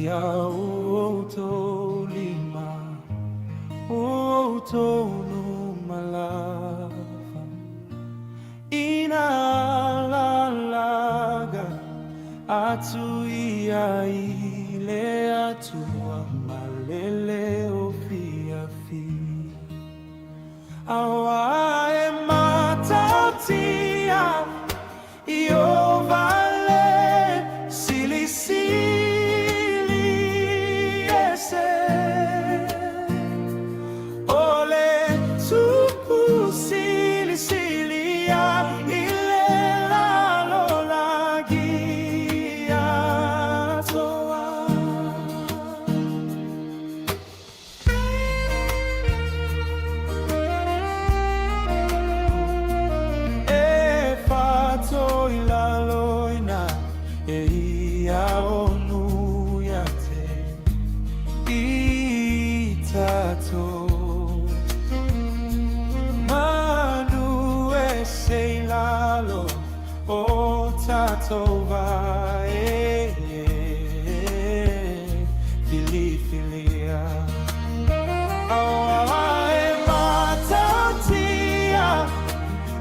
Ia outou lima, o outou numa lava. Ina lalaga atu ia i le Atua ma le leo fiafia. Aua e matautia Ieova le Silisili Ese. O le Tupu Silisili ia i le lalolagi atoa. E faatoilaloina e ia o nui a te i tatou. Manu ese i lalo o tatou vae filifilia. Aua e matautia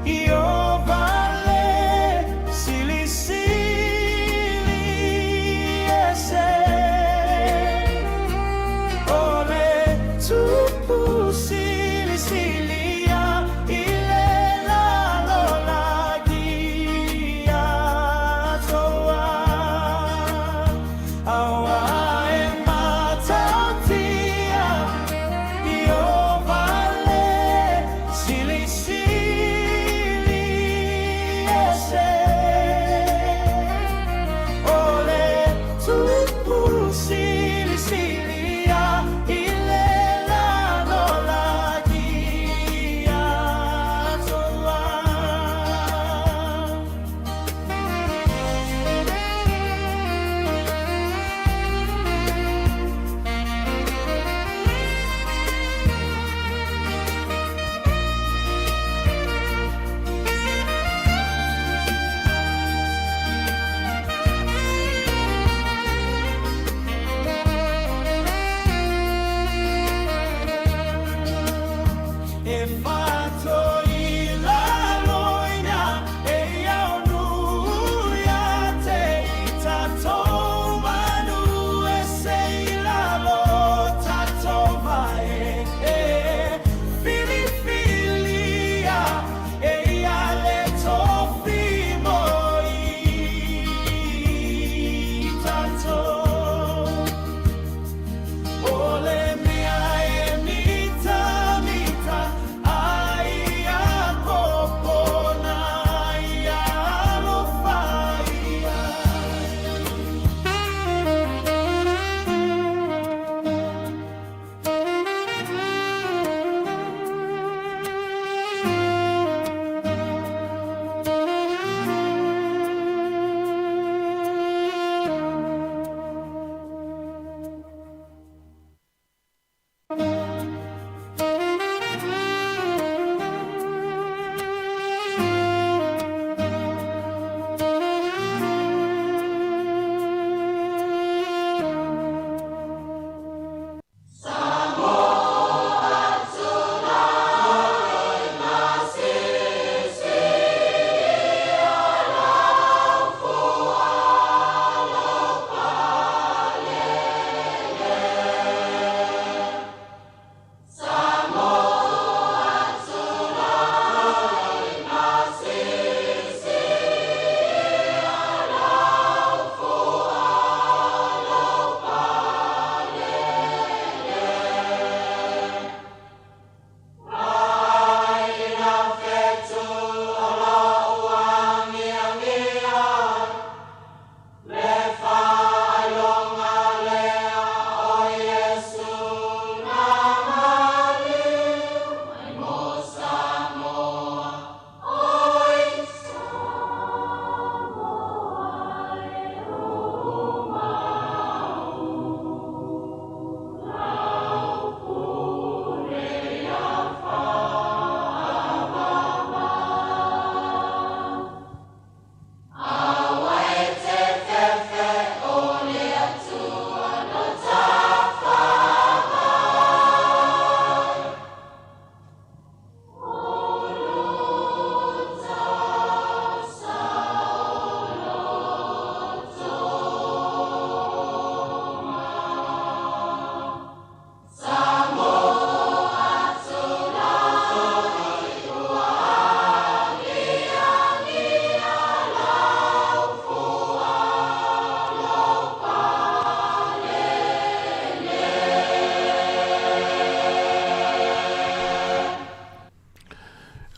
Ieova le Silisili Ese. O le Tupu Silisili ia i le lalolagi atoa.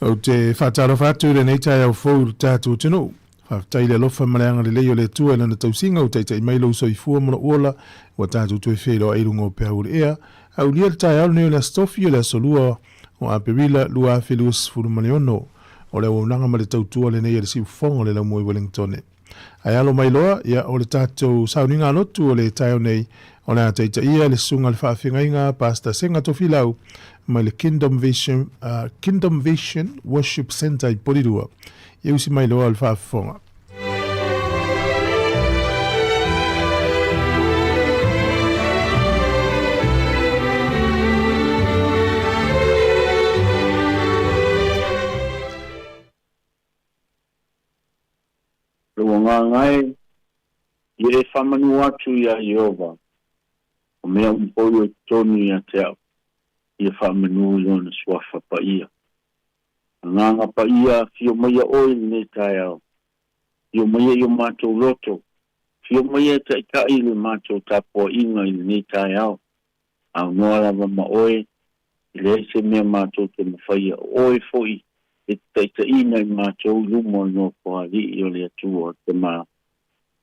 Ou te faatalofa atu i lenei taeao fou i lo tatou atunuu. Faafetai i le alofa ma le agalelei o le Atua i Lana tausiga ua taitai mai lou soifua ma lou ola ua tatou toe feiloai i luga o peau o le ea. Aulia le taeao lenei o le Aso Tofi o le aso 2 o Aperila 2026. O le auaunaga ma le tautua lenei a le Siufofoga o le Laumua i Wellingtone. Ae alo mai loa, ia, o le tatou sauniga lotu o le taeao nei, o le a taitaia le susuga i le faafeagaiga Pastor Sega Tofilau mai le Kingdom Vision, Kingdom Vision Worship Centre i Porirua. Ia usi mai loa le faafofoga. Lou agaga e, ia e faamanu atu iā Ieova, o mea uma foi o i totonu ia te au, ia faamanu i Lona suafa paia. Agaga paia, afio maia oe i lenei taeao, afio maia i o matou loto, afio maia e taitai i le matou tapuaiga i lenei taeao, aunoa lava ma oe, e leai se mea matou te mafaia, o oe foi e te taitaiina i matou i luma o le Nofoalii o le Atua te ma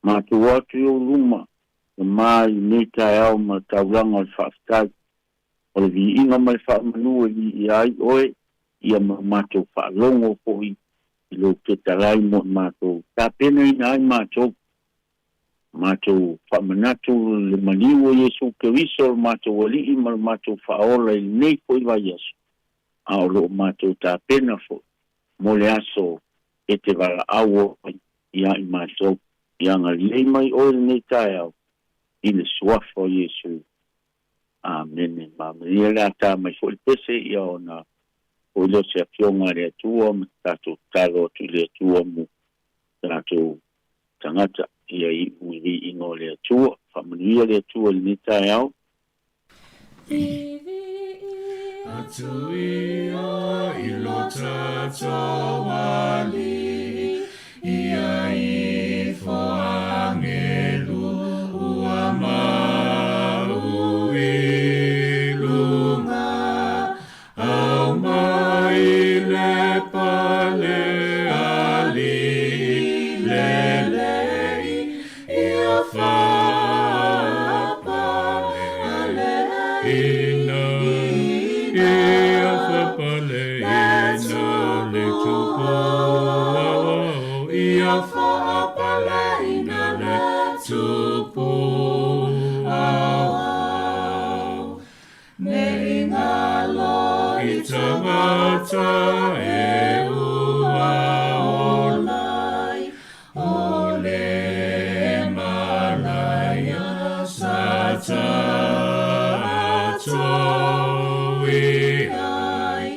matou o atu i ou luma, ma ma i lenei taeao ma le taulaga o le faafetai, o le viiga ma le faamanu e viia ai oe, ia ma matou faalogo foi i lou fetalai mo i matou, tapenaina ai matou. Matou faamanatu le maliu o Iesu Keriso lo matou Alii ma lo matou Faaola i lenei foi vaiaso, a o lo o matou tapena foi mo le aso e te valaau ai ia i matou. Ia agalelei mai Oe lenei taeao i le Suafa o Iesu. Amene. Ma manuia le ata mai foi le pese ia ona foi lea o se Afioga a le Atua ma tatou tatalo atu i le Atua mo tatou tagata ia iu i viiga o le Atua. Faamanuia le Atua i lenei taeao. Atu ia i lo tatou Alii, ia ifo agelu ua mau i luga, au mai le pale alii lelei, ia faapaleina, ia faapaleina le Tupu, ia faapaleina le Tupu. Au, ne i ngalo i tagata e ua ola, o le malaia sa tatou i ai,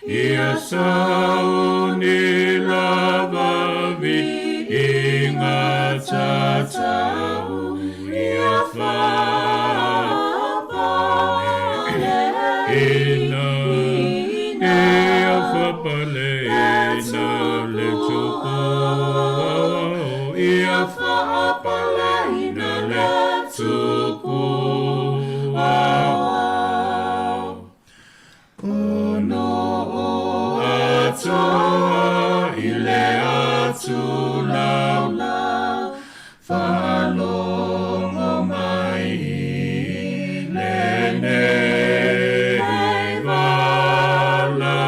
ia sauni lava viiga tatau, ia faapaleina, ia faapaleina le Tupu, ia faapaleina le Tupu. Au, ono o atoa i le atu laulau, faalogo mai i lenei valaau,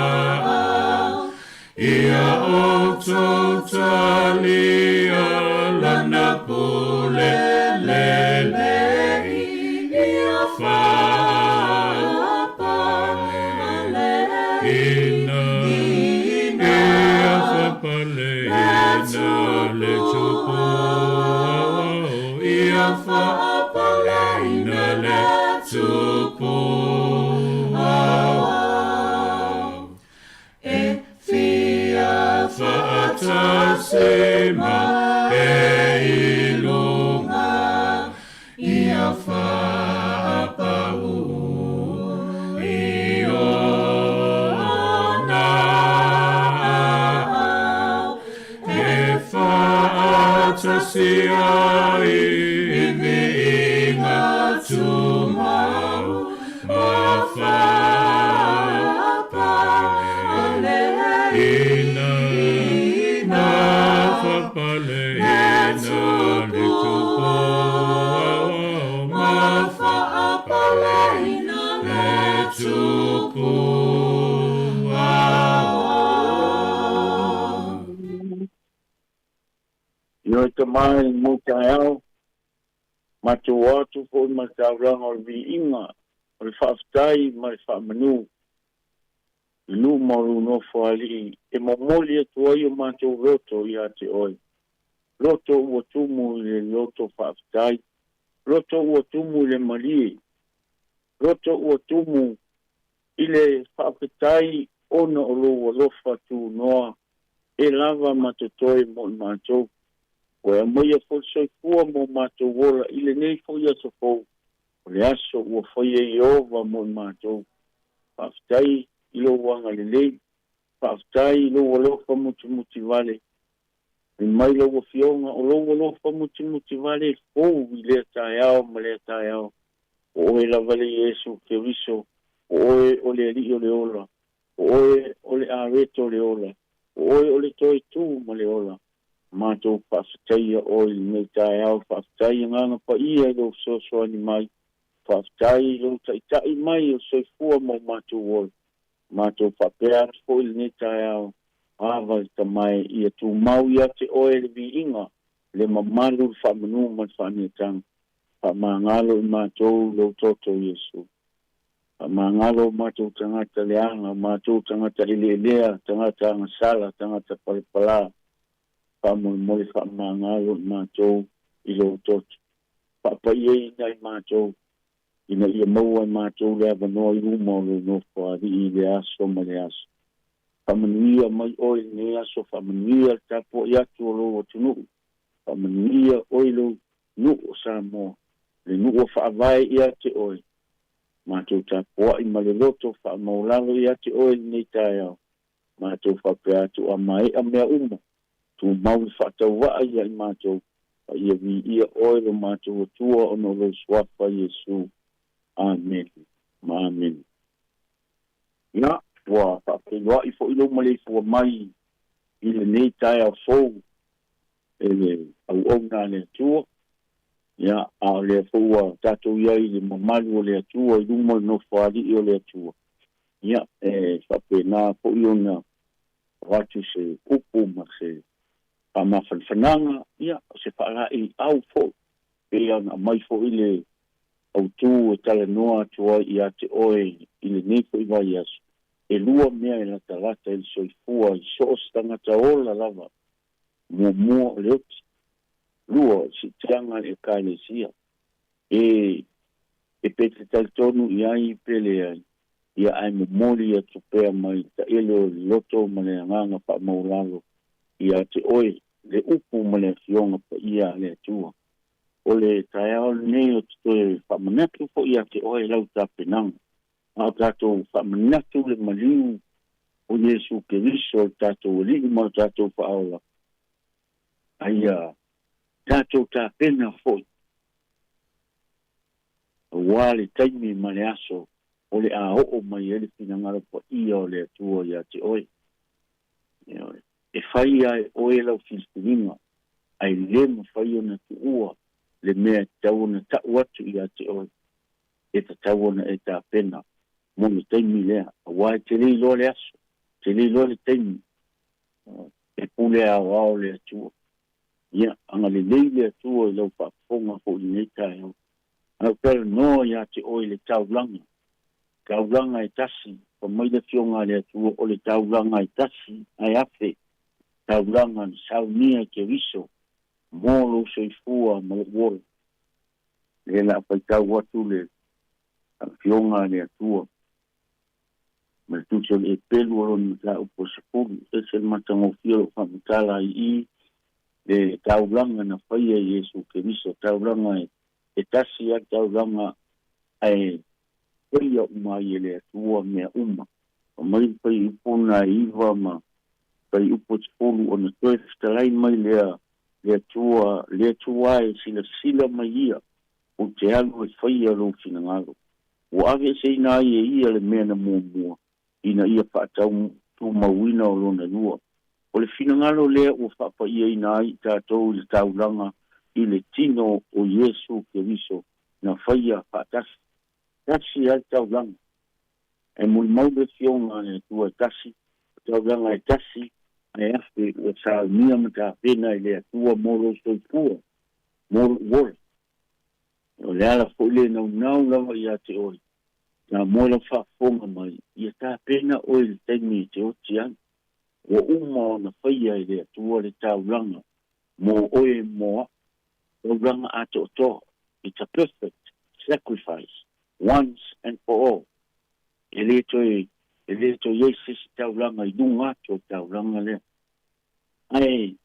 ia outou talia lana pule lelei, ia faapaleina, ia faapaleina le Tupu, ia faapaleina le Tupu. Au, e fia faatasi ma e i luga, ia faapau i ona aao, e faatasi ai i viiga tumau, ma faapaleina, E oe tamā i lenei taeao, matou o atu foi ma le taulaga o le viiga, o le faafetai ma le faamanu i luma o lou Nofoalii e momoli atu ai o matou loto ia te oe, loto ua tumu i le loto faafetai, loto ua tumu i le malie, loto ua tumu i le faafetai ona o lou alofa tunoa e lava ma totoe mo i matou. Ua e aumaia foi le soifua mo matou ola i lenei foi aso fou, o le aso ua faia e Ieova mo i matou. Faafetai i lou agalelei, faafetai i lou alofa mutimutivale. Fai mai lau Afioga, o lou alofa mutimutivale e fou i lea taeao ma lea taeao. O oe lava le Iesu Keriso, o oe o le Alii o le ola, o oe o le Areto o le ola, o oe o le Toe Tu ma le ola. Matou faafetaia oe i lenei taeao, faafetai Agaga Paia i lou fesoasoani mai, faafetai i lou taitai mai o soifua ma o matou ola. Matou faapea atu foi i lenei taeao, Ava le Tama e, ia tumau ia te oe le viiga, le mamalu, le faamanu ma le faaniataga. Faamagalo i matou i lou toto, Iesu. Faamagalo o matou tagata leaga, o matou tagata eleelea, tagata agasala, tagata palapalā. Faamolemole faamagalo i matou i lou toto. Faapaiaina i matou, ina ia maua e matou le avanoa i luma o lou Nofoalii i le aso ma le aso. Faamanuia mai oe i lenei aso, faamanuia le tapuai atu o lou atunuu, faamanuia oe i lou nuu o Samoa, le nuu ua faavae ia te oe. Matou tapuai ma le loto faamaulalo ia te oe i lenei taeao. Matou faapea atu a maea mea uma, tumau le faatauvaa ia i matou, a ia viia oe lo matou Atua ona o lou Suafa Iesu. Amene ma amene. Ia, ua faafeiloai foi lou maleifua mai i lenei taeao fou e le auauna a le Atua. Ia, a o lea foi ua tatou i ai i le mamalu o le Atua i luma o le Nofoalii o le Atua, ia, e faapena foi ona avatu se upu ma se faamafanafanaga, ia, o se faalaeiau foi, pei ona aumai foi le autū e talanoa atu ai ia te oe i lenei foi vaiaso, e lua mea e latalata i le soifua i so o se tagata ola lava, muamua o le oti, lua o le siitiaga i le Ekalesia. E e pe te talitonu i ai pe leai, ia ae momoli atu pea mai taele o le loto ma le agaga faamaulalo ia te oe le upu ma le Afioga Paia a le Atua. O le taeao lenei ou te toe faamanatu foi ia te oe lau tapenaga, a o tatou faamanatu le maliu o Iesu Keriso le tatou Alii ma le tatou Faaola, a ia tatou tapena foi aua le taimi ma le aso o le a oo mai ai le finagalo paia o le Atua ia te oe. E fai lava e oe lau filifiliga, ae le mafai ona tuua le mea e tatau ona tau atu ia te oe, e tatau ona e tapena mo le taimi lea, aua e te le iloa le aso, e te le iloa le taimi, e pule aoao le Atua. Ia, agalelei le Atua i lau faafofoga foi i lenei taeao. Ae ou talanoa ia te oe i le taulaga, taulaga e tasi, fai mai le Afioga a le Atua, o le taulaga e tasi ae afe, taulaga na saunia e Keriso mo lou soifua ma lou ola. Lea la a faitau atu le Afioga a le Atua ma le Tusi o le Epelu o lona mataupu e 10, ese le matagofie o lou faamatala ai i le taulaga na faia e Iesu Keriso, taulaga e tasi lava le taulaga ae faia uma ai e le Atua mea uma. Fai mai le fuaiupu na e 9 ma fuaiupu e 10, ona toe fetalai mai lea le Atua, le Atua e silasila mai ia, ou te alu e faia lou finagalo. Ua aveeseina ai e ia le mea na muamua, ina ia faatautumauina o lona lua. O le finagalo lea ua faapaiaina ai i tatou i le taulaga i le tino o Iesu Keriso na faia faatasi. Tasi lava le taulaga. Ae molimau le Afioga a le Atua e tasi, o taulaga e tasi, Ae afe ua saunia ma tapena e le Atua mo lou soifua, mo lou ola. O le ala foʻi le naunau lava ia te oe, sa moe lau faafofoga mai, ia tapena oe i le taimi e te oti ai. Ua uma ona faia e le Atua le taulaga mo oe mo a'u, taulaga atoatoa. It's a perfect sacrifice, once and for all. E lē toe e lē toe i ai se isi taulaga i luga atu o le taulaga lea. Ae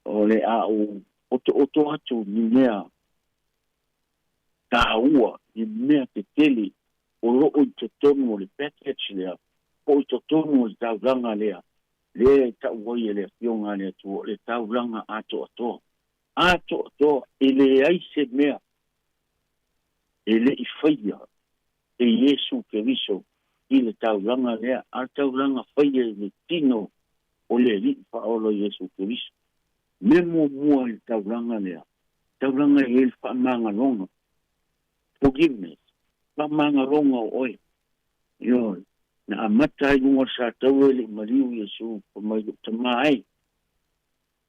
o le a ou otooto atu ni mea tāua, ni mea tetele o loo i totonu o le package lea, po o i totonu o le taulaga lea, lea e tau ai e le Afioga a le Atua o le taulaga atoatoa. Atoatoa, e leai se mea e le i faia e Iesu Keriso i le taulaga lea, a o le taulaga faia i le tino o le Alii Faaola Iesu Keriso. Mea muamua i le taulaga lea, taulaga e i ai le faamagaloga, forgiveness, faamagaloga o oe. Ioe, na amata ai luga o le sataua e le i maliu Iesu, fai mai, Lou Tama e,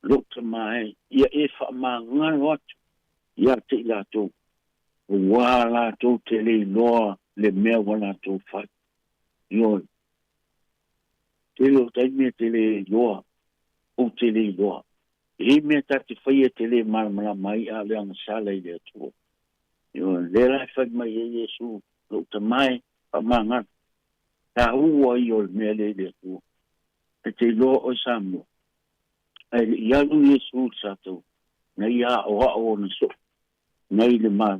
lou Tama e, ia e faamagalo atu ia te i latou, aua latou te le iloa le mea ua latou fai. Ioe, tele o taimi e te le iloa, ou te le iloa. E i ai mea ta te faia e te le malamalama ai, a o le agasala i le Atua. Ioe, lea la e fai mai ai Iesu, lou Tama e, faamagalo. Taua ia o le mea lea i le Atua. E te iloa oe Samoa, ae le i alu Iesu i le sataua, na ia aʻoaʻo ona soo nei le ma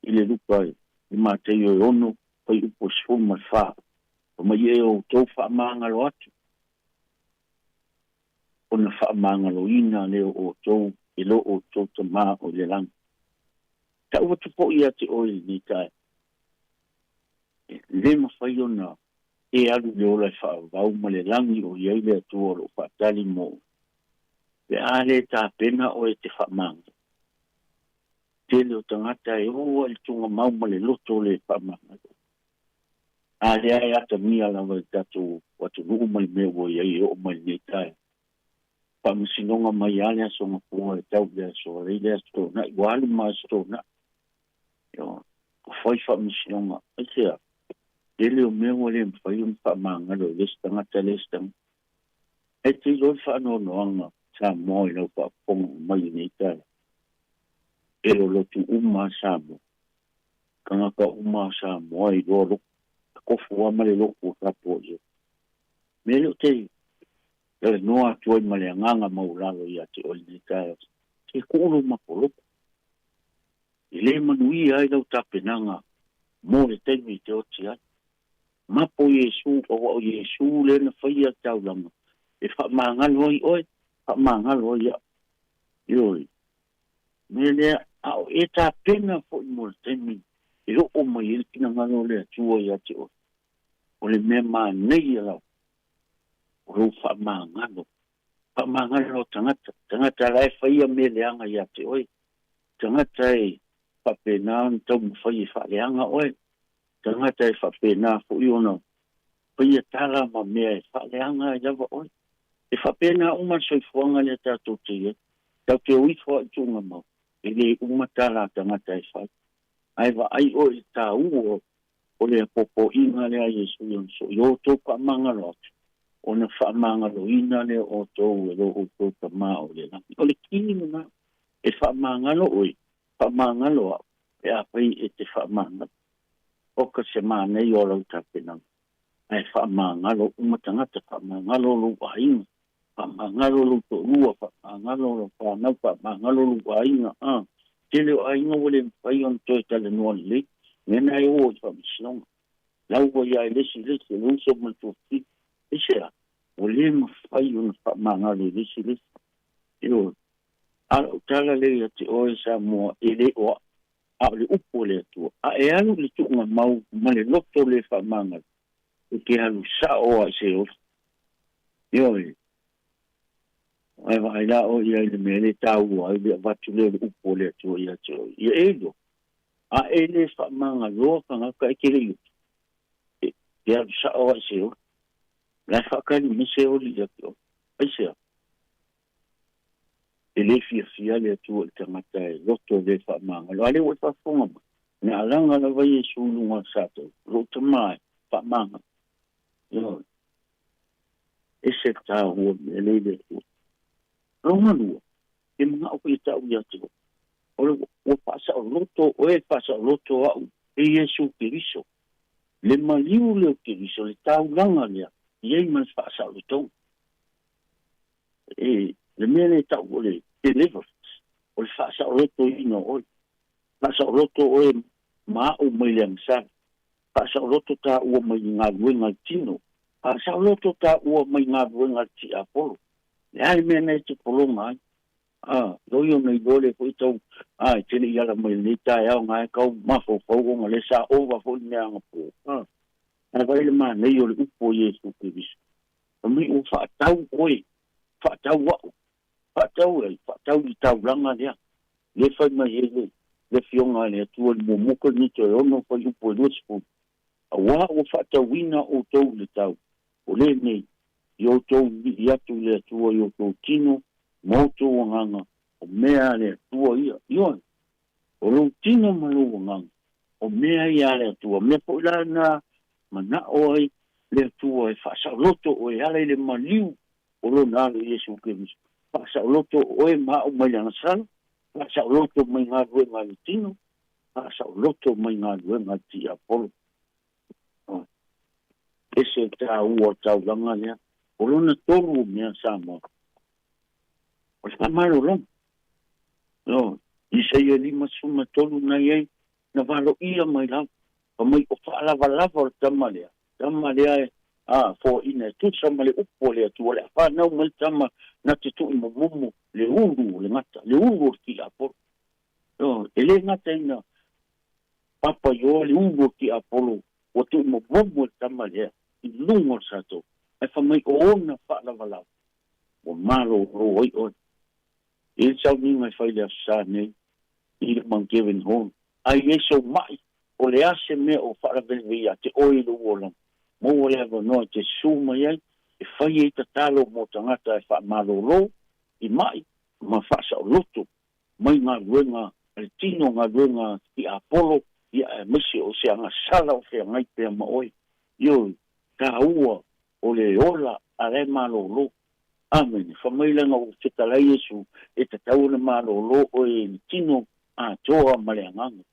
i le Luka i le Mateio e 6, fuaiupu e 14. Fa mai e outou faamagalo atu, ona faamagaloina lea o outou e lo outou Tama o i le lagi. Tau atu foi ia te oe i lenei taeao, e le mafai ona e alu i le ola e faavavau ma le lagi o i ai le Atua o lo o faatali mo oe, pe a le tapena oe e te faamagalo. Tele o tagata e o ai i le tugamau ma le loto le faamagalo. A lea e atagia lava i le tatou atunuu ma le mea ua i ai e oo mai i lenei taeao. Faamasinoga mai lava le Aso Gafua e tau i le Aso Alei le Aso Toonai, ua alu ma Aso Toonai. Ioe, ua fai faamasinoga. Aisea? Tele o mea ua le mafai ona faamagalo e le isi tagata le isi tagata. Ae te iloa le faanoanoaga Samoa i lau faafofoga mai i lenei taeao. E lolotu uma lava Samoa. Tagata uma a Samoa e iloa lotu. E tofu lava ma le lotu e tapuai ai. Mea lea ou te talanoa atu ai ma le agaga maualalo ia te oe i lenei taeao, se tuu lou mapo lotu. E le manuia ai lau tapenaga mo le taimi e te oti ai. Mapo Iesu, aua o Iesu lea na faia le taulaga e faamagalo ai oe, faamagalo ai a'u. Ioe. Mea lea, a o e tapena foi mo le taimi e oo mai ai le finagalo o le Atua ia te oe, o le mea manaia lava o lou faamagalo. Faamagalo tagata, tagata la e faia mea leaga ia te oe, tagata e faapena ona taumafai e faaleaga oe, tagata e faapena foi ona faia tala ma mea e faaleaga ai lava oe. E faapena uma le soifuaga lea tatou te i ai. Tatou te o ifo lava i tuugamau, e le uma tala a tagata e fai. Ae vaai oe i le taua o le apoapoaiga lea a Iesu i ona soo, i o outou faamagalo atu, ona faamagaloina lea o outou e lo outou Tama o le lagi. O le ki lena, e faamagalo oe, faamagalo a'u, pe afai e te faamagalo. Oka se manaia o lau tapenaga, ae faamagalo uma tagata, faamagalo lou aiga, faamagalo lou toalua, faamagalo lau fanau, faamagalo lou aiga. A tele o aiga ua le mafai ona toe talanoa lelei, mea na e o i faamasinoga. Lau ua ia i le isi i le isi, o le uso ma le tuafafine. Aisea? Ua le mafai ona faamagalo i le isi i le isi. Ioe. A o lau tala lea ia te oe Samoa, e le o a'u, a o le upu a le Atua. A e alu i le tuugamau ma le loto le faamagalo, e te alu sao lava i se ola. Ioe. Ae vaai la oe i ai i le mea le taua ai le avatu lea o le upu a le Atua ia te oe. Ia e iloa, a e le faamagaloa tagata e te le i utu, e te alu sao lava i se ola. O la e faatali mai se oli ia te oe. Aisea? le fiafia le Atua i le tagata e loto le faamagalo. A lea ua e faafofoga mai, na alaga lava Iesu i luga o le sa tau, lou Tama e faamagalo. Ioe. Ese le taua o le mea lea i le Atua. Lona lua, e manao foi e tau ia te oe, o le ua faasaoloto oe, faasaoloto au e Iesu Keriso. Le maliu lea o Keriso, le taulaga lea, i ai ma le faasaolotoga. E, le mea lea e tau o le deliverance, o le faasaolotoina o oe. Faasaoloto oe ma au mai le agasala. Faasaoloto taua mai i galuega a le tino. Faasaoloto taua mai galuega a le tiapolo. Le a le mea na e te pologa ai? A, loi ona iloa lea foi tau, a, e tele i ala mai lenei taeao nga e kau mafaufau ona le sa ova foi le mea agapō. A, ae vaai le manaia o le upu o Iesu Keriso. Fai mai ua faatau oe, faatau au, faatau ai, faatau i le taulaga lea. Le fai mai ai le le Afioga a le Atua i le muamua Korinito e 6 fuaiupu e 20, Auā ua faatauina outou i le tau, o lenei, i outou vivii atu i le Atua i outou tino ma outou agaga, o mea a le Atua ia. Ioe, o lou tino ma lou agaga, o mea ia a le Atua. Mea foi la na manao ai le Atua e faasaoloto oe e ala i le maliu o Lona Alo Iesu Keriso. Faasaoloto oe ma au mai le agasala, faasaoloto mai galuega a le tino, faasaoloto mai galuega a le tiapolo. Ese le taua o le taulaga lea. O lona tolu o mea Samoa, o le faamalologa. No, Isaia 53 na i ai, na valoia mai lava, fa mai o faalavalava o le tama lea, tama lea e a foaiina e tusa ma le upu a le Atua, o le a fanau mai le tama na te tuuimomomo le ulu o le gata, le ulu o le tiapolo. No, e le gata ina papa i oa le ulu o le tiapolo ua tuuimomomo e le tama lea i luga o le satou, ae fa mai o ona faalavalava ua malolo ai oe. E i ai le sauniga e fai i le Aso Sa nei i le Mount Devon Hall, a i ai sou maʻi, o le a se mea o faalavelave ia te oe i lou olaga, maua le avanoa e te susu mai ai e fai ai tatalo mo tagata e faamalolo i maʻi ma faasaoloto mai galuega a le tino, galuega tiapolo, ia aemaise o se agasala o feagai pea ma oe. Ioe, taua o le ola a la e malolo. Amene. Fai mai lana ua fetalai Iesu, e tatau ona malolo oe i le tino atoa ma le agaga.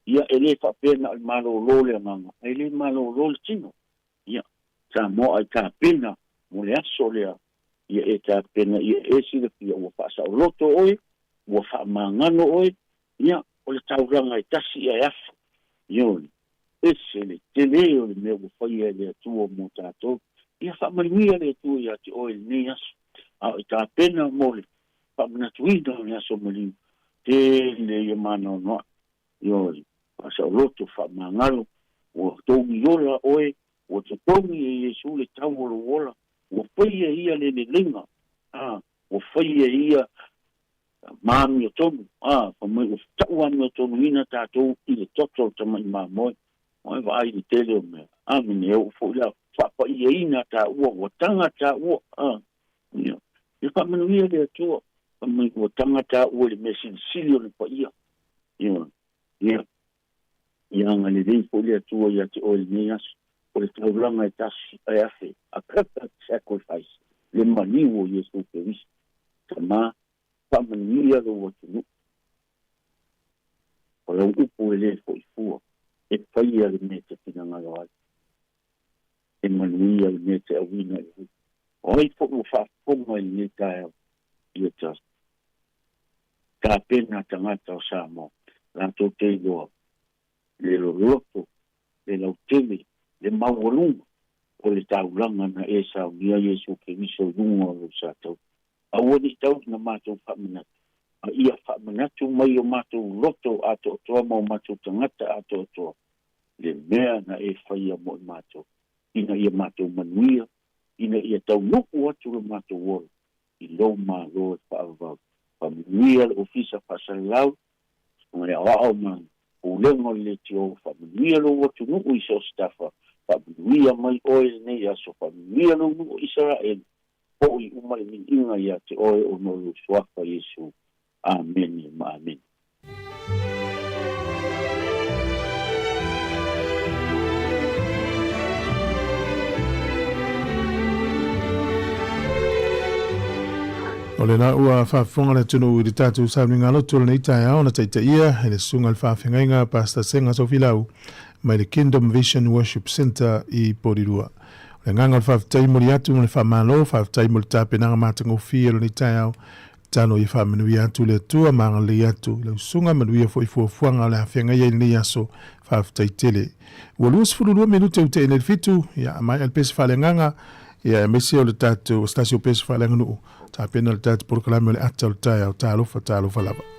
Ia, e le faapea na o le malolo le agaga, ae le malolo le tino. Ia, Samoa ai tapena mo le aso lea, ia e tapena, ia e silafia ua faasaoloto oe, ua faamagalo oe, ia, o le taulaga e tasi ia e afa. Ioe. Ese le tele o le mea ua faia e le Atua mo tatou. Ia faamanuia le Atua ia te oe i lenei aso, a o e tapena mo le faamanatuina o le aso maliu, tele ia manaonoaʻi. Ioe, faasaoloto, faamagalo, ua togi ola oe, ua totogi e Iesu le tau o lou ola, ua faia e ia le leleiga, a, ua faia e ia ma amiotonu, a, fai mai ua tau amiotonuina tatou i le toto o le tamai mamoe. Ua e vaai i le tele o mea. Amene, e oo foi la faapaiaina taua, ua taga taua, a, ia. Ia faamanuia le Atua, fai mai ua taga taua i le mea silisili o le paia. Ia, ia, ia agalelei foi le Atua ia te oe i lenei aso. O le taulaga e tasi e afe, a perfect sacrifice, le maliu o Iesu Keriso. Tama, faamanuia lou atunuu. O lau upu e le fo'i fua, e faia le mea e te finagalo ai. E manuia le mea e te auina i ai. O ai fo'i ua faafofoga i lenei taeao, ia ta tapena tagata o Samoa, latou te iloa le loloto, le lautele, le maualuga o le taulaga na e saunia Iesu Keriso i luga o lou sa tau. Aua ne i tau ina matou faamanatu, a ia faamanatu mai o matou loto atoatoa ma o matou tagata atoatoa le mea na e faia mo i matou, ina ia matou manuia, ina ia taunuu atu lo matou ola i lou Malo e faavavau. Faamanuia le Ofisa Faasalalau ma le aoao ma Pulega o le Leitio, faamanuia lou atunuu i so o se tafa, faamanuia mai oe i lenei aso, faamanuia lou nuu o Isaraelu. Fo'i uma le viiga ia te oe ona o lou suafa Iesu. Amene ma amene. O lena ua faafofoga le atunuu i le tatou sauniga loto o lenei taeao na taitaia e le susuga i le faafeagaiga Pastor Sega Sofilau mai le Kingdom Vision Worship Centre i Porirua. O le agaga o le faafetai momoli atu ma le faamalo, faafetai mo le tapenaga matagofie o lenei taeao. Tatalo ia faamanuia atu le Atua ma agalelei atu i lau susuga, manuia foi fuafuaga o le a feagaia i lenei aso. Faafetai tele. Ua 22 minute ua te'i nei le fitu, ia maea le pese faaleagaga, ia aemaise o le tatou, o se tasi o pese faaleaganuu, tapena le tatou polokalame o le ata o le taeao. Talofa, talofa lava.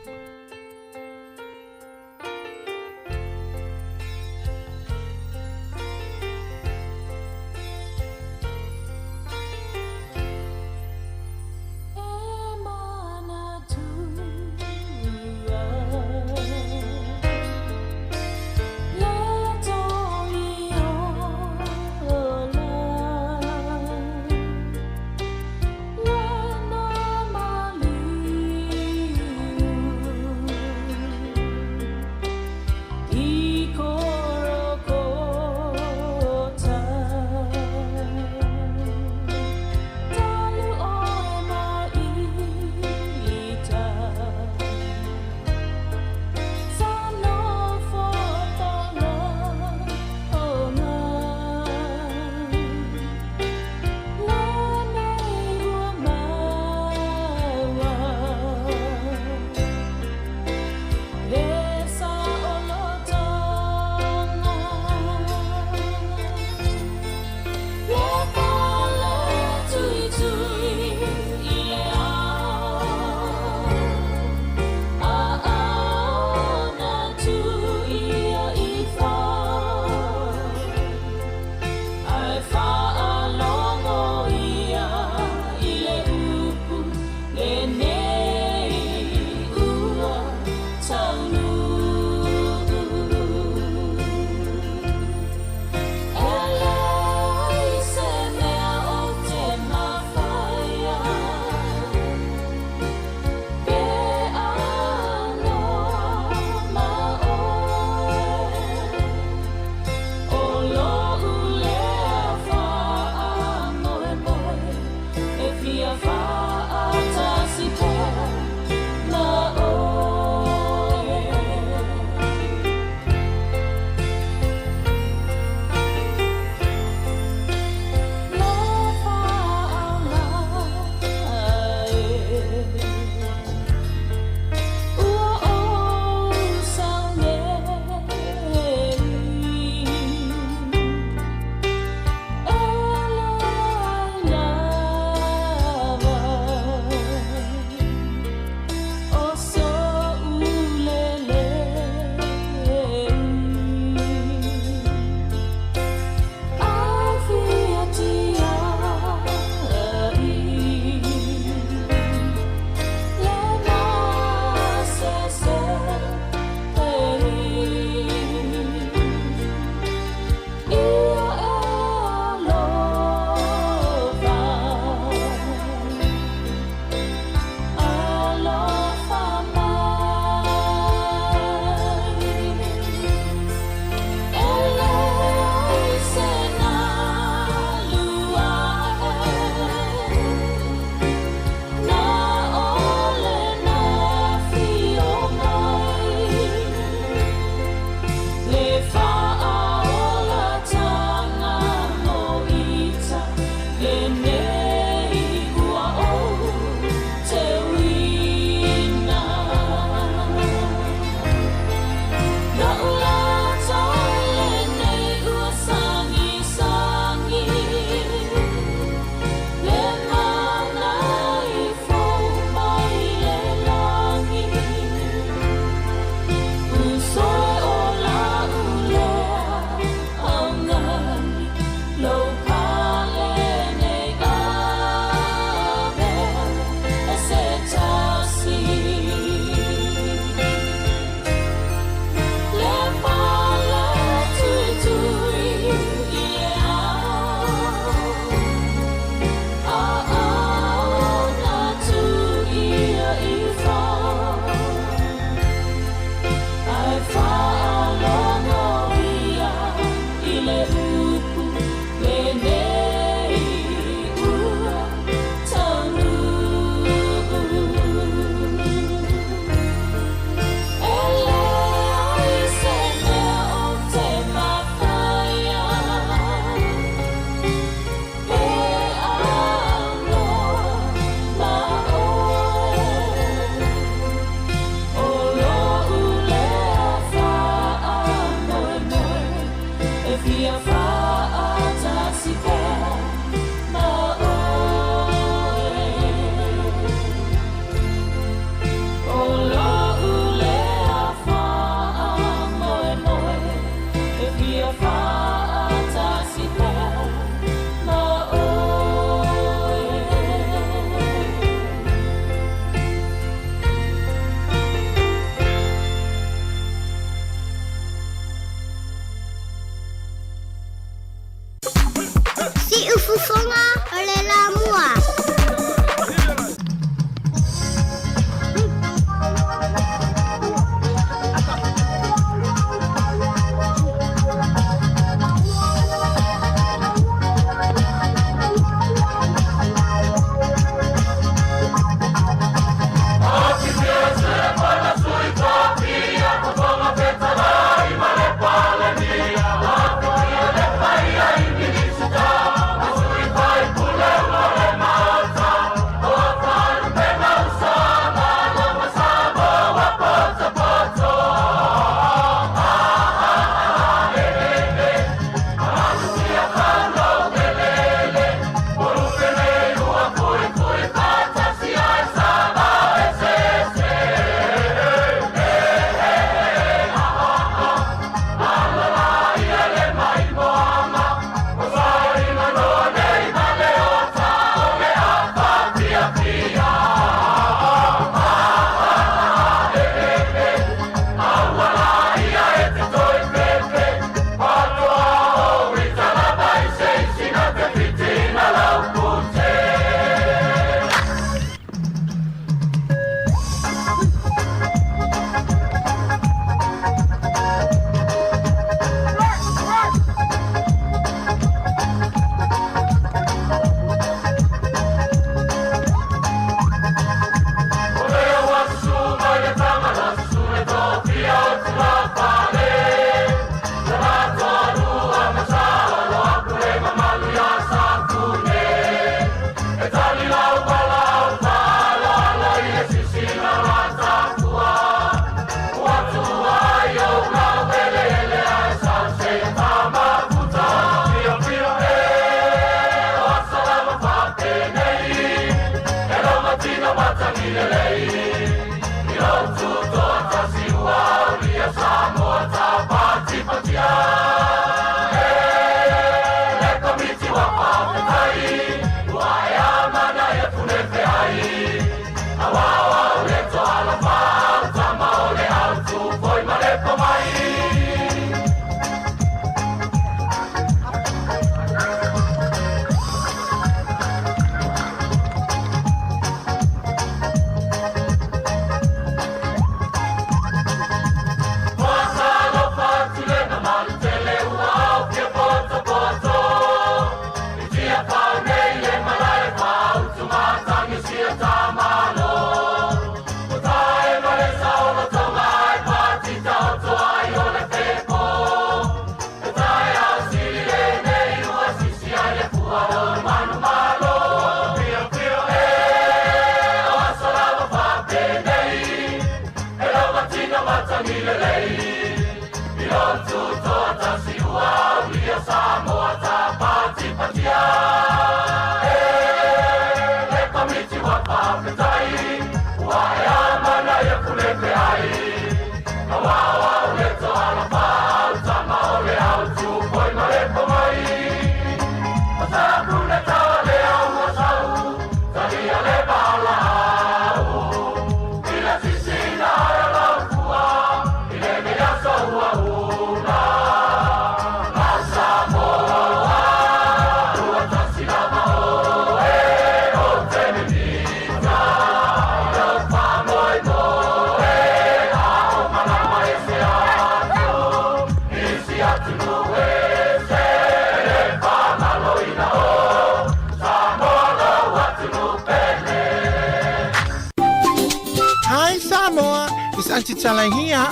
Hi Samoa, it's Auntie Tala here.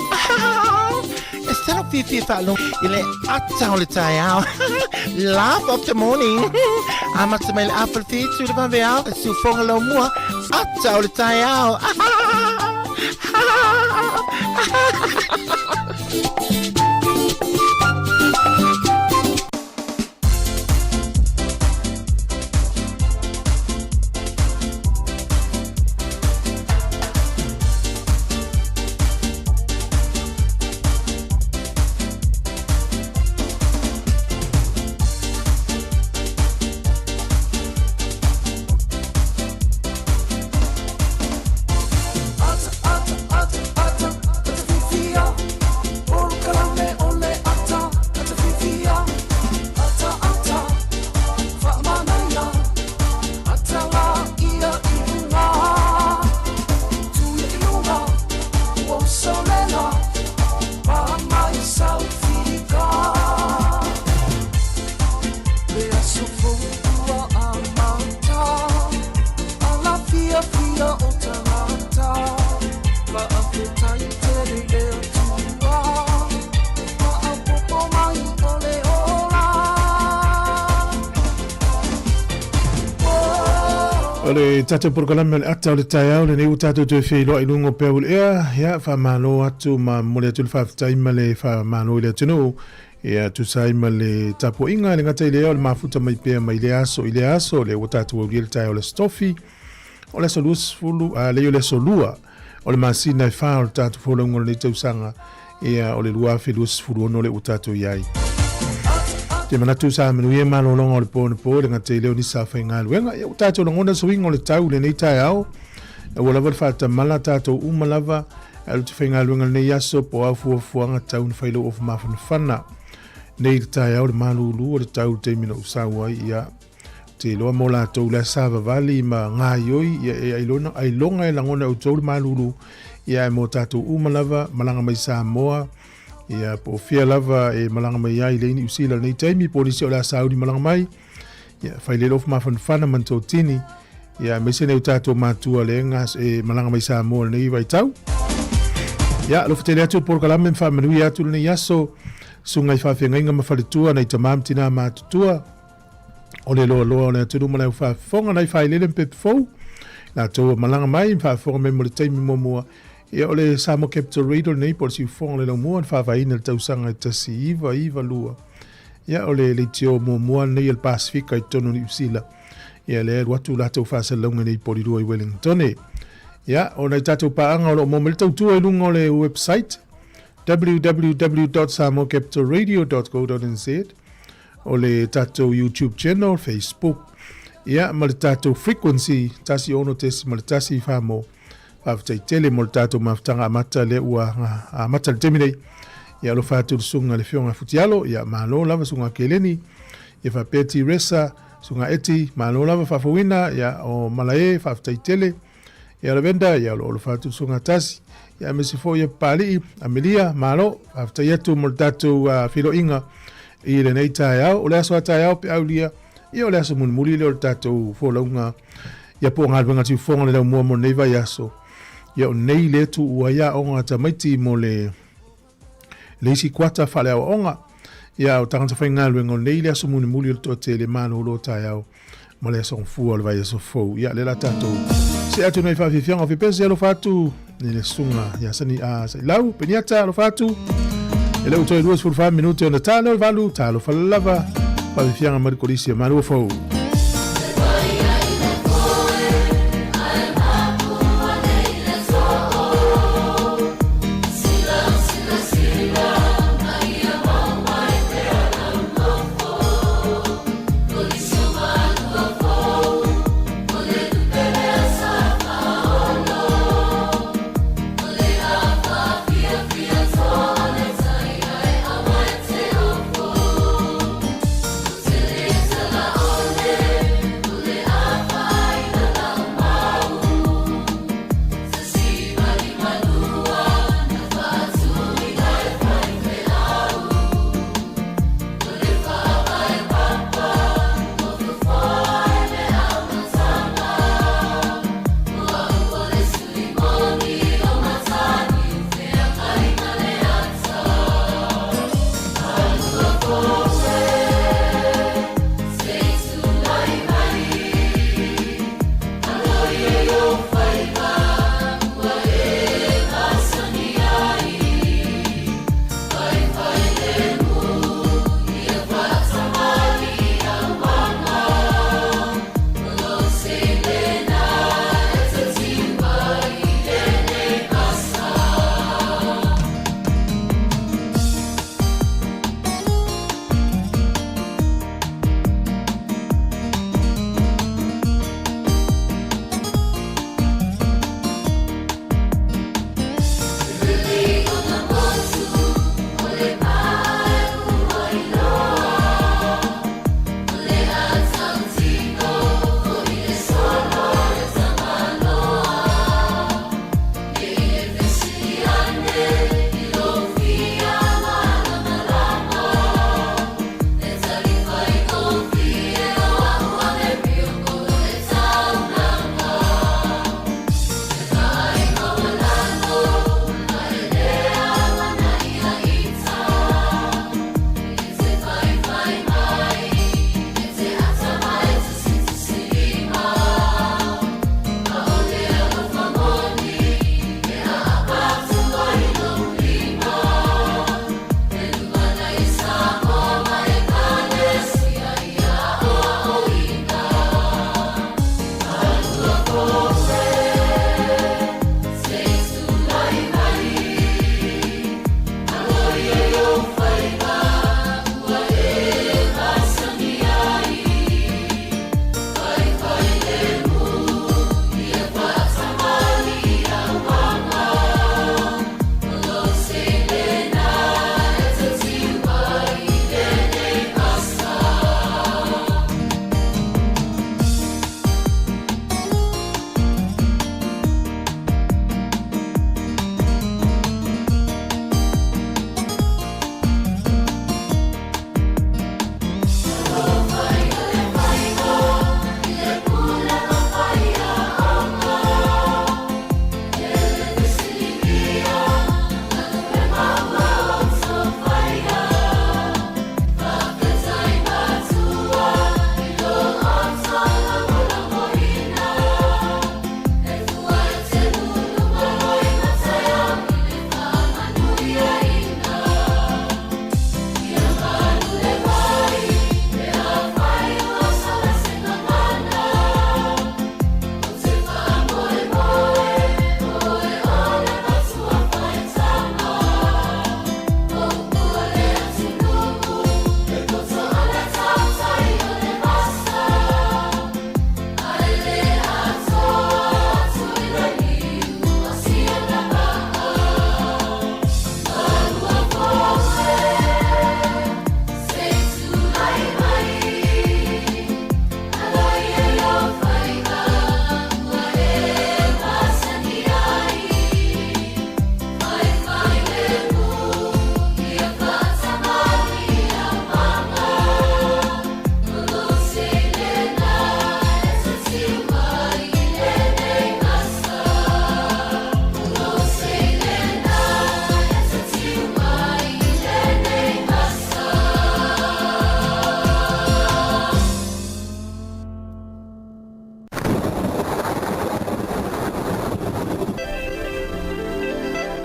It's Tala Fifi Fa'alogo i le ata o le taeao. Laugh of the morning. Amata mai le afa le fitu le vaveao, le siufoga laumua, ata o le taeao. O le tatou polokalame o le ata o le taeao lenei ua tatou toe feiloai i luga o peau o le ea, ia faamalo atu ma momoli atu le faafetai ma le faamalo i le atunuu ia tusa ai ma le tapuaiga e le gata i lea o le mafuta mai pea mai lea aso i lea aso lea ua tatou aulia le taeao o le Aso Tofi o le aso 20 a leai o le aso 2 o le masina e 4 o le tatou folauga o lenei tausaga ia o le 2026 lea ua tatou i ai. Te manatu sa manuia malologa o le po anapo le gata i lea o nisi sa faigaluega. Ia ua tatou lagona suiga o le tau i lenei taeao. Ua lava le faatamala tatou uma lava alu te faigaluega lenei aso po o a fuafuaga tau na fai lou ofu mafanafana. Nei le taeao le malulu o le tau i le taimi na ou sau ai ia te iloa mo latou la sa vavali ma gaioi ia e ailona ailoga e lagona e outou le malulu ia e mo tatou uma lava malaga mai Samoa ia po o fia lava e malaga mai ai le Niu Sila lenei taimi po o nisi o le a sauni malaga mai ia fai le lofu mafanafana ma totini ia aemaise nei o tatou matua le gas e malaga mai Samoa lenei vaitau. Ia alofa tele atu le polokalame ma faamanuia atu lenei aso susuga i faafeagaiga ma faletua nai tama ma tina matutua o le loaloa o le atunuu ma le aufaafofoga nai failele ma pepe fou latou ua malaga mai ma faafofoga mai mo le taimi muamua. Ia o le Samoa Capital Radio lenei po o le siufofoga o le laumua na faavaeina i le tausaga e 1992. Ia o le leitio muamua lenei a le Pasefika i totonu o Niu Sila. Ia lea e alu atu latou faasalalauga nei Polilua i Wellingtone. Ia, o nai tatou paaga o lo o maua mai le tautua i luga o le website www.samoacapitalradio.co.nz o le tatou YouTube channel, Facebook, ia ma le tatou frequency 16.1 Samoa. Faafetai tele mo le tatou mafutaga amata lea ua amata le taimi nei. Ia alofa atu le susuga le Afioga Futialo, ia malo lava susuga Keleni, ia faapea Tiresa, susuga Eti, malo lava faafouina, ia o Malae, faafetai tele. Ia Lavenda, ia o lo o alofa atu le susuga Tasi, ia aemaise foi ia Papalii, Amelia, malo, faafetai atu mo le tatou feiloaiga i lenei taeao. O le aso a taeao pe aulia, ia o le aso mulimuli lea o le tatou folauga ia po o galuega tiufoga le laumua mo lenei vaiaso. Ia o nei le tuua ai aoga a tamaiti mo le le isi kuata faaleaoaoga. Ia o tagata faigaluega o nei le aso mulimuli o le toatele malolo taeao ma le aso gafua o le vaiaso fou. Ia lea la tatou see atu nei faafiafiaga o fepese alofa atu i le susuga ia Sani a Sailau Peniata alofa atu. E le ua toe 24 minute ona ta lea o le valu, talofa lava faafiafiaga mai le kolisi a Malua Fou.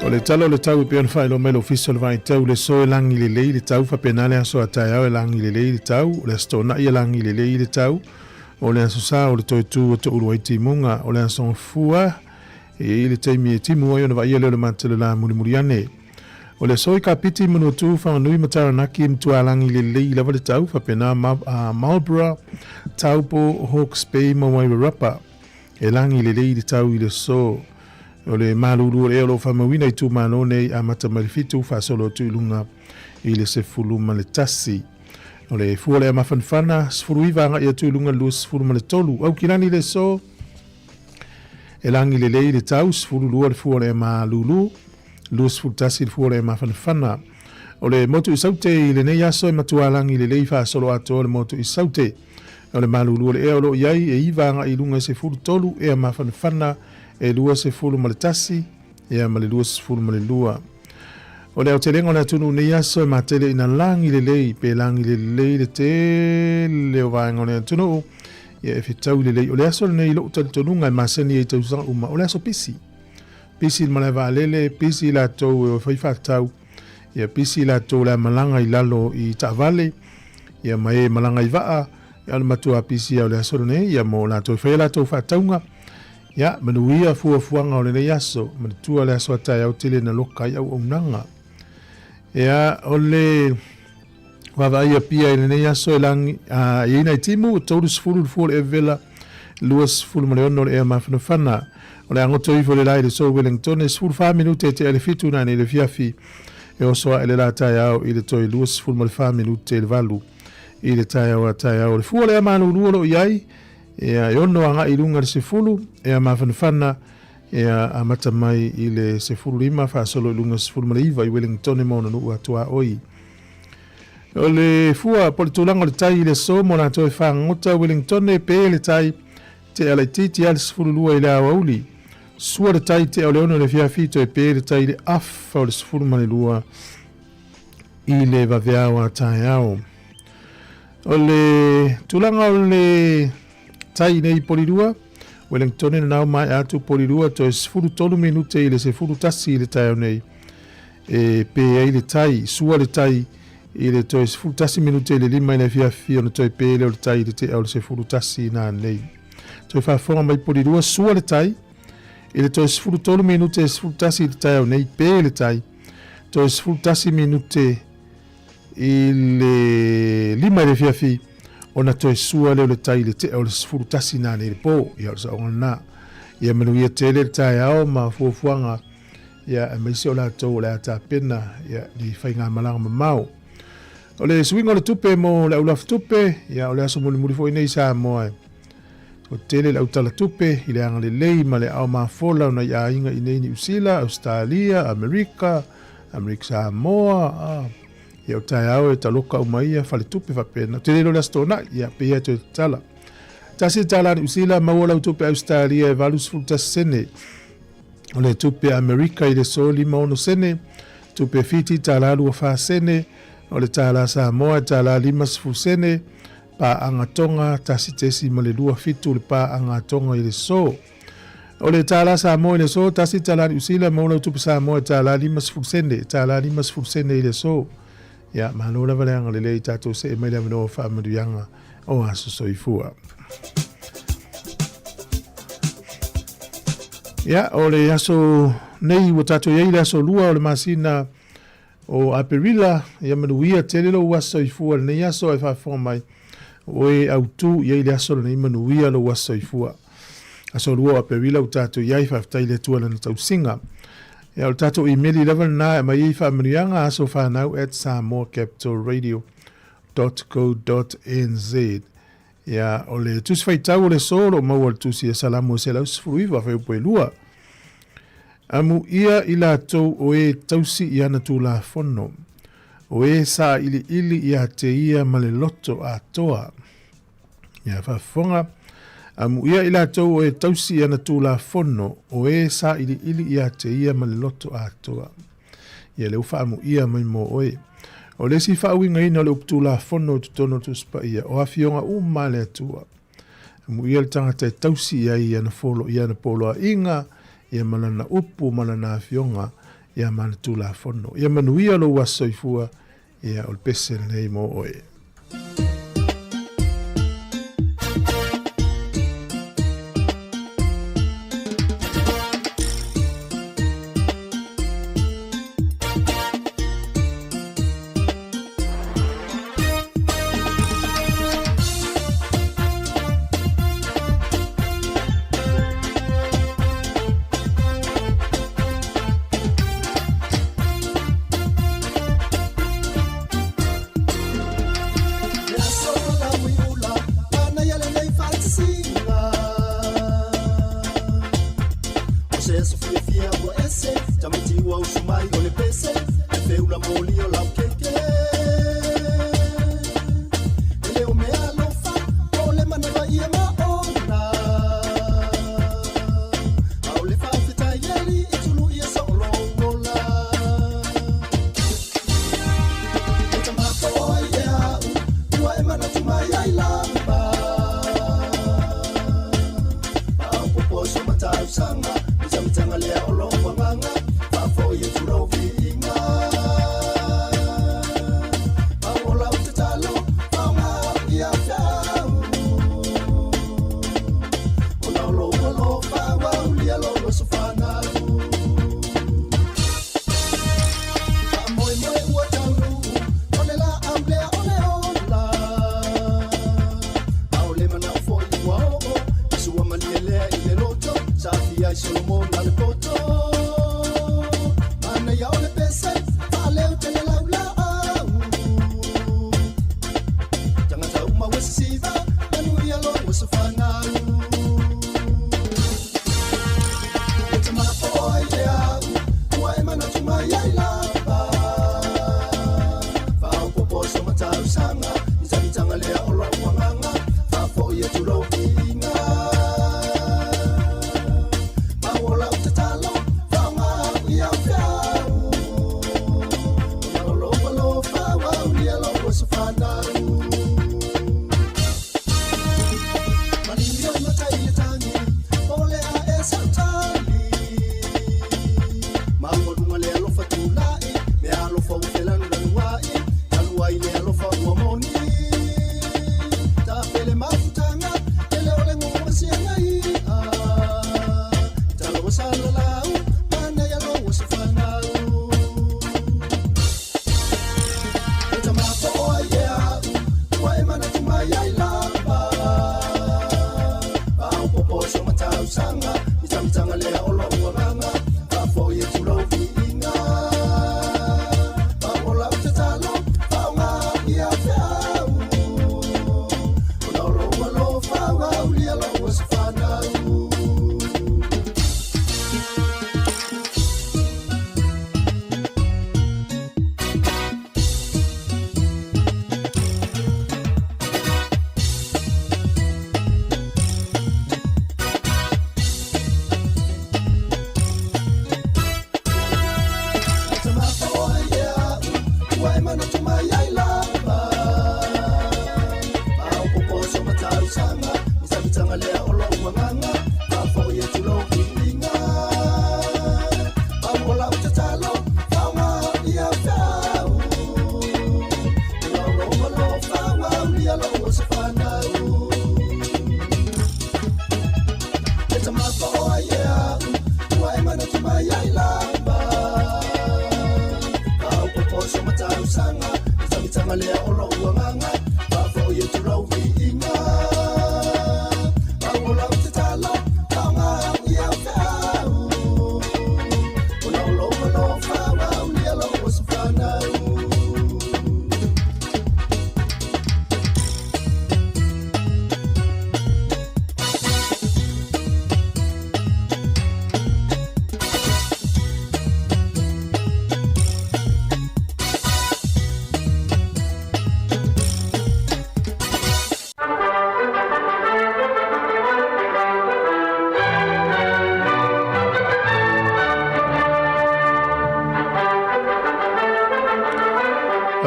O le tala o le tau e pei ona faailoa mai le Ofisa o le Vaitau, le aso e lagi lelei le tau, faapena le aso a taeao e lagi lelei le tau, o le Aso Toonai e lagi lelei le tau, o le Aso Sa o le toe tu o Toulu ai timuga, o le Aso Gafua e i ai le taimi e timu ai ona vaaia lea o le mata i le la mulimuli ane. O le aso i Kapiti, Manuatu, Whanganui ma Taranaki e matua lagi lelei lava le tau, faapena Marlborough, Taupo, Hawke's Bay ma Wairarapa. E lagi lelei le tau i le aso. O le malulu o le ea o lo o faamauina i itumalo nei amata mai le 7 faasolo atu i luga i le 11. O le fua o le ea mafanafana, 19 agai atu i luga i le 23. Aukilani le aso, e lagi lelei le tau, 12 le fua o le ea malulu, 21 le fua o le ea mafanafana. O le motu i Saute i lenei aso e matua lagi lelei faasolo atoa le motu i Saute. O le malulu o le ea o lo o i ai e 9 agai i luga i 13 ea mafanafana e 21 ia ma le 22. O le aotelega o le atunuu nei aso e matele ina lagi lelei pe lagi lelei le tele o vaega o le atunuu ia e fetaui lelei. O le aso lenei i lou talitonuga e masani ai i tausaga uma, o le aso pisi. Pisi le malae vaalele, pisi latou e o e fai faatau, ia pisi latou le a malaga i lalo i taavale, ia ma e malaga i vaa, ia o le matua pisi ia o le aso lenei, ia mo latou e fai a latou faatauga, ia manuia fuafuaga o lenei aso, manatua le aso a taeao tele na loka ai auaunaga. Ia, o le vaavaai Apia i lenei aso e lagi, a, i ai nai timu, 30 le fua o le Evela, 26 o le ea mafanafana. O le a goto ifo le la i le so Wellingtone, 14 minute e tea i le 7 nanei le fiafi, e oso ae le la taeao i le toe 24 minute i le 8 i le taeao a taeao. O le fua o le ea malulu o lo o i ai, ea, e ono agai i luga i le 10, ea mafanafana, ea amata mai i le 15 faasolo i luga 19 i Wellingtone ma ona nuu atuaoi. O le fua po o le tulaga o le tai i le aso mo latou e fagota Wellingtone pe le tai tea laitiiti a le 12 i le aoauli. Sua le tai tea o le 6 i le afiafi toe pe le tai i le afa o le 12 i le vaveao a taeao. O le tulaga o le tai nei i Polirua, Wellingtone nanao maea atu Polirua toe 13 minute i le 11 i le taeao nei. E pē ai le tai, sua le tai i le toe 11 minute i le 5 i le afiafi ona toe pē lea o le tai i le tea o le 11 nanei. Toe faafofoga mai Polirua, sua le tai i le toe 13 minute 11 i le taeao nei, pē le tai toe 11 minute i le 5 i le afiafi ona toe sua lea o le tai i le tea o le 11 nanei i le pō. Ia o le saoga lena. Ia manuia tele le taeao ma fuafuaga ia aemaise o latou o le a tapena ia ni faigamalaga mamao. O le suiga o le tupe mo le aulafu tupe, ia o le aso mulimuli foi nei Samoa e o tele le autala tupe i le agalelei ma le ao mafola o nai aiga i nei Niu Sila, Australia, Amerika, Amerika Samoa, a, ia o taeao e taloka uma ia faletupe faapena. Tele lo le aso Toonai, ia pei e toe tatala. Tasi tala Niu Sila, maua lau tupe Australia e 81 sene. O le tupe Amerika i le so 56 sene, tupe Fiti tālā 24 sene, o le tālā Samoa e tālā 50 sene, pāanga Tonga 1.27 le pāanga Tonga i le so. O le tālā Samoa i le so, tasi tālā Niu Sila, maua lau tupe Samoa e tālā 50 sene, tālā 50 sene i le so. Ia, malo lava le agalelei i tatou see mai le avanoa o faamanuiaga o aso soifua. Ia, o le aso nei ua tatou i ai le aso lua o le masina o Aperila, ia manuia tele lou aso soifua lenei aso ae faafofoga mai o oe autu i ai le aso lenei manuia lou aso soifua. Aso lua o Aperila ua tatou i ai, faafetai i le Atua lana tausiga. Ia, o le tatou imeli lava lena e aumai ai faamanuiaga asofanau@samoacapitalradio.co.nz. Ia, o le tusi faitau o le aso o lo o maua i le tusi a Salamo 119 fuaiupu e 2. Amuia i latou o e tausi i ana tulafono, o e sailiili ia te ia ma le loto atoa. Ia faafofoga, amuia i latou o e tausi i ana tulafono, o e sailiili ia te ia ma le loto atoa. Ia lea ua faamuia mai mo oe. O le isi faauigaina o le upu tulafono i totonu o le Tusi Paia, o afioga uma a le Atua. Amuia le tagata e tausi i ai i ana folo, i ana poloaiga, ia ma lana upu ma lana afioga. ia ma ana Tulafono. Ia manuia lou aso soifua, ia o le pese lenei mo oe.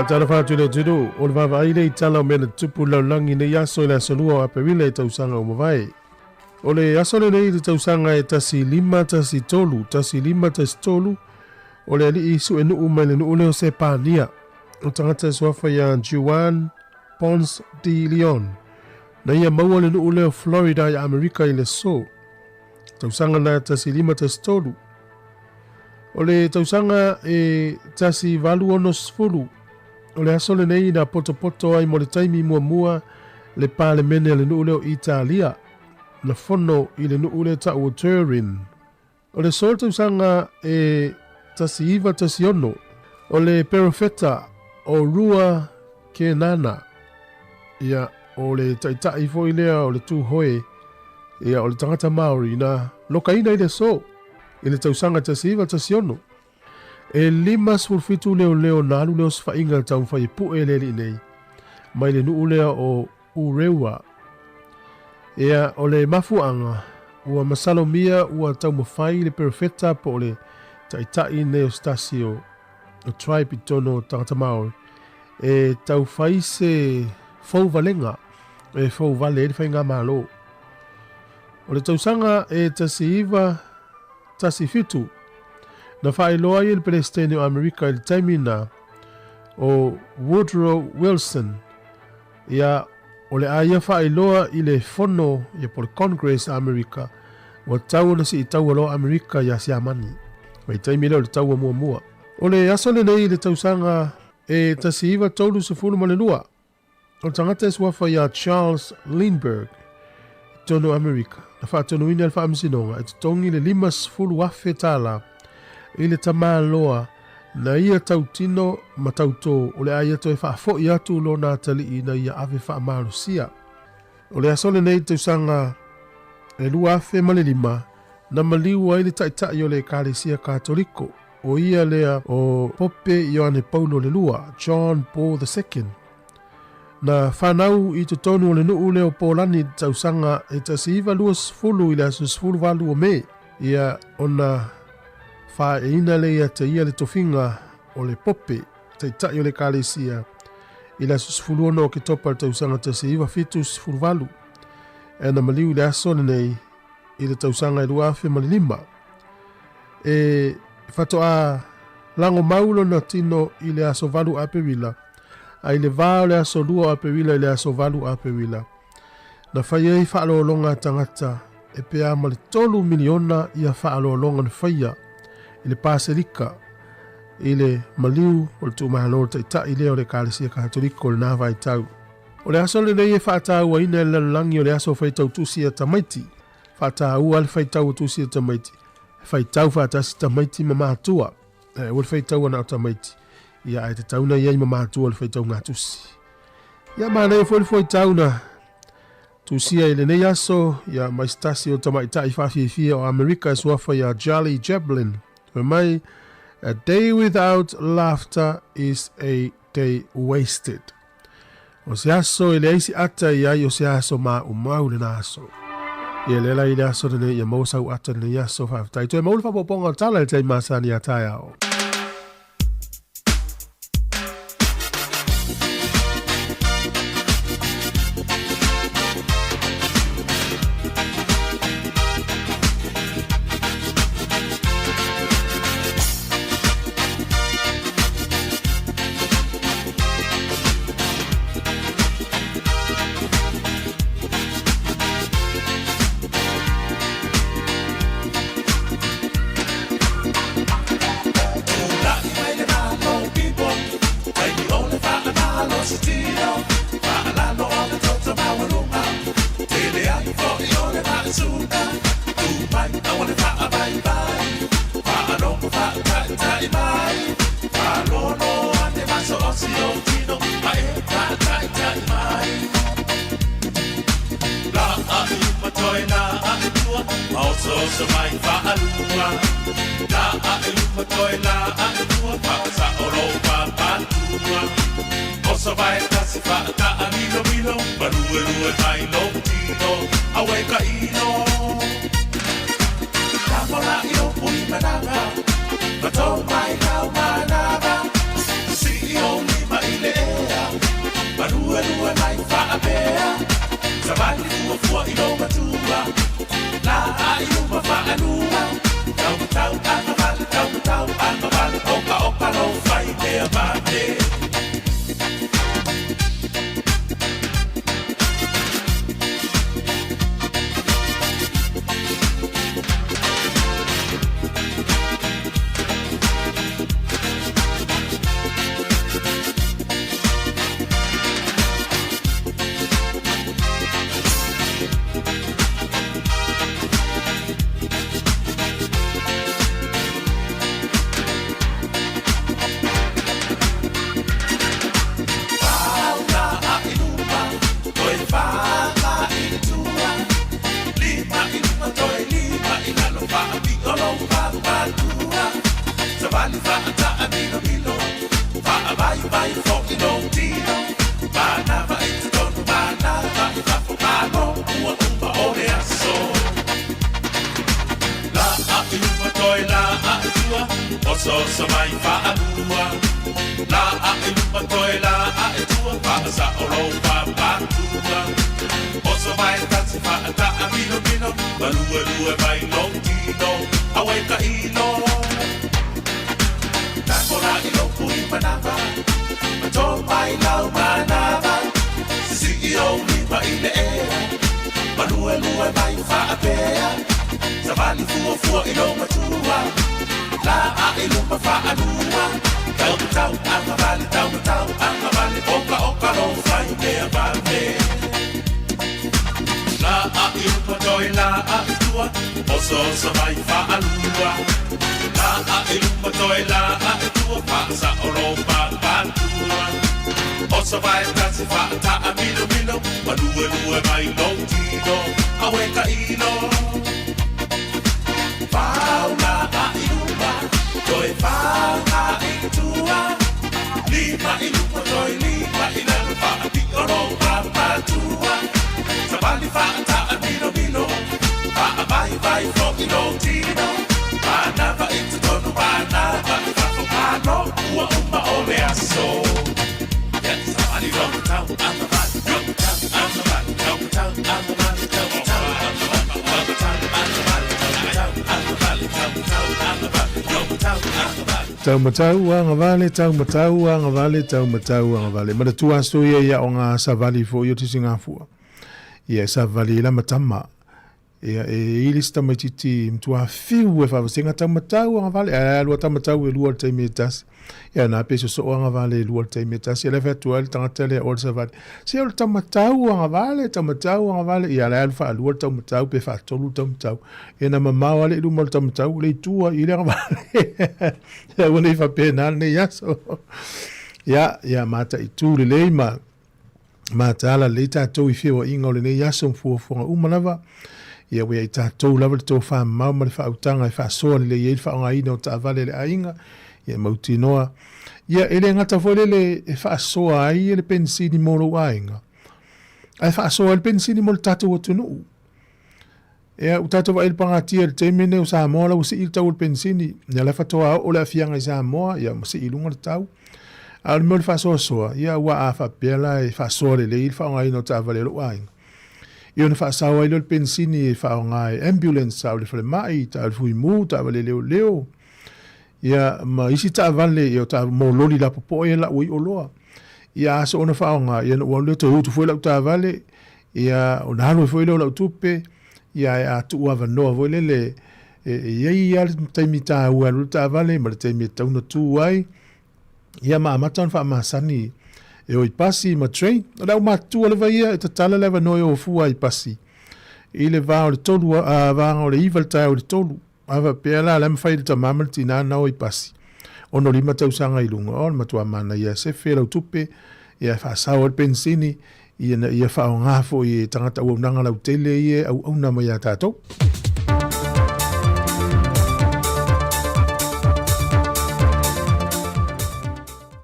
Faatalofa atu i le atunuu, o le vaavaai lea i tala o mea na tutupu i le lalolagi i nei aso i le aso 2 o Aperila i tausaga ua mavae. O le aso lenei i le tausaga e 1513, 1513, O le alii suenuu mai le nuu lea o Sepania, o le tagata e suafa ia Juan Ponce de Leon, na ia maua le nuu lea o Florida i Amerika i le aso tausaga na 1513. O le tausaga e 1860, o le aso lenei na potopoto ai mo le taimi muamua le Palemene a le nuu lea o Italia, na fono i le nuu lea tau o Turin. O le aso tausaga e 1916, o le perofeta o Rua Kenana, ia, o le taitai foi lea o le Tūhoe, ia, o le tagata Māori, na lokaina i le aso i le tausaga 1916. E 57 leoleo na alu le osofaiga i le taumafai e pue le alii nei mai le nuu lea o Ureua. Ia, o le mafuaaga, ua masalomia ua taumafai le perofeta po o le taitai nei o se tasi o tribe i totonu o tagata Maori e tau fai se fouvalega e fouvale ai le faigamalo. O le tausaga e 1917, na faailoa ai e le Peresetene o Amerika i le taimi na o Woodrow Wilson, ia, o le a ia faailoa i le Fono ia po o le Congress a Amerika, ua tatau ona siitaua loa Amerika iā Siamani. Mai taimi lea o le taua muamua. O le aso lenei i le tausaga e 1932, o le tagata e suafa iā Charles Lindbergh i totonu o Amerika, na faatonuina e le Faamasinoga e totogi le $50,000 tala i le tamaloa na ia tautino ma tautō o le a ia toe faafoi atu lona atalii ina ia ave faamalosia. O le aso lenei i le tausaga e 2005 na maliu ai le taitai o le Ekalesia Katoliko, o ia lea o Pope Ioane Paulo le Lua, John Paul II. Na fanau i totonu o le nuu lea o Polani i le tausaga e 1920 i le aso 18 o Me, ia ona faaeina lea ia te ia le tofiga o le Pope, taitai o le Ekalesia, i le aso 16 o Oketopa i le tausaga 1978. E na maliu i le aso lenei i le tausaga e 2005. E faatoa lagomau lona tino i le aso 8 Aperila, a i le va o le aso 2 o Aperila i le aso 8 Aperila, na fai ai faalologa a tagata e pe a ma le 3 miliona ia faalologa na faia i le Paselika i le maliu o le tuumalo o le taitai lea o le Ekalesia Katoliko i lena vaitau. O le aso lenei e faatauaina e le lalolagi o le aso faitau tusi a tamaiti. Faataua le faitau o tusi a tamaiti. E faitau faatasi tamaiti ma matua. E aua le faitau ana o tamaiti. Ia ae tatau na iai ma matua le faitau ngā tusi. Ia manaia foi le faitau na tusia i lenei aso, ia mai se tasi o tamaitai faafiafia o Amerika e suafa ia Charlie Chaplin. Fai mai, A day without laughter is a day wasted. O se aso e leai se ata i ai o se aso maumau lena aso. Ia lea la i le aso lenei ia maua sau ata lenei aso faafetai. Toe maua le faaopoopoga o le tala i le taimi masani a taeao. Osooso mai faalua, La ae luma toe la ae tua, Faasao lou papatua. Oso vae tasi faataa milomilo, Maluelue mai lou tino, Auē tailo. Tako la i lou pui manava, Ma tō mai lau manava, Sisii ou lima i le ea, Maluelue mai faapea, Savali fuafua i lou matua, La ae luma faalua, Tau matau agavale, tau matau agavale, Oka oka lou fai mea vave. La ae luma toe la ae tua, Osooso mai faalua, La ae luma toe la ae tua, Faasao lou papatua. Oso vae tasi faataa milomilo, Maluelue mai lou tino, Auē tailo. Fau la ae luma, toe fau ae tua, Lima i luma toe lima i lalo, Faapio lou papatua. Savali faataa milomilo, Faavaivai foi lou tino, Manava i totonu, manava i fafo, Malo ua uma o le aso. Savali lou matau agavale, tau matau agavale, tau matau agavale, tau matau agavale, tau matau agavale, tau matau agavale, tau matau agavale, tau matau agavale. Tau matau agavale, tau matau agavale, tau matau agavale. Manatua aso ia ia o ngā savali fo i o tisigafua. Ia e savali la matama. Ia e ili se tamaititi matua fiu e faavasega taumatau agavale, ae alu a taumatau e lua i le taimi e tasi. Ia na pe sosoo agavale e lua i le taimi e tasi. Ia la e fai atu ai le tagata lea o le savali, se o le taumatau agavale, taumatau agavale. Ia la e alu faalua le taumatau pe faatolu le taumatau. Ia na mamao lava le i luma o le taumatau, le itu ai i le agavale. Ia aua ne i faapena lenei aso. Ia, ia mataitu lelei ma mataala lelei tatou i feoaiga o lenei aso ma fuafuaga uma lava. Ia ua ia i tatou lava le tofamamao ma le faautaga e faasoa lelei ai le faaaogaina o taavale a le aiga, ia e mautinoa. Ia e le gata foi lele e faasoa ai le penisini mo lou aiga, ae faasoa ai le penisini mo le tatou atunuu. Ia, ua tatou vaai i le pagatia i le taimi lenei o Samoa, la ua sii le tau o le penisini. Ia, la e faatoa oo le aafiaga i Samoa, ia ma sii i luga le tau. A o le mea o le faasoasoa, ia aua a faapea la e faasoa lelei le faaaogaina o taavale a lou aiga, ia ona faasao ai lea o le penisini e faaaoga e ambulance, taavale falemai, taavale fuimu, taavale leoleo, ia ma isi taavale, ia o taavale mo loli lapopoa ia e lau ai oloa. Ia a soona faaaoga, ia ona ou alu lea toe utu foi lau taavale, Ia, ona alu ai foi lea o lau tupe, ia ae a tuu avanoa foi lele, e i ai lava le taimi taua e alu ai le taavale ma le taimi e tatau ona tu ai, ia ma amata ona faamasani e o i pasi ma train. O le aumatutua lava ia e tatala le avanoa e o fua ai i pasi i le va o le tolu, a, vaega o le iva i le taeao i le tolu. A faapea la, la e mafai e le tama ma le tinā ona o i pasi, 65 tausaga i luga, o le matua manaia e sefe lau tupe, ia e faasao ai le penisini, ina ia faaaoga foi e tagata auaunaga lautele ia e auauna mai ia tatou.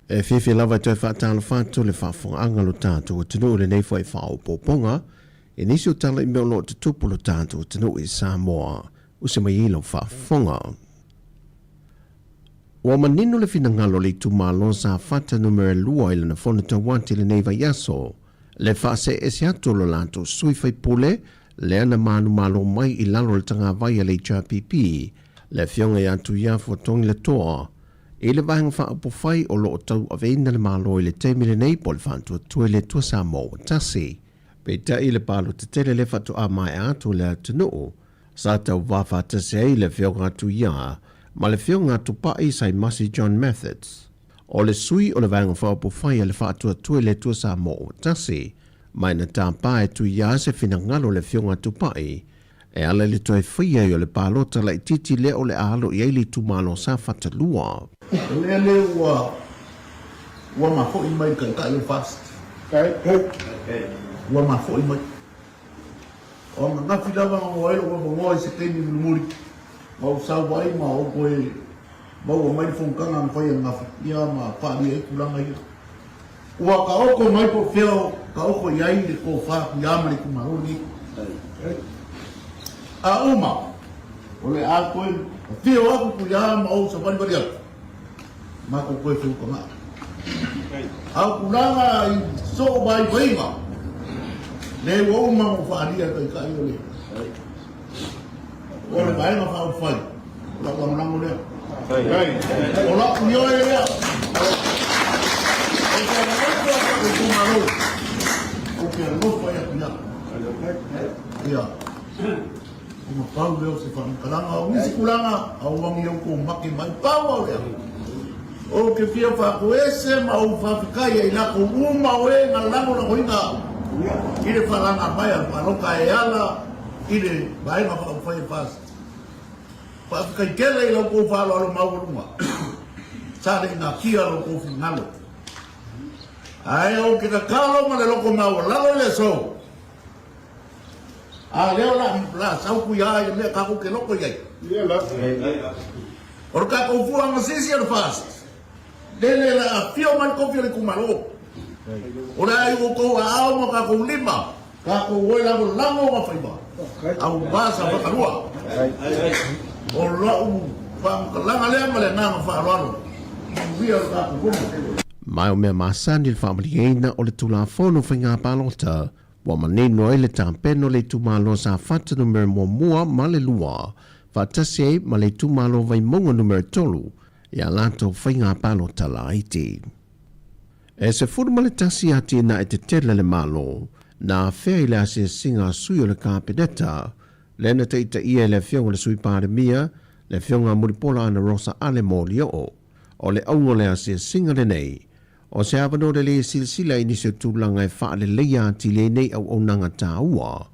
E fiafia lava e toe faatalofa atu le faafofogaaga lo tatou atunuu i lenei foi faaopoopoga i nisi o tala i mea o lo o tutupu lo tatou atunuu i Samoa. Usi mai ai lau faafofoga. Ua manino le finagalo o le itumalo Safata numera 2 i lana fono tauati i lenei vaiaso, le faaseese atu o lo latou sui faipule lea na manumalo mai i lalo o le tagavai a le HRPP, le Afioga ia Tuiafu Togilatoa, i le Vaega Faaupufai o lo o tauaveina le Malo i le taimi lenei po o le Faatuatua i le Atua Samoa ua Tasi. Peitai i le palota tele lea faatoa maea atu le atunuu, Sa tauva faatasi ai le Afioga a Tuia ma le Afioga a Tupai Saimasi John Methods. O le sui o le Vaega Faaupufai a le Faatuatua i le Atua Samoa ua tasi, mai na tapa e Tuia se finagalo o le Afioga a Tupai e ala i le toe faia ai o le palota laitiiti lea o le a alo i ai le itumalo Safata 2. O le mea lea ua ua mafo'i mai le Taitai o le FAST. Ua mafo'i mai. O ananafi lava na maua ai lou avanoa i se taimi mulimuli na ou sau ai ma ou toe maua mai le fonotaga na fai ananafi, ia ma faaalia ai tulaga ia. Ua taoto mai po o fea o taoto i ai le tofa Tuia ma le itumalo lenei. A uma, o le a toe. Afio atu Tuiā ma ou savalivali atu, matou toe feutagaʻi. A o tulaga i soo vaivaiga, lea ua uma ona ou faaalia e Taitai o le o le Vaega Faaupufai, o lau lagolago lea. O lau ioe lea. Ou te alofa i lou itumalo. Ou te alofa ia Tuiā. Ia. Ona pau lea o se faamatalaga o nisi tulaga, auagi outou make mai. Pau au lea. Ou te fia faatoese ma ou faafetai ia i latou uma o e na lagolagoina au i le faalaga mai a le palota e ala i le Vaega Faaupufai e FAST. Faafetai tele i la outou faaaloalo maualuga sa le i natia lo outou finagalo. Ae ou te tatalo ma le loto maualalo i le aso, A lea o le a sau Tuiā i le mea tatou te loto i ai. O le tatou fua gasisi o le FAST, lele le a afio mai le tofi o le itumalo. O le a i outou aao ma tatou lima, tatou o e lagolago ona faiva, aua Safata 2. O lau faamatalaga lea ma le agaga faaaloalo. Manuia le tatou Fono. Ma o mea masani le faamalieina o le Tulafono o Faiga Palota Ua manino ai le tapena o le itumalo Safata numera muamua ma le lua, faatasi ai ma le itumalo Vaimauga numera tolu i a latou faiga palota laiti. E 11 atinae tetele a le Malo na afea i le asiasiga a sui o le Kapeneta, lea na taitaia e le Afioga i le Sui Palemia, le Afioga a Mulipola Anarosa Ale Molioo. O le auga o le asiasiga lenei, O se avanoa lelei e silasila i nisi o tulaga e faaleleia atili ai nei auaunaga taua,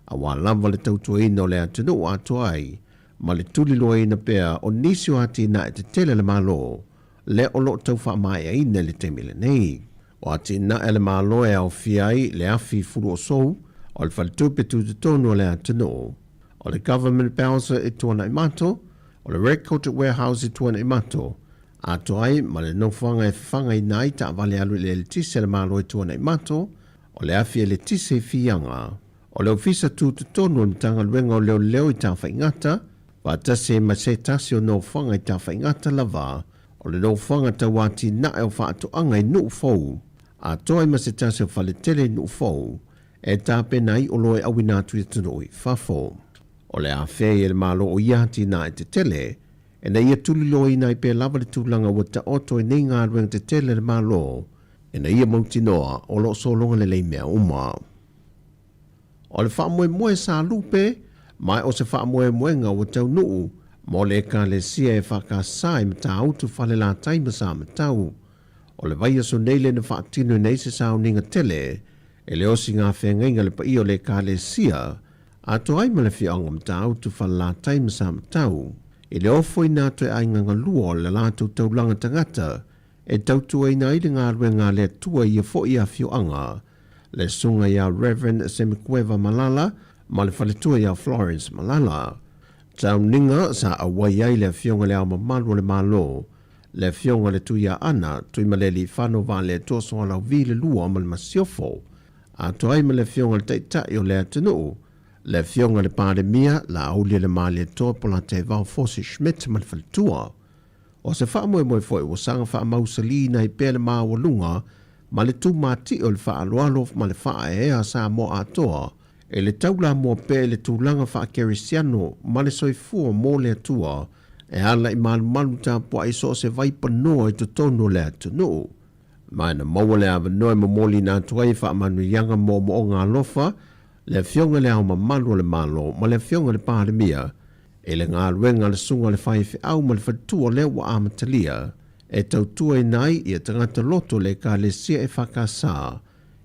aua lava le tautuaina o le atunuu atoa ai ma le tuliloaina pea o nisi o atinae tetele a le Malo lea o lo o tau faamaeaina i le taimi lenei. O atinae a le Malo e aofia ai le afi fuluosou, o le faletupe tutotonu o le atunuu, o le Government Bowser i Tuanaimato, o le Record Warehouse i Tuanaimato, Atoa ai ma le nofoaga e fafagaina ai taavale alu i le eletise a le Malo i Tuanaimato, o le afi eletise i Fiaga, o le Ofisa Tutotonu o le Matagaluega o Leoleo i Tafaigata, faatasi ai ma se tasi o nofoaga i Tafaigata lava, o le nofoaga tau atinae o faatoaga i Nuufou, atoa ai ma se tasi o faletele i Nuufou, e tapena ai oloa e auina atu i atunuu i fafo. O le afea i e le Malo o ia atinae tetele, Ina ia tuliloaina ai pea lava le tulaga ua taoto ai nei galuega tetele a le Malo, ina ia mautinoa o lo o sologa lelei mea uma. O le faamoemoe sa lupe, ma o se faamoemoega ua taunuu mo le Ekalesia EFKS i Matautu Falelatai ma Samatau. O le vaiaso nei lea na faatinoina ai se sauniga tele e le osiga feagaiga a le paia o le Ekalesia, Atoa ai ma le afioaga o Matautu, Falelatai ma Samatau, i le ofoina atu e aiga galua o le latou taulaga tagata e tautuaina ai le galuega a le Atua i ia foi afioaga, le Susuga ia Rev. Semikueva Malala ma le faletua ia Florence Malala. Sauniga sa auai ai le Afioga i le Ao Mamalu o le Malo, le Afioga i le Tuiaana Tuimalealiifano Vaaletoa Soalauvi le Lua ma le Masiofo, Atoa ai ma le Afioga i le Taitai o le atunuu, le Afioga i le Palemia, Laaulialemalietoa Polataivao Fosi Schmidt ma le faletua. O se faamoemoe foi ua saga faamausaliina ai pea le maualuga ma le tumatie o le faaaloalo ma le faaeaea a Samoa atoa e le taulamua pea i le tulaga faakerisiano ma le soifua mo le Atua e ala i malumalu tapuai so o se vaipanoa i totonu o le atunuu. Ma na maua le avanoa e momoliina atu ai e faamanuiaga moomooga alofa le Afioga i Le Ao Mamalu o le Malo ma le Afioga i le Palemia i le galuega a le Susuga i le Faifeau ma le Faletua lea ua amatalia e tautuaina ai ia tagata loto o le Ekalesia EFKS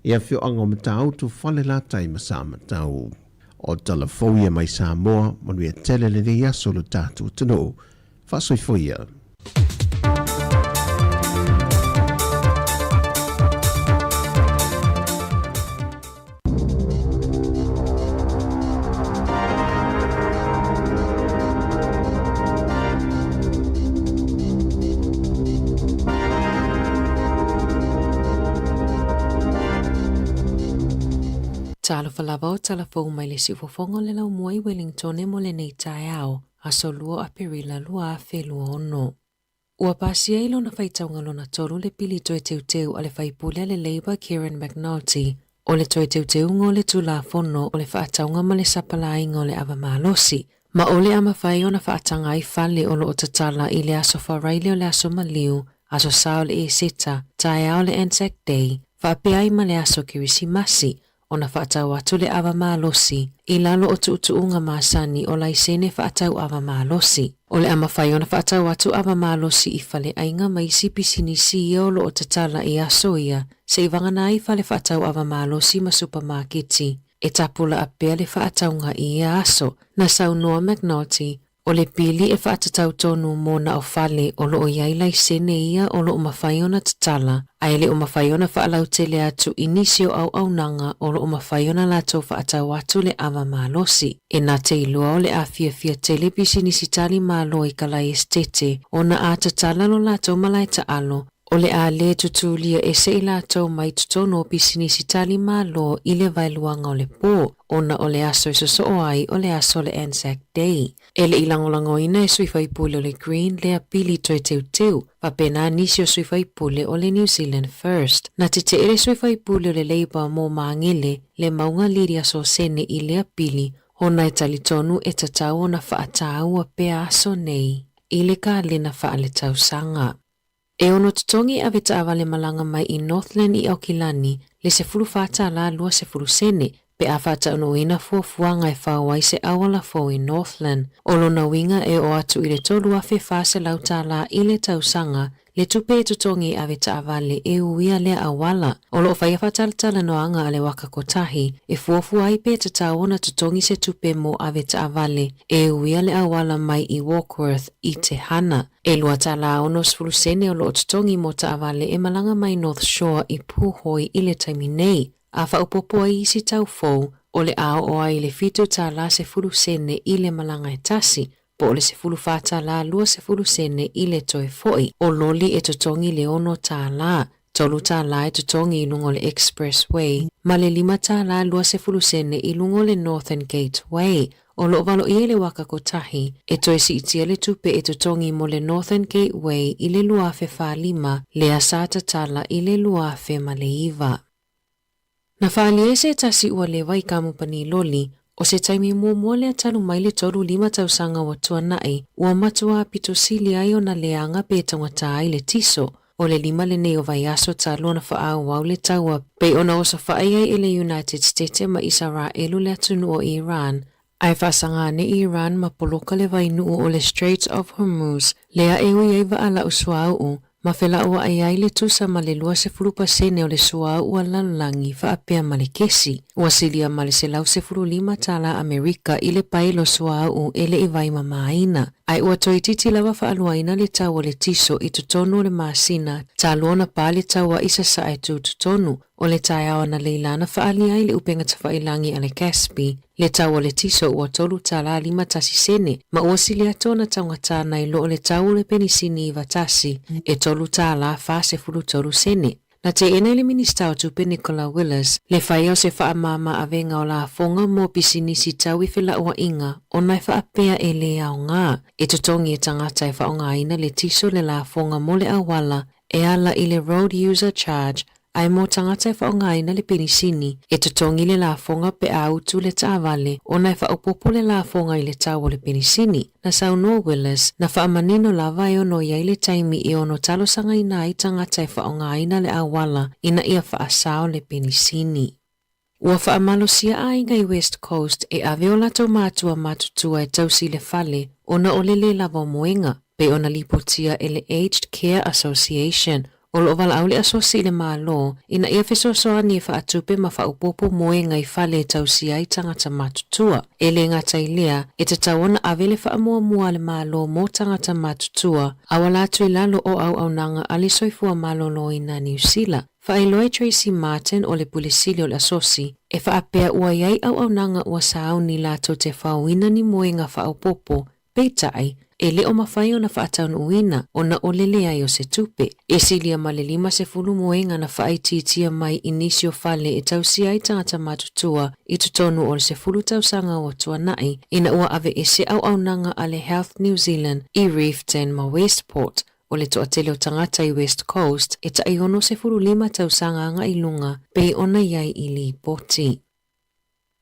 i afioaga o Matautu, Falelatai ma Samatau. O tala fou ia mai Samoa, manuia tele lenei aso lo tatou atunuu. Faasoifua ia. Talofa lava o tala fou mai le siufofoga o le laumua i Wellingtone mo lenei taeao. aso 2 o Aperila 2026. Ua pasia i lona faitauga lona tolu le pili toe teuteu a le faipule a le Labour Kieran McNulty o le toe teuteuga o le Tulafono o le Faatauga ma le Sapalāiga o le Ava Malosi, ma o le a mafai ona faataga ai fale o lo o tatala i le aso Faraile o le Aso Maliu, Aso Sa o le Eseta, taeao o le Anzac Day, faapea ai ma le aso Kerisimasi, ona faatau atu le ava malosi i lalo o tuutuuga masani o laisene faatau ava malosi. O le a mafai ona faatau atu ava malosi i faleaiga ma isi pisinisi ia o lo o tatala i aso ia se i vagana ai fale faatau ava malosi ma supamaketi e tapulaa pea le faatauga i ia aso. Na saunoa McNulty, O le pili e faatatau tonu mo na o fale o lo o i ai laisene ia o lo o mafai ona tatala, ae le o mafai ona faalautele atu i nisi o auaunaga o lo o mafai ona latou faatau atu le ava malosi. E na te iloa o le a fiafia tele pisinisi tali malo i ka laesetete ona a tatala lo latou malae taalo, o le a lē tutulia ese i latou mai totonu o pisinisi tali malo i le vaeluaga o le pō, ona o le aso e sosoo ai o le aso o le Anzac Day. E le i lagolagoina e sui faipule o le Green lea pili toe teuteu, faapena nisi o sui faipule o le New Zealand First. Na tetee le sui faipule o le Labour mo Magele, le mauga Lydia Sosene i lea pili, ona e talitonu e tatau ona faataua pea aso nei i le kalena faaletausaga. E ono totogi ave taavale malaga mai i Northland i Aukilani le $14.20 sene pe a faataunuuina fuafuaga e fao ai se auala fou i Northland. O lona uiga e oo atu i le $3,400 i le tausaga le tupe e totogi e ave taavale e uia lea auala. O lo o faia faatalatalanoaga a le Waka Kotahi e fuafua ai pe tatau ona totogi se tupe mo ave taavale e uia le auala mai i Warkworth i Te Hana. E $2.60 sene o lo o totogi mo taavale e malaga mai North Shore i Pūhoi i le taimi nei, a faaopoopo ai isi tau fou, o le a oo ai i le $7.10 sene i le malaga e tasi, po o le $14.20 sene i le toe foi. O loli e totogi le $6, $3 e totogi i luga o le Expressway, ma le $5.20 sene i luga o le Northern Gateway. O lo o valoia i le Waka Kotahi, e toe siitia le tupe e totogi mo le Northern Gateway i le 2045, lea sa tatala i le 2009. Na faaalia ai se tasi ua leva i kamupani loli, o se taimi muamua lea talu mai le 35 tausaga ua tuanai, ua matua pito sili ai ona leaga pe taugata ai le tiso. O le lima lenei o vaiaso talu ona faaauau le taua pei ona osofai ai e le United Stete ma Isaraelu le atunuu o Iran, ae faasaga ane Iran ma poloka le vainuu o le Straits of Hormuz, lea e ui ai vaa lau suauu ma felauai ai le tusa ma le 20% o le suauu a le lalolagi faapea ma le kesi. Ua silia ma le $115 Amerika i le paelo suauu e le i vaimamaina, ae ua toeitiiti lava faaluaina le tau o le tiso i totonu o le masina talu ona pa le taua i Sasae tutotonu. O le taeao analeila na faaalia ai le upega tafailagi a le Caspi le tau o le tiso ua $3.51 ma ua sili atu ona taugata nai lo o le tau o le penisini 91 e $3.43. Na teena e le Minista o Tupe Nicola Willis le faia o se faamama avega o lafoga mo pisinisi tau i felauaiga ona e faapea e lē aoga e totogi e tagata e faaaogaina le tiso le lafoga mo le auala e ala i le Road User Charge ae mo tagata e faaaogaina le penisini, e totogi le lafoga pe a utu le taavale ona e faaopoopo le lafoga i le tau o le penisini. Na saunoa Willis, na faamanino lava e ono i ai le taimi e ono talosagaina ai tagata e faaaogaina le auala ina ia faasao le penisini. Ua faamalosia aiga i West Coast e ave o latou matua matutua e tausi i le fale ona o le lē lava o moega, pei ona lipotia e le Aged Care Association. O lo o valaau le asosi i le Malo ina ia fesoasoani e faatupe ma faaopoopo moega i fale e tausia ai tagata matutua. E le gata i lea, e tatau ona ave le faamuamua a le Malo mo tagata matutua auala atu i lalo o auaunaga a le Soifua Maloloina Niu Sila. Faailoa e Tracey Martin o le Pule Sili o le Asosi, e faapea ua i ai auaunaga ua sauni latou te faoina ni moega faaopoopo. Peitai, e le o mafai ona faataunuuina ona o le leai o se tupe. E silia ma le 50 moega na faaitiitia mai i nisi o fale e tausia ai tagata matutua i totonu o le 10 tausaga ua tuanai ina ua aveese auaunaga a le Health New Zealand i Reefton ma Westport. O le toatele o tagata i West Coast e tai 65 tausaga agai i luga pei ona i ai i Lipoti.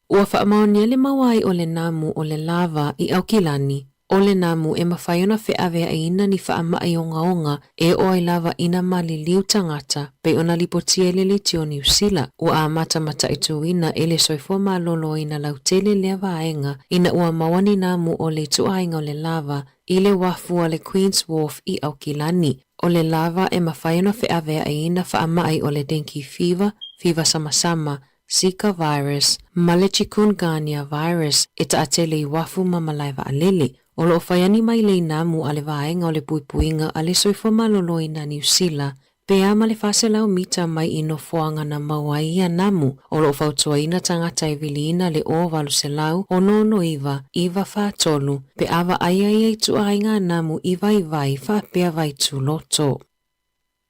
Ua faamaonia le maua ai o le namu o le lava i Aukilani, o le namu e mafai ona feaveaiina ni faamai ogaoga e oo ai lava ina maliliu tagata, pei ona lipotia i le leitio Niu Sila. Ua amata mataituina e le soifua maloloina lautele lea vaega ina ua maua ni namu o le ituaiga o le lava i le uafu a le Queen's Wharf i Aukilani. O le lava e mafai ona feaveaiina faamai o le dengue fever, fiva samasama, Zika virus, ma le Chikungunya virus e taatele i uafu ma malae vaalele. O lo o fai ani mailei namu a le Vaega o le Puipuiga a le Soifua Maloloina Niu Sila, pe a ma le 400 mita mai i nofoaga na maua ai ia namu. O lo o fautuaina tagata e viliina le o 800 669 943 pe a vaaia ia ituaiga namu i vaivai faapea vaituloto.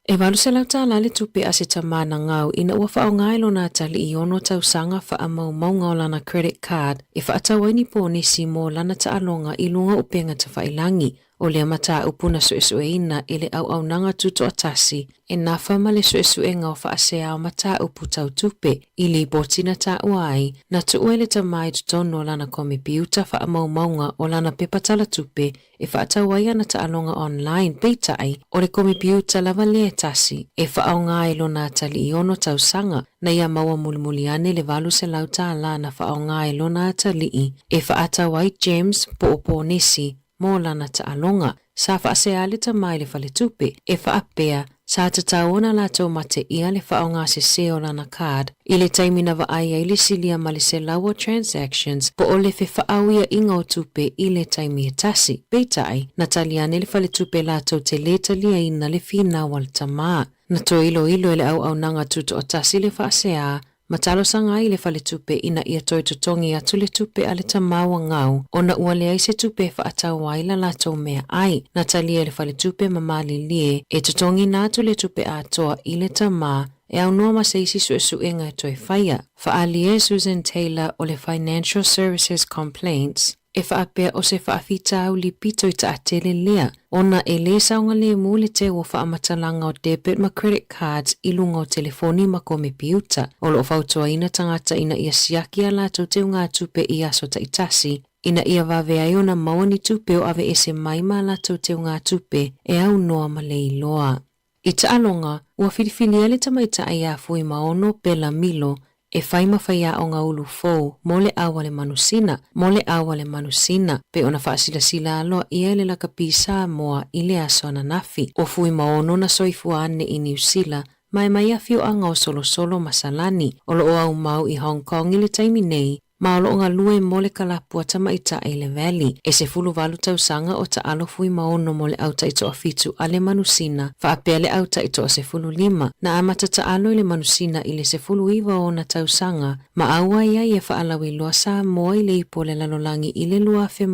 E 800 tala le tupe a se tama na gau ina ua faaaoga e lona atalii i ono tausaga faamaumauga o lana credit card e faatau ai ni ponesi mo lana taaloga i luga o upega tafailangi. O lea mataupu na suesueina e le Auaunaga Tutoatasi e nafa ma le suesuega o faasea o mataupu tau tupe i lipoti na taua ai na tuua e le tama i totonu o lana komepiuta faamaumauga o lana pepa talatupe e faatau ai ana taaloga online, peitai, o le komepiuta lava lea e tasi e faaaoga ai lona atalii ono tausaga na ia maua mulimuli ane le 800 tala na faaaoga ai lona atalii e faatau ai gems po o ponesi mo lana taaloga. Sa faasea le tama i le faletupe e faapea sa tatau ona latou mateia le faaaoga sese o lana card i le taimi na vaai ai le silia ma le 100 o transactions po o le fefaauiaiga o tupe i le taimi e tasi. Peitai, na tali ane le faletupe latou te lē taliaina le finau a le tama. Na toe iloilo e le auaunaga tutoatasi le faasea ma talosaga ai i le faletupe ina ia toe totogi atu le tupe a le tama ua gau ona ua leai se tupe e faatau ai la latou meaai. Na talia e le faletupe ma malilie e totogiina atu le tupe atoa i le tama e aunoa ma se isi suesuega e toe faia. Faaalia e Susan Taylor o le Financial Services Complaints, e faapea o se faafitauli pito i taatele lea, ona e lē saogalemu le teu o faamatalaga o debit ma credit cards i luga o telefoni ma komepiuta. O lo o fautuaina tagata ina ia siaki a latou teugatupe i aso taitasi, ina ia vave ai ona maua ni tupe o aveese mai ma latou teugatupe e aunoa ma le iloa. I taaloga, ua filifilia le tamaitai ia Fuimaono Pela Milo e fai ma faiaoga ulu fou mo le au a le manusina, mo le au a le manusina, pei ona faasilasila aloaia e le lakapi Samoa i le aso ananafi. O Fuimaono na soifua ane i Niu Sila ma e mai afioaga o Solosolo ma Salani, o lo o aumau i Hong Kong i le taimi nei, ma o lo o galue mo le kalapu a tamaitai le Valley. E 18 tausaga o taalo Fuimaono mo le au taitoafitu a le manusina, faapea le au taitoa 15, na amata taalo i le manusina i le 19 o ona tausaga, ma auai ai e faalauiloa Samoa i le ipu o le lalolagi i le 2006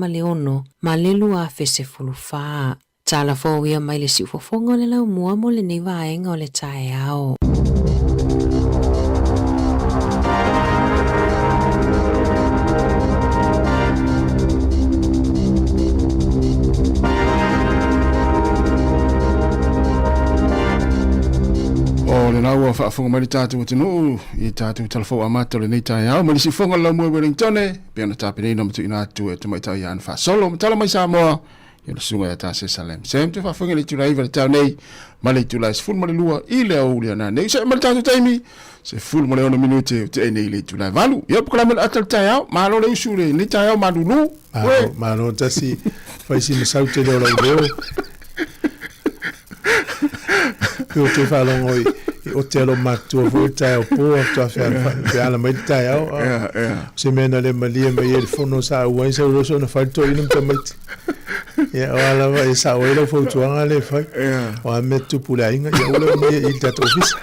ma le 2014. Tala fou ia mai le siufofoga o le laumua mo lenei vaega o le taeao. O lena ua faafofoga mai le tatou atunuu i tatou talafou amata o lenei taeao mai le siufofoga o le laumua i Wellingtone pei ona tapenaina ma tuuina atu e tamaitai ia Ana Faasolo. Matala mai Samoa i le susuga ia Tase Salem. Sam te faafofoga i le itula 9 i le taeao nei ma le itula 12 i le aoauli ana nei. Se ma le tatou taimi, 16 minute o te nei i le itula 8. Ia pokolamu le ata le taeao, malo le usu le nei taeao malulu. Malo, malo tasi fai si masau te leo lau leo. Pe o te whalongo i, i o te alo matua fo i taeao po a toa whea whea ala mai te taeao. Se mea na le malie mai e le fono sa uai sa uroso na whaito ina mtamaiti. Ia, o ala wa e sa oi lau fautuaga le fai. O a mea tupu le aiga, ia ula mai i le tatou ofisa.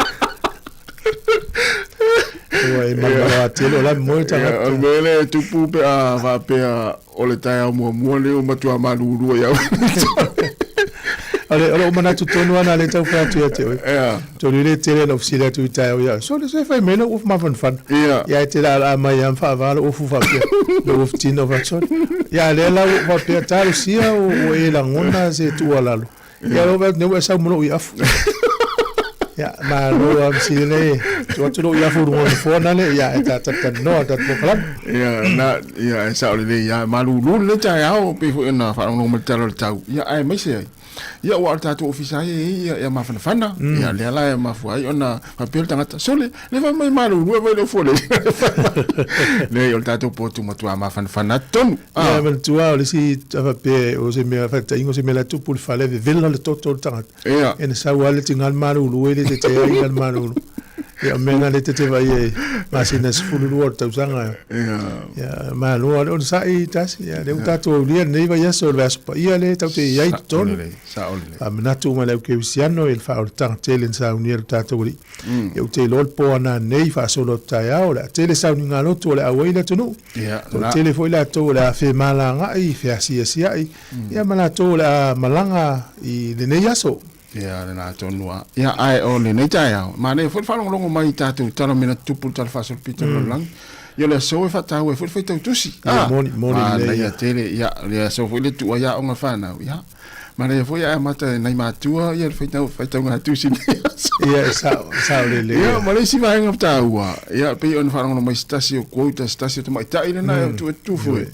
Ua e malomalo tele o la moe tagata. O le mea lea e tupu pe a faapea o le taeao muamua lenei ua matua malulu ai au. O le o lou manatu tonu lava lena lea e tau fai atu ia te oe. Tonu le tele na ou fesili atu i taeao ia oe, sole se fai mai lou ufu mafanafana. Ia e te laalaa mai lava ma faava lou ufu faapea, lou ufu tino fai atu, sole. Ia a lea la ua ou faapea, talosia ua e lagona se tuualalo. Ia lou vaai atu nei ua e sau ma lou iafu. Ia, malo lava fesili le tuu atu lou iafu i luga o le nofoa na le, ia e ta talatalanoa le tatou polokalame. Ia, na, ia, e sao lelei lava. E malulu lenei taeao, pei foi ona faalogologo mai le tala o le tau, ia, aemaise ai, ia, aua o le tatou ofisa e i ai, ia, ia mafanafana. Ia, lea la e mafua ai ona faapea le tagata, sole, le fai mai malulu e fai le fole. Leai, o le tatou potu matua mafanafana atu tonu. Ia, manatua o le isi faapea o se mea faataitaiga o se mea la e tupu i le fale, vevela le toto o le tagata. Ia na sau lava le tina le malulu e le tete ai le malulu. Ia o mea na le tete vai e masina 12 o le tausaga. Ia malo lava le onosai tasi. Ia lea ua tatou aulia lenei vaiaso o le vaiaso paia lea tatou te i ai i totonu. Faamanatu uma i le au kerisiano i le faaolataga tele na saunia e lo tatou Alii. Ia ou te iloa le po ananei faasolo atu taeao o le a tele sauniga lotu o le a auai le atunuu. Toatele foi latou o le a femalagaai, feasiasiai, ia ma latou o le a malaga i lenei aso. Ia, lena tonu lava. Ia, ae o lenei taeao, manaia foi le faalogologo mai i tatou tala o mea na tutupu i le Tala Faasolopito o le Lalolagi. Ia, o le aso e faataua ai foi le faitau tusi. Ia, moni, moni lelei. Manaia tele. Ia, o le aso foi le tuu ai aoga fanau. Ia, manaia foi ae amata e nai matua ia le faitau, faitauga tusi i lenei aso. Ia, e sao, e sao lelei. Ia, ma le isi vaega taua, ia, pei ona faalogologo mai se tasi o quota, se tasi o tamaitai lena e tuu atu foi.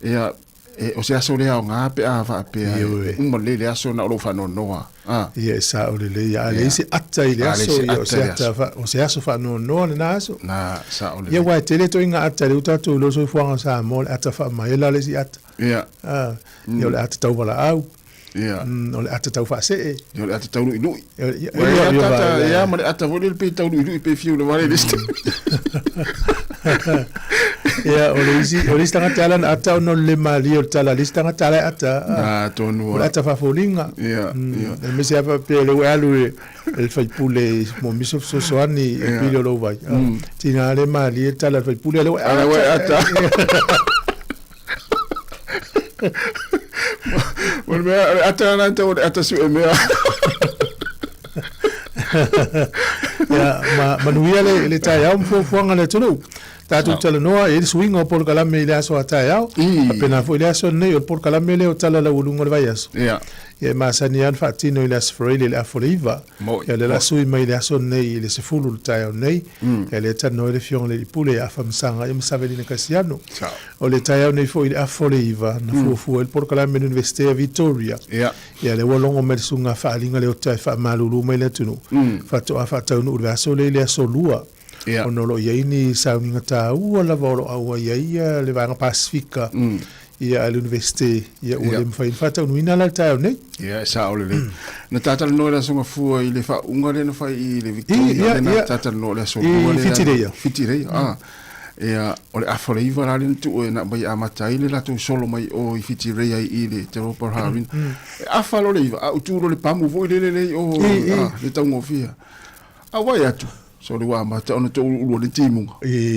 Ia, E, o se aso le aoga pe a faapea e uma lelei le aso na o lou faanoanoa. A. Ia, e sao lelei. A leai se ata i le aso, ia, o se ata, o se aso faanoanoa lena aso. Na, sao lelei. Ia, aua e tele ituaiga ata lea ua tatou iloa soifuaga o Samoa, o le ata faamaela le isi ata. Ia. A, ia, o le ata tauvalaau. Ia. O le ata taufaasee. Ia, o le ata tauluilui. Ia, ia, ia, ma le ata foi lele pei tauluilui pe fiu le vale i le isi taimi. Ia, o le isi, o le isi tagata e ala ona ata ona o le le malie o le tala a le isi tagata la e ata. Na, tonu O le ata faafoliga. Ia, ia. Aemaise lava faapea o lea ua e alu i le faipule mo nisi o fesoasoani i le pili o lou vai. Tiga le malie le tala a le faipule, a o lea ua e ata. O le mea, o le ata lena tau o le ata sue mea. Ia, ma, manuia le, le taeao ma fuafuaga a le atunuu. Tatou talanoa e i ai le suiga o polokalame i le aso a taeao. Faapena foi le aso lenei, o le polokalame lea o Tala Laualuga o le Vaiaso. Ia. Ia e masani lava ona faatino i le Aso Faraile i le afa o le 9. Moi. Ia o lea o le a sui mai i le aso lenei i le 10 i le taeao nei. Ia lea e talanoa ai le Afioga i le Alii Pule ia Afamasaga ia ma Savelina Kasiano. Sao. O le taeao nei foi i le afa o le 9, na fuafua ai le polokalame i le Iunivesite a Victoria. Ia. Ia lea ua logo mai le susuga faaaliga Leota e faamalulu mai le atunuu. Faatoa faataunuu i le vaiaso lea i le aso Lua. Ia. Ona o lo o i ai ni sauniga taua lava o lo o auai ai le Vaega Pasefika ia a le Iunivesite, ia ua le mafai ona faataunuuina la le taeao nei. Ia, e sao lelei. Na ta talanoa i le Aso Gafua i le faauuga lea na fai i le Victoria, lea na ta talanoa i le Aso Lua lea. I Whitireia. Whitireia, a. Ia, o le afa o le 9 la lea na tuu e na aumai e amata ai le latou solo mai o i Whitireia i le Te Ropa Harina. E afa loa le 9, a ou tu loa i le pamu foi lele lea i o, a, le taugofie. A vaai atu, sole ua amata ona touluulua le timuga.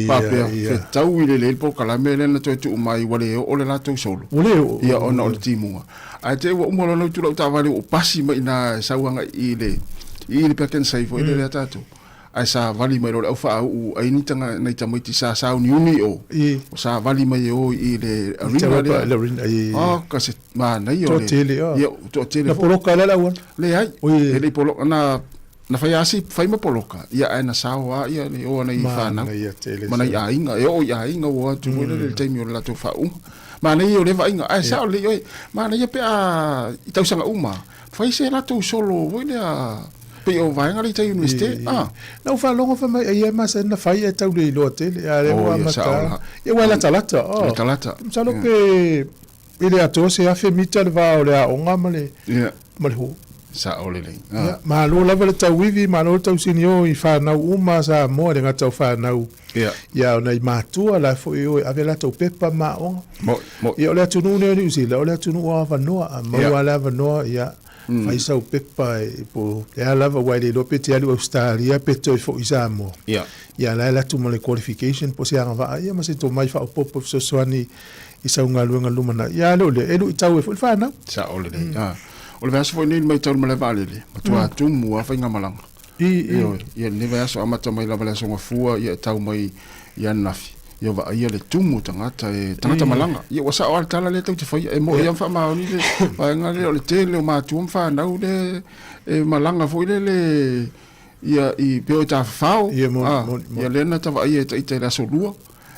Faapea, fetaui lelei le polokalame lea na toe tuu mai ua le oo le latou solo. Ua le oo. Ia, ona o le timuga. Ae te i ua uma loa ona utu lau taavale ua ou pasi mai i ina e sau agai i le, i le Pack and Save foi lele a tatou. Ae savali mai loa le au faauu ai ni taga, nai tamaiti sa sauniuni i o. Ua savali mai e o i le arena lea. Le arena, i. Oh, ka se manaia o le. Toatele, oh. Ia, toatele foi. Na poloka ai la le auala? Leai. E le i poloka, na Na fai lava si fai ma poloka, ia ae na sao lava ia le o a nai fanau ma nai aiga, e oo i aiga ua o atu foi lele i le taimi o le latou faauuga. Manaia ia o lea vaaiga, ae sao lelei oe, manaia pe a i tausaga uma, fai se latou solo foi lea pei o vaega lea i tai Iunivesite, a. Na ou faalogo fai mai ai e masani na fai ae tau le iloa tele, a o lea ua amata, ia ua e latalata, Latalata. Masalo pe E le atoa se 1000 mita le va o le aoga ma le ma le hall. Sao lelei. Ia, malo lava le tauivi, malo le tausinio i whanau uma a Samoa, e le gata o whanau. Ia, o nai matua la foi e o e ave latou pepa ma aoga. Moi, moi. Ia, o le atunuu nei o Niu Sila, o le atunuu o avanoa, a maua le avanoa, ia. Fai sau pepa e po o le a lava aua e le iloa pe te alu i Ausetalia pe toe foi i Samoa. Ia la e alu atu ma le qualification po o se agavaa ia ma se tomai faaopoopo e fesoasoani i sau galuega lumanai. Ia a le o lea, e luitau ai foi le fanau. Sao lelei. O le vaiaso foi lenei i le matau i le malae vaalele, matua tumu lava faigamalaga. Ioe, ia lenei vaiaso amata mai lava i le Aso Gafua ia e tau mai i ananafi, ia vaaia le tumu o tagata e tagata malaga. Ia ua sao lava le tala lea tou te faia, e moni lava ma faamaoni le vaega lea o le tele o matua ma fanau lea e malaga foi lele ia i pe o e tafafao. Ia lea na ta vaaia e ita i le Aso Lua,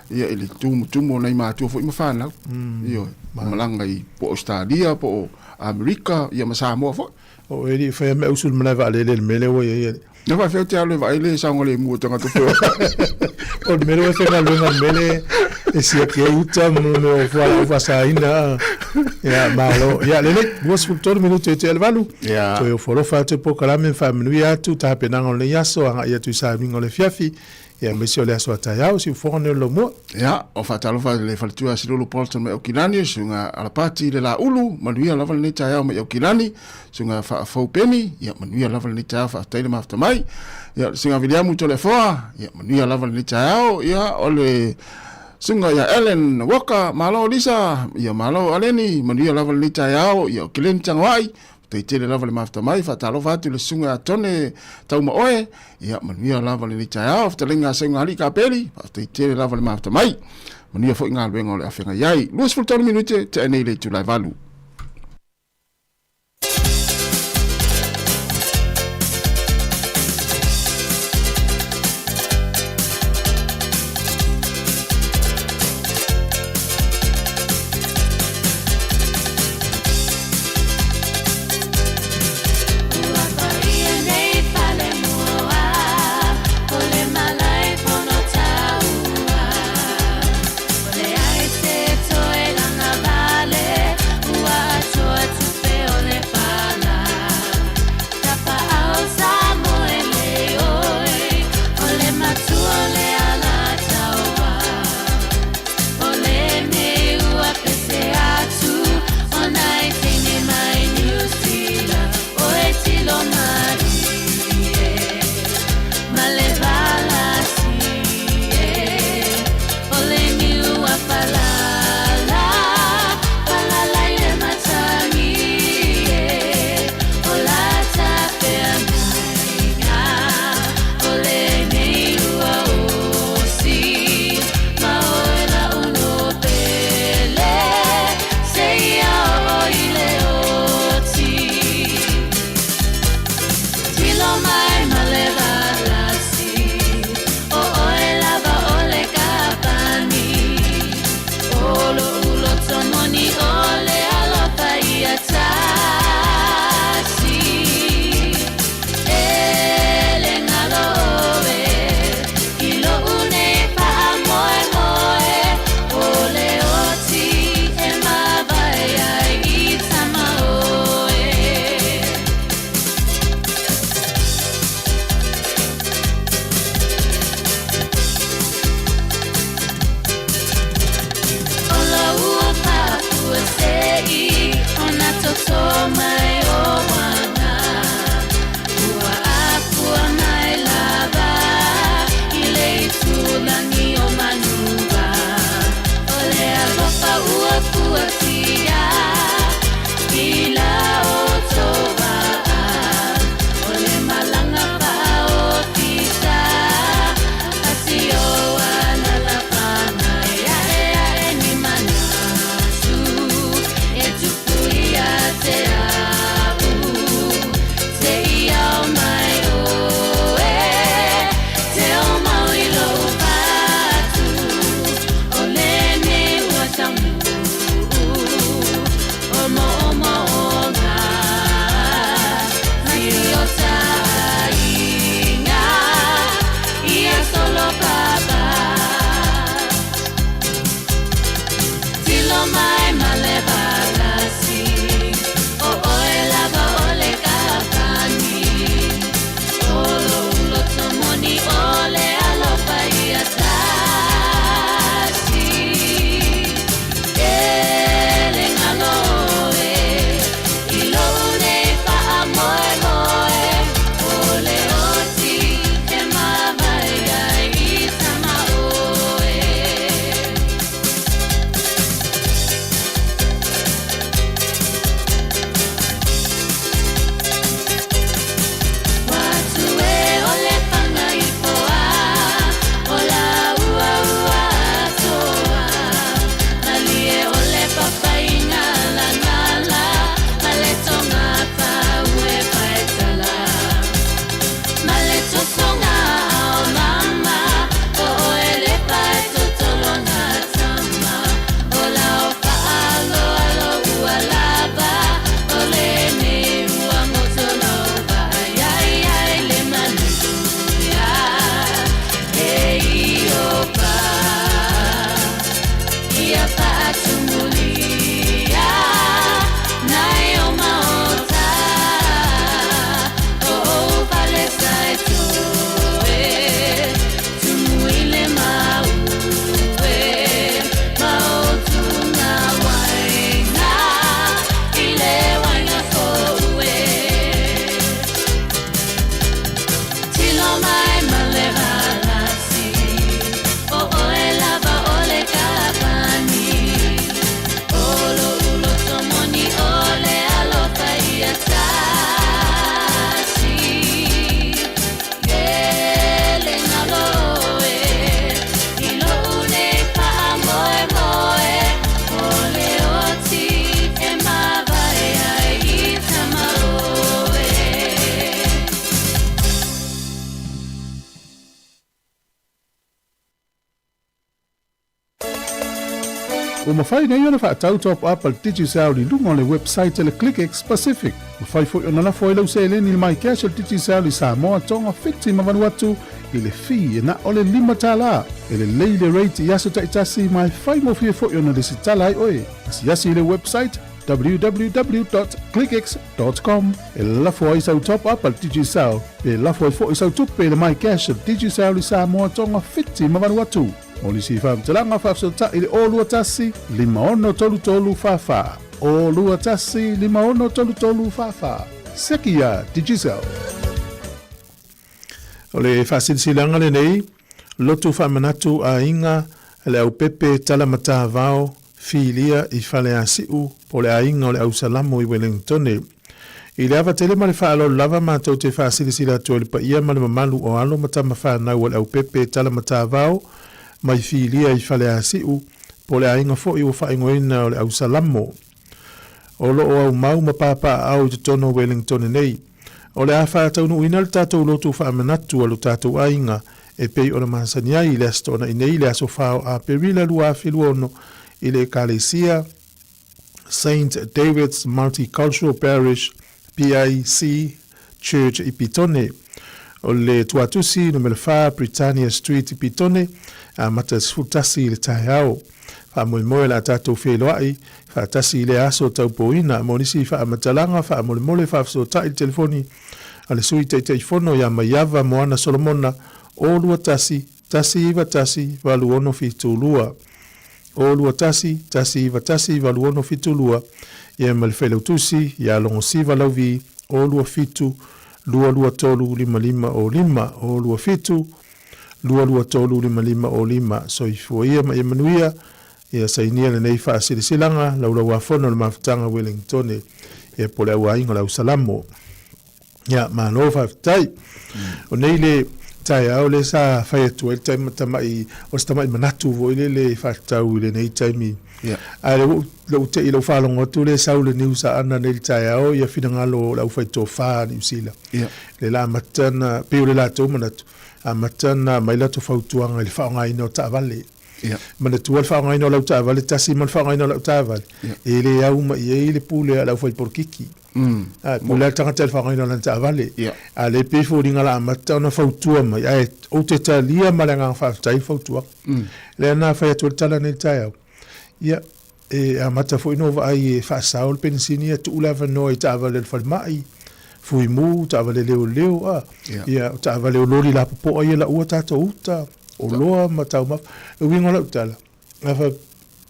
ia i le tumutumu o nai matua foi ma fanau. Ioe, malaga i po o Ausetalia po o Amerika ia ma Samoa foi. O e lii faia mea usu le malae vaalele i le mea lea ua i ai alii. Na faafefea ou te alu e vaai le saogalemu o tagata feoai. O le mea lea ua e faigaluega i le mea lea e siaki ai uta ma mea o fualaau faasaina. Ia, malo. Ia, lelei, 23 minute e tea le 8. Ia. Toe ofo alofa atu i polokalame ma faamanuia atu tapenaga o lenei aso agai atu i sauniga o le afiafi. Ia, aemaise o le aso a taeao, siufofoga nei o le laumua. Ia, o faatalofa i le faletua ia Silulu Paulson mai Aukilani, o susuga Alapati le Laulu, manuia lava lenei taeao mai Aukilani, susuga Faafou Peni, ia manuia lava lenei taeao, faafetai le mafuta mai. Ia, le susuga Viliamu Toleafoa, ia manuia lava lenei taeao, ia o le susuga ia Ellen Walker, malo Lisa, ia malo Aleni, manuia lava lenei taeao, ia o Keleni Tagoai, Faafetai tele lava le mafuta mai, faatalofa atu i le susuga ia Tone Taumaoe, ia manuia lava lenei taeao, fetalaiga a Seugalii Kapeli, faafetai tele lava le mafuta mai, manuia foi galuega o le a feagai ai. 23 minute, tea nei le itula e 8. Ua mafai nei ona faatau top up a le Digicel i luga o le website a le ClickX Pacific. Mafai foi ona lafo ai lau seleni i le MyCash a le Digicel i Samoa, Tonga, Fiti ma Vanuatu i le fee e na o le $5. E lelei le rate i aso taitasi ma e faigofie foi ona lesitala ai oe. Asiasi i le website www.clickx.com e lafo ai sau top up a le Digicel pe lafo ai foi sau tupe i le MyCash a le Digicel i Samoa, Tonga, Fiti ma Vanuatu. Mo nisi faamatalaga faafesootai i le 021 5633 44. 021 5633 44. Seki iā Digicel. O le faasilasilaga lenei, lotu faamanatu aiga le aupepe tala matavao filia i Faleasiu po o le aiga o le Ausalamo i Welengtone. I le ava tele ma le faaaloalo lava matou te faasilasila atu ai le paia ma le mamalu o alo ma tama fanau a le aupepe tala matavao mai filia i Faleasiu po o le aiga foi ua faaigoaina o le Ausalamo. O lo o aumau ma papaaao i totonu o Wellingtone nei. O le a faataunuuina le tatou lotu faamanatu a lo tatou aiga e pei ona masani ai i le Aso Toonai nei, le aso 4 o Aperila 2026 i le Ekalesia Saint David's Multicultural Parish, PIC, Church i Petone. O le tuatusi numera 4 Britannia Street i Petone, amata i le 11 i le taeao. Faamoemoe o le a tatou feiloai faatasi i lea aso taupoina mo nisi faamatalaga faamolemole faafesootai i le telefoni a le Sui Taitaifono ia Maiava Moana Solomona 021 191 8672. 021 191 8672 ia ma le Failautusi ia Logosiva Lauvi 027 223 5505 027 223 5505 Soifua ia ma ia manuia ia sainia lenei faasilasilaga laulauafono o le Mafutaga Wellingtone ia po o le Auaiga o le Ausalamo. Ia, malo faafetai. O nei le taeao lea sa fai atu ai le taimi tamai, o se tamai manatu foi lele e faatatau i lenei taimi. Yeah. Ae lea ua ou te i lou faalogo atu lea sau le news a Ana nei i le taeao, ia finagalo o le aufaitofa a Niu Sila. Yeah. Lea la amata ona, pei o le latou manatu, amata ona aumai latou fautuaga i le faaaogaina o taavale. Yeah. Manatua le faaaogaina o lau taavale tasi ma le faaaogaina o lau taavale, Yeah. e le au mai i ai le pule a le aufaipolokiki. A, pule lava le tagata i le faaaogaina o lana taavale. Yeah. A lea e pei e foliga la amata ona fautua mai, ae ou te talia ma le agaga faafetai le fautuaga. Lea na fai atu ai le tala nei i le taeao. Ia, e amata foi ona ou vaai e faasao le penisini ia, tuu le avanoa i taavale a le falemai, fuimu, taavale leoleo, a. Yeah. Ia, o taavale o loli lapopoa ia laua tatou uta, oloa ma taumafa. O le uiga o lau tala,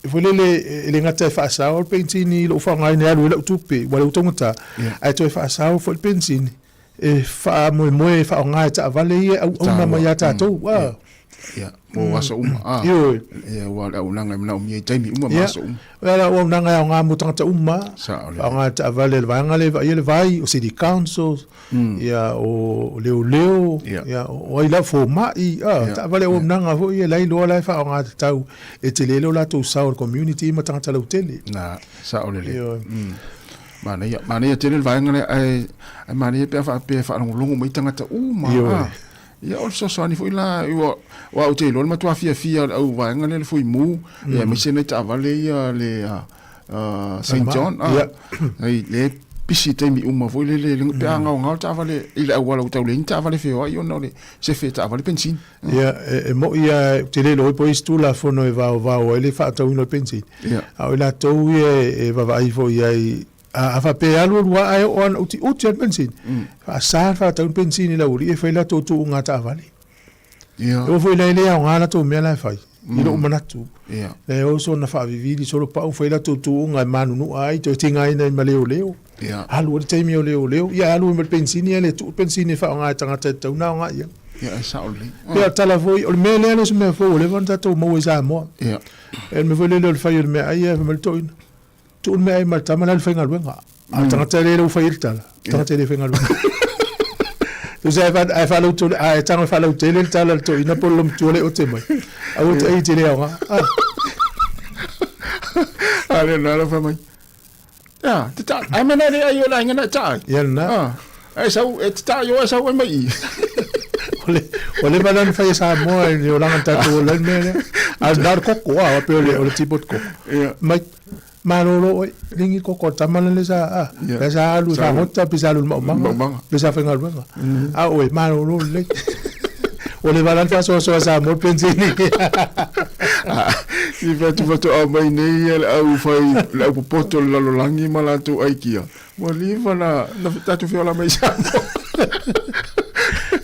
Foi lele e le gata e faasao le penisini i lou faaaogaina e alu ai lau tupe, ua lea ua taugata, ae toe faasao foi le penisini e faamoemoe e faaaoga e taavale ia e auauna mai ia tatou. A. Ia, mo aso uma. A. Ioe. Ia, aua o le auaunaga e manaomia i taimi uma ma aso uma. O le auaunaga e aoga mo tagata uma, Sao lelei. faaaoga e taavale a le vaega lea e vaaia le vai, o city council, ia, o leoleo, ia, o ai lava, fomai, a, taavale auaunaga foi ia la e iloa la e faaaoga tatau e tele lo latou sao i le community ma tagata lautele. Na, sao lelei. Ioe. Manaia, manaia tele le vaega lea, ae, ae manaia pe a faapea e faalogologo mai tagata uma. Ioe. A, ia, o le fesoasoani foi la, ua, aua ou te iloa le matua fiafia o le au vaega lea le fuimu, ia, aemaise nai taavale ia le, Saint John, ah, ai, le pisi i taimi uma foi lele, le pe a gaogao le taavale i le auala ua tau leai ni taavale feoai ona o le sefe taavale penisini. Ia, e moi lava, ou te le iloa po o isi Tulafono e vaovao ai le faatauina o le penisini, a o i latou ia e vaavaai foi i ai, a faapea e alu alu lava ae oo lava ina utiuti lava le penisini, faasa le faatau le penisini i le aualii e fai latou tuuga taavale. Ia. E oo foi la e le aoga latou mea la e fai, i lou manatu. Ia. E oso ona faavivili solo pau fai latou tuuga e manunua ai, toe tigaina ai ma leoleo. Ia. Alu ai le taimi o leoleo, ia alu ai ma le penisini ae le tuu le penisini e faaaoga e tagata e tatau ona aoga i ai. Ia, e sao lelei. Pei o le tala foi, o le mea lea e le o se mea fou ua leva ona tatou maua i Samoa. Ia. E le mea foi lele o le fai o le meaai ae fai mai le toeaina, Tuu le meaai ma le tama la e le faigaluega. A o le tagata lea ua fai ai le tala, o le tagata e le faigaluega. Tusa ae faalautele, ae tago e faalautele le tala a le toeaina po o le lomtua le ote mai. Aua te ai te le aoga. A lea na la fai mai. Ia, te ta, ai mena le ai o le aiga na ta ai. Ia lena. Ah, ai sau, e te ta i o e sau ai mai i. O le, ua leva la ona fai e Samoa i le olaga na tatou ola ai le mea lea. A na o le koko, a, pe o le, o le teapot koko. Mai, malolo oe, ligi koko tama le sa, a, yeah. sa alu sa hota, pe sa alu maumaga, pe sa faigaluega. A oe, malolo lelei. O le vala le faasoasoa sa mo le pensini. I fai atu faatoa mai nei ia le au fai le au popoto o le lalolagi ma latou aikia. Ua leva na na tatou feola mai i Samoa.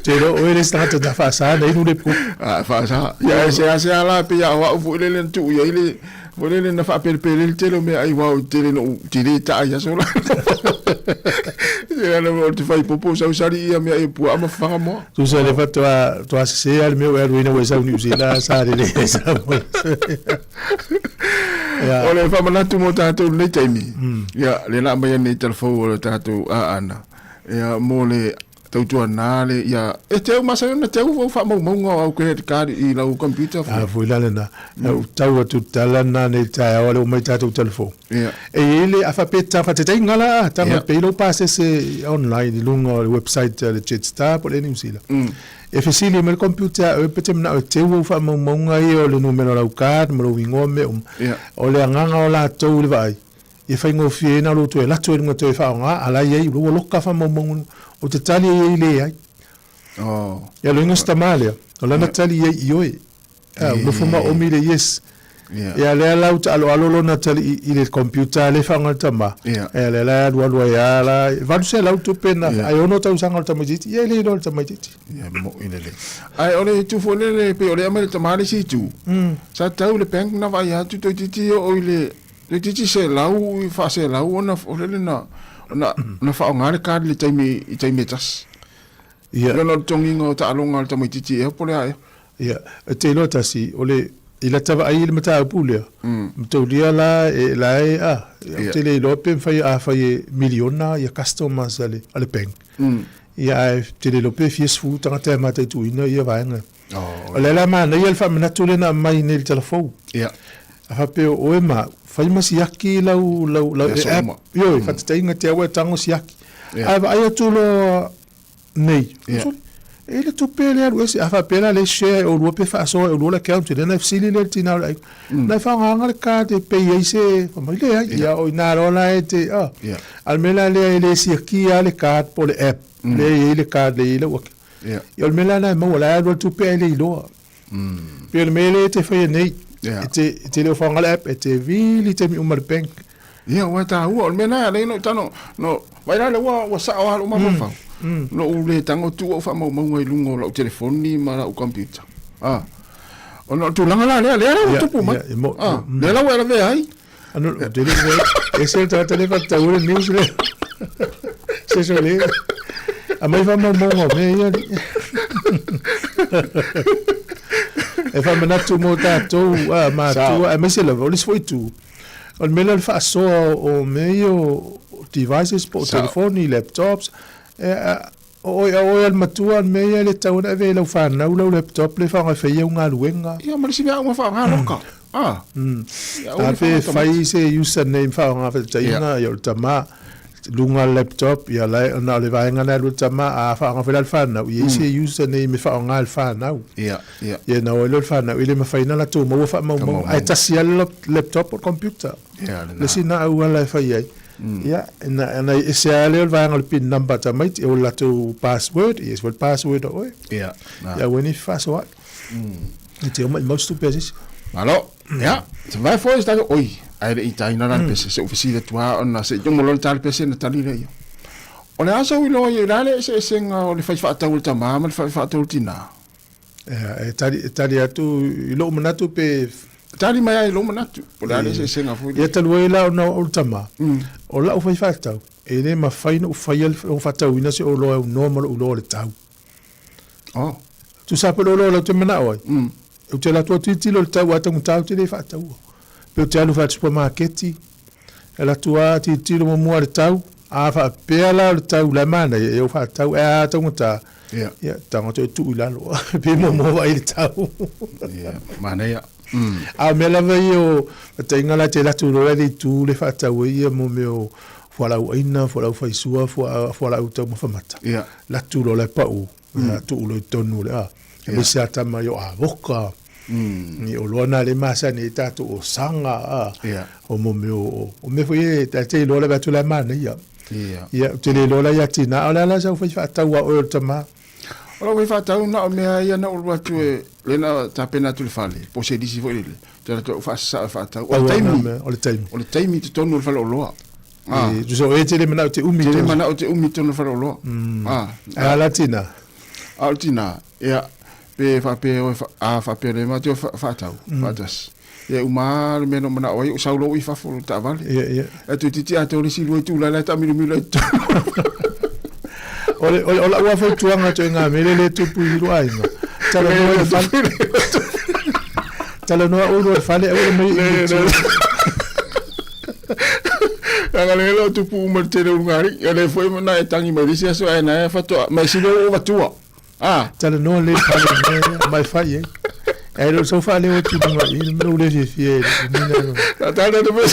Te iloa oe le isi tagata na faasa na inu le koko. Ah, faasa. Ia e seasea la pei a o au foi lele na tuu i ai le foi lele na faapelepele le tele o meaai aua ou te le no te le taa i aso la. Ia na o te fai popo sausali ia mea e puaa ma fafaga moa. Tusa le faatoa toa sese lava le mea ua e alu ai ina ua e sau Niu Sila sa lelei ai Samoa. Ia. O le faamanatu mo tatou i lenei taimi, ia, lea la aumai nei talafou o le tatou aana, ia, mo le tautuana le, ia, e te au masani ona te au au faamaumauga o au credit card i lau computer foi. A foi la lena. Na ou tau atu i le tala lena nei i le taeao a o le oo mai tatou talafou. Ia. E i ai le, a faapea e tau faataitaiga la, tago e pay lou pasese online i luga o le website a le Jetstar po o le Air New Zealand. E fesili mai le computer ia oe pe te manao e teu ou faamaumauga ia o le numera o lau card ma lou igoa ma mea uma. O le agaga o latou i le vaai, ia faigofie ai na o lou toe alu atu ai i luga toe faaaoga, a la e i ai, ua loka faamaumauga i luga. Ou te tali i ai leai. Ia loiga si tama lea, o lana tali i ai ioe. A, ua nofo ma omi le yes. Ia lea la ua taaloalo lona tali i le computer lea e faaaoga e le tama. Ia lea la e alualu ai lava la, e 800 tupe na, ae 6 tausaga o le tamaitiiti, ia e le iloa e le tamaitiiti. Ia moi lelei. Ae o le itu foi lele, pei o lea e aumai le tama le isi itu, sa tau i le bank na vaai atu toeitiiti oo i le, toeitiiti selau, faaselau ona o lele na, na faaaoga le card i le taimi, i taimi e tasi. Ia. Ona o le totogiina o taaloga a le tamaitiiti ea po o le a ea. Ia, e te iloa tasi, o le, i lata vaai i le mataupu lea, mataulia la e, la e, a, ou te le iloa pe mafai, afai e miliona ia customers a le, a le bank. Ia, ae ou te le iloa pe fia sefulu tagata e mataituina ia vaega. O lea la manaia le faamanatu lea na aumai nei i le tala fou. Ia. A faapea o oe ma au, fai ma siaki lau, lau, lau app, ioe, faataitaiga te au e tago siaki. Ae vaai atu loa nei. Ia. Sole, e i ai le tupe lea alu ese. A faapea la lea e share e oulua pe faasoa e oulua le account, lea na e fesili lea i le tina o le aiga. Na e faaaogaina le card e pay ai se, fai mai, leai. Ia o i ina loa la e te, a. Ia. A o le mea la lea e le siakia lava le card po o le app lea e i ai le card lea e i ai lau account. Ia. Ia o le mea la lena e maua, la e alu lava le tupe ae le iloa. Pei o le mea lea e te faia nei, Ia. e te, e te le o faaaoga le app, e te vili taimi uma i le bank. Ia, ua taua, o le mea lena e ala ai ona ou tago, no, vaai la lea ua, ua sao lava lou mafaufau. Na ou le tago tuu au faamaumauga i luga o lau telefoni ma lau computer. Ah. Ona o le tulaga la lea, lea la ua Ia, tupu mai. ia, e mo- Ah, lea la ua e lavea ai. Ano, ou te le i ese le tagata lea e faatatau le news lea. Se se le. Aumai faamaumauga o mea ia. E faamanatu mo tatou a matua aemaise lava o le isi foi itu. O le mea lea o le faasoa o mea ia o devices po o telefoni, laptops. E, a, o oe a oe a le matua o le mea ia e le tatau ona ave i lau fanau lau laptop lea e faaaoga e fai ai au galuega. Ia ma le isi mea uma faaaoga loka. Ah. Ia A pe fai se username faaaoga faataitaiga, ia o le tama luga o le laptop, ia la e, ona o le vaega lena e alu ai le tama, a faaaoga foi la e le fanau, ia i ai se username e faaaoga e le fanau. Ia, ia. Ia ona o ai lea o le fanau, e le mafai ona latou maua faamaumauga, ae tasi lava le laptop po o le computer. Ia, lena. Le isi lena auala e fai ai. Ia, ona ese lava lea o le vaega o le pin number a tamaiti, o le latou password, ia ese foi le password a oe. Ia, na. Ia aua ne i fefaasoaai. E te omai mau se tupe a se isi. Malo, ia, se vae foi se tatou, oi, ae le i taina la le pese, se i ou fesili atu lava ona se i tumu loa le ta le pese ona tali lea ia. O le a sou iloa i ai, o le a le eseesega o le fai faatau a le tama ma le fai faatau a le tinā? E tali, e tali atu i lou manatu pe... Tali mai ai i lou manatu, po o le a le eseesega foi lea. Ia talu ai la ona o le tama, o lau fai faatau, e le mafai ona ou faia le faatauina se oloa e aunoa ma lou iloa o le tau. Oh. Tusa pe o le oloa lea ou te manao ai, ou te alu atu au tilotilo i le tau a taugata ou te le faataua. Pe ou te alu foi i le supamaketi, E alu atu lava tilotilo muamua i le tau, a faapea la o le tau la e manaia, ia ua faatau, ae a taugata, Ia. ia, tago toe tuu i lalo, pe muamua vaai i le tau. Ia, manaia. A o mea lava ia o mataiga la e te alu atu loa le itu le faatau ai ia mo mea o fualaau aina, fualaau faisua, fualaau taumafa mata. Ia. Alu atu loa la e pau, ia, tuu loa i totonu o le a. Aemaise lava tama ia o avoka. Ni oloa na le masani ai tatou o saga a, o mo mea o, o mea foi e ta te iloa le vaai atu la e manaia. Ia, ou te le iloa la ia tina, a o le a la sau fai faatau a oe o le tama? O lau fai faatau na o mea ia na ou alu atu e, lea na tapena atu i le fale, po o se lisi foi lele, ou te alu atu ou faasasao e faatau. O le taimi, o le taimi. O le taimi i totonu o le faleoloa. Ah. E, tusa o e te le manao te umi. Te le manao te umi i totonu o le faleoloa. Ah. A la tina? A o le tina, ia, pe faapea oe, a faapea le matou faatau, faatasi. Ia uma lava le mea na ou manao ai, ou sau loa i fafo o le taavale. Ia, ia. Ae toeitiiti atoa le isi lua itula la e taamilomilo ai i totonu. O le, o, o lau lava fautuaga ituaiga mea lea e tupu i lou aiga, talanoa i le fale, talanoa oulua i le fale, aua le omai i i tua. Leaga lea e le o tupu uma i le tele o luga-alii. O lea foi na e tagi mai le isi aso ae na e faatoa, ma e sili ou avatua. Ah. Talanoa lelei i le fale i mea ia, ma e fai ai. Ae le o sau faaleo atu i luga i i, le mea ua le fiafia ai i le umi lea. Tata le mea.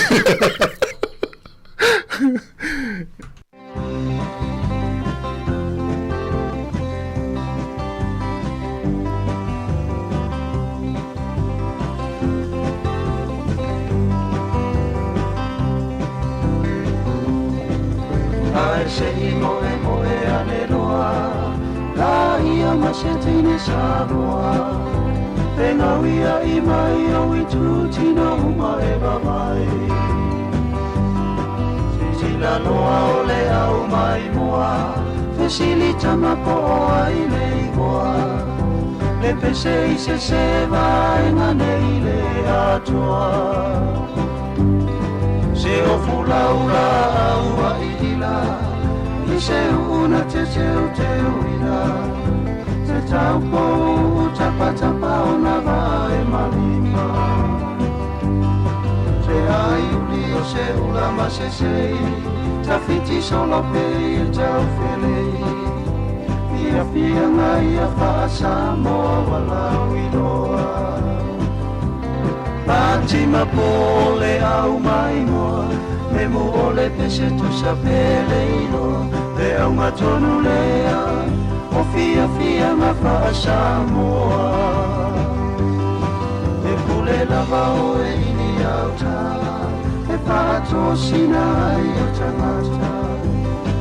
Ae se i moemoe ane loa La ia ma se teine Samoa E ngauia i mai o i tū uma e vavai Sisila loa o le au mai moa Fesili tama po o ai le igoa Le pese i se se vaenga nei le atoa Se o fulaula ua ilila I se una te teu teu ina Te taupo tapatapa o na vae malima Se ai uli o se ula ma se sei Tawhiti solo pe i tau felei Fia fia ngai a wha-Samoa wa lau iloa Fatima po le au mai moa Me mo o le pese tusa pele iloa Le aunga tonu lea O fiafiaga faa-Samoa E pule lava oe i ni auta E faatosina ai o tagata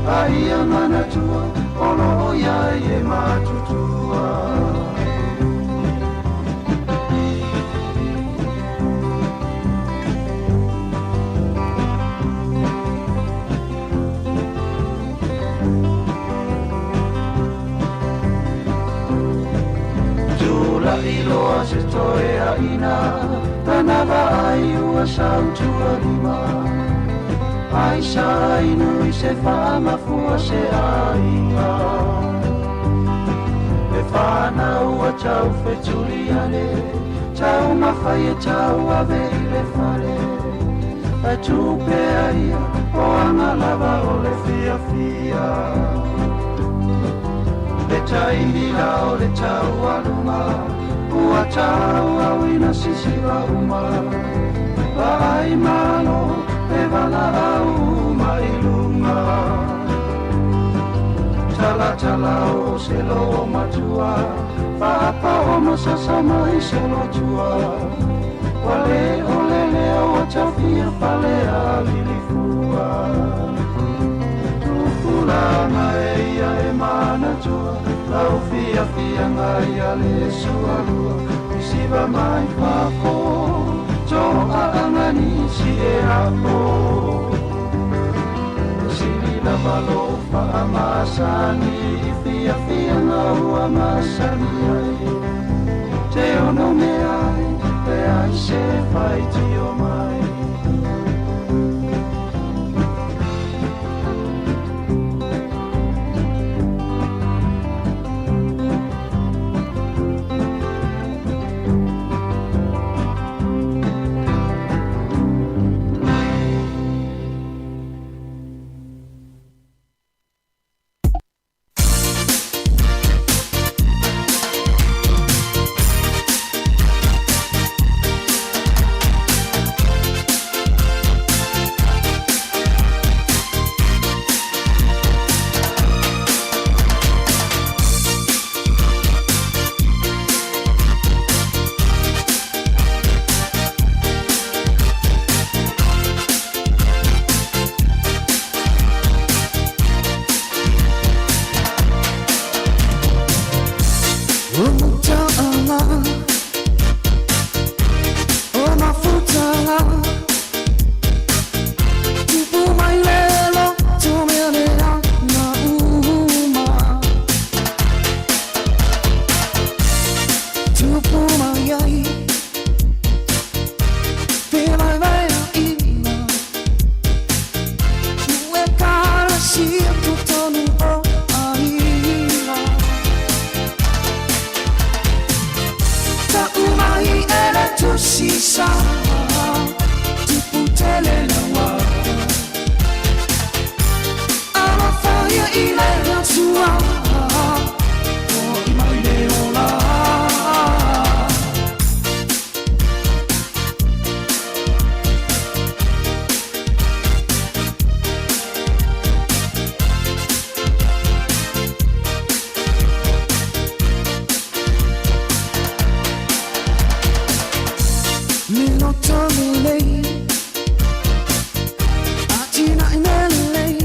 A ia manatua o lo o iai e matutua. Tula'i loa se toeaina Tana vaai ua sautualima Ai sa inu i se faamafua se aiga E whanau a tau whetuli ane Tau mawhai e tau ave i le fale E tupea ia o anga lava o le fiafia Le taimi la o le tau aluma Ua tau au ina sisiva uma Vaai malo e valaau uma i luga Talatala o se loo matua Faapao ma sasa mai solotua Ua le o le leo o tafia fale a lilifua Tupulaga e ia e manatua Lau fiafiaga ia le sualua Isiva mai fafo Toaaga nisi e apo E sili lava lou faamasani I fiafiaga ua masani ai Te ono mea ai leai se faitio mai. sa Tupu tele laua Alofa ia i le Atua Fo'i mai le ola. Le loto lelei Atinae mea lelei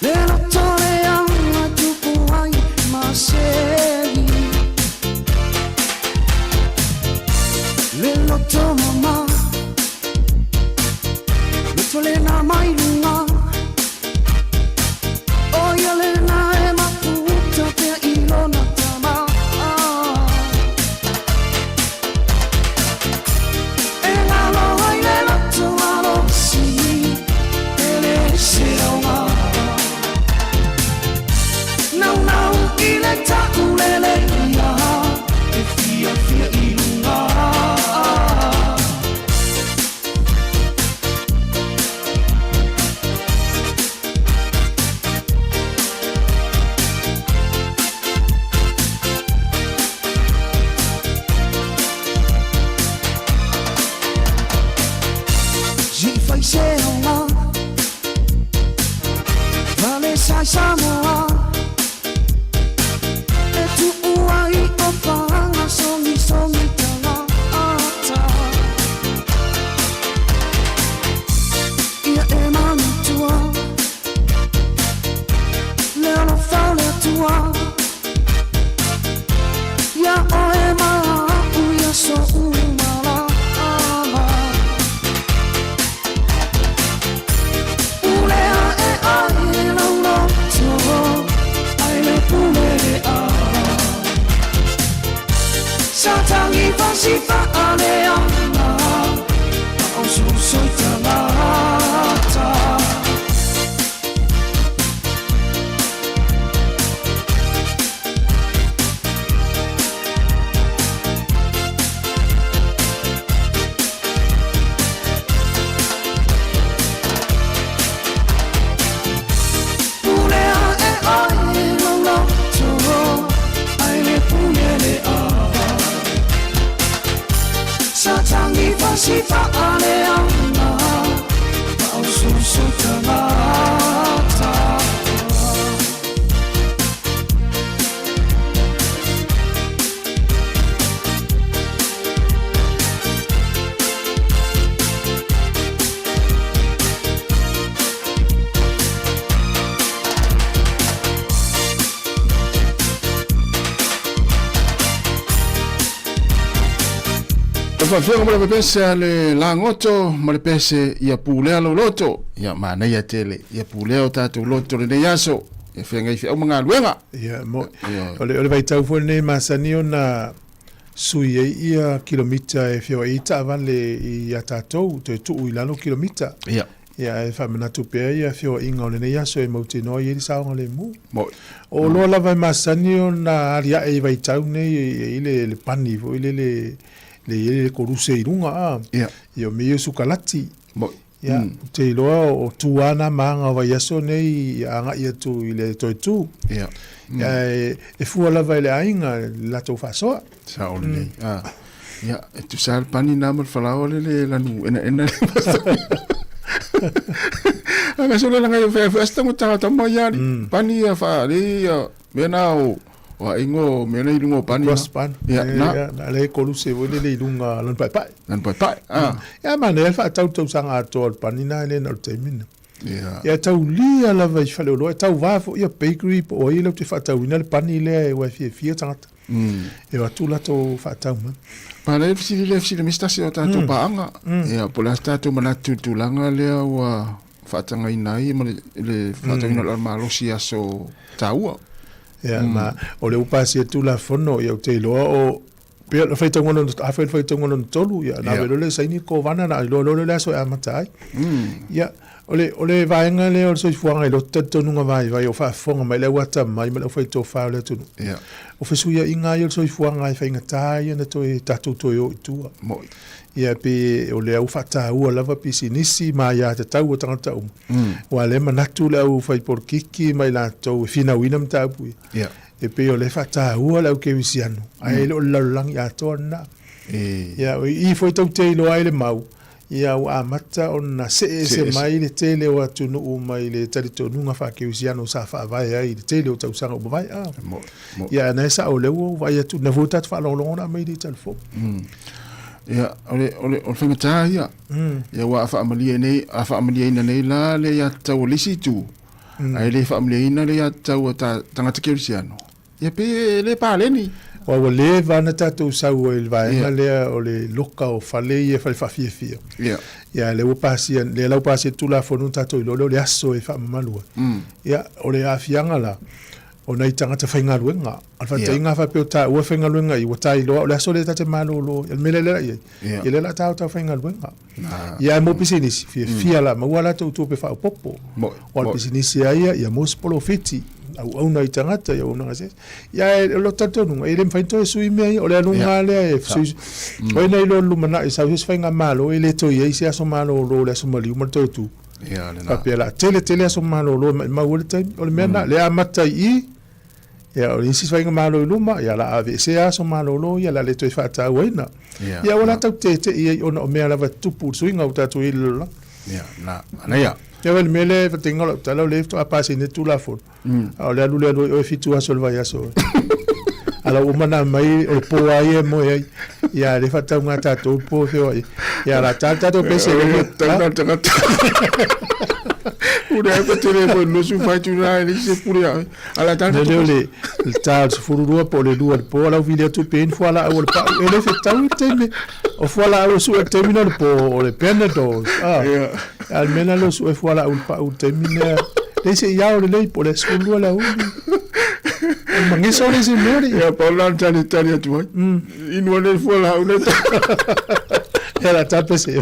Le loto leaga tupu ai masei Le loto mama Loto lena mai luga O ia lena e mafuta pea i lona tama E ngalo ai le loto malosi E le se aoga Naunau i le taulele ia E fiafia i luga. Se i fai se aoga Vale sai Samoa E tuu ai o paaga sogisogi tagata Ia e manatua Le alofa o le Atua Ia oe ma a'u ia so'u malama Pule a'e ai lau loto Ai le pule le'a Sa tagi fasifa aleaga Fa'aoso'oso i tagata. Pule a'e ai lau loto Ai le pule le'a Sa tagi fasifa aleaga Fa'aoso'oso i tagata. E faafeoga ma le pepese a le lagoto ma le pese ia pulea lou loto. Ia manaia tele ia pulea o tatou loto lenei aso. Ia feagai feau ma galuega. Ia, mo, o le, o le vaitau foi lenei masani ona sui ai ia kilomita e feoai ai taavale ia tatou, toe tuu i lalo kilomita. Ia. Ia, ae faamanatu pea ia feoaiga o lenei aso e mautinoa i ai le saogalemu. Moi. O oloa lava e masani ona aliae i vaitau nei e i ai le, le pani foi lele le i ai le koluse i luga a. Ia. Ia o mea ia o sukalati. Moi. Ia, ou te iloa o tu lava nā maga o vaiaso nei ia agai atu i le toe tu. Ia. Ia, e, e fua lava i le aiga le latou faasoa. Sao lelei. Ah. Ia, e tusa le pani na ma le falaoa le le lanu enaena le Aga so le langa fe fe asta mo tanga tama ia pani ia fa le ia mea na o o aiga mea na i luga o pani. Cross pan. Ia, na. Na le koluse foi lele i luga lona paepae. Lona paepae. Ah. Ia manaia le faatau tausaga atoa o le pani na e le na o le taimi na. Ia. Ia taulia lava i faleoloa, e tauva foi ia bakery po o ai latou te faatauina le pani lea ua e fiafia tagata. E o atu latou faatau mai. Manaia le fesili lea fesili mai se tasi o tatou paaga. Ia, po o le a se tatou manatu i le tulaga lea ua faatagaina ai ma le faatauina o le malosi i aso taua. Ia, ma o lea ua pasia le Tulafono, ia ou te iloa o pei o le faitauga lona, afai o le faitauga lona tolu, ia ona ave loa lea e saini le Kovana, ona iloa loa lea o le aso e amata ai. Ia, O le, o le vaega lea o le soifuaga i loto talitonuga vaivai o faafofoga mai le au atamai ma le aufaitofa o le atunuu. Ia. O fesuiaiga lava ia o le soifuaga e faigata ia ona toe tatou toe o i tua. Mo'i. Ia pe o lea ua faataua lava pisinisi ma aiatatau a tagata uma. Aua o lea e manatu le aufaipolokiki ma i latou e finauina mataupu ia. Ia. E pei o lea e faataua le au kerisiano, ae le o le lalolagi atoa lena. E. Ia, o i foi tou te iloa ai le mau, ia ua amata ona see ese mai le tele o atunuu mai le talitonuga faakerisiano sa faavae ai i le tele o tausaga ua mavae. A. Ia, na e sao o lea ua ou vaai atu, na foi tatou faalogologo na aumai i le telefoni. Ia, o le, o le, o le faigata ia. Ia, aua a faamalie nei, a faamalieina nei la le aiatatau a le isi itu, ae le faamalieina le aiatatau a ta, tagata kerisiano, Ia pe e le paleni. Aua ua leva ona tatou sau ai i le vaega lea o le loka o fale ia, fale faafiafia. Ia. Ia lea ua pasia, lea la ua pasia le Tulafono na tatou iloa lea o le aso e faamamalu ai. Ia, o le aafiaga la, o nai tagata faigaluega. A o le faataitaiga a faapea o taua e faigaluega i, ua ta iloa o le aso lea ta te malolo ai. O le mea lea la i ai, ia lea o le a ta o tau faigaluega. Ia ae mo pisinisi, fiafia la maua latou tupe faaopoopo. Aua o le pisinisi lava ia, ia maua se polofiti, auauna i tagata, ia auauna gasese. Ia ae o lou talitonuga, e le mafai ona toe sui mea ia, o le aluga lava lea e sui. O ai na iloa i le lumanai, sau se isi faigamalo e le toe i ai se aso malolo, le aso maliu ma le toe tu. Faapea o le a tele tele aso malolo e maumau ai le taimi. O le mea lena, lea e amata i i, Ia, o isi faiga malo i luma, ia, o le a aveesea aso malolo ia, o le a le toe faatauaina. Ia, Ia, ua latou tete'i ai ona o mea lava e tutupu i le suiga ua tatou i ai i le lalolagi. Ia, na, manaia. Ia, o le mea lea e faataitaiga o lau tala, o lea faatoa pasi nei le Tulafono, a o le alu lea alu ai oe 7 aso o le vaiaso. A la ua uma ona aumai, o le po lava ia e moe ai. Ia, lea e faatauga tatou le po e feoai ai. Ia, o le a ta le tatou pese. Ia, tau na le tagata. Pule ai pa tele mo no su fai tu na le se pule ai. Ala ta Le leo le le ta o le 12 po o le 2 i le po ala vili atu pe ni fualaau o le pau e le fetau i le taimi o fualaau e sue i le taimi na o le po o le Panadol ah a o le mea lena lea o sue fualaau i le pau i le taimi lea leai se i ao lelei po o le 12 i le aoauli o le magesa o le isi mea Ia pau la le tali tali atu ai. Inu ane le fualaau le Ia la tape se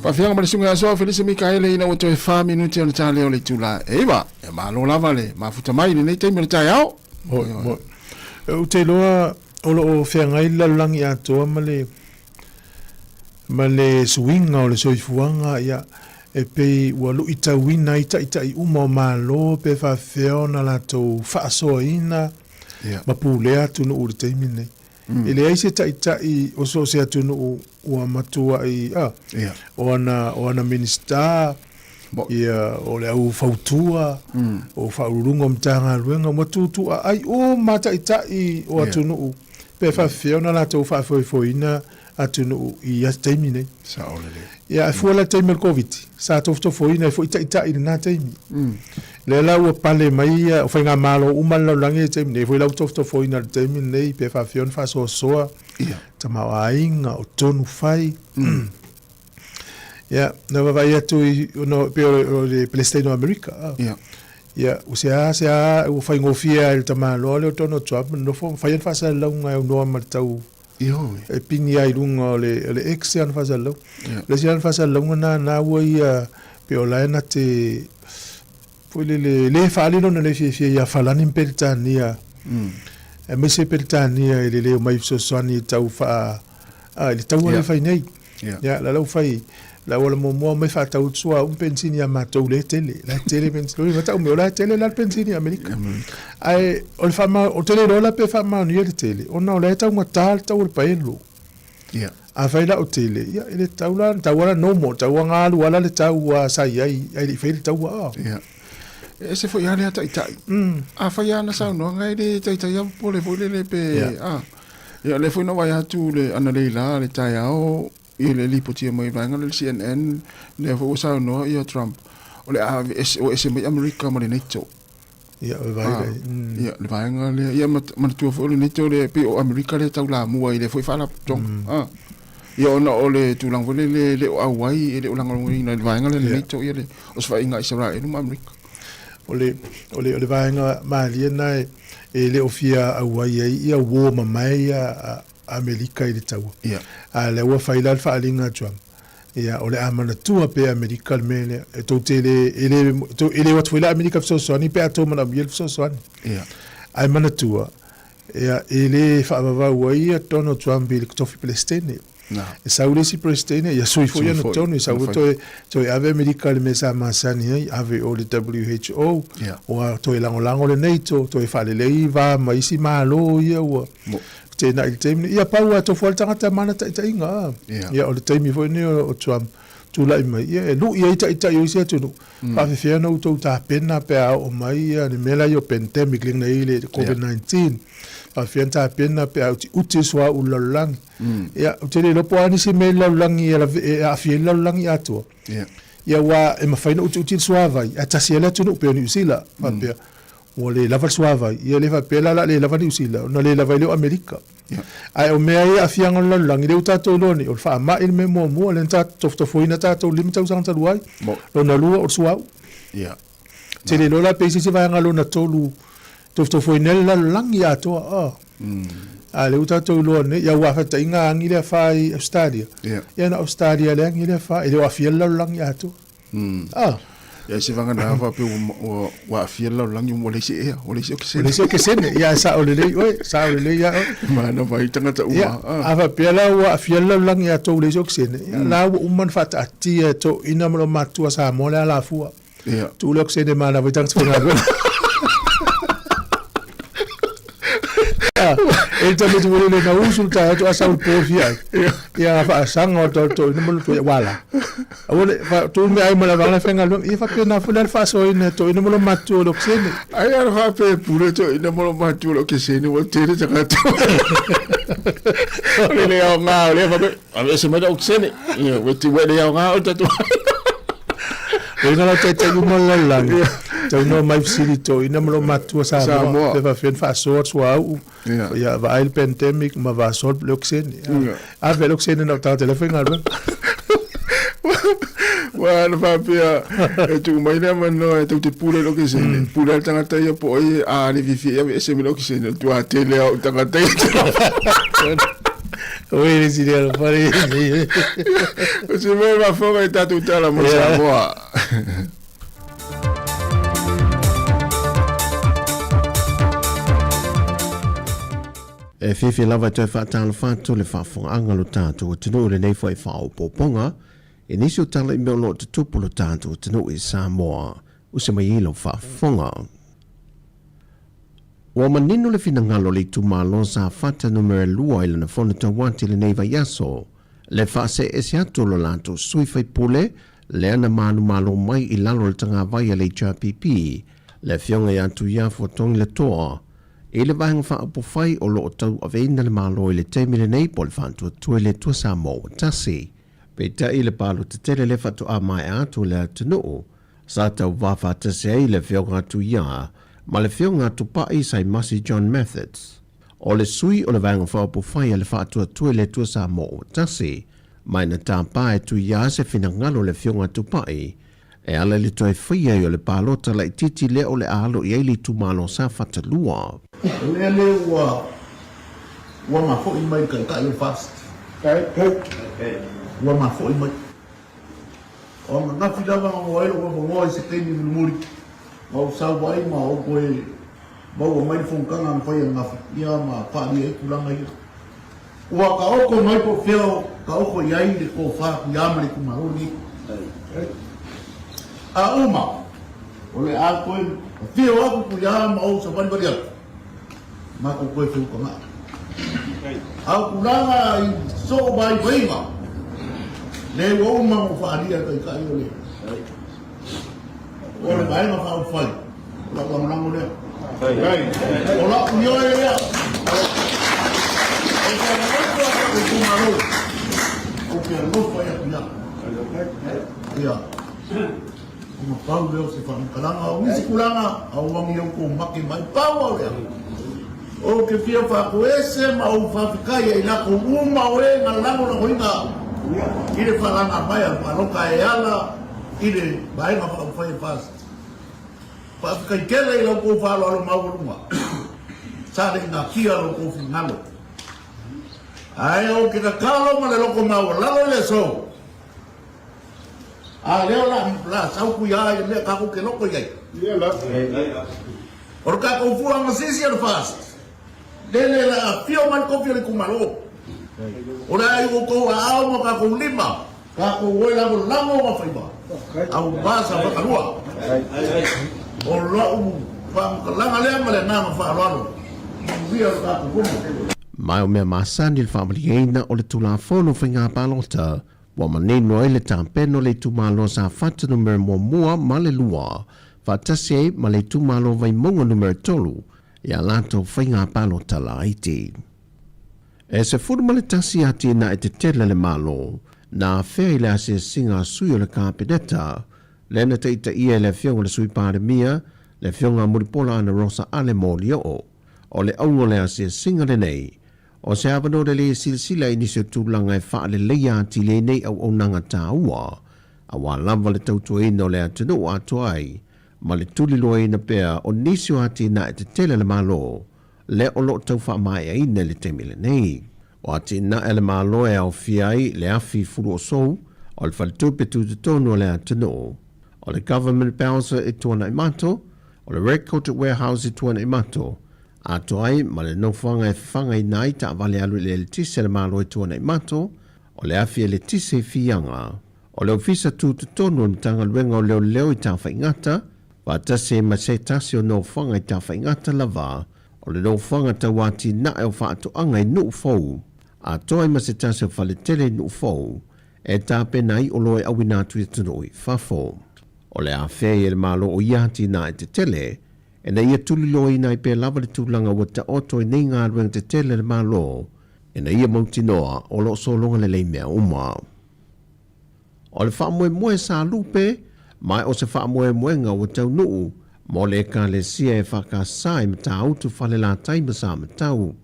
Faafiaga ma le susuga ia Soa Felise Mikaele ina ua toe 4 minute o le talea o le itula e 9. E malo lava le mafuta mai i lenei taimi o le taeao. Moi, moi. Ou te iloa o lo o feagai le lalolagi atoa ma le ma le suiga o le soifuaga, ia, e pei ua luitauina ai taitai uma o Malo pe faapefea ona latou faasoaina ma pulea atunuu i le taimi lenei. E leai se taitai o so o se atunuu ua matuai, a, o ana, o ana Minisita, ia, o le au fautua, o Faauluuluga o Matagaluega, ua tuutuuaai uma lava taitai o atunuu pe faapefea ona latou faafoefoeina atunuu i ia taimi nei. Sao lelei. Ia, e fua la i le taimi o le Koviti, sa tofotofoina ai foi taitai i lena taimi. Lea la ua pale mai ia, o faigamalo uma a le lalolagi i le taimi nei foi la ua tofotofoina i le taimi lenei pe faapefea ona faasoasoa tamaoaiga, o tonu fai. Ia, na vaavaai atu i, ona pei o le Peresetene o Amerika. Ia, ua seā seā ua faigofie lava i le tamaloa lea o Donald Trump ona nofo ma fai ana faasalalauga e aunoa ma le tau Ioe. E pini lava i luga o le, o le X ana faasalalauga. O le isi ana faasalalauga na, na ua ia, pei o la e na te, foi lele, le faaali lona le fiafia ia Falani ma Peretania, aemaise Peretania i le le omai fesoasoani i tau faa, a, i le taua lea e fai nei. Ia, la la ua fai, la ua muamua omai faatau atu suauu ma penisini ia matou lea e tele, la e tele penisini. Oi, tau mea, o la e tele la le penisini i Amerika. Ae o le faama, ou te le iloa la pe faamaonia le tele, ona o la e taugata le tau o le paelo. Ia. Afai la o tele, ia e le tatau la, tau lava la normal, tau lava alu lava la le tau sa i ai, ae le i faia le taua. Ah. Ia. E ese foi lava lea taitai. Afai lava ana saunoaga e le taitai lava popole foi lele pe, ah. Ia, o lea foi na vaai atu le analeila le taeao i le lipotia mai vaega lea le CNN, lea foi ua saunoa ia Trump, o le a ese, o ese mai Amerika ma le NATO. Ia, o le vaega ah, ia, le vaega lea, ia, manatua foi o le NATO lea, pei o Amerika lea taulamua i lea foi faalapotopotoga. Ah. Ia, ona o le tulaga foi lele e le o auai, e le o lagolagoina i le vaega lea le NATO, ia le osofaiga a Isaraelu ma Amerika. O le, o le, o le vaega malie lena e, e le o fia auai ai ia uo mamae ia a Amerika i le taua. Ia. A lea ua fai la le faaaliga a Trump, ia o le a manatua pea e Amerika le mea lea. E tou te le, e le, e le o atu foi la Amerika fesoasoani pe a tou manaomia le fesoasoani. Ia. Ae manatua, ia e le faavavau ai ia Donald Trump i le tofi Peresetene. E sau le isi Peresetene, ia sui foi ana tonu, e sau toe, toe ave Amerika i le mea sa masani ai, ave o le WHO, ua toe lagolago le NATO, toe faalelei va ma isi Malo ia ua feteenai i le taimi lenei. Ia pau lava, tofu lava le tagata ma ana taitaiga. A. Ia, o le taimi foi lenei o Trump tulai mai, ia e lui ai taitai o isi atunuu, faafefea ona outou tapena pe a oo mai ia le mea la ia o pandemic lea na i ai le COVID-19. Faafefea ona tapena pe a utiuti le suauu i le lalolagi. Ia, ou te le iloa po o a nisi mea i le lalolagi e aafia ai le lalolagi atoa. Ia, aua e mafai ona utiuti le suavai, ae tasi ai le atunuu pei o Niu Sila, faapea, ua le lava le suavai. Ia le faapea la o le a le lava Niu Sila, ona le lava ai lea o Amerika. Ae o mea ia i aafiaga o le lalolagi, lea ua tatou iloa nei, o le faamai le mea muamua, lea na tofotofoina tatou i le 5 tausaga talu ai. Lona lua, o le suauu. Tele loa la pe i se isi vaega lona tolu tofotofoina ai le lalolagi atoa. A. A lea ua tatou iloa nei, ia aua faataitaiga agi lea fa i Australia. Ia na Australia le agi lea fa, e le o aafia le lalolagi atoa. A. Ia se vaega na faapea ua ua aafia le lalolagi ua leai se ea, ua leai se okesene. Ua leai se okesene. Ia e sao lelei oe, sao lelei ia oe. Mana vai tagata uma. Ia, a faapea la ua aafia le lalolagi atoa ua leai se okesene, ia la ua uma ona faataatia e toeaiina ma matua Samoa le alafua. Ia. Tuu le okesene manava i tagata faigaluega. E le tamaiti foi lele na usu le taeao faatoa sau i le po fia ai. Ia faasaga o le toeaina ma le toeaina wala. Aua le fa tuu meaai ma le vaega faigaluega. Ia faapena foi la le faasoaina e toeaina ma lou matua o le okesene. Ai ana faapea e pule toeaina ma lou matua o le okesene ua tele tagata. O le le aoga o lea faapea, aveese mai le okesene. Ia, ua te ua le aoga o le tatou. Lea la taitai uma le lalolagi. Tau no mai fesili toeaina ma lou matua Samoa. Pe faapefea ona faasoa le suauu. Ia vaai le pandemic ma faasoa le okesene. Ave le okesene na o tagata la faigaluega. Ua ana faapea e tuu mai le avanoa e tou te pule i le okesene. Pule lava le tagata ia po o ai a le fiafia e aveese mai le okesene, o le tuatele lava o tagata ia. Oi le sili ala fale. O se mea faafofoga i tatou tala mo Samoa. E fiafia lava e toe faatalofa atu le faafofogaaga o lo tatou atunuu i lenei foi faaopoopoga i nisi o tala i mea o lo o tutupu lo tatou atunuu i Samoa. Usa mai ai lau faafofoga. Ua manino le finagalo o le itumalo Safata Numera 2 i lana fono tauati i lenei vaiaso, le faaseese atu o lo latou sui faipule lea na manumalo mai i lalo o le tagavai a le HRPP, le Afioga ia Tuiafu Togilatoa, i le Vaega Faaupufai o lo o tauaveina le Malo i le taimi lenei po o le Faatuatua i le Atua Samoa ua Tasi. Peitai i le palota tele lea faatoa maea atu le atunuu, Sa tauva faatasi ai le Afioga a Tuia ma le Afioga a Tupai Saimasi John Methods. O le sui o le Vaega Faaupufai a le Faatuatua i le Atua Samoa ua Tasi, mai na tapa e Tuia se finagalo o le Afioga a Tupai e ala i le toe faia ai o le palota laitiiti lea o le a alo i ai le itumalo o Safata 2. O le mea lea ua ua mafo'i mai le Taitai o le FAST. Ua mafo'i mai. O ananafi lava na maua ai lou avanoa i se taimi mulimuli na ou sau ai ma ou toe maua mai le fonotaga na fai ananafi, ia ma faaalia ai tulaga ia. Ua taoto mai po o fea o taoto i ai le tofa Tuiama le itumalo lenei. A uma, o le a toe afio atu Tuiama ma ou savalivali atu, matou toe feutagaʻi. A o tulaga i soo vaivaiga, lea ua uma ona faaalia e Taitai o le o le Vaega Faaupufai, o lau lagolago lea. O lau ioe lea. Ou te alofa i lou itumalo. Ou te alofa ia te au. Ia. Ona pau lea o se faamatalaga, o nisi tulaga, auagi au tou make mai, pau au lea. Ou te fia faatoese ma ou faafetai ai latou uma o e na lagolagoina au i le faalaga mai a le palota e ala i le Vaega Faaupufai e FAST. Faafetai tele i la outou faaaloalo maualuga sa le i natia lo outou finagalo. Ae ou te tatalo ma le loto maualalo i le aso, A lea o le a sau kuia i le mea tatou te loto i ai. O le tatou fua gasisi o le FAST, lele le a afio mai le kofi o le itumalo. O le a i outou aao ma tatou lima, tatou o e lagolago ma faiva, aua Safata 2. O lau faamatalaga lea ma le agaga faaaloalo. Manuia le tatou Fono. Ma o mea masani le faamalieina o le Tulafono Faiga Palota Ua manino ai le tapena o le itumalo Safata numera muamua ma le lua, faatasi ai ma le itumalo Vaimauga numera tolu i a latou faiga palota laiti. E 11 atinae tetele a le Malo na afea i le asiasiga a sui o le Kapeneta, lea na taitaia e le Afioga i le Sui Palemia, le Afioga a Mulipola Anarosa Ale Molioo. O le auga o le asiasiga lenei, O se avanoa lelei e silasila i nisi o tulaga e faaleleia atili ai nei auaunaga taua, aua lava le tautuaina o le atunuu atoa ai ma le tuliloaina pea o nisi o atinae tetele a le Malo lea o lo o tau faamaeaina i le taimi lenei. O atinae a le Malo e aofia ai le afi fuluosou, o le faletupe tutotonu o le atunuu, o le Government Bowser i Tuanaimato, o le Record Warehouse i Tuanaimato, Atoa ai ma le nofoaga e fafagaina ai taavale alu i le eletise a le Malo i Tuanaimato, o le afi eletise i Fiaga, o le Ofisa Tutotonu o le Matagaluega o Leoleo i Tafaigata, faatasi ai ma se tasi o nofoaga i Tafaigata lava, o le nofoaga tau atinae o faatoaga i Nuufou, atoa ai ma se tasi o faletele i Nuufou, e tapena ai oloa e auina atu i atunuu i fafo. O le afea i e le Malo o ia atinae tetele, Ina ia tuliloaina ai pea lava le tulaga ua taoto ai nei galuega tetele a le Malo, ina ia mautinoa o lo o sologa lelei mea uma. O le faamoemoe sa lupe, ma o se faamoemoega ua taunuu mo le Ekalesia EFKS i Matautu Falelatai ma Samatau.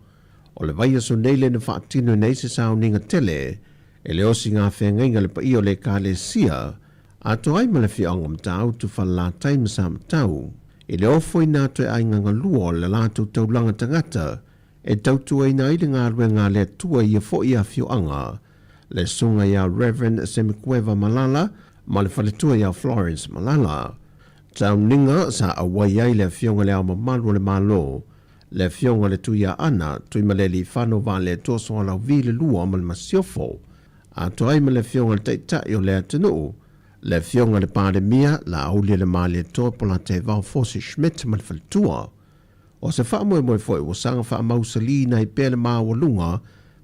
O le vaiaso nei lea na faatinoina ai se sauniga tele e le osigafeagaiga a le paia o le Ekalesia, Atoa ai ma le afioaga o Matautu, Falelatai ma Samatau, i le ofoina atu e aiga galua o le latou taulaga tagata e tautuaina ai le galuega a le Atua i ia foi afioaga. Le susuga ia Rev. Semikueva Malala ma le faletua ia Florence Malala. Sauniga sa auai ai le Afioga i Le Ao Mamalu o le Malo, le Afioga i le Tuiaana, Tuimalealiifano Vaaletoa Soalauvi le Lua ma le Masiofo, atoa ai ma le Afioga i le Taitai o le atunuu, le Afioga i le Palemia, Laaulialemalietoa Polataivao Fosi Schmidt ma le faletua. O se faamoemoe foi ua saga faamausaliina ai pea le maualuga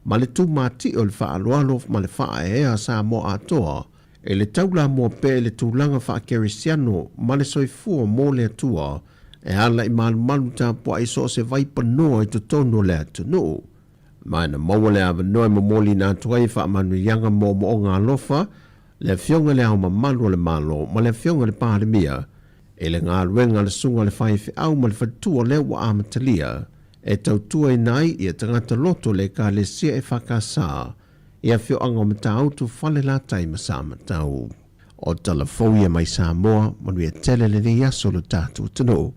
ma le tumatie o le faaaloalo ma le faaeaea a Samoa atoa i le taulamua pea i le tulaga faakerisiano ma le soifua mo le Atua e ala i malumalu tapuai so o se vaipanoa i totonu o le atunuu. Ma na maua le avanoa e momoliina atu ai faamanuiaga moomooga alofa le Afioga i Le Ao Mamalu o le Malo ma le Afioga i le Palemia i le galuega a le Susuga i le Faifeau ma le Faletua lea ua amatalia e tautuaina ai ia tagata loto o le Ekalesia EFKS i afioaga o Matautu, Falelatai ma Samatau. O tala fou ia mai Samoa, manuia tele lenei aso lo tatou atunuu.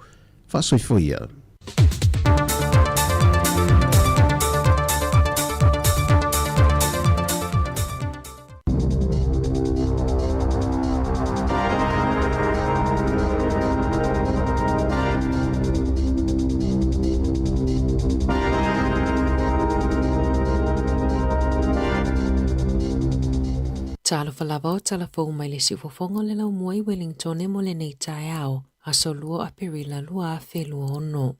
Faasoifua ia. Talofa lava o tala fou mai le siufofoga o le laumua i Wellingtone mo lenei taeao, aso 2 o Aperila 2026.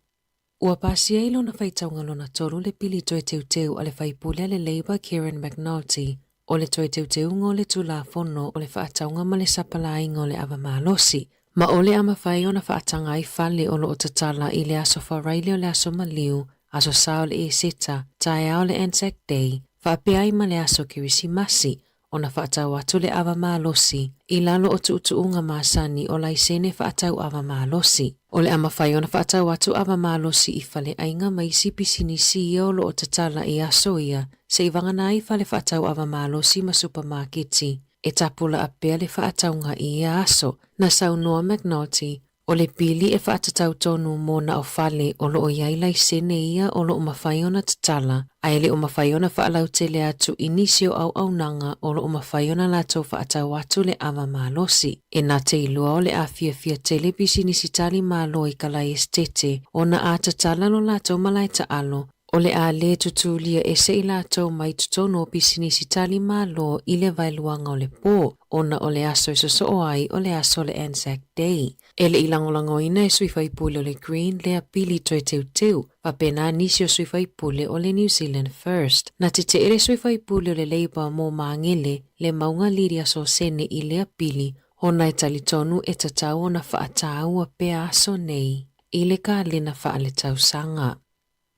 Ua pasia i lona faitauga lona tolu le pili toe teuteu a le faipule a le Labour Kieran McNulty o le toe teuteuga o le Tulafono o le Faatauga ma le Sapalāiga o le Ava Malosi, ma o le a mafai ona faataga ai fale o lo o tatala i le Aso Faraile o le Aso Maliu, Aso Sa o le Eseta, taeao o le Anzac Day, faapea ai ma le Aso Kerisimasi, ona faatau atu le ava malosi i lalo o tuutuuga masani o laisene faatau ava malosi. O le a mafai ona faatau atu ava malosi i faleaiga ma isi pisinisi ia o lo o tatala i aso ia se i vagana ai fale faatau ava malosi ma supamaketi e tapulaa pea le faatauga i ia aso. Na saunoa McNulty, O le pili e faatatau tonu mo na o fale o lo o i ai laisene ia o lo o mafai ona tatala, ae le o mafai ona faalautele atu i nisi o auaunaga o lo o mafai ona latou faatau atu le ava malosi. E na te iloa o le a fiafia tele pisinisi tali malo i ka laiesetete ona a tatala lo latou malae taalo, o le a le tutulia ese i latou mai totonu o pisinisi tali malo i le vaeluaga o le po, ona o le aso e sosoo ai o le aso o le Anzac Day. E le i lagolagoina e sui faipule o le Green lea pili toe teuteu, faapena nisi o sui faipule o le New Zealand First. Na tetee le sui faipule o le Labour mo Magele, le mauga Lydia Sosene i lea pili, ona e talitonu e tatau ona faatāua pea aso nei i le kalena faaletausaga.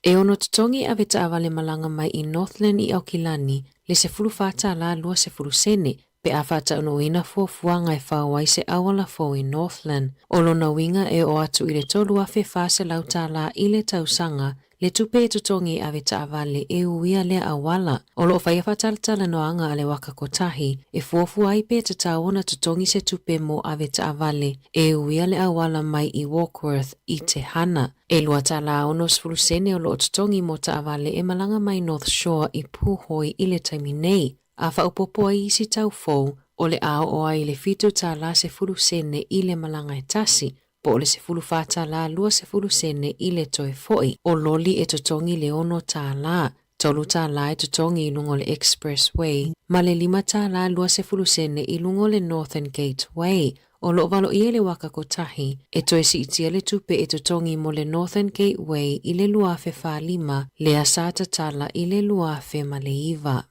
E ono totogi ave taavale malaga mai i Northland i Aukilani le $14.20 sene pe a faataunuuina fuafuaga e fao ai se auala fou i Northland. O lona uiga e oo atu i le $3,400 i le tausaga le tupe e totogi i ave taavale e uia lea auala. O lo o faia faatalatalanoaga a le waka kotahi e fuafua ai pe tatau ona totogi se tupe mo ave taavale e uia le auala mai i Warkworth i Te Hana. E $2.60 sene o lo o totogi mo taavale e malaga mai North Shore i Pūhoi i le taimi nei, a faaopoopo ai isi tau fou, o le a oo ai i le $7.10 sene i le malaga e tasi, po o le $14.20 sene i le toe foi. O loli e totogi le $6, $3 e totogi i luga o le Expressway, ma le $5.20 sene i luga o le Northern Gateway. O lo o valoia le waka kotahi, e toe siitia le tupe e totogi mo le Northern Gateway i le 2045, lea sa tatala i le 2009.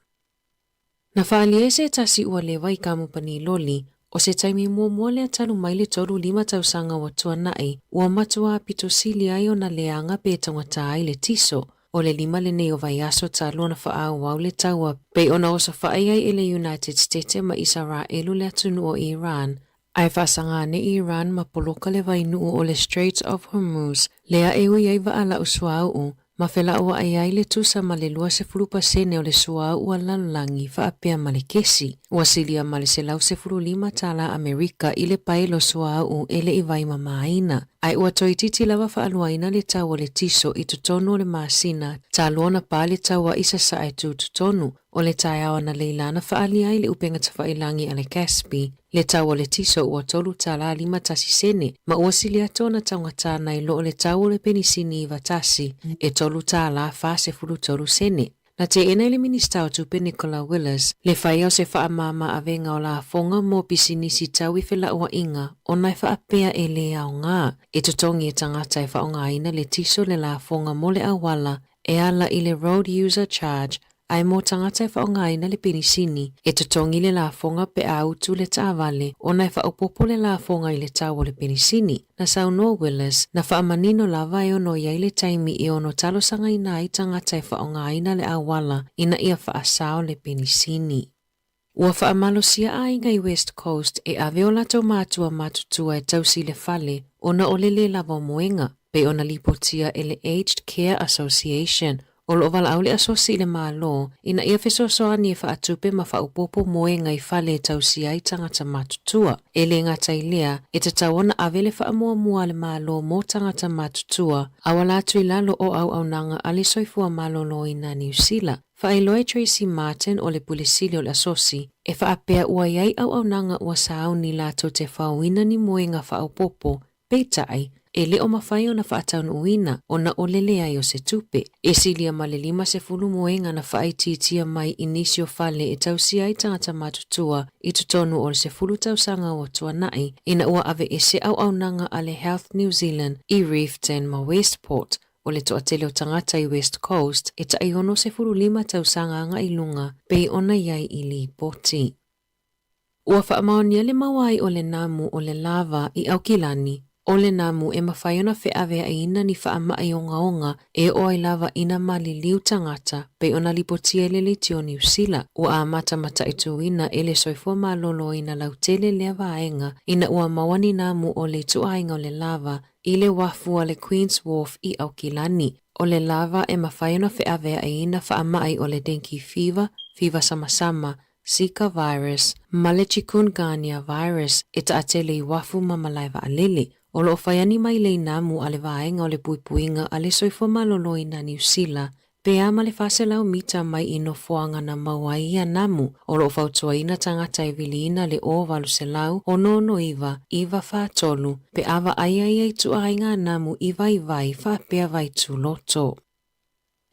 Na faaalia ai se tasi ua leva i kamupani loli, o se taimi muamua lea talu mai le 35 tausaga ua tuanai, ua matua pito sili ai ona leaga pe taugata ai le tiso. O le lima lenei o vaiaso talu ona faaauau le taua pei ona osofai ai e le United Stete ma Isaraelu le atunuu o Iran, ae faasaga ane Iran ma poloka le vainuu o le Straits of Hormuz lea e ui ai vaa lau suauu. ma felauai ai le tusa ma le 20% o le suauu a le lalolagi faapea ma le kesi. Ua silia ma le 115 tala Amerika i le paelo suauu e le i vaimamaina, ae ua toeitiiti lava faaluaina le tau o le tiso i totonu o le masina talu ona pa le taua i Sasae tutotonu o le taeao analeila na faaalia ai le upega tafailagi a le Caspi le tau o le tiso ua $3.51 sene ma ua sili atu ona taugata nai lo le tau o le penisini 91 e $3.43 sene. Na teena e le Minista o Tupe Nicola Willis le faia o se faamama avega o lafoga mo pisinisi tau i felauaiga ona e faapea e lē aoga e totogi e tagata e faaaogaina le tiso le lafoga mo le auala e ala i le Road User Charge ae mo tagata e faaaogaina le penisini e totogi le lafoga pe a utu le taavale ona e faaopoopo le lafoga i le tau o le penisini. Na saunoa Willis, na faamanino lava e ono i ai le taimi e ono talosagaina ai tagata e faaaogaina le auala ina ia faasao le penisini. Ua faamalosia aiga i West Coast e ave o latou matua matutua e tausi i le fale ona o le lē lava o moega, pei ona lipotia e le Aged Care Association. O lo o valaau le asosi i le Malo ina ia fesoasoani e faatupe ma faaopoopo moega i fale e tausia ai tagata matutua. E le gata i lea, e tatau ona ave le faamuamua a le Malo mo tagata matutua auala atu i lalo o auaunaga a le Soifua Maloloina a Niu Sila. Faailoa e Tracey Martin o le Pule Sili o le Asosi, e faapea ua i ai auaunaga ua sauni latou te faoina ni moega faaopoopo, peitai, e le o mafai ona faataunuuina ona o le leai o se tupe. E silia ma le 50 moega na faaitiitia mai i nisi o fale e tausia ai tagata matutua i totonu o le 10 tausaga ua tuanai ina ua aveese auaunaga a le Health New Zealand i Reefton ma Westport. O le toatele o tagata i West Coast e tai 65 tausaga agai i luga pei ona i ai i lipoti. Ua faamaonia le maua ai o le namu o le lava i Aukilani, o le namu e mafai ona feaveaiina ni faamai ogaoga e oo ai lava ina maliliu tagata pei ona lipotia i le leitio Niu Sila. Ua amata mataituina e le soifua maloloina lautele lea vaega ina ua maua ni namu o le ituaiga o le lava i le uafu a le Queen's Wharf i Aukilani. O le lava e mafai ona feaveaiina faamai o le dengue fever, fiva samasama, Zika virus, ma le Chikungunya virus e taatele i uafu ma malae vaalele. O lo o faia ni mailei namu a le vaega o le puipuiga a le soifua maloloina Niu Sila pe a ma le 400 mita mai i nofoaga na maua ai ia namu. O lo o fautuaina tagata e viliina le o 800 669 943 pe a vaai ai ia ituaiga namu i vaivai faapea vaituloto.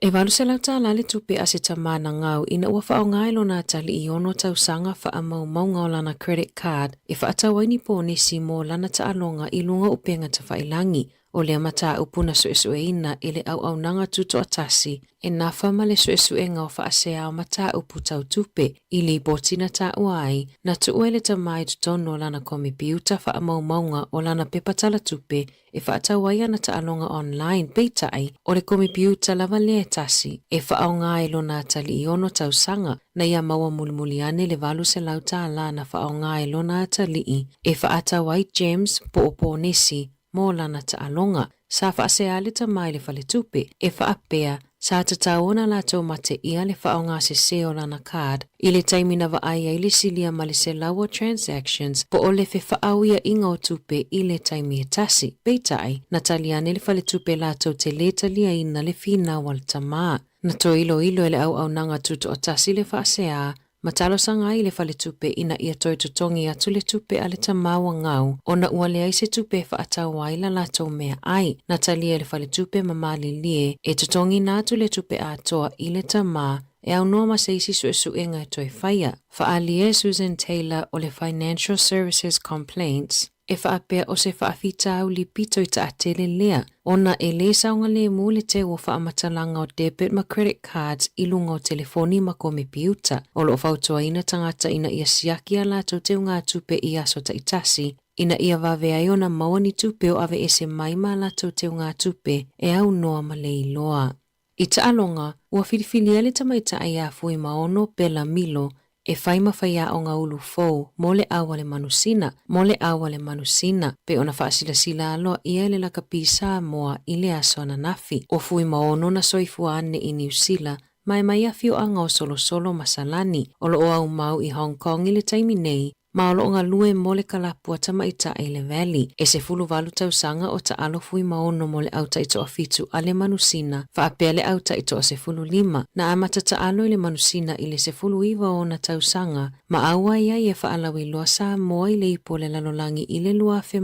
E 800 tala le tupe a se tama na gau ina ua faaaoga e lona atalii i ono tausaga faamaumauga o lana credit card e faatau ai ni ponesi mo lana taaloga i luga o upega tafailagi. O lea mataupu na suesueina e le auaunaga tutoatasi e nafa ma le suesuega o faasea o mataupu tau tupe i lipoti na taua ai na tuu e le tama i totonu o lana komepiuta faamaumauga o lana pepa talatupe e faatau ai ana taaloga online, peitai, o le komepiuta lava lea e tasi e faaaoga ai lona atalii ono tausaga na ia maua mulimuli ane le 800 tala na faaaoga ai lona atalii e faatau ai gems po o ponesi mo lana taaloga. Sa faasea le tama i le faletupe e faapea sa tatau ona latou mateia le faaaoga sesē o lana card i le taimi na vaai ai le silia ma le 100 o transactions po o le fefaauiaiga o tupe i le taimi e tasi. Peitai, na tali ane le faletupe latou te lē taliaina le finau a le tama. Na toe iloilo e le auaunaga tutoatasi le faasea ma talosaga ai i le faletupe ina ia toe totogi atu le tupe a le tama ua gau ona ua leai se tupe e faatau ai la latou meaai. Na talia e le faletupe ma malilie e totogiina atu le tupe atoa i le tama e aunoa ma se isi suesuega e toe faia. Faaalia e Susan Taylor o le Financial Services Complaints e faapea o se faafitauli pito i taatele lea ona e lē saogalemu le teu o faamatalaga o debit ma credit cards i luga o telefoni ma komepiuta. O lo o fautuaina tagata ina ia siaki a latou teugatupe i aso taitasi ina ia vave ai ona maua ni tupe o aveese mai ma latou teugatupe e aunoa ma le iloa. I taaloga, ua filifilia le tamaitai ia Fuimaono Bella Milo. e fai ma faiaoga ulu fou mo le au a le manusina, mo le au a le manusina, pei ona faasilasila aloaia e le lakapi Samoa i le aso ananafi. O Fuimaono na soifua ane i Niu Sila ma e mai afioaga o Solosolo ma Salani, o lo o aumau i Hong Kong i le taimi nei, ma o lo o galue mo le kalapu a tamaitai i le Valley. E 18 tausaga o taalo Fuimaono mo le au taitoafitu a le manusina, faapea le au taitoasefululima, na amata taalo i le manusina i le 19 o ona tausaga, ma auai ai e faalauiloa Samoa i le ipu o le lalolagi i le 2006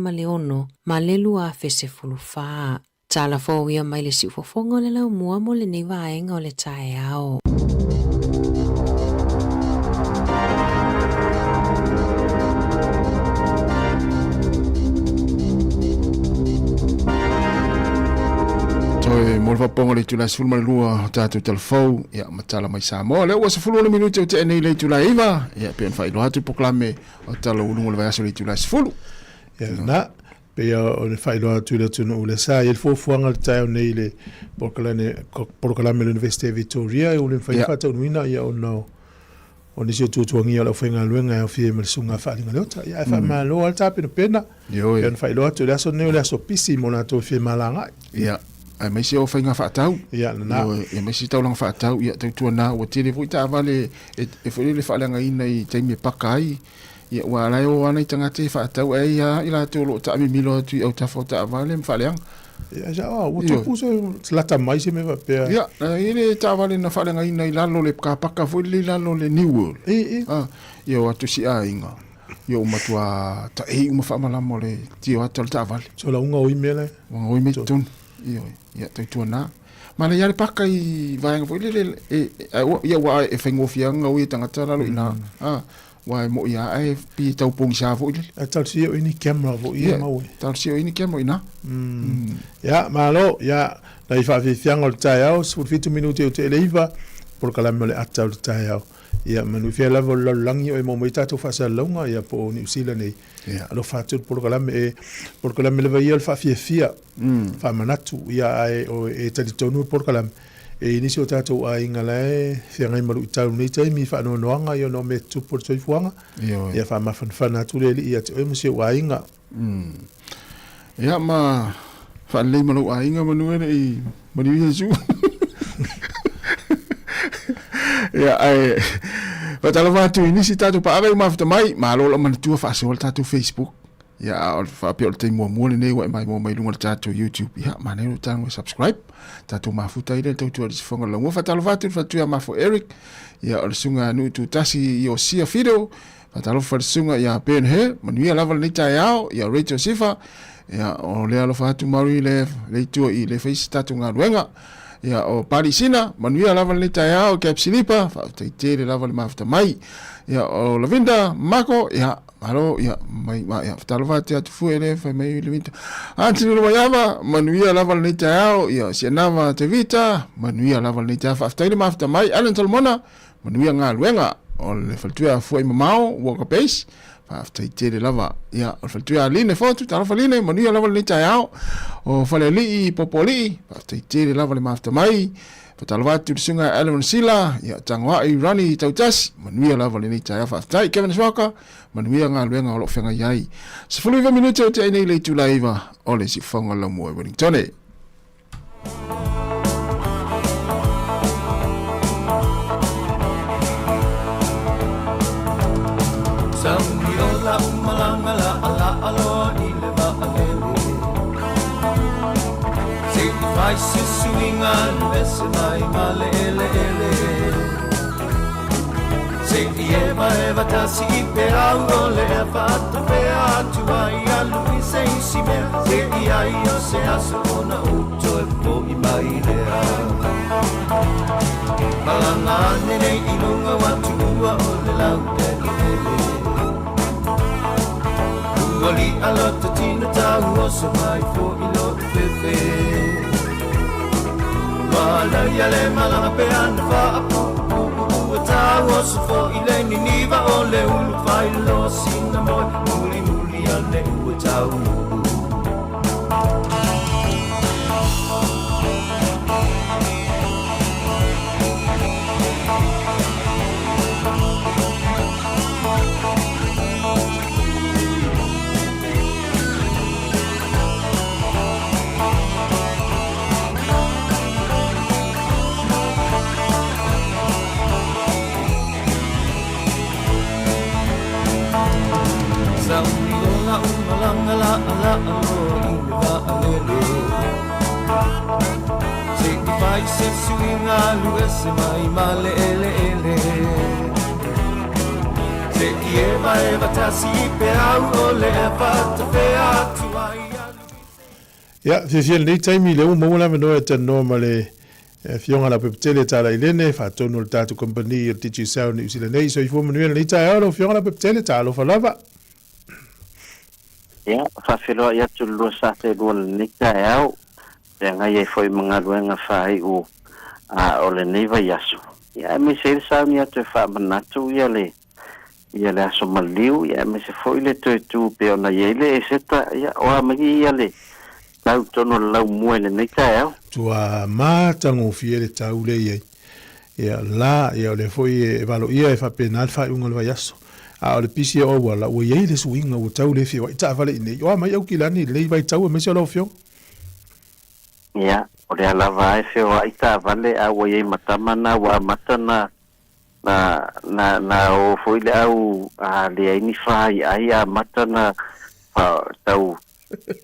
ma le 2014. Tala fou ia mai le siufofoga o le laumua mo lenei vaega o le taeao. Toe mo le faapopoga o le itula e 12 o tatou talafou, ia ma tala mai Samoa. Lea ua 16 minute o tea nei le itula e 9, ia pei ona faailoa atu polokalame o tala uluga o le vaiaso i le itula e 10. Ia lena, pei o le faailoa atu i le atunuu le sa i ai le fuafuaga i le taeao nei i le polokalame, polokalame a le Universite Victoria e ua le mafai ona faataunuina ia ona o o nisi o tuatuagia o le aufaigaluega e aofia ai ma le Susuga a Faaaliga Leota. Ia ae faamalo lava le tapenapena. Ioe. Pei ona faailoa atu, o le aso lenei o le aso pisi mo latou e fia malaga ai. Ia, aemaise o faiga faatau. Ia, lena. Ioe, aemaise taulaga faatau, ia tautuana ua tele foi taavale e, e foi lele faaleagaina i taimi e paka ai. Ia, aua la e o lava nai tagata e faatau, ae i ai lava i latou o lo o taamimilo atu i autafa o taavale ma faaleaga. Ia, sa, oh, ua tupu se lata mai se mea faapea. Ia, e i ai le taavale na faaleagaina i lalo o le kapaka foi lele i lalo o le New World. I, i. Ah, ia o atu si aiga, ia ua matua taei uma faamalama o le tio ata o le taavale. So la uga o i mea la. Ua gaoi mea i totonu. Ioe, ia tautuana. Ma le ia le paka i vaega foi lele, e, e, ia ua e faigofie lava gaoi e tagata lalo i ina. Ah, Ua e moʻi a e pi e tau pogisa foi lele. Ae talosia o i ni camera foi ia mau e. Talosia o i ni camera ina. Ia, malo, ia, nai faafiafiaga o le taeao, 17 minute o te le iva, polokalame o le ata o le taeao. Ia, manu fia lava o le lalolagi o e maua mai tatou faasalalauga, ia, po o Niu Sila nei. Ia. Alofa atu le polokalame e, polokalame lava ia o le faafiafia, faamanatu, ia, ae o e talitonu le polokalame, E i ai nisi o tatou aiga la e feagai ma luitau i lenei taimi i faanoanoaga ia ona o mea tutupu o le soifuaga. Ioe. Ia faamafanafana atu le Alii ia te oe ma si ou aiga. Ia ma faalelei ma lou aiga manu e le i maliu Iesu. Ia ae faatalofa atu i nisi tatou paaga i mafuta mai, malo lau manatua faasoa le tatou Facebook. Ia, a o le faapea o le taimi muamua lenei ua e maimoa mai luga o le tatou YouTube, ia, manaia lou tago e subscribe. Tatou mafuta ai lea le tautua i le sifoga o le laumua. Faatalofa atu i le faletuia a Mafo Eric, ia, o le susuga ia Nuutuutasi Iosia Fido, faatalofa i le susuga ia Ben Hur, manuia lava lenei taeao, ia Rachel Sifa, ia, o lea alofa atu Mauri le, le itua i le fai se tatou galuega. Ia, o Pali Sina, manuia lava lenei taeao, Cap Silipa, faafetai tele lava le mafuta mai. Ia, o Lavinda Mako, ia, Malo, ia, mai, ma, ia, fatalofa atu ia Tufue le, fai mai le Vinta. Antony le Waiava, manuia lava lenei taeao, ia, Sianava Tevita, manuia lava lenei taeao, faafetai le mafuta mai, Alan Solomona, manuia galuega, o le faletuia a Fuai Mamao, Walker Base, faafetai tele lava, ia, o le faletuia a Line Fotu, talofa Line, manuia lava lenei taeao, o Falealii Popoalii, faafetai tele lava le mafuta mai, Faatalofa atu i le susuga ia Allen Sila, ia Tagoai Ronnie Tautasi, manuia lava lenei taeao faafetai. Kevin Swaka, manuia galuega o lo o feagai ai. 19 minute o te ai nei le itula e 9 o le siufofoga o le laumua i Wellingtone. ai se suiga alu ese mai ma le eleele. Se i evaeva tasi i peau o le fatafea atu ai alu. Ia, fiafia i lenei taimi, lea ua maua le avanoa e talanoa ma le Afioga Laupepetele Talailene, faatonu o le tatou kamupani o le Digicel Niu Sila nei. Soifua manuia lenei taeao lau Afioga Laupepetele, talofa lava. Ia, faafeiloai atu le 272 lenei taeao, feagai ai foi ma galuega faaiu o lenei vaiaso. Ia, aemaise ai le sauni atu e faamanatu ia le ia le aso maliu, ia aemaise foi le toe tu pei ona i ai le Eseta, ia, o a mai ia le tau tonu o le laumua i lenei taeao. Tua matagofie le tau lea i ai. Ia la, ia o lea foi e valoia e faapena le faaiuga o le vaiaso. A o le pisi o auala, ua i ai le suiga ua tau le feoai taavale i inei. O a mai Aukilani i lenei vaitau aemaise o lau Afioga? Ia, o lea lava e feoai taavale a ua i ai ma tama na ua amata na na na na o foi le au a leai ni faiai amata na fa tau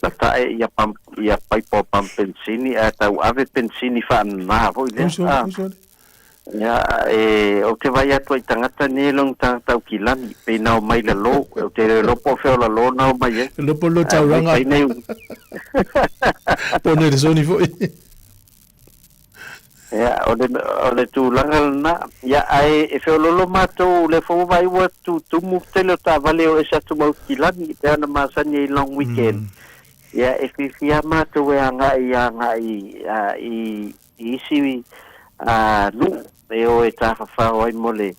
latae ia pam ia paipa o pam pensini ae tau ave pensini faanana foi lea Uso, a uso. ia e ou te vaai atu ai i tagata nei e long tagata aukilani pei na omai lalo ou te le iloa po o fea o lalo na omai ai Lalo po o le ae omai taulaga. tai nei Po o Nelesoni foi. Ia, o le, o le tulaga lena. Ia, ae e feoloolo matou, lea foi ua vaai ua tutumu tele o taavale o ese atu ma Utikilani, e pei ona masani ai i long weekend. Ia, e fiafia lava matou e agai agai i, i isi nuu e o e tafafao ai mo le,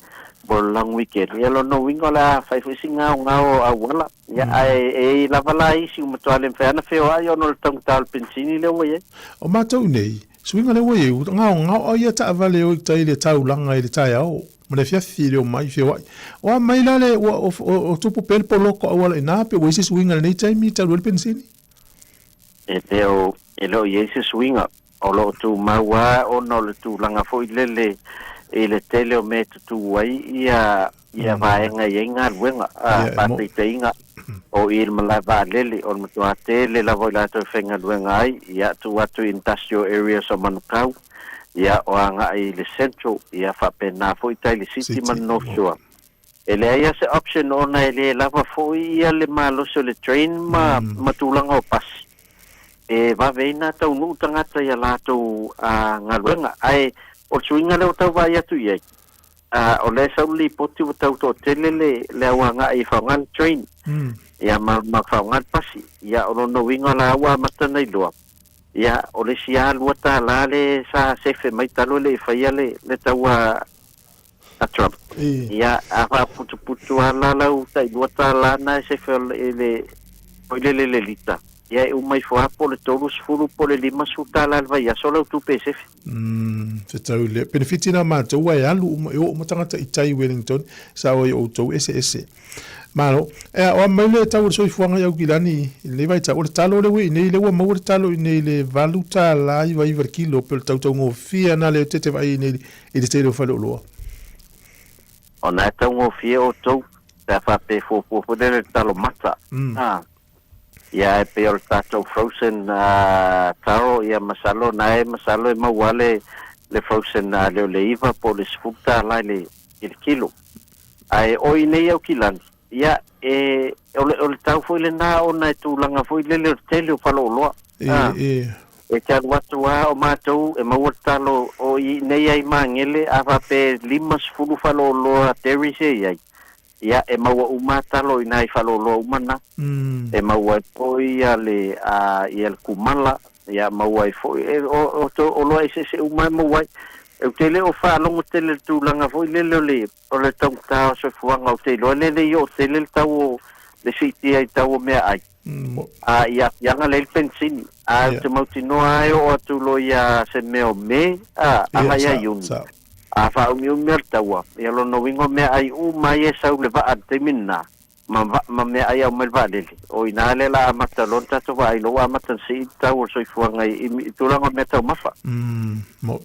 mo le long weekend. Ia, lona uiga o le a fai foi si gaogao o auala. Ia, ae e i ai lava la isi ua matua le mafai lava ona feoai ona o le taugata o le penisini lea ua i ai. O matou nei, suiga lea ua i ai, ua gaogao ia taavale e o i tai i le taulaga i le taeao ma le afiafi le omai feoai. O a mai la le ua o tupu pea le poloko auala i ina pe ua i ai se suiga i lenei taimi talu ai le penisini? E le o, e le o i ai se suiga. O lo o tumau lava ona o le tulaga foi lele i le tele o mea e tutū ai ia ia vaega e i ai galuega, a, faataitaiga, o i le malae vaalele, o le matua tele lava o i latou e faigaluega ai, ia, tuu atu i industrial areas o Manukau, ia, o agai i le central, ia, faapena foi tai le city ma le North Shore. E leai lava se option ona e le lava foi ia le malosi o le train ma, ma tulaga o pasi e vave ai na taunuu tagata i a latou galuega. Ae o le suiga lea ua tau vaai atu i ai, o lea e sau le lipoti ua tau toatele le, le au agai e faaaoga le train ia ma, ma faaaoga le pasi. Ia o lona uiga o la ua amata ona iloa, ia o le isi lava $2 le sa sefe mai talu e le i faia le, le taua a Trump. Ia, a faaputuputu lava la lau tai $2 na e sefe i le, foi lele i le lita, ia e uma ifo lava po o le 30 po o le $50 i le vaiaso lau tupe e sefe. Umm, fetau lea. Penefiti na matou ua e alu uma, e oo uma tagata i tai Wellington, sao ai outou eseese. Malo. Ea, o a mai le tau o le soifuaga i Aukilani i lenei vaitau, o le talo lea ua i inei, lea ua maua le talo i inei i le $8.99 le kilo, pe o le tautaugofie ana lea tete vaai i inei i le tele o faleoloa. Ona e taugofie outou pe a faapea e fuafua foi lele le talo mata. A, ia e pei o le tatou frozen taro, ia masalo na e masalo e maua le le frozen lea o le 9 po o le $10 i le i le kilo. Ae o i nei Aukilani, ia e o le o le tau foi lena ona e tulaga foi lele o le tele o faleoloa. A, e, e te alu atu lava o matou e maua le talo o i nei ai Magele a faapea e 50 faleoloa dairies e i ai, ia e maua uma lava talo i ina i faleoloa uma na. E maua ai foi ia le a ia le kumala, ia maua ai foi e o o oloa eseese uma e maua ai. Ou te le o faalogo tele i le tulaga foi lele o le o le taugata o soifuaga, ou te iloa lele i oo tele le tau o le siitia i tau o meaai. A i aafiaga lea i le penisini. A ou te mautinoa lava e oo atu loa ia se mea o Me, a, agai ia Iuni. A faaumiumi lava le taua, ia lona uiga o meaai uma ia e sau i le vaa i le taimi lena, ma ma meaai e aumai le vaalele. O i ina lea la amata loa le tatou vaai loa ua amata ona sii le tau o le soifuaga i i tulaga o meataumafa. Umm mo.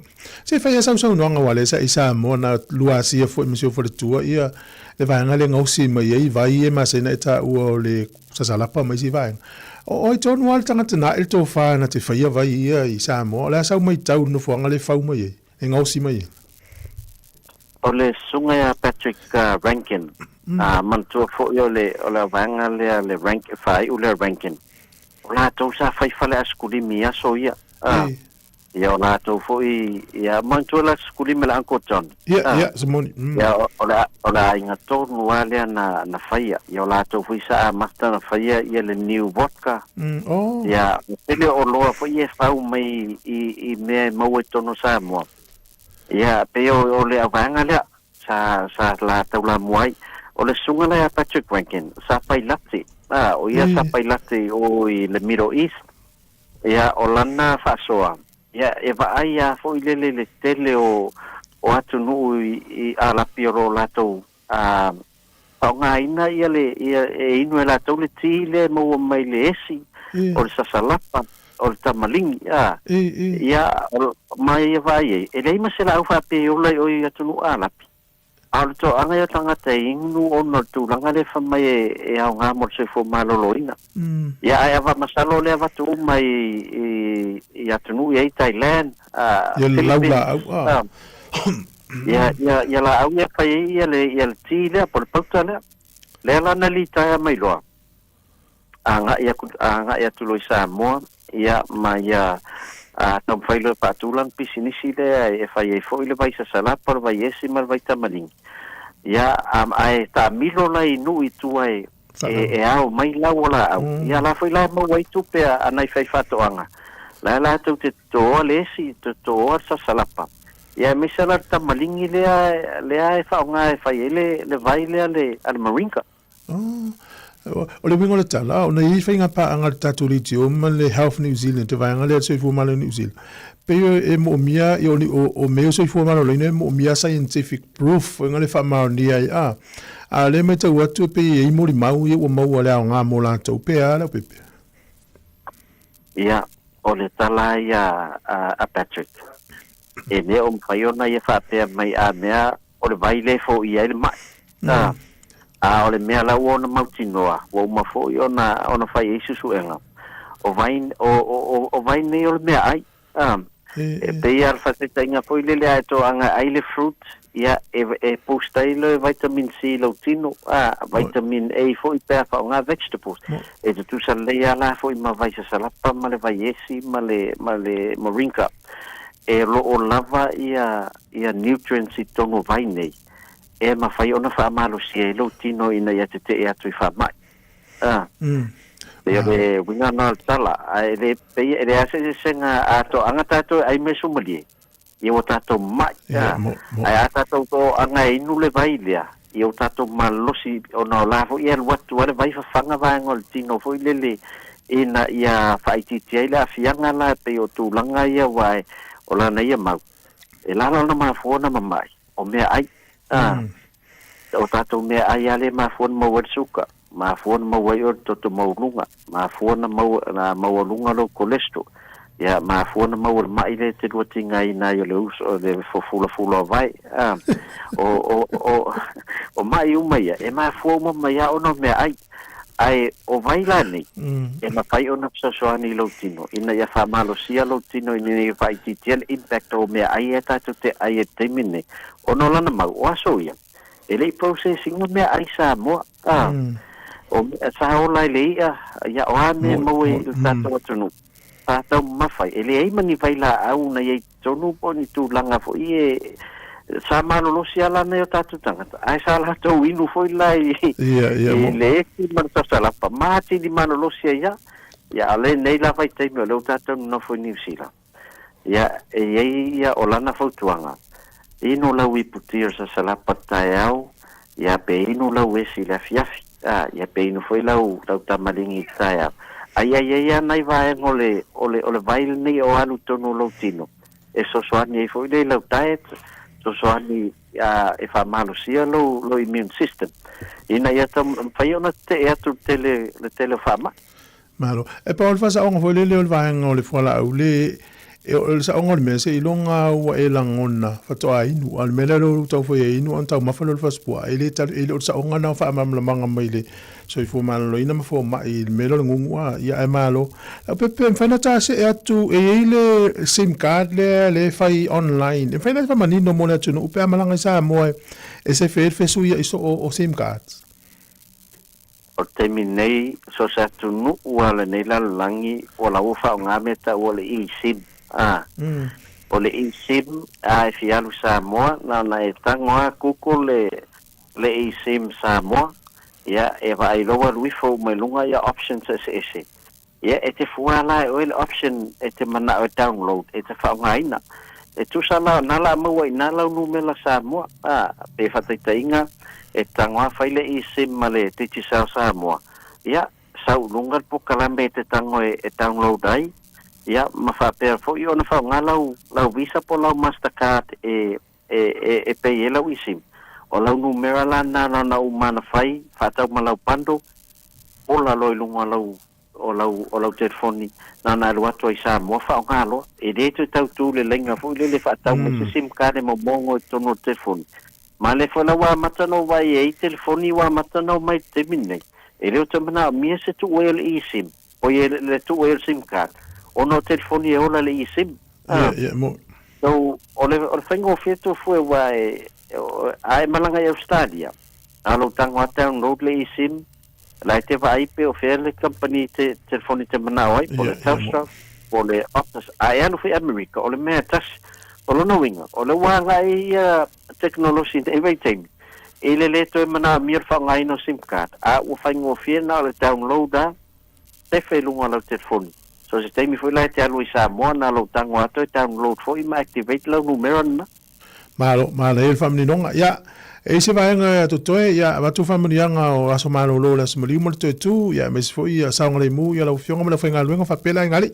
Se fai a sausaunoaga aua lea sa i Samoa na lua asia foi ma si ou faletua ia le vaega lea gaosi mai ai vai e masani ona e taua o le sasalapa ma isi vaega. O ai tonu lava le tagata na ae le tofa na te faia vai ia i Samoa, o le a sau matau i le nofoaga lea e fau mai ai, e gaosi mai ai? O le susuga ia Patrick Rankin, manatua foi o le o le vaega lea le Rank, faaiu lea Rankin, o latou sa fai fale aisikulimi i aso ia. Ia o latou foi, ia manatua le aisikulimi a le Uncle John. Ia, ia, se moni. Ia o le o le aiga tonu lava lea na na faia. Ia o latou foi sa amata na faia ia le niu vodka. Oh. Ia, tele o oloa foi ia e fau mai i i mea e maua i totonu o Samoa. Ia, pei o, o le auvaega lea sa, sa la taulamua ai. O le susuga la ia Patrick Rankin, sa pailate, a, o ia sa pailate i o i le Middle East. Ia, o lana faasoa, ia, e vaai a foi lele le tele o, o atunuu i, i Alapi o lo o latou, a, faaaogaina ia le, ia, e inu e latou le ti lea e maua mai le esi, o le sasalapa, o le tamaligi, a, ia, o, ma ia vaai ai, e leai ma se laau faapea e ola i o i atunuu Alapi. A o le toaaga ia o tagata e inu ona o le tulaga lea fai mai e, e aoga mo le soifua maloloina. Ia, ae ava masalo o lea avatu uma i, i, i atunuu ia i Thailand, a, Ia le Philippines, laulaau, a. a, ia, ia, ia laau ia fai ai ia le, ia le ti lea po o le pauta lea. Lea la na litaea mai loa, agai aku, agai atu loa i Samoa, ia, ma ia a, taumafai loa e faatu lana pisinisi lea e fai ai foi le vai sasalapa, o le vai esi ma le vai tamaligi. Ia, a, ae taamilo la i nuu i tua e, e, e ao mai lau o laau. Ia, la foi la e maua ai tupe a, a nai faifaatoaga. La latou te totoa le esi, totoa le sasalapa. Ia, aemaise la le tamaligi lea, lea e faaaoga e fai ai le, le vai lea le, a le Moringa. Oh, o le uiga o le tala, ona e i ai faiga paaga a le tatou leitio ma le Health New Zealand, te vaega lea a le Soifua Maloloina New Zealand, pei e moomia, o, o, o mea o soifua maloloina e moomia scientific proof e le faamaonia ai, a, a o lea e matau atu e pei e i ai molimau ia ua maua le aoga mo latou, pe a Leaupepe? Ia, o le tala ia a, a Patrick, e le o mafai ona ia faapea mai a mea o le vai lea e foia ai le mai. A, a o le mea la ua ona mautinoa, ua uma foi ona, ona fai ai suesuega, o vai, o, o, o, o vai nei o le meaai. A, e pei lava le faataitaiga foi lele a e toaga ai le fruit, ia, e, e boost ai le vitamin C i lou tino, a, vitamin A foi pe a faaaoga vegetables. E tutusa lelei lava la foi ma vai sasalapa ma le vai esi ma le, ma le moringa. E lo o lava ia, ia nutrients i totonu o vai nei, e mafai ona faamalosia ai lou tino ina ia tetee atu i faamai. A. Pei o le uiga na o le tala, ae le, pei e leai se eseesega a toaga tatou e ai ma le sumalie, ia ua tatou mai. A. Ae a tatou toaga e inu le vai lea, ia ua tatou malolosi ona o la foi e alu atu lava le vai fafaga vaega o le tino foi lele ina ia faaitiitia ai le aafiaga la e pei o tulaga ia aua o lana ia mau, e lala ona mafua ona mamai, o meaai. A, o tatou meaai lava lea e mafua ona maua ai le suka, mafua ona maua ai oe le toto maualuga, mafua ona maua, na maualuga lou cholesterol, ia, mafua ona maua le mai lea e te lua tigaina ai o le uso, o le fulafula o vae. A, o, o, o, o mai uma ia, e mafua uma mai lava ona o meaai. Ae o vai la nei, e mafai ona fesoasoani i lou tino, ina ia faamalosia lou tino ina ia faaitiitia le impact o meaai ia tatou te ai ai i le taimi lenei, ona o lana mau, o aso ia, e le i process ina meaai Samoa, a, o mea sa ola i le i'a, ia o a mea e maua i le tatou atunuu, sa taumamafa ai, e leai ma ni vailaau na i ai totonu po o ni tulaga foi e sa malolosi lava la nai o tatou tagata, ae sa latou inu foi la i, Ia, ia, i mo. le esi ma le sasalapa, ma atili malolosi ai lava. Ia, a o lenei la vaitaimi o lea ua tatou nonofo i Niu Sila, ia, e i ai ia o lana fautuaga, inu lau ipu ti o le sasalapa i le taeao, ia, pe inu lau esi i le afiafi, a, ia, pe inu foi lau, lau tamaligi i le taeao. A ia i ai lava nai vaega o le, o le, o le vai lenei o alu i totonu o lou tino, e fesoasoani ai foi lea i lau diet, fesoasoani a, e faamalosia lou, lou immune system, ina ia tau, mafai ona tetee atu le tele, le tele o faamai. Malo. E pau o le faasaoga foi lele o le vaega o le fualaau le E o le saoga o le mea, seiloga lava ua e lagona faatoa inu. A o le mea lea o lea ua tau fai ai inu a na taumafa lea o le fasipuaa, e le tali, e le o le saoga lena o faamalamalamaga mai le soifua maloloina ma fomai i le mea lea o le gugu a, ia ae malo. Leaupepe, e mafai ona ta see atu, e i ai le sim card lea lea e fai online, e mafai ona faamanino mo le atunuu pe a malaga i Samoa e sefe ai le fesuiai soo o sim cards. O le taimi nei, so o se atunuu lava o lenei lalolagi o la ua faaaoga mea taua o le e-sim. A, o le e-sim, a e fia alu i Samoa, na ona e tago lava Google le, le e-sim Samoa, ia, e vaai loa ua alu ifo uma i luga ia options eseese. Ia, e te fua la e oe le option e te manao e download, e te faaaogaina. E tusa la, na la maua i ina lau numera Samoa, a, pe faataitaiga, e tago lava fai le eSIM ma le Digicel Samoa, ia, sau i luga le polokalame e te tago e, e download ai, ia, ma faapea foi ona faaaoga lau, lau Visa po o lau Mastercard e, e, e, e pay ai lau eSIM. O lau numera la na na ona uma ona fai, faatau ma lau bundle, ola loa i luga o lau o lau o lau telefoni na ona alu atu ai i Samoa faaaoga loa. E le toe tau tu le laina foi lele faatau mai se sim card e momogo i totonu o le telefoni. Ma le foi la ua amata ona ou vaai e i ai telefoni ua amata ona omai i le taimi lenei. E le o toe manaomia se tuu ai o le eSIM, oi le tuu ai o le sim card, ona o telefoni e ola i le eSIM. Ia, ia, mo. So, o le, o le faigofie atu fua aua e, a e malaga i Australia, a lou tago lava download le eSIM, la e te vaai pe o fea le company te telefoni te manao ai, po o le Telstra, po o le Optus, a e alu foi i Amerika, o le mea e tasi. O lona uiga, o lea ua agai ia tekonolosi i lenei vaitaimi, i le le toe manaomia o le faaaogaina o sim card, a ua faigofie na o le download lava, tefa i luga o lau telefoni. So se taimi foi la e te alu i Samoa, na lou tago lava toe download foi ma activate lau numera lena. Malo, manaia le faamaninoga. Ia, e i ai se vaega e totoe, ia, avatu faamanuiaga o aso malolo o le Aso Maliu ma le toe tu, ia, aemaise foi ia saogalemu ia lau Afioga ma le aufaigaluega faapea le aiga alii.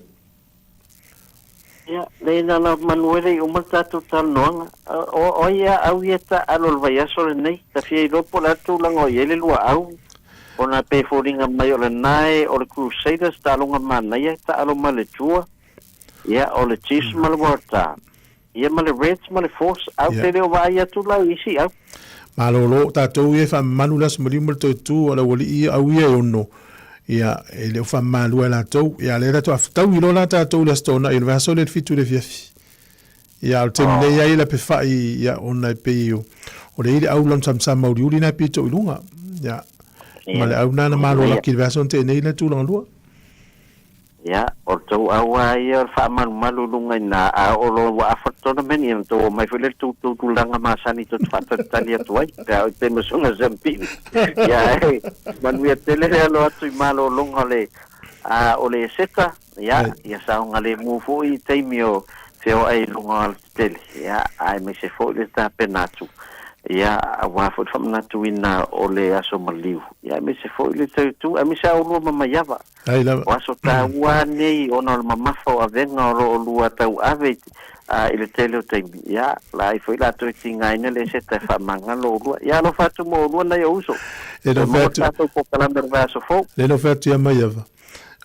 Ia, leai na ona manuele i uma le tatou talanoaga. O, o ai a au ia taaalo o le vaiaso lenei? Ta fia iloa po o le a le tulaga o i ai le luaau, ona e pei e foliga mai o lena e o le Crusaders taaloga manaia e taaalo ma le Drua, ia, o le Chiefs ma le Waratah. Ia ma le Reds ma le Force, au te le o vaai atu la i isi au. Malolo, tatou ia e faamamalu le Aso Maliu ma le Toe Tu o le aualii ia, au ia e ono, ia, e le o faamamalua e latou. Ia, lea tatou a fetaui loa la tatou i le Aso Toonai o le vaiaso lea i le 7 i le afiafi. Ia, a o le taimi nei ai le apefai, ia, ona e pei o, o lea i le au lanu samsama uliuli na e pito i luga. Ia, ma le au na na malo laki i le vaiaso na tea nei le tulaga lua. Ia, o le tou aua ia o le faamalumalu i luga i ina, a oo loa ua afa le tournament, ia ona tou omai foi lea i le tou tulaga masani tou te faatalitali atu ai, pe a oo i taimi o soga Zambini. Ia, ae manuia tele le alo atu i malologa o le, a, o le Eseta, ia, ia saogalemu foi i taimi o feoai i luga o alatetele, ia, aemaise foi le tapena atu, ia, aua foi le faamanatuina o le aso maliu, ia, aemaise foi le tau tu, aemaise a oulua ma Maiava. Ai lava. O aso taua nei ona o le mamafa o avega o lo o lua tauave i le tele o taimi. Ia, la ai foi latou e tigaina le eseta e faamagalo oulua. Ia alofa atu mo oulua nai ou uso. Le Toe no maua le atu. tatou polokalame o le vaiaso fou. Le no atu ia Maiava.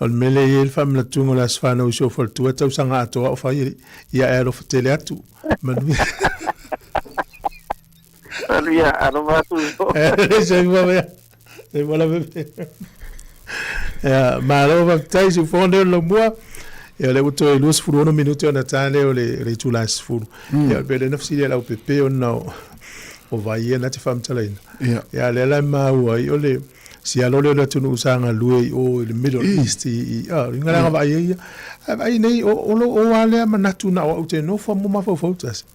O le mea lea e i ai le faamanatuga o le aso fanau i si ou faletua e tausaga atoa o fai alii. Ia e alofa tele atu. Manuia. Manuia, alofa atu uso. Soifua maia. Soifua lava. Ia, malo faafetai Siufogo lea o le laumua. Ia, o lea ua toe 26 minute ona ta lea o le, le itula e 10. Ia, pe le na fesili ai lau pepe ona o, o vai ia na te faamatalaina. Ia. Ia, lea la e maua ai o le sialo lea o le atunuu sa galue i o i le Middle East i, i, a, i ngalaga vaai ai ia. Ae vaai nei, o, o lo o a lea manatu na o au te nofo mo mafaufau tasi.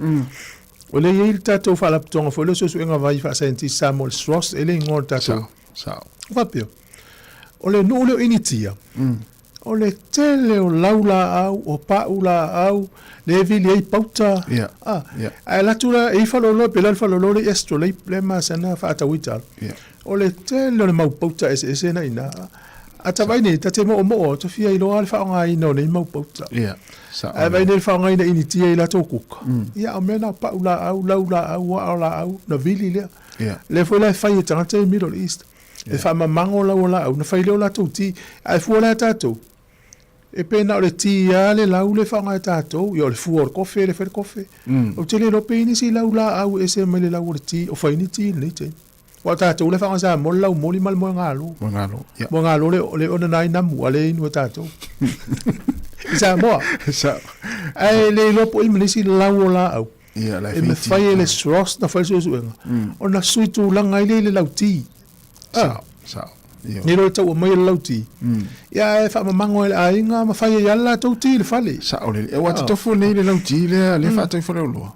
O lea e i ai le tatou faalapotopotoga foi lea o suesuega vai faasaienitisi Samoa, le SROS, e le igoa o le tatou. Sao, sao. O faapea, o le nuu lea o Initia, o le tele o laulaau, o paulaau, lea e vili ai pauta. Ia, Ah, ia. ae alu atu la, e i ai faleoloa, pe la le faleoloa lea i Astrolabe, lea e masani ona faatau ai talo. Ia. O le tele o le mau pauta eseese na i ina. A ta vaai nei, ta te moomoo, ta fia iloa le faaaogaina o nei mau pauta. Ia, sao. Ae vaai nei le faaaogaina initia i latou kuka. Ia, o mea na o pau laau, lau laau, aa laau, na vili lea. Ia. Lea foi la e fai e tagata i Middle East. E faamamago lau o laau, na fai lea o latou ti. Ae fua la e tatou. E pei na o le ti lava le lau lea e faaaoga e tatou, ia o le fua o le kofe lea e fai le kofe. Ou te le iloa pe i ai nisi lau laau e ese mai le lau o le ti, o fai ni ti i lenei taimi. Aua o tatou la e faaaoga i Samoa le laumoli ma le moegalo. Moegalo, ia. Moegalo le, le ona na inamu a lea e inu e tatou. I Samoa. Sao. Ae le iloa po o i ai ma nisi lau o laau. Ia, la e E fai ti. mafai e le SROS ona fai le suesuega ona sui tulaga ai lea i le lauti. Sao, sao. Ioe. Nei loa e tau aumai e le lauti, ia ae faamamago e le aiga ma fai ai lava le latou ti i le fale. Sao lelei. Aua te tofu nei le lauti lea, lea e faatau i Faleoloa.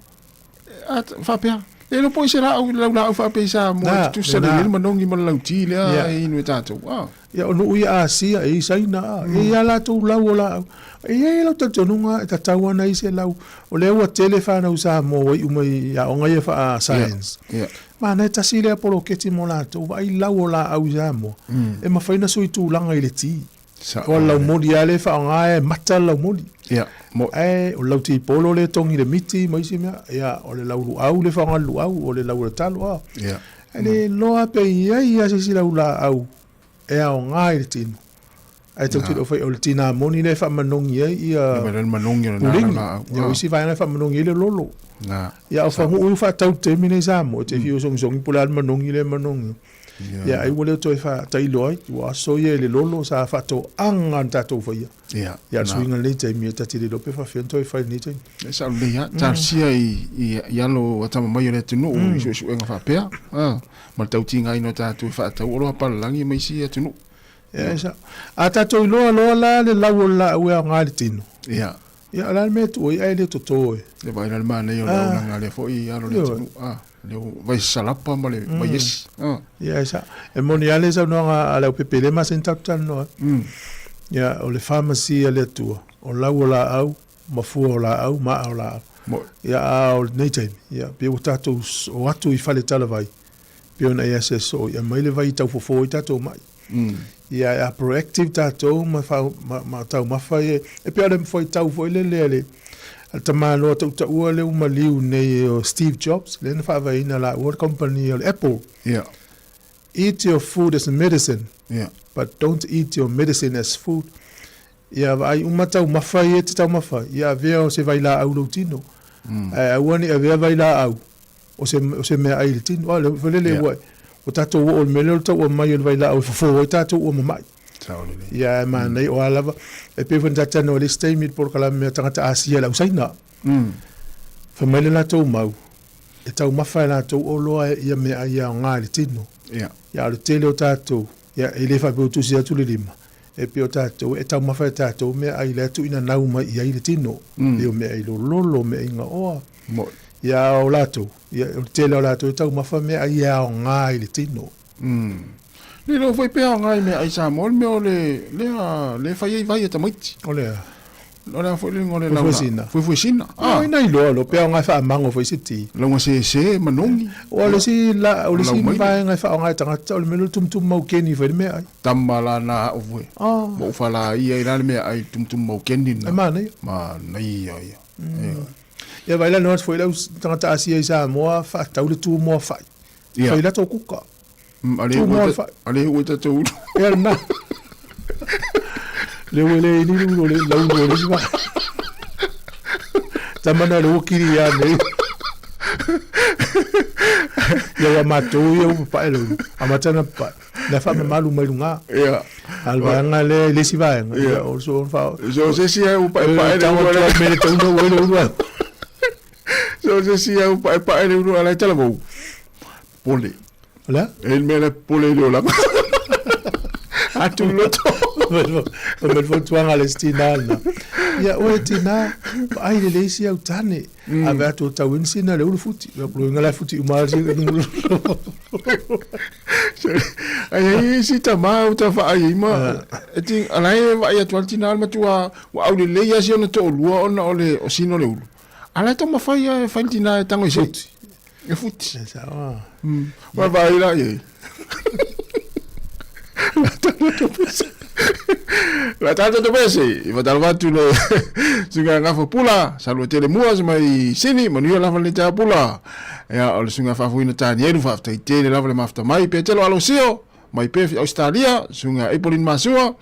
A faapea, le iloa po o i se laau, le laulaau faapea i Samoa, Na, e tutusa lena. lelei le manogi ma le lauti lea Ia. e inu e tatou. Ah. Ia, o nuu ia Asia, e i Saina, a, e i ai lava latou lau o laau. E i ai lau talitonuga e tatau lava ona i ai se lau. O lea ua tele fanau Samoa ua iu mai i aoga ia faa-science. Ia, ia. Manaia e tasi lea poloketi mo latou, vaai lau o laau i Samoa, e mafai ona sui tulaga i le ti. Sao Aua o le lelei. laumoli lava lea e faaaoga e mata le laumoli. Ia, mo. Ae o le lau tipolo lea e togi i le miti ma isi mea, ia, o le lau luau lea e faaaoga i le luau, o le lau o le talo, a. Ia. Ae le iloa pe i ai lava se isi lau laau e aoga i le tino. Ae tou te le o fai, o le tinamoni lea e faamanogi ai ia puliga. Ia o isi vaega e faamanogi ai le lolo. Ia o faguu ua faatau i le taimi lenei i Samoa, e te fiu e sogisogi po o le a le manogi lea e manogi. Ia ai ua le toe faatailo ai, ua aso ia i le lolo sa faatoaga na tatou faia. Ia, Ia o le suiga i lenei taimi, e ta te le iloa pe faafefea ona toe fai i lenei taimi. E sao lelei lava, talosia i alo atamamai o le atunuu i suesuega faapea, ma le tautigaina o tatou e faatau oloa palalagi ma isi atunuu. Ia, e sao. A tatou iloa loa la le lau o le laau e aoga i le tino. Ia. Ia, o le a le mea e tuu ai ae le toto e. Ia vaai la le manaia o le auaunaga a lea foi alo o le atunuu, le vai salapa ma le vai esi. Ia, e sao. E moni lava le saunoaga a Leaupepe lea e masani tatou talanoa ai. Ia, o le pharmacy a le Atua, o lau o laau, ma fua o laau, ma aa o laau. Ia, a o lenei taimi, ia, pei ua tatou o atu i fale talavai, pei ona e asiasi soo, ia aumai le vai e tau fofo ai tatou mai. Ia, a proactive tatou ma, ma, ma taumafa ia, e pei o le fuaitau foi lele a le, a le tamaloa tautaua lea ua maliu nei o Steve Jobs, lea na faavaeina laua le kamupani o le Apple. Yeah. Eat your food as medicine, yeah. but don't eat your medicine as food. Ia vaai uma taumafa ia e te taumafa ai, ia avea o se vailaau lou tino. Ae aua ne i avea vailaau o se, o se meaai i le tino. A, le foi lele ua, ua tatou oo i le mea lea o le tau aumai o le vailaau e fofo ai tatou ua mamai. Ia ae manaia, o a lava, e pei foi ona tatou talanoa i le isi taimi i le polokalame a tagata Asia i le au Saina. Fai mai le latou mau, e taumafa e latou oloa ia meaai e aoga i le tino. Ia, a o le tele o tatou, Ia, e le faapea ua tusi atu le lima, e pei o tatou, e taumafa e tatou meaai la e tuuina nau mai i ai le tino, pei o meaai lololo, meaai gaoa. Ia, a o latou, ia, o le tele o latou e taumafa meaai e aoga i le tino. Le iloa foi pe aoga i meaai Samoa le mea o le, lea, lea e fai ai vai a tamaiti. O le a? O le a foi le igoa o le laula? Fuefuesina. Fuefuesina. Ah. Ai na iloa loa, pe aoga e faamago foi se ti. Lauga sese, manogi. O le isi la, o le isi vaega e faaaoga e tagata, o le mea lea o le tumutumu maukeni e fai le meaai. Tama la na au foi. Ah. Ma ou falaia ai la le meaai tumutumu maukeni lena. E manaia. Manaia ia. Ia vaai la noa foi le au tagata Asia i Samoa faatau le tumoa fai. Ia. Fai latou kuka. A le Tumoa le fai. A le ua tatou ulu. Ia lena. Le ua le ini ulu le lau ulu le isi Tama na le ua kiri ia nei. Ia ua matou ia ua papae le ulu. A matana papae. Na whaamamalu mai lunga. Ia. A le vaega lea i le isi vaega. Ia o so fa. So se si au paepae le ulu. ulu. Me le tauna ua le ulu. So se si au paepae le ulu ala i talavou. Pole. O le a? E le mea la pole i le olaga. Atu loto. Fai mai le fautuaga a le isi tina lena. Ia oe tina, vaai lelei si au tane. Ave atu o tau ina sina le ulu futi. Loiga la e futi uma lava sina. Ai ai isi tama u ta vaai ai ma e ti ala e vaai atu a le tina le matua ua aulelei lava si ona toalua ona o le o sina o le ulu. A la e taumafai lava e fai le tina e tago i se E futi. E sao a. Ua vaai la i ai. La tata to pese, i fatalofa atu le susuga Gafa Pula, Salua tele mua se mai Sini, manuia lava le tea pula. Ia, o le susuga Faafuina Tanielu, faafetai tele lava le mafuta mai, Petelo Alosio, mai Perth i Ausetalia, susuga Apolin Masua,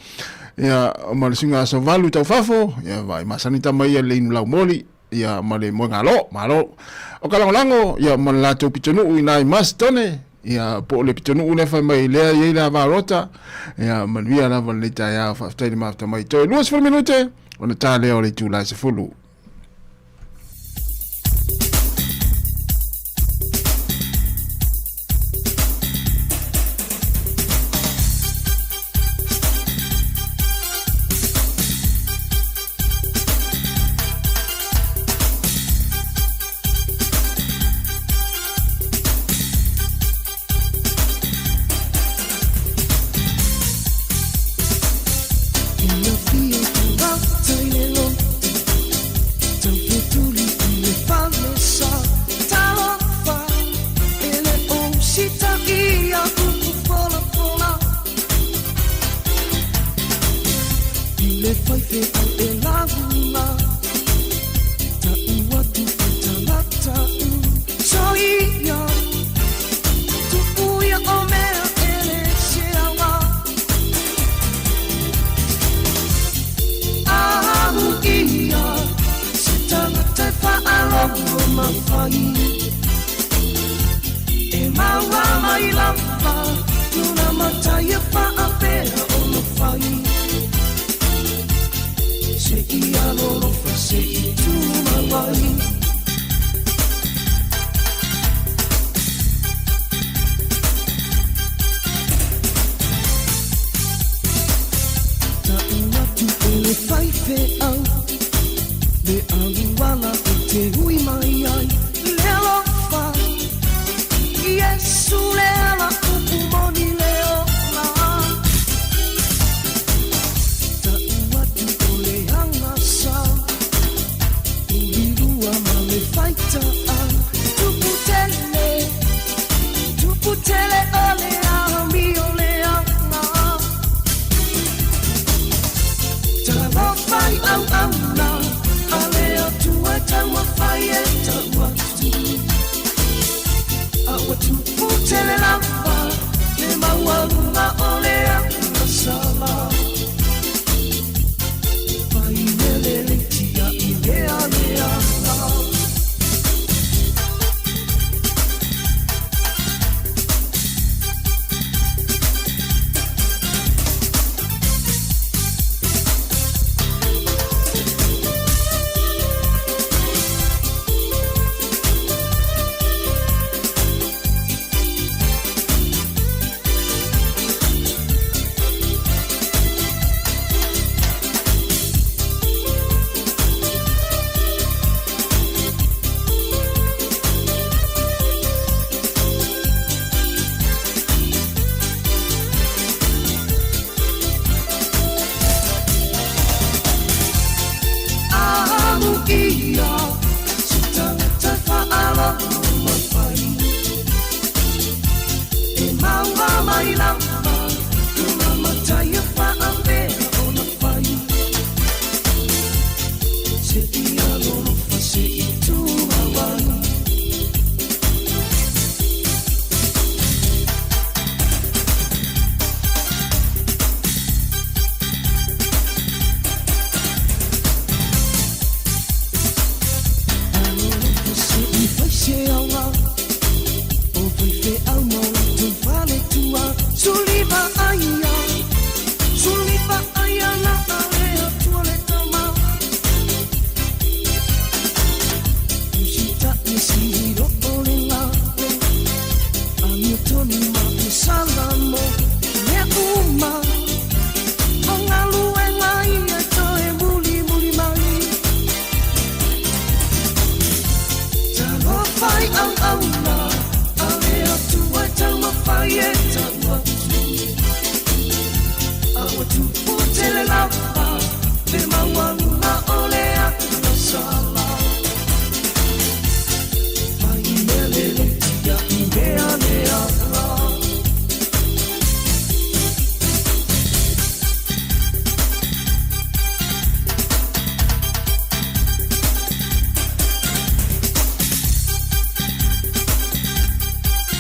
Ia, ma le suiga aso valu tau fafo, ia vaai masani tama ia le inu laumoli, ia ma le moegalo, malo. O ka lagolago, ia ma le latou pitonuu i nai Masitone, ia po o le pitonuu lea fai mai lea i ai le avarota, ia manuia lava lenei taeao, faafetai le mafuta mai. Toe 20 minute, ona ta lea o le itula e 10.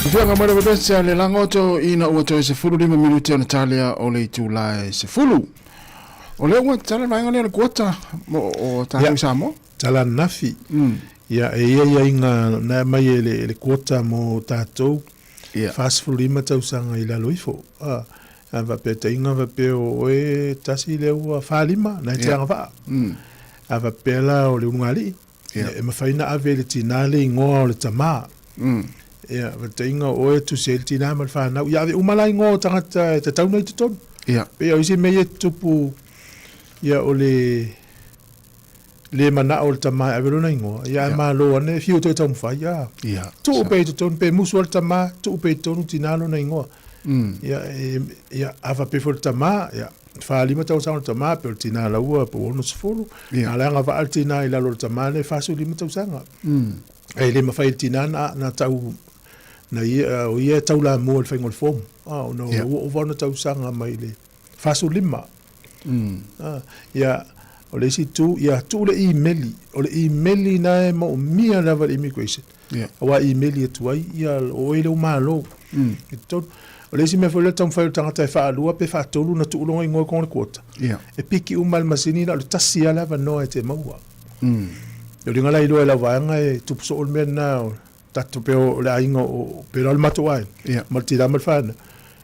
Afioga mai le vevesi a le lagoto ina ua toe 15 minute ona talia o le itula e 10. O lea ua tatala le vaega lea o le quota mo o tatou i Samoa. Tala ananafi. Ia, e i ai aiaiga na aumai e le, e le quota mo tatou, 45 tausaga i lalo ifo. A, a faapea taiga faapea o oe tasi lea ua 45, na e te agavaa. A faapea la o le ulugalii, e mafai na ave i le tinā le igoa o le tamā. Ia, faataiga o oe e tusi ai le tinā ma le fanau. Ia ave uma la igoa o tagata e tatau ona i totonu. Pei o isi mea ia e tutupu, ia o le le manao o le tama e ave lona igoa, ia ae malo ane e fiu e toe taumafai, a. Tuu pea i totonu, pe musu lava le tama, tuu pea i totonu tinā lona igoa. Ia, e, ia, a faapea foi o le tama, ia, 45 tausaga o le tama, pe o le tinā laua po ua 60, a o le agavaa le tinā i lalo o le tama lea e 45 tausaga. Ae le mafai e le tinā na, na tau, na ia, o ia e taulamua i le faiga o le form, a, ona ua ova ona tausaga mai le 45. Ah, ia, o le isi itu, ia, tuu le imeli. O le imeli na e moomia lava e le immigration. Aua e imeli atu ai, ia, o oe lea ua malo. I totonu. O le isi mea foi lea taumafai o le tagata e faalua pe faatolu ona tuu lona igoa i totonu o le quota. E piki uma e le masini na o le tasi lava le avanoa e te maua. O le uiga la iloa e lau vaega e tupu soo le mea lena o tatou pei o le aiga o pei la o le matou aiga yeah. ma le tina ma le fanau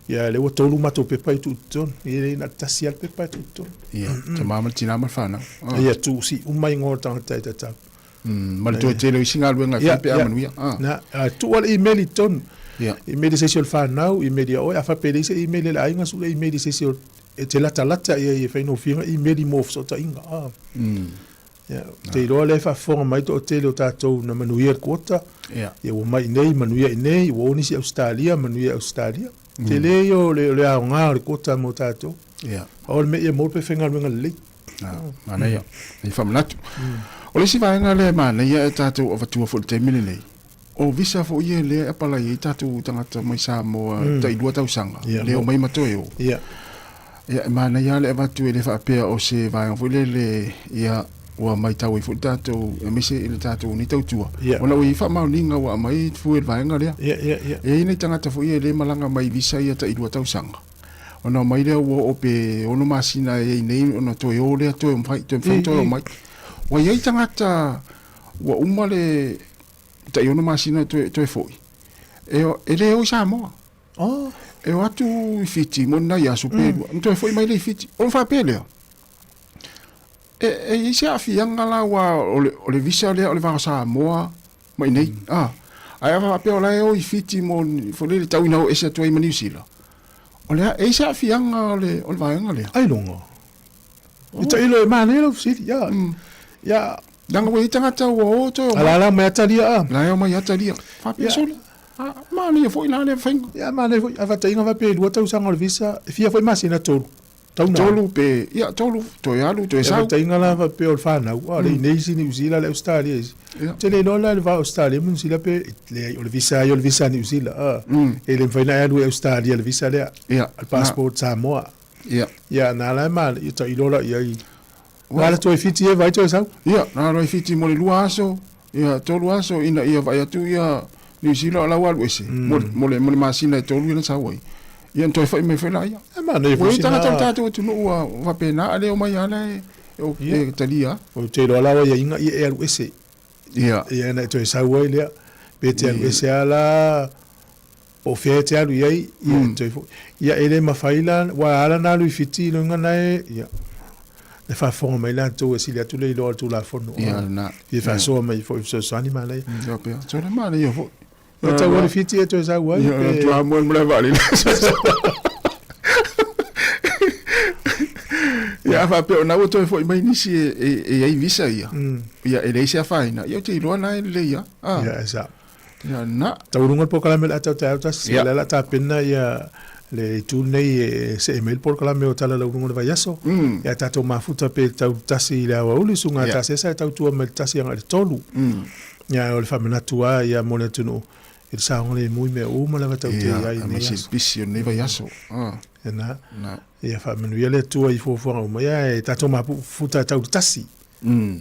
ia lea ua tolu matou pepa i tuu i totonu ia le na o le tasi lava le pepa e tuu i totonu ia mm. tama ma le tina ma le fanau ah. ia tuu si uma igoa o le tagata e tatau mm, ma le toe tele o isi galuega e fai pe a manuia ah. Na tuu le email i totonu yeah. email i se isi o le fanau email ia oe a faapea e leai se email a le aiga sue le email i se isi o e te latalata ia e faigofie ona email mo fesootaiga ah. Ia, ou te iloa lea e faafofoga mai toatele o tatou na manuia le quota. Ia. Ia ua mai i inei, manuia i inei, ua o nisi i Ausetalia, manuia i Ausetalia. Tele ia o le, o le aoga o le quota mo tatou. Ia. Pau o le mea ia maua le faigaluega lelei. Ah, manaia. Nei faamanatu. O le isi vaega lea e manaia e tatou avatua foi i le taimi lenei, o visa foi ia lea e apalai ai tatou tagata mai Samoa tai lua tausaga, lea omai ma toe o. Ia. Ia, e manaia lava le avatu e le faapea o se vaega foi lele, ia, ua matau ai foi le tatou, aemaise i le tatou nei tautua, ona ua i ai faamaoniga ua aumai fua i le vaega lea. Ia, ia, ia. E i ai nai tagata foi ia e le malaga mai i visa ia tai lua tausaga, ona omai lea ua oo pe ono masina e i ai nei ona toe o lea toe mafai, toe mafai ona toe omai. Ua i ai tagata ua uma le tai ono masina toe, toe foi, e, e le o i Samoa. Oh. E o atu i Fiti mo nai aso pe lua, ona toe foi mai lea i Fiti. Ona faapea lea, e, e i ai se aafiaga la aua o le, o le visa lea o le va o Samoa ma inei. Mm. Ah. Ae a faapea o la e o i Fiti mo foi lele tau ina o ese atu ai ma Niu Sila. O le a, e i ai se aafiaga o le, o le vaega lea? Ailoga. E tailo e manaia lau fesili. Ia. Mm. Ia. Leaga ua i ai tagata ua o toe o mai. A la la omai atalia a. La e omai atalia. Faapea sole. A, manaia foi la lea faiga. Ia, manaia foi. A faataiga faapea e lua tausaga o le visa, e fia foi masina? Tolu. Tau na. Tolu pe, ia, tolu, toe alu, toe sau. Ia, faataiga la faapea o le fanau, a, le inei isi Niu Sila, le Ausetalia isi. Ou te le iloa la i le va o Ausetalia ma Niu Sila pe, leai, o le visa lava ia o le visa a Niu Sila, a. E le mafai ona e alu i Ausetalia i le visa lea. Ia. O le passport Samoa. Ia. Ia, na la e manaia, tailo la i ai. Na ala toe Fiti e vaai toe sau. Ia, na ala i Fiti mo le lua aso, ia, tolu aso ina ia vaai atu ia Niu Sila o la ua alu ese mo le, mo le, mo le masina e tolu ia na sau ai. Ia na toe foi mai foi laia. E manaia foi sina. Ua i ai tagata o le tatou atunuu ua faapena a le omai lava la e, e talia. Ou te iloa la ua aiaiga ia e alu ese. Ia. Ia na e toe sau ai lea. Pe te alu ese lava la Po o fea e te alu i ai, ia, e toe foi. Ia, e le mafai la, ua ala ona alu i Fiti i luga na e, ia, e faafofoga mai latou e sili atu le iloa o le Tulafono. Ia, lena. Fia faasoa mai foi i fesoasoani manaia. Ia, pea. Sole manaia foi. Ua tau alu i Fiti e toe sau ai. Ia, tua moe i le malae vaalele. Ia, a faapea o na ua toe foi mai nisi e i ai visa ia. Ia, e leai se afaina. Ia, ou te iloa na e lelei lava. Ia, e sao. Ia na. Taualuga le polokalame o le ata o taeao tasi, o lea o le a tapena ia le itu lenei e see mai le polokalame o Tala Laualuga o le Vaiaso. Ia tatou mafuta pe tau tasi i le aoauli, susuga yeah. Tasesa e tautua mai le tasi agai le tolu. Ia o le faamanatu lava ia mo le atunuu i le saogalemu i mea uma lava tatou te i ai i lenei aso. Pisi o lenei vaiaso. Ah. Ia na. Ia faamanuia le Atua i fuafuaga uma. Ia e tatou mafuta e tau le tasi.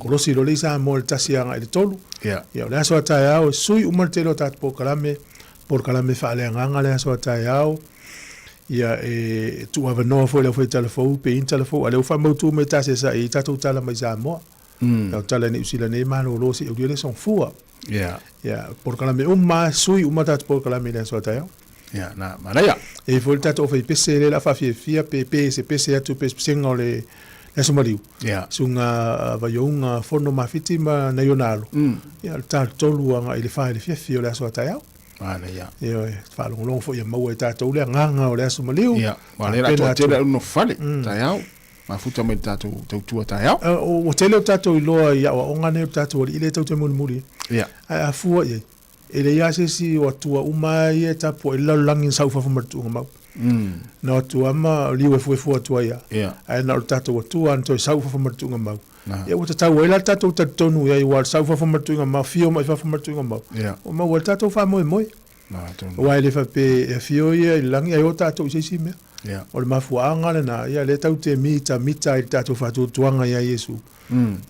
Kolosi loa le i Samoa i le tasi agai i le tolu. Ia o le aso a taeao e sui uma le tele o tatou polokalame, polokalame faaleagaga le aso a taeao. Ia, e tuuavanoa foi le aufai tala fou pe i ni tala fou, a o lea ua faamautu mai ta se i tatou tala mai Samoa. Mm. O tala i Niu Sila nei malolo se aulia le songfua. Yeah. Ia, polokalame uma, sui uma tatou polokalame i le aso a taeao. Ia, na, manaia. E i foi le tatou aufaipese lea o le a faafiafia pe pe se pese atu pe pesega o le le aso maliu. Yeah. Suga Vaiouga Fono Mafiti ma nai ona alo. Mm. Ia, o le 3 agai i le 4 i le fiafia o le aso a taeao. Manaia. Ioe, faalogologo foi ia maua e tatou le agaga o le aso maliu. Ia, aua o lea o le a toatele au nofo fale, taeao, mafuta mai i le tatou tautua taeao. Ua tele o tatou iloa i aoaoga nei o le tatou alii lea e tou te mulimuli ai. Ia. Ae a fua i ai, e leai lava se isi o atua uma lava ia e tapuai i le lalolagi na sau i fafo ma le tuuga mau. Na o atu lava ma liu efuefua atu ai lava. Ia. Ae na o le tatou Atua lava na toe sau i fafo ma le tuuga mau. Ia ua tatau ai la le tatou talitonu i ai, aua o le sau i fafo ma le tuuga mau, afio mai fafo ma le tuuga mau, ua maua ai le tatou faamoemoe. Aua e le faapea e afio ia i le lagi ae o tatou i se isi mea. O le mafuaaga lena, ia lea tatou te mitamita ai i le tatou faatuatuaga ia Iesu.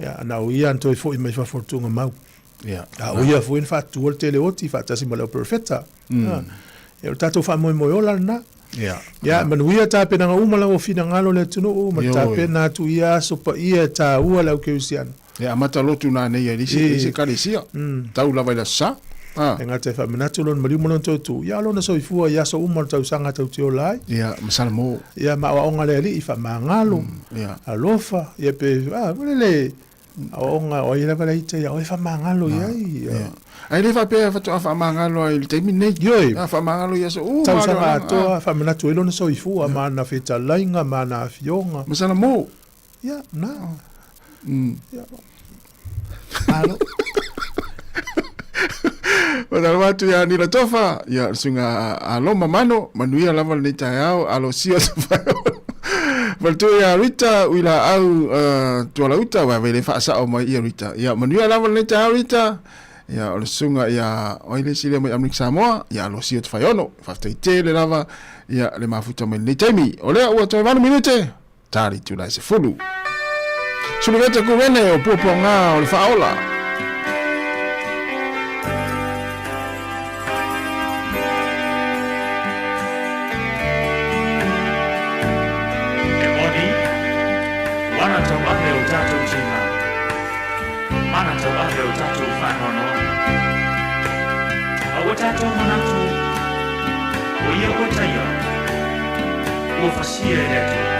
Ia, na o ia na toe foi mai fafo o le tuuga mau. A o ia foi na faatutua le tele oti faatasi ma le au perofeta. Ia, o le tatou faamoemoe ola lena. Ia, manuia tapenaga uma lava o finagalo o le atunuu ma le tapena atu i ia aso paia e taua le au kerisiano. E amata lotu nanei ai le isi ekalesia, tau lava i le Aso Sa. E gata e faamanatu lona maliu ma lona toetu, ia lona soifua i aso uma o le tausaga tou te ola ai. Ia, ma Salamo. Ia, ma aoaoga a le Alii, faamagalo, alofa, ia pe, a, le Aoaoga, o ai lava le ita ia oe faamagalo i ai. Ia. Ae le faapea faatoa faamagalo ai i le taimi lenei. Ioe. A faamagalo i aso uma. Tausaga atoa faamanatu ai lona soifua ma ana fetalaiga ma ana afioga. Ma sana mo. Ia, na. Ia. Malo. Faatalofa atu ia Nila Tofa, ia le suiga a Loma Mano, manuia lava lenei taeao, alosia Faletua ia Rita, Uilaau uh, Tualauta, wa vele faasao mai ia Rita. Ia manuia lava lenei taeao Rita. Ia o le susuga ia o ai le isi lea mai Amerika Samoa, ia alosia Tafaiono. Faafetai tele lava ia le mafuta mai lenei taimi. O lea ua toe 8 minute, ta le itula e 10. Suluveta Kurene o Puapuaga o le Faaola. E moni, ua ana tauave o tatou tina, ma ana tauave o tatou faanoanoa. A ua tatou manatu, o ia ua taia, ua fasia e le Atua.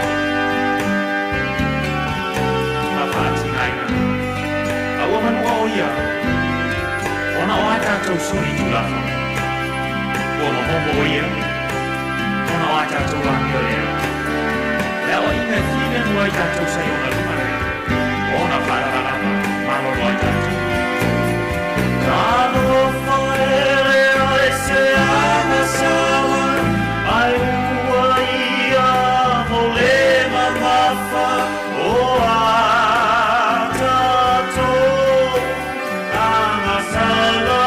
Ma faatinaina, a ua manua o ia, ona o a tatou suli Tulafono. Ua momomo o ia, ona o a tatou amio lea. Le aoaiga e filemu ai tatou sa i ona luma nei, o ona faalavalava malolo ai tatou. Talofa e leai se agasala, ai ua ia mo le mamafa o a tatou agasala.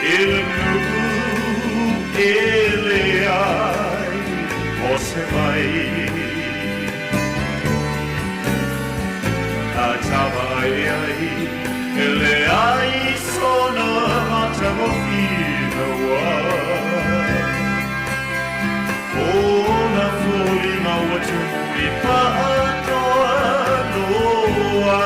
I le nuu e leai o se vai A tava ai ai e leai sona matagofie ua Ona foliga ua tumu i paatoa loa.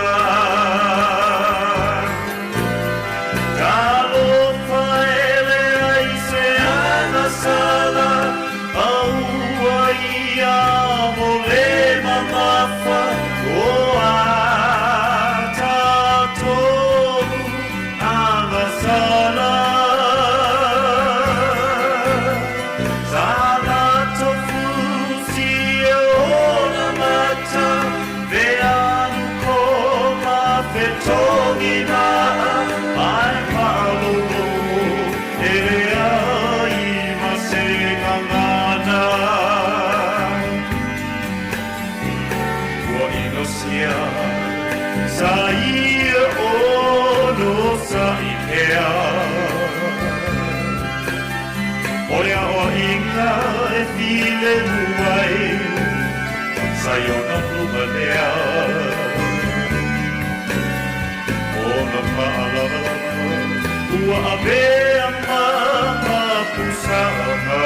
Talofa e leai se agasala, a ua ia mo le mamafa o a tatou agasala. Sa tofusi ona mata, veanu ko mafetogi maa, ai malolo e leai ma se Sa ia onosai pea. O le aoaiga e filemu ai, sa i ona luma lea. Ona faalavalava ua avea ma mapusaga.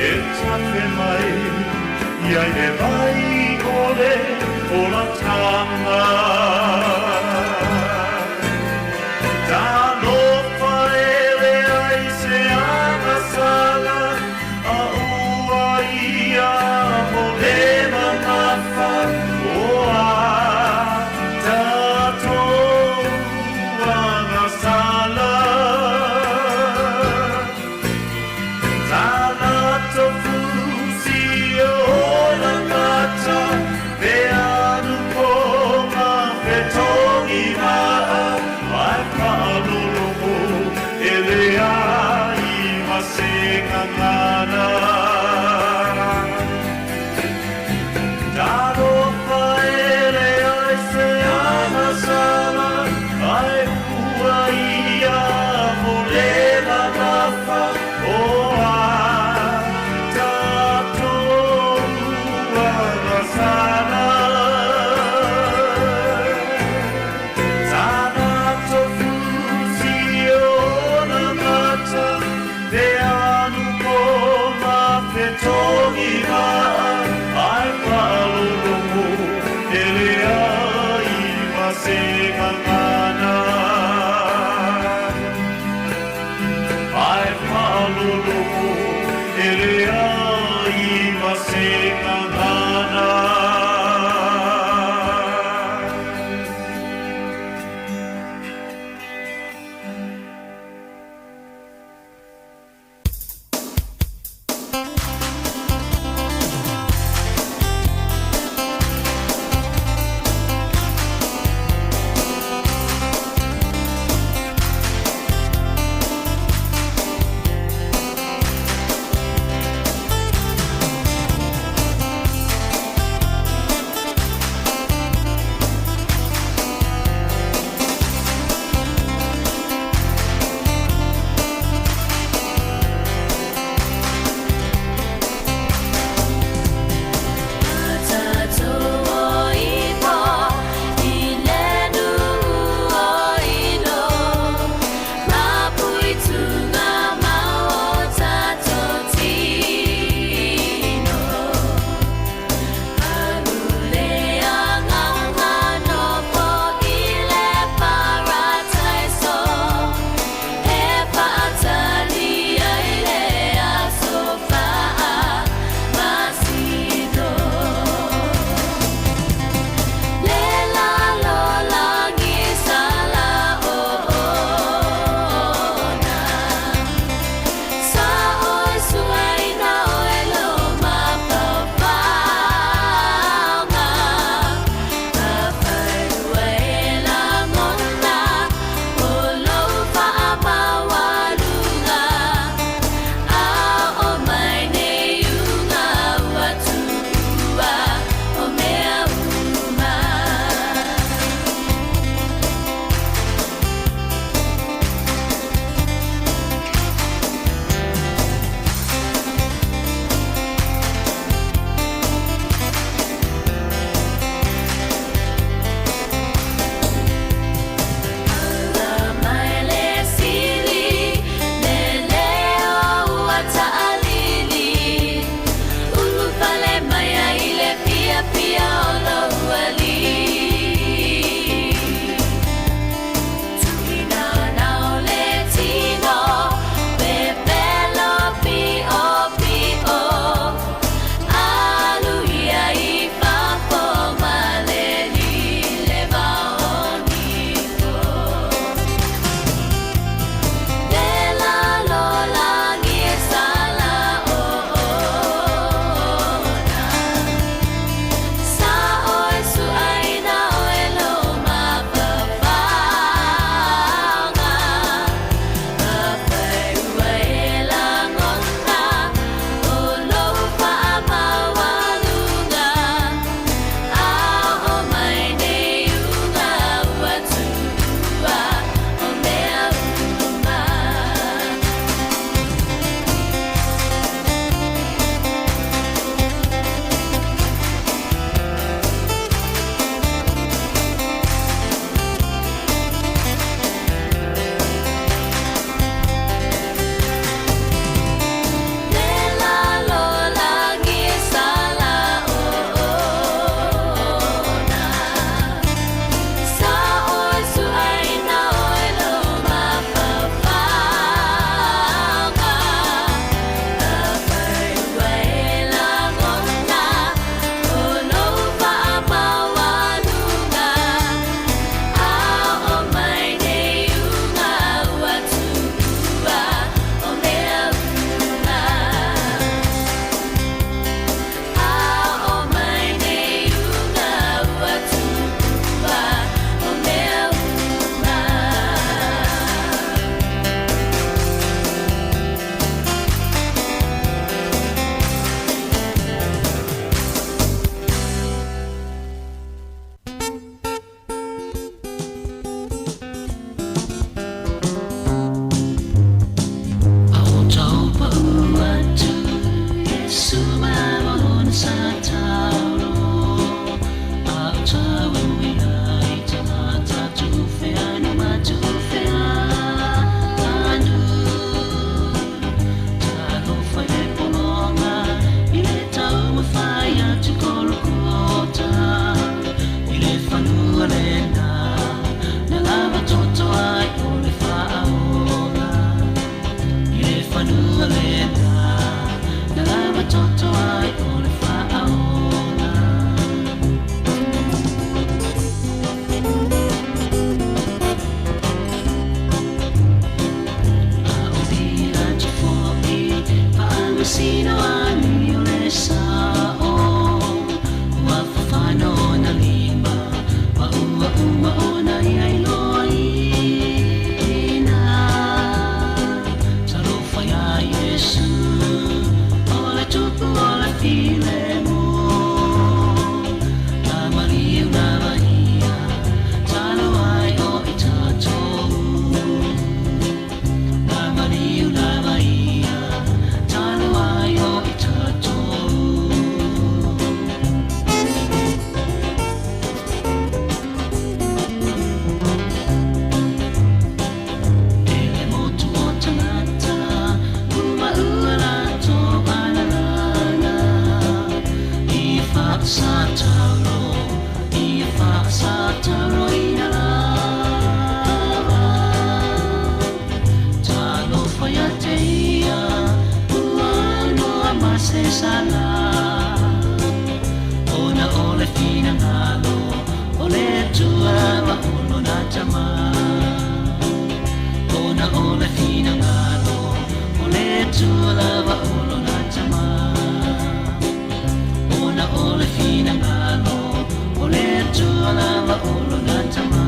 E tafe mai ia i le vai o le olataga. Talofa e leai se agasala, a ua ia mo le mamafa o a tatou agasala. Tala fusi o na mata, pe anu po ma fetogi maa, ai faalologo e leai ma se gagana. Talofa e leai se agasala, ae ua ia mo le mamafa o a tatou agasala. Tala fusi o na mata, pe anu po ma fetogi maa, ai faalologo e leai ma se gagana. Ai faalologo e leai ma se gagana. sinoani o le sa'o ua fafana ona lima ma ua uma ona ia iloaina. Talofa iā Iesu o le Tupu o le filemu na maliu lava ia talu ai o i tatou. Na maliu lava ia talu ai o i tatou. E le motu o tagata ua maua latou alalaga i faasatauro i faasatauroina lava. Talofa ia te ia ua aunoa ma se sala ona o le finagalo o le Atua ma o lona Tama. Ona o le finagalo o le Atua lava o lona Tama. Ona o le finagalo o le Atua lava o lona Tama.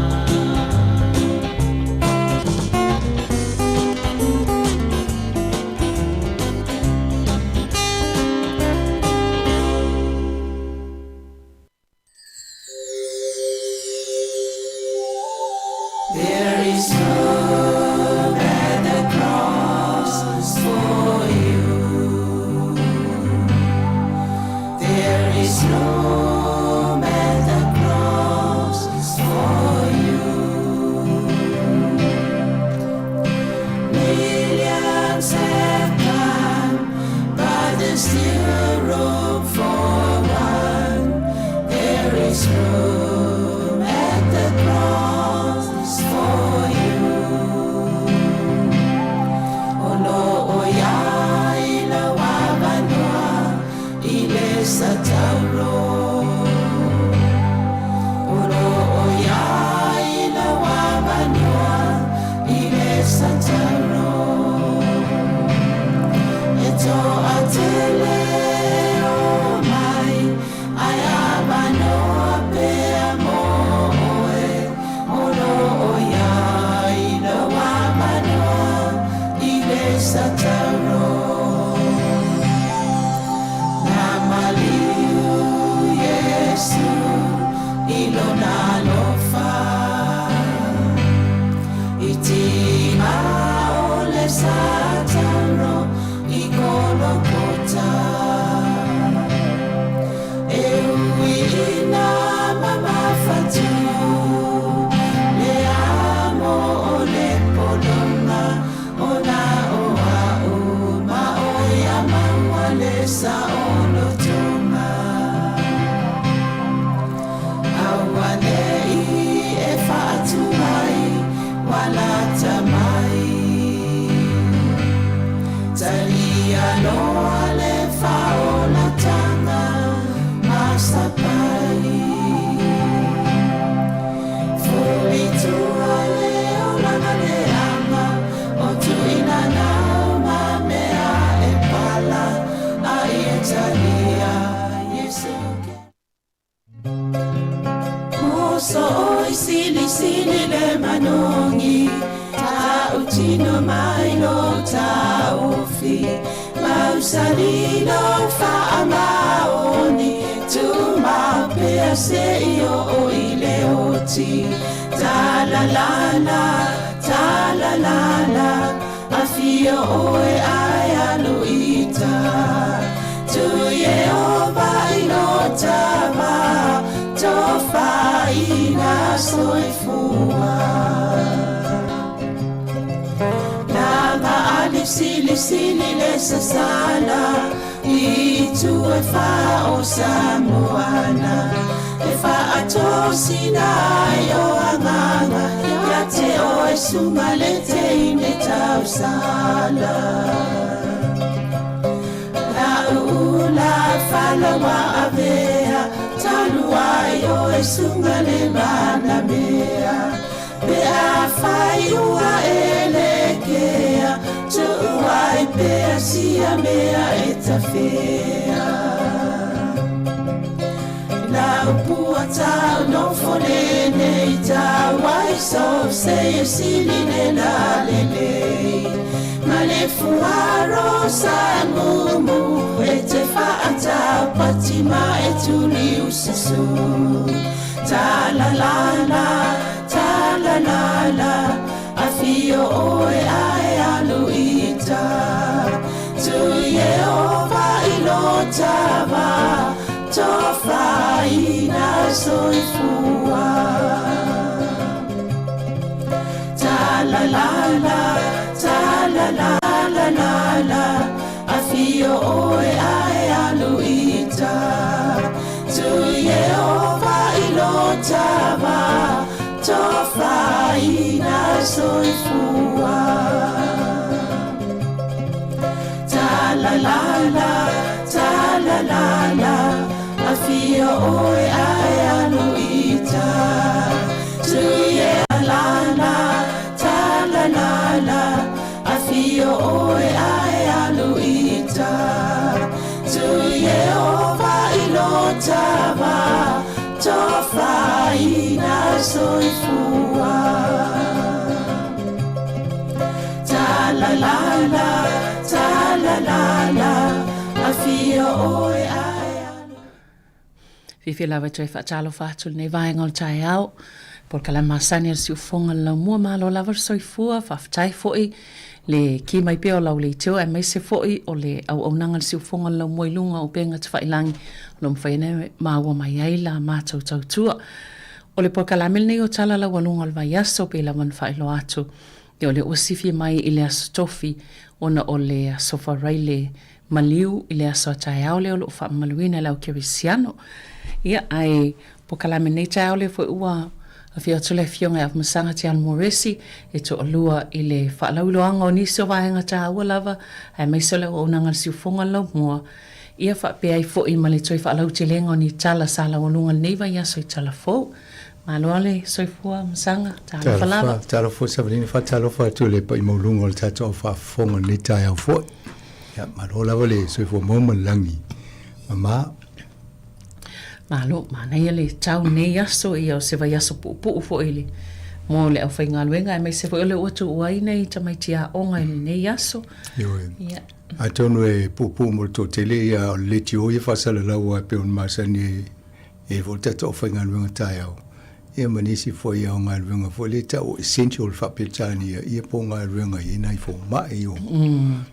There is room at the cross for you. There is room at the cross for you. Millions have come, but there's still room for one. There is room at the cross for you. O lo o iai lou avanoa i le satauro. O lo o iai lou avanoa i le satauro. E toatele e omai ae avanoa pea mo oe. O lo o iai lou avanoa i le satauro. Na maliu Iesu i lona alofa. I tiga o le satauro i Kolokota. E ui ina mamafatu le amo o le pologa ona o a'u ma oe ia maua le saolotoga. Aua ne'i e faatumai ua lata mai. Talia loa le faaolataga masapai. Fo'i i tua le olaga leaga o tuuina nau ma mea e pala a ia talia Iesu ke. Moso oi silisili le manogi tautino mai lo taofi mausali lou faamaoni tumau pea seia oo i le oti talalala talalala afio oe ae alu i uta Tuu Ieova i lo tama tofaina soifua Na alisilisili le sasala i itu e fa o Samoana e faatosina ai o agaga ia te oe suga le teine tausala. Na uula fala ua avea talu ai oe suga le manamea pe afai ua e lekea tuu ai pea. ia sia mea e tafea. Na upu a tau nofo lenei tau ai so se e sili le la lelei. Ma le fuaro sa mumu e te whaatau pati ma e tuli usasu. Ta la la la, ta la la la, a fio oe ae alu ita. Tu Yehova i lo tava, tofaina soifua. Ta la la la, ta la la la la la, a fio oe ae alu ita. Tu Yehova i lo tava, tofaina soifua. Ta la la la, ta la la la, a fio oe ae alu ita. Tu ye la la, ta la la la, a fio oe ae alu ita. Tu Yehova i lo tava, tofaina soifua. Ta la la la, ta la la la, a fio oe ae alu. Fiafia lava e toe faatalofa atu i lenei vaega o le taeao. Polokalame masani a le siufofoga le laumua malo lava le soifua, faafetai foi le ki mai pea o lau leitio aemaise foi o le auaunaga a le siufofoga le laumua i luga o upega tafailangi o lo o mafai ona maua mai ai la matou tautua. O le polokalame lenei o Tala Laualuga o le Vaiaso pei lava ona faailoa atu ia o lea ua sifi mai i le Aso Tofi ona o le Aso Faraile maliu i le aso a taeao lea o lo o faamamaluina e le au kerisiano. Ia, ae polokalame nei taeao lea foi ua afio atu le Afioga ia Afamasaga Tiano Moresi e toalua i le faalauiloaga o nisi o vaega taua lava aemaise o le auaunaga a le siufofoga laumua, ia faapea ai foi ma le toe faalautelega o ni tala sa laualuga i lenei vaiaso i tala fou. Malo lava le soifua Masaga, talofa lava. Talofa foi Savalina, faatalofa atu i le paia maualuga o le tatou au faafofoga i lenei taeao foi. Ia, malo lava le soifua maua ma le lagi mama. Malo, manaia le tau nei aso, ia o se vaiaso puupuu foi le mo le aufaigaluega aemaise foi o lea ua tuua ai nai tamaiti aoga i lenei aso. Ioe. Ia. Atonu e puupuu mo le toatele, ia o le leitio ia faasalalau lava e pei ona masani e E i ai foi le tatou aufaigaluega taeao, ia ma nisi foi o galuega foi lea e tau o essential faa-Peretania, ia po o galuega e i ai nai fomai, o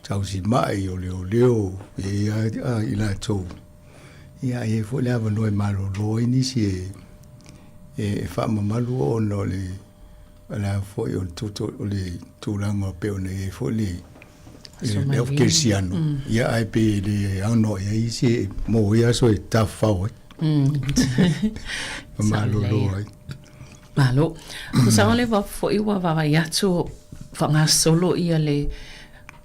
tausimai, o leoleo, e i ai lava i latou. Ia a i ai foi le avanoa e malolo ai nisi e faamamalu ona o le O le a foi o le toto o le tulaga e pei ona i ai foi le le au kerisiano ia ae pei e le aunoa i ai isi e mo ia aso e tafafao ai. Ma malolo ai. Malo. Tusa o le wa foi ua vaavaai atu faagasolo ia le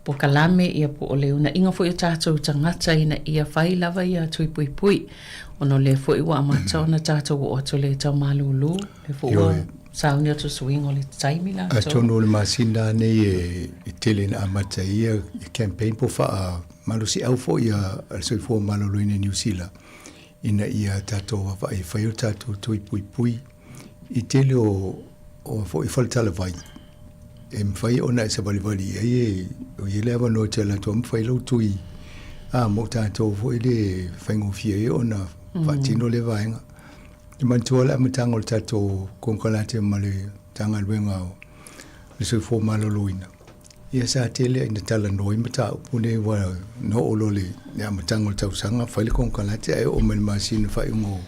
polokalame ia po o le uunaiga foi o tatou tagata ina ia fai lava ia tui puipui ona o lea foi ua amata ona tatou oo atu i le tau malūlū, lea foi ua sauni atu suiga o le taimi latou. Atonu o le masina nei e tele ina amata ai ia campaign po o faamalosiau foi a le Soifua Maloloina i Niu Sila ina ia tatou vaavaai e fai o tatou tui puipui i tele o foi faletalavai e mafai ona e savalivali i ai e o i ai le avanoa e te alu atu ai ma fai lou tui a mo tatou foi le faigofie ai ona faatino lea vaega. E manatua le amataga o le tatou konekarate ma le Matagaluega o le Soifua Maloloina, ia sa tele ina talanoa ai mataupu nei aua na oo loa i le amataga o le tausaga fai le konekarate ae oo mai i le masina faaiuga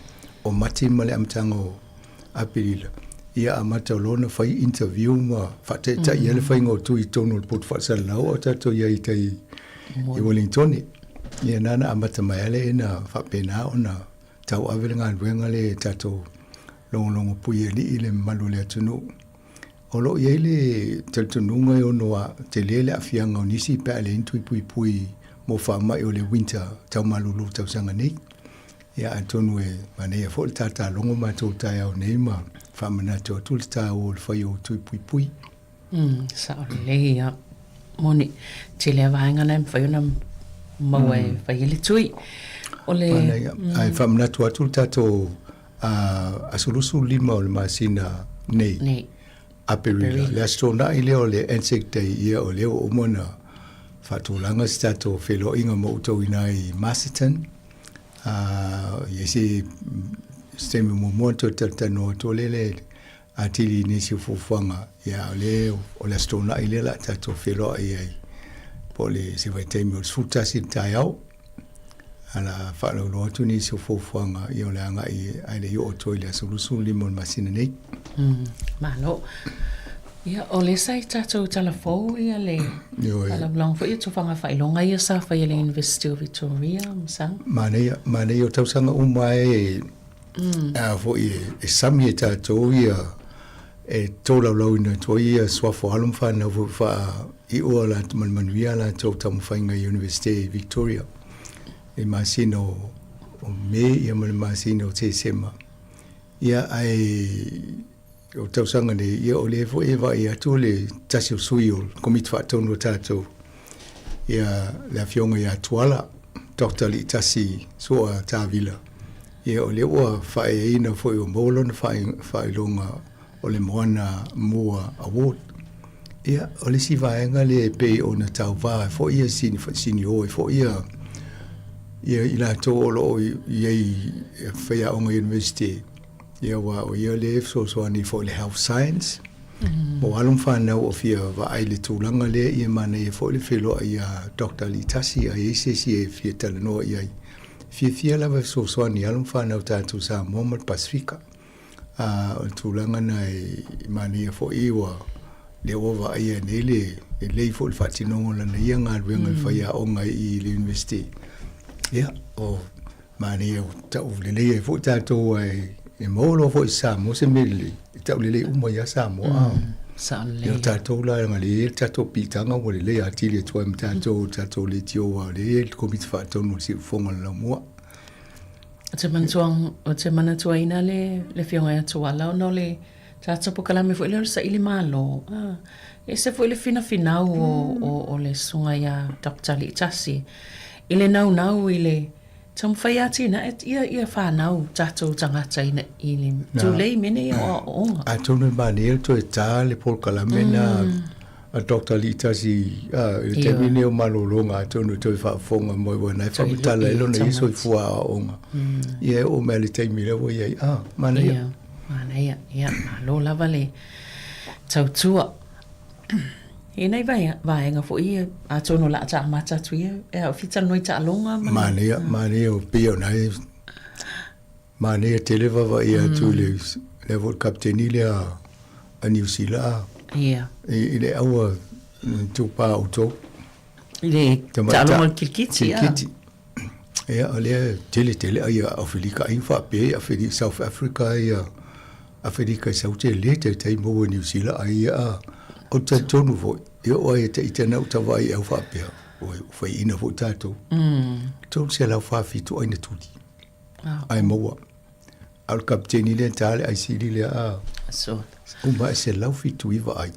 o Mati ma le amataga o Aperila, ia amata loa ona fai interview ma faataitai ai le faiga o tui i totonu o le potu faasalalau a o tatou i ai i tai i Wellingtone. Ia na ona amata mai lava lea ina faapena ona tauave le galuega lea e tatou logologo puialii i le mamalu o le atunuu. O lo o i ai le talitonuga e ono tele le aafiaga o nisi pe a leai ni tui puipui mo faamai o le winter tau malulu tausaga nei. Ia atonu e manaia foi le tatalogo matou taeao nei ma faamanatu atu le taua o le fai o tui puipui. Sao lelei ia. Moni, tele a vaega na e mafai ona maua e fai ai le tui. O le... Manaia. Ae faamanatu atu le tatou aso 25 o le masina nei. Nei. Aperila. Le Aso Toonai lea o le Anzac Day, ia o lea ua uma ona faatulaga se tatou feiloaiga ma outou i ina i Masterton. I se taimi muamua ona toe talatalanoa atu lea le atili i nisi o fuafuaga, ia o lea o le Aso Toonai lea o le a tatou feiloai ai po o le se vaitaimi o le 11 i le taeao. A o le a faalauiloa atu nisi o fuafuaga ia o le agai ae le i oo atu ai i le aso 25 o le masina nei. Malo. Ia, o lea sa i tatou tala fou ia le faalauiloaga foi o tofaga faailoga ia sa faia e le University of Victoria ma sa. Manaia, manaia o tausaga uma e a foi e sami e tatou ia e tolaulaauina atu ai ia suafa o alo ma fanau foi faaiua ma le manuia a latou taumafaiga i Iunivesite i Victoria i le masina o Me ia ma le masina o Tesema. Ia ae o tausaga nei, ia o lea foi e vaai atu le tasi o sui o le Komiti Faatonu a tatou, ia le Afioga ia Tuala, Doctor Aliitasi Sua Tavila, ia o lea ua faaeaina foi ua maua lona faailoga o le Moana Mua Award. Ia, o le isi vaega lea e pei ona tauva ai foi ia siniō ai foi ia ia i latou o lo o i ai i faiaoga Iunivesite, ia aua o ia lea e fesoasoani foi i le Health Science, mo alo ma fanau o fia vaai i le tulaga lea, ia manaia foi le feiloai iā Doctor Aliitasi a i ai se isi e fia talanoa i ai. Fiafia lava e fesoasoani i alo ma fanau tatou Samoa ma le Pasefika. A o le tulaga na e manaia foi ua lea ua vaaia nei le lelei foi o le faatinoga o lana ia galuega i le faiaoga i le Iunivesite. Ia, o manaia ua tau lelei ai foi tatou ae e maua loa foi i Samoa se mea lelei, e tau lelei uma ia Samoa. Sao lelei. Ia o tatou la leaga lea e i ai le tatou piitaga ua lelei atili atu ai ma tatou, tatou leitio aua o lea e i ai le Komiti Faatonu o le Siufofoga o le Laumua. Ou te manatua, ou te manatuaina le, le Afioga ia Tuala ona o le tatou polokalame foi lea o le Saili Malo. Ah, e ese foi le finafinau o, o, o le Susuga ia Doctor Aliitasi i le naunau i le taumafai e atinae ia, ia fanau tatou tagata ina, i le tulei mea nei o aoaoga. Atonu e manaia le toe ta le polokalame na a Doctor Aliitasi i le taimi lenei o malologa atonu e toe faafofoga mai aua na e faamatala ai lona ia soifua aoaoga. Ia e oo mai lava i le taimi lea ua i ai, a, manaia. Ia, manaia. Ia, malo lava le tautua. E nai vaega foi ia, atonu o le a ta amata atu ia, e a, fia talanoa i taaloga ma le. Manaia, manaia, pei ona e Manaia tele vaavaai atu i le lea foi kapeteni lea a Niu Sila i le aua tupa outou. I le taaloga o le kirikiti. Kirikiti. Ia, o lea tele tele ai a Afelika ai faapea i Afelika, South Africa ia Afelika i Saute le taitai maua i Niu Sila ai ia a o talitonu foi, ia o ai e taita na uta vaai au faapea, ua faiina foi tatou. 347 ai na tuli. Ae maua. A o le kapeteni lea ta le aisili lea a. So. Uma e 179 ai.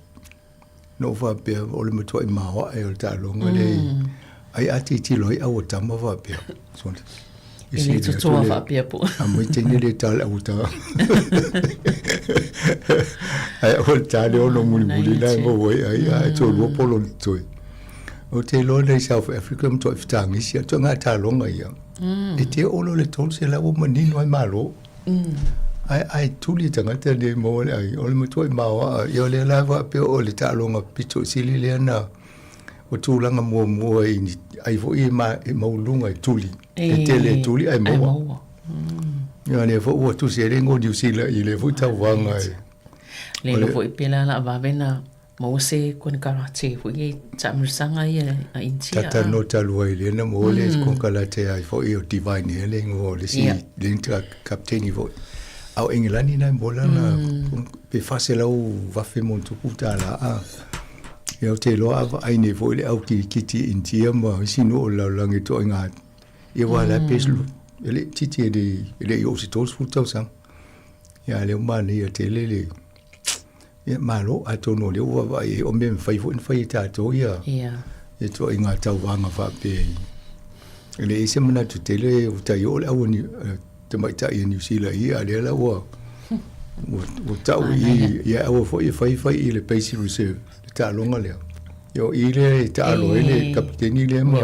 Na ou faapea o le matuai maoae o le taaloga lea. Mm. Ai a tilotilo ai au tama faapea. So, e le totoa faapea po. A mai teine le ta le au tama. Ai o le ta le ono muli muli na mo wai ai ai to lua polo ni toi. O te iloa nei South Africa matuai fetagisi atu ngā taaloga ia. E te oo loa i le 300 ua manino ai Malo. Ae ae tuli tagata nei maua le ai, o le matuai maoaa. Ia o lea la faapea o le taaloga pito sili lea na o tulaga muamua i ni ai foi e, ma, e maualuluga e tuli. E tele e tuli ae maua. Ia lea foi ua tusi ai le igoa o Niu Sila i lea foi tauvaga e. Le iloa foi pe la la vave na Maua se konekarate foi e taamilosaga ia a Initia. Talanoa talu ai lea na maua le konekarate ai foi o Divine Hair le igoa o le isi le kapeteni foi. A o Engelani na e maua lana pe 400,000 ma ona tupu tala a. Ia ou te iloa a vaai nei foi le au kirikiti i Initia ma isi nuu o le lalolagi e toaiga ia aua la pe e le itiiti e le i oo i se 30 tausaga. Ia a o lea ua manaia tele le. Ia, malo, atonu o lea ua vaavaai ai, o mea mafai foi ona fai e tatou ia, Ia. ia ituaiga tauvaga faapea i. E leai se manatu tele ua tai oo le au tamaitai a Niu Sila i, a lea la ua, ua, ua tau i, ia aua foi e fai fai i le Basic Reserve, le taaloga lea. Ia o i lea e taalo ai le kapiteni lea ma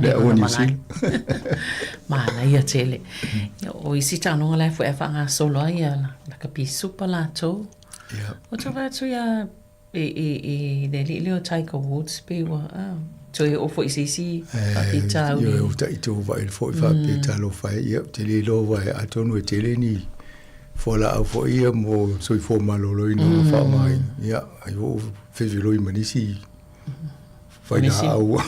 le au a Niu Sila. Manaia tele. Ia, o isi taaloga la e foi a faagasolo ai ia lakapi supa latou. Ia. Ua tau vaai atu ia i, i, i le alii lea o Tiger Woods pei ua ah, toe oo foi i se isi faafitauli. Ioe, ua taito vaai foi faapea talofa e, ia, ou te le iloa aua atonu e tele ni fualaau foi ia mo soifua maloloina o lo o faaaogaina. Ia, ai ua ou fefeloi ma nisi failaau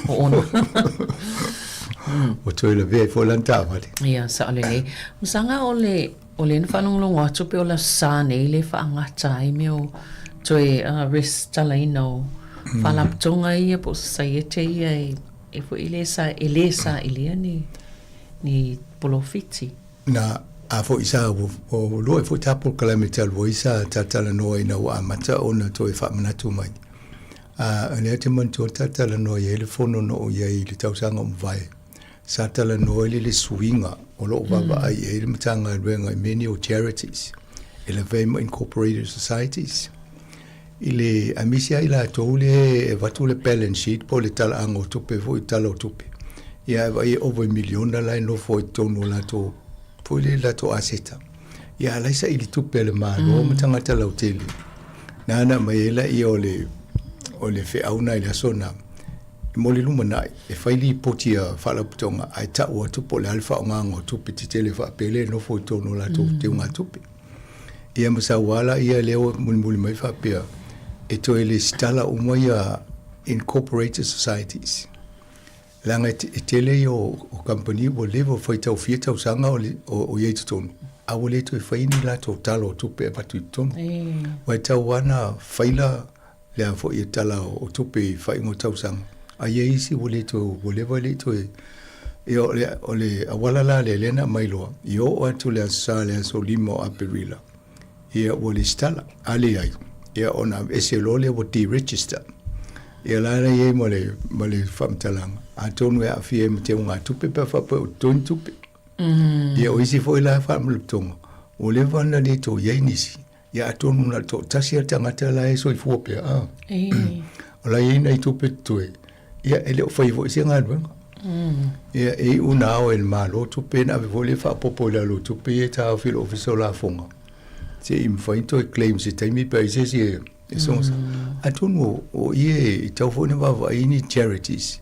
ua toe lavea ai foi lana taavale. Ia, sao lelei. Masaga o le, o lea na faalogologo atu pei o le Aso Sa nei lea e faagata ai mea o toe resitalaina o faalapotopotoga ia po o sosaiete ia e foi le sa, e le sailia ni, ni polofiti. Na, a foi sa ua lua ai foi ta polokalame talu ai sa talatalanoa ina ua amata ona toe faamanatu mai. A o lea te manatua talatalanoa i ai le fono na oo i ai i le tausaga ua mavae, sa talanoa ai le suiga o lo o vaavaai i ai le Matagaluega i mea nei o charities, e lavea ai ma incorporated societies. I le aemaise lava i latou lea e avatu le balance sheet po o le talaaga o tupe foi, tala o tupe, ia e vaai e ova i miliona la e nofo ai i totonu o latou foi lea latou aseta. Ia a la e saili tupe a le Malo ma tagata lautele, na ana aumai ai laia o le o le feau na i le aso na, mo le lumanai, e fai lipoti a faalapotopotoga ae tau atu po o le a le faaaogaga o tupe tetele faapea lea e nofo i totonu o latou teugatupe. Ia ma sau lava laia lea ua mulimuli mai faapea, e toe lesitala uma ia incorporated societies. Leaga e tele ia o kamupani ua leva ua faitau fia tausaga o i ai i totonu, a ua le toe fai ni latou tala o tupe e avatu i totonu. Aua e tatau lava ona faila le a foi e tala o tupe i faaiuga o tausaga, a i ai isi ua le toe, ua leva e le i toe. Ia o le, o le auala la lea lea na aumai loa, i oo atu le Aso Sa i le aso 5 o Aperila, ia ua lesitala. A leai, ia ona aveese loa lea ua deregister. Ia la la i ai ma le, ma le faamatalaga, atonu e aafia ai ma teugatupe pe a faapea ua totogi ni tupe. Ia o isi foi la faalapotopotoga, ua leva ona le toe i ai nisi, Ia atonu na o le toatasi lava le tagata la e soifua pea, a. O la e i ai nai tupe totoe, ia e le o faia foi se galuega. Ia e iu ina ao e le Malo tupe ona ave foi lea faaopoopo i lalo o tupe ia e taofi e le Ofisa o Lafoga, se i mafai ona toe claim i se taimi pe a i ai se isi e sogosa. Atonu o i e tatau foi ona vaavaai ni charities,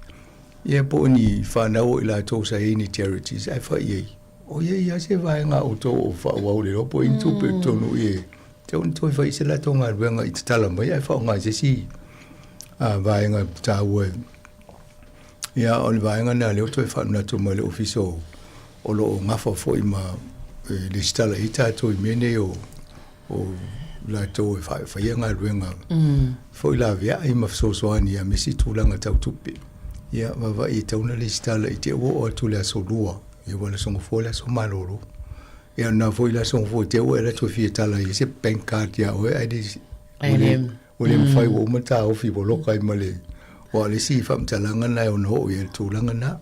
ia po o ni fanau o i latou sa i ai ni charities ae fai i ai. O i ai lava se vaega a outou o faaauau le iloa po o i ai ni tupe i totonu i e tatau ona toe fai i se latou galuega i tatala mai ae faaaoga i se isi vaega taua. Ia, o le vaega lena lea ua toe faamanatu mai le Ofisa o, o lo o gafa foi ma e lesitala i ai tatou i mea nei o, o latou e faia galuega foi laveai ma fesoasoani ia ma isi tulaga tau tupe. Ia, vaavaai e tatau ona lesitala i te i ua oo atu le aso Lua. Ia ua le aso Gafua le aso malolo. Ia na foi le aso Gafua te ua e alu atu e fia tala i se bank card ia oe ae le ua le ua le mafai ua uma taofi ua loka ai ma le aua o le isi faamatalaga na e ono oo i ai le tulaga na.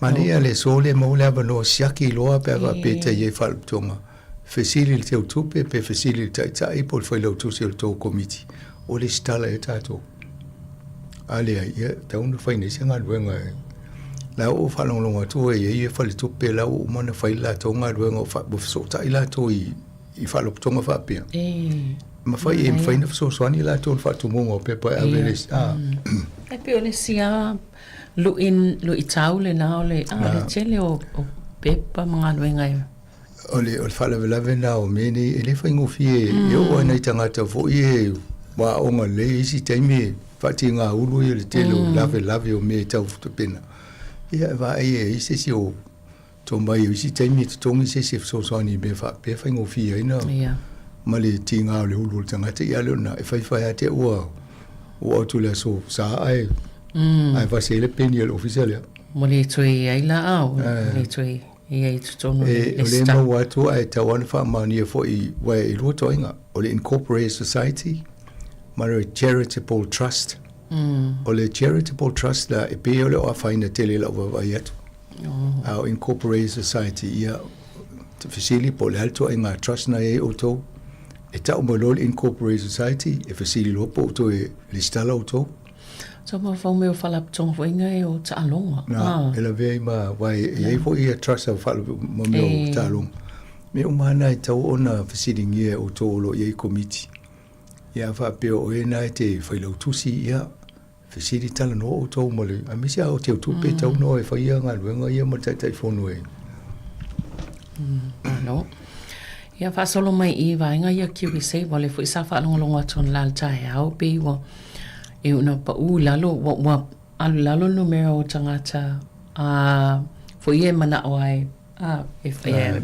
Manaia le aso lea maua le avanoa siaki loa pe a faapea e tai ai faalapotopotoga fesili i le teutupe pe fesili i le taitai po o le failautusi o le tou komiti ua lesitala ai tatou. A leai, ia, e tatau ona fai nei se galuega e... La ua ou faalogologo atu ua i ai faletupe la ua uma ona fai le latou galuega ua fesootai latou i, i faalapotopotoga faapea. E mafai, e mafai ona fesoasoani latou i le faatumuga o pepa e ave le... A. E pei o le isi lava lui, luitau lena o le, a, le tele o, o pepa ma galuega e O le, o le faalavelave lena o mea nei, e le faigofie e oo lava i nai tagata foi e ua aoga lelei, isi taimi e faatigaulu ia le tele o lavelave o mea e tau tapena. Ia e vaai e i ai se isi o tomai o isi taimi e totogi se isi e fesoasoani i mea faapea e faigofie ai na ma le tiga o le ulu o le tagata. Ia a le o lena, e faifai lava te ua oo atu i le aso Sa ae, ae vase ai le peni a le ofisa lea. Ua le toe i ai la, ua le toe. Ia i totonu o le E, o lea e maua atu ae tatau lava ona faamaonia foi aua e lua toaiga, o le Incorporated Society ma le Charitable Trust. O le Charitable Trust la e pei o le o afaina tele i lau vaavaai atu. A o Incorporated Society, ia, fesili po o le a le toaiga trust na i ai outou. E tau mai loa le Incorporated Society, e fesili loa po o toe resitala outou. Sa mafaufau mai o faalapotopotoga foi ia e o taaloga. Na, e lavea ai ma, aua e i ai foi ia trust a ma mea o taaloga. Mea uma lava na e tatau ona fesiligia e outou o lo o i ai komiti. Ia a faapea o oe na e te failautusi, ia, fesili talanoa outou ma le, aemaise lava o Teutupe e tatau ona e faia galuega ia ma le Taitaifono e. Malo. Ia faasolo mai i vaega ia KiwiSave, o lea foi sa faalogologo atu anala i le taeao, pei ua e una paʻu i lalo, ua, ua alu i lalo le numera o tagata a foi ia e manaʻo ai, a, e, e,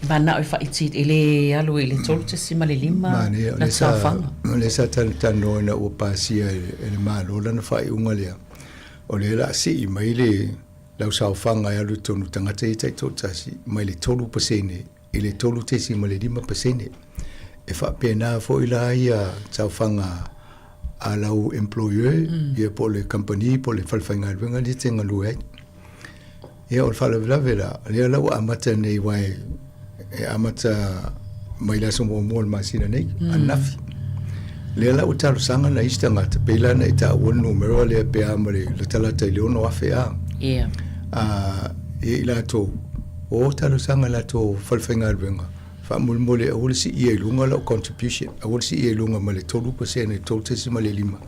e manao e faaitiiti, e le alu i le 3.5 Manaia, o na lea sa, saofaga. o lea sa talatalanoa ina ua pasia e, e le Malo lana faaiuga lea, o lea o le a sii mai le lau saofaga e alu i totonu o tagata ia taitoatasi mai le 3% i le 3.5%. E faapena foi la ia saofaga a lau employer ia po o le kamupani po o le fale faigaluega lea e te galue ai. Ia o le faalavelave la, lea la ua amata nei aua e amata mai le aso muamua o le masina nei, ananafi. Lea la ua talosaga nai isi tagata, pei la ona e taua le numera lea pe a ma le latalata i le 6,000 a. Ia. A, ia i latou, o talosaga i latou fale faigaluega, faamolemole aua le siia i luga lau contribution, aua le siia i luga ma le 3% i le 3.5,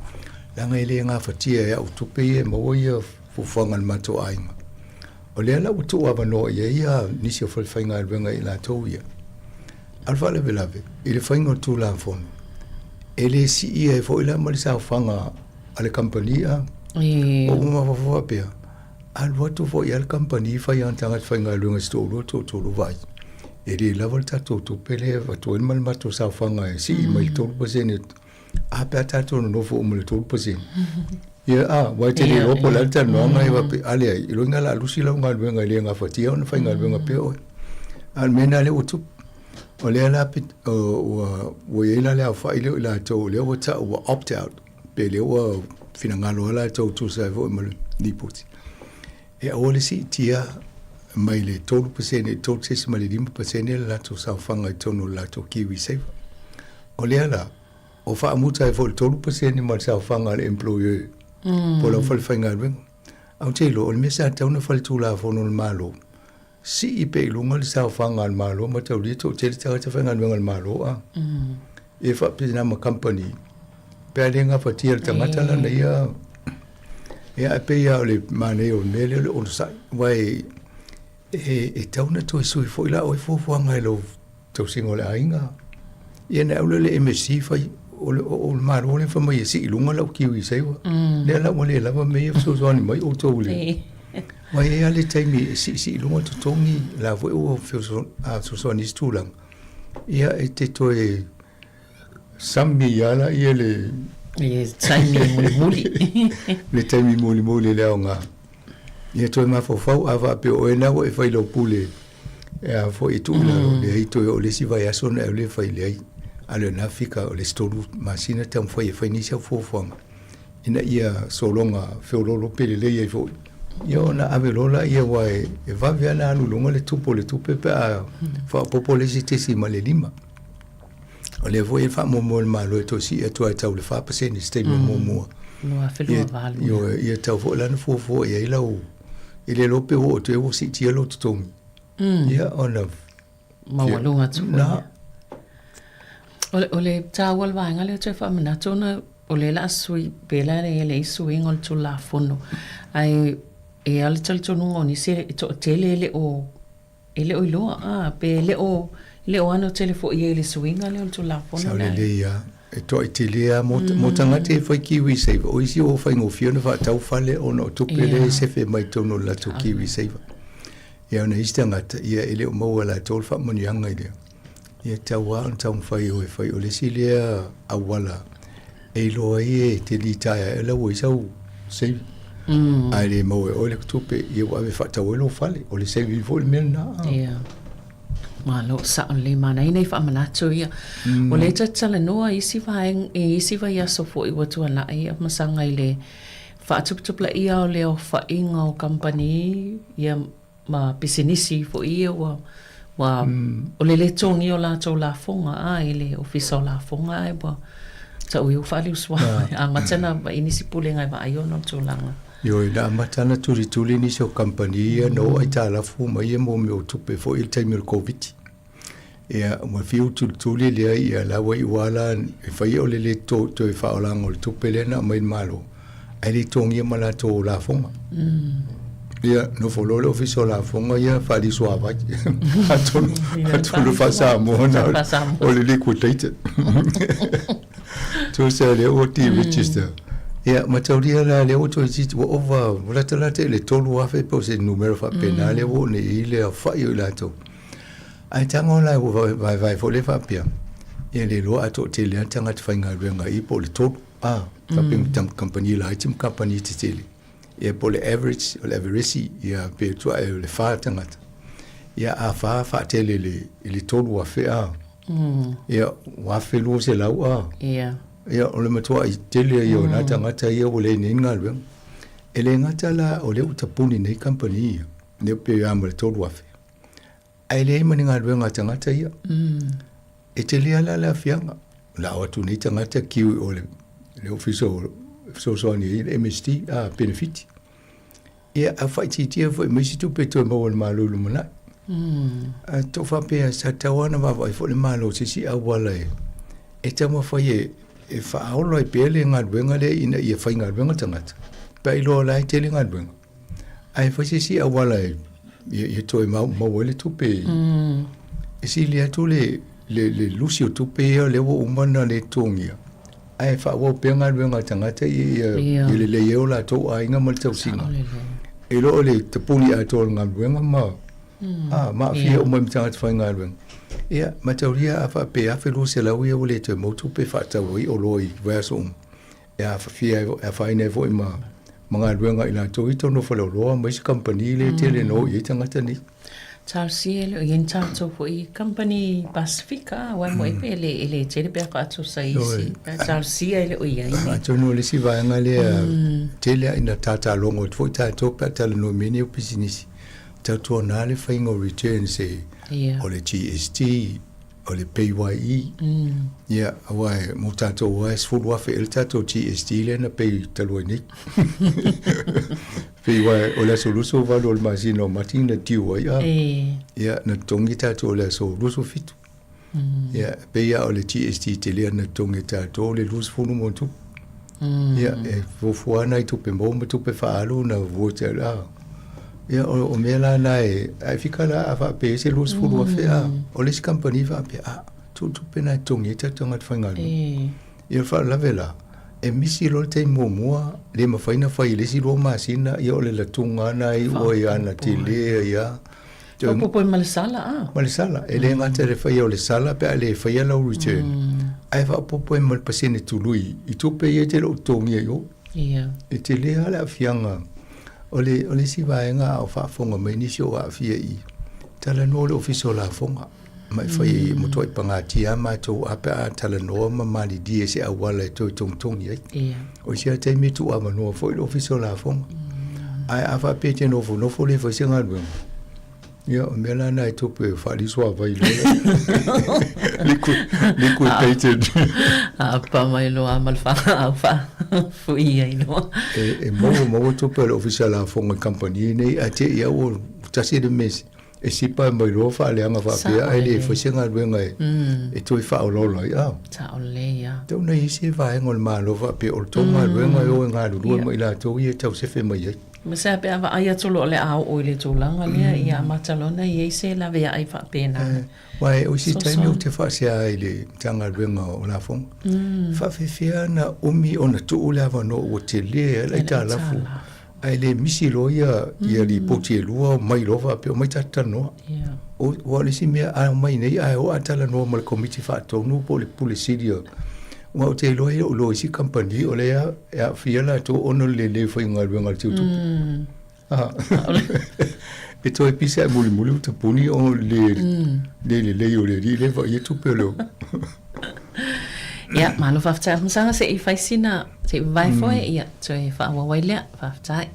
leaga e le gafatia e au tupe ia e maua ia fuafuaga a le matou aiga. O lea la ua tuu avanoa i ai ia nisi o fale faigaluega i latou ia. A o le faalavelave, i le faiga o le Tulafono, e le siia ai foi la ma le saofaga a le kamupani a. Ua ou mafaufau faapea, alu atu foi lava le kamupani fai ana tagata faigaluega se toalua toatolu vaai, e le lava le tatou tupe lea e avatu ai ma le matou saofaga e sii mai le 3% a pe a tatou nonofo uma i le 3%. Ia, a, aua e te le iloa po o le a le talanoaga e faapea, a leai, i loiga o le a lusi lau galuega e le gafatia ona faigaluega pea oe. A o le mea lena lea ua tupu. O lea la pe, ua, ua i ai la le aofai lea o i latou o lea ua tau ua opt out, pe lea ua finagalo lava latou e tusa ai foi ma le lipoti. E aua le siitia mai le 3% i le 3.5% le latou saofaga i totonu o le latou KiwiSaver. O lea la, o faamuta ai foi le 3% ma le saofaga a le employer po o lau fale faigaluega. Ae ou te iloa, o le mea sa tatau ona fai i le Tulafono a le Malo, sii pea i luga le saofaga a le Malo ma taulia toatele tagata faigaluega a le Malo a. E faapena ma kamupani, pe a le gafatia e le tagata lana ia, ia ae pei lava o le manaia o le mea lea o le onosai, aua e, e tatau ona toe sui foi la oe fuafuaga i lou tausiga o le aiga. Ia ona e alu lea i le MSC fai, o le, o le Malo lea fai mai e sii i luga lau kiwi saver. Lea la ua le lava mea ia fesoasoani mai outou i le... Aua e i ai lava le taimi e siisii i luga totogi, o la foi ua fesoasoani i isi tulaga. Ia e te toe sami lava laia le... Le taimi mulimuli. Le taimi mulimuli i le aoga. Ia toe mafaufau, a faapea o oe lena ua e fai lau pule e a foi e tuu i lalo, leai toe oo i le isi vaiaso ona e alu lea e fai, leai. A o lena fika o le isi 3 masina taumafai e fai nisi au fuafuaga ina ia sologa feoloolo pe lelei ai foi. Ia ona ave loa laia aua e vave lava ona alu i luga le tupu o le tupe pe a faaopoopo le isi 0.5. O lea foi e faamoemoe le Malo e toe sii atu ai tau le 4% i se taimi o muamua. 2028. Ioe, ia tatau foi la ona fuafua i ai lau, e le iloa pe ua oo atu i ai ua siitia lou totogi. Ia ona Maualuga atu foi. Na. O le taua o le vaega lea toe faamanatu ona o lea o le a sui, pe la e leai suiga o le Tulafono. Ae e i ai le talitonuga o nisi e toatele e le o E le o iloa, a, pe le o, le o ano tele foi i ai i le suiga lea o le Tulafono Sao lelei a, e toai tele lava mo, mo tagata e fai KiwiSaver. O isi ua faigofie ona faatau fale ona o tupe lea e sefe mai totonu o le latou KiwiSaver. Ia ona isi tagata, ia e le o maua e latou le faamanuiaga i lea. Ia e tatau lava ona taumafai e o e fai. O le isi lea auala e iloa ai e te litaea ai la ua i ai sau saving. Ae le maua e oe le tupe, ia ua ave e faatau ai lou fale. O le saving foi le mea lena. Ia. Malo, sao lelei manaia nai faamanatu ia. O lea ta te talanoa i isi vaega, i isi vaiaso foi ua tuanai ia masaga i le faatuputupulaia o le aofaiga o kamupani ia ma pisinisi foi ia ua ua o le lē togia o latou lafoga a i le Ofisa o Lafoga ae ua tau ai ua faaliusuaga e amata ona vaai nisi pulega e vaai ona o tulaga. Ioe, na amata ona tulituli nisi o kamupani ia na oo aitalafu uma ia mo mea o tupe foi i le taimi o le Koviti. Ia, ua fiu tulituli lea, ia la ua iu lava la e fai o le lē toe faaolaga o le tupe lea na aumai e le Malo, ae le togia ma latou lafoga. Ia, nofo loa le Ofisa o Lafoga ia faalisuavai. Atonu, atonu faa-Samoa na o le liquidated. Tusa lea ua deregister. Ia, mataulia la lea ua toeitiiti ua ova, ua latalata i le 3,000 po o se numera faapena lea ua oo nei i ai le aofai o i latou. Ae tago la ua vaevae foi lea faapea, ia le iloa a toatele lava tagata faigaluega i po o le tolu, a, faapea kamupani laiti ma kamupani tetele. Ia po o le average, o le averesi, ia pe atu ae o le fa tagata. Ia a fa faatele i le, i le 3,000 a. Ia, 1,200 a. Ia. Ia, o le matuai tele ia o na tagata ia ua leai nei ni galuega. E le gata la o lea ua tapuni nei kamupani ia, lea pe a ma le 3,000. Ae leai ma ni galuega a tagata ia. E tele lava la le aafiaga. O le a o atu nei tagata kiu i o le, le ofisa o fesoasoani ai le MSD, a, penefiti. Ia, a faaitiitia foi ma isi tupe e toe maua e le Malo i lumanai. Ae tou faapea sa tatau lava ona vaavaai foi le Malo i se isi auala e, e taumafai e, e faaola ai pea le galuega lea ina ia faigaluega tagata, pe a iloa o la e tele galuega. Ae fai se isi auala e ia toe maua ai le tupe. E sili atu le le lusi o tupe ia lea ua uma ona le totogia, ae faaauau pea galuega a tagata ia ia lelei ai o latou aiga ma le tausiga. I lo le tapuni atoa o le galuega ma ma aafia uma ai ma tagata faigaluega. Ia, mataulia a faapea $1,200 ia ua le toe maua tupe e faatau ai oloa i vaiaso uma. e aafia ai, e afaina ai foi ma, ma galuega i latou i totonu o faleoloa ma isi kamupani lea e tele na o i ai tagata nei. Talosia e le o i ai ni tatou foi kamupani Pasifika, aua e moe pe le, e le tele pe a faatusa i isi. Talosia e le o i ai ni. Atonu o le isi vaega lea, tele lava ina tatalogo atu foi tatou pe a talanoa i mea nei o pisinisi, tautuana le faiga o returns e, o le GST, o le PAYE, ia, aua e, mo tatou lava e $10,000 ea le tatou GST lea na pay talu ai nei. Pei aua o le aso 28 o le masina o Mati na due ai, a, ia, na totogi tatou i le aso 27. Ia, pei lava o le GST tele na totogi e tatou le 20 ma ona tupu. Ia, e fuafua lava nai tupe maua ma tupe faaalu na vote ai, a. Ia, o, o mea la na e, ae fika la a faapea e se $20,000 a, o le isi kamupani faapea, a, tuu tupe na e totogi ai tatou tagata faigaluega. Ia, o le faalavelave la, e misi loa le taimi muamua, le mafai ona fai i le isi lua masina, ia o le latuga lava na e iu ai ana tele ai lava. Faaopoopo ai ma le sala, a? Ma le sala. E le gata i le faia o le sala pe a le faia lau return, ae faaopoopo ai ma le pasene tului i tupe ia e te le o totogia i o. Ia. E tele lava le aafiaga. O le, o le isi vaega a o faafofoga mai nisi o aafia i i, talanoa le Ofisa o Lafoga ma e fai ai, e matuai pagatia lava matou a pe a talanoa ma malilie i se auala e toe togitogi ai. Ia. O isi lava taimi e tuuavanoa foi le Ofisa o Lafoga. Ae a faapea e te nofonofo le fai se galuega, ia o mea la na e tupu e faalisuavai loa. Liquidated. Aapa mai loa ma le faaau faafui ai loa. E maua maua tupe a le Ofisa o Lafoga i kamupani nei, ae te i lava ua tasi le mea e sipa mai loa faaleaga faapea ae le fai se galuega e toe faaolaola ai. A. Sao lelei a. Tau na i ai se vaega o le Malo faapea o le tou galuega e o e galulue ma i latou ia e tau sefe mai ai. Ma se a pe a vaai atu loa o le a oo i le tulaga lea, ia amata loa ona i ai se laveai faapena. Aua o isi taimi ou te faasea ai i le Matagaluega o Lafoga, e faapefea ona umi ona tuu le avanoa ua tele ai le aitalafu ae le misi loa ia lipoti e lua omai loa faapea omai tatou talanoa. Aua o le isi mea a omai nei ae o a talanoa ma le Komiti Faatonu po o le Pule Sili o. Aua ou te iloa e oo loa i isi kamupani o lea e aafia latou ona o le lē faigaluega a le teutupe. E toe pisa ae mulimuli ua tapuni ona o le lē lelei o le alii lea e vaaia tupe o le. Ia, malo faafetai Afamasaga, se i fai sina, se i vavae foe, ia, toe faaauau ai lea. Faafetai.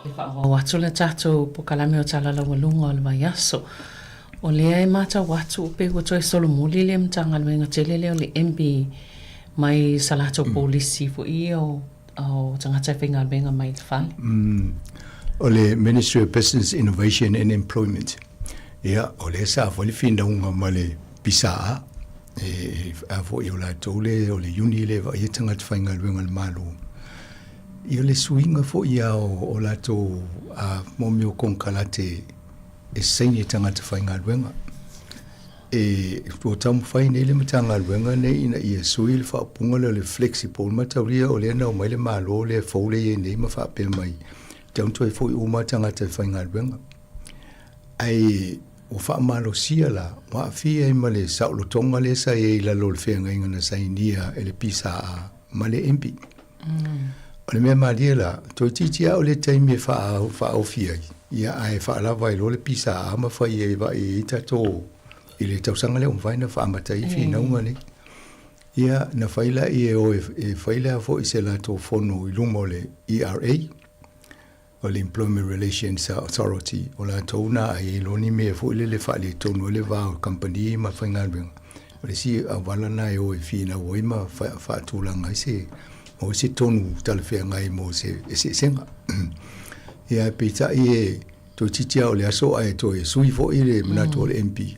E faaauau atu le tatou polokalame o Tala Laualuga o le vaiaso. O lea e matau atu pei ua toe solomuli le Matagaluega tele lea o le MB mai sa latou polisi foi ia o tagata e faigaluega mai le fale. O le Ministry of Business, Innovation and Employment, ia, o lea sa fai le finauga ma le PSA, e, a foi o latou le, o le uni lea e vaaia tagata faigaluega a le Malo. Ia, o le suiga foi ia o latou a, mo mea o konekarate e saini e tagata faigaluega. E ua taumafai nei le Matagaluega nei ina ia sui le faaupuga lea o le flexible mataulia o lea na omai le Malo lea fou lea e i ai nei ma faapea mai, tatau ona toe foi uma tagata e faigaluega. Ae ua faamalosia la, ua aafia ai ma le saolotoga lea sa i ai i lalo o le feagaiga na sainia e le PSA ma le MB. O le mea malie la, toeitiiti lava o le taimi e faaofi ai, ia ae faalava ai loa le PSA ma fai ai vaai ai tatou i le tausaga lea ua mafai ona faaamata ai finauga nei. Ia, na fai lea e o e fai lea foi se latou fono i luma o le ERA. O le Employment Relations Authority, o latou na a i ai loa ni mea foi lele e faaletonu ai le va o le kamupani ma le faigaluega. O le isi auala lena e o e finau ai ma faatulaga ai se maua ai se tonu talafeagai mo se eseesega. Ia ae peitai e toeitiiti lava o le aso ae toe sui foi le manatu o le MP,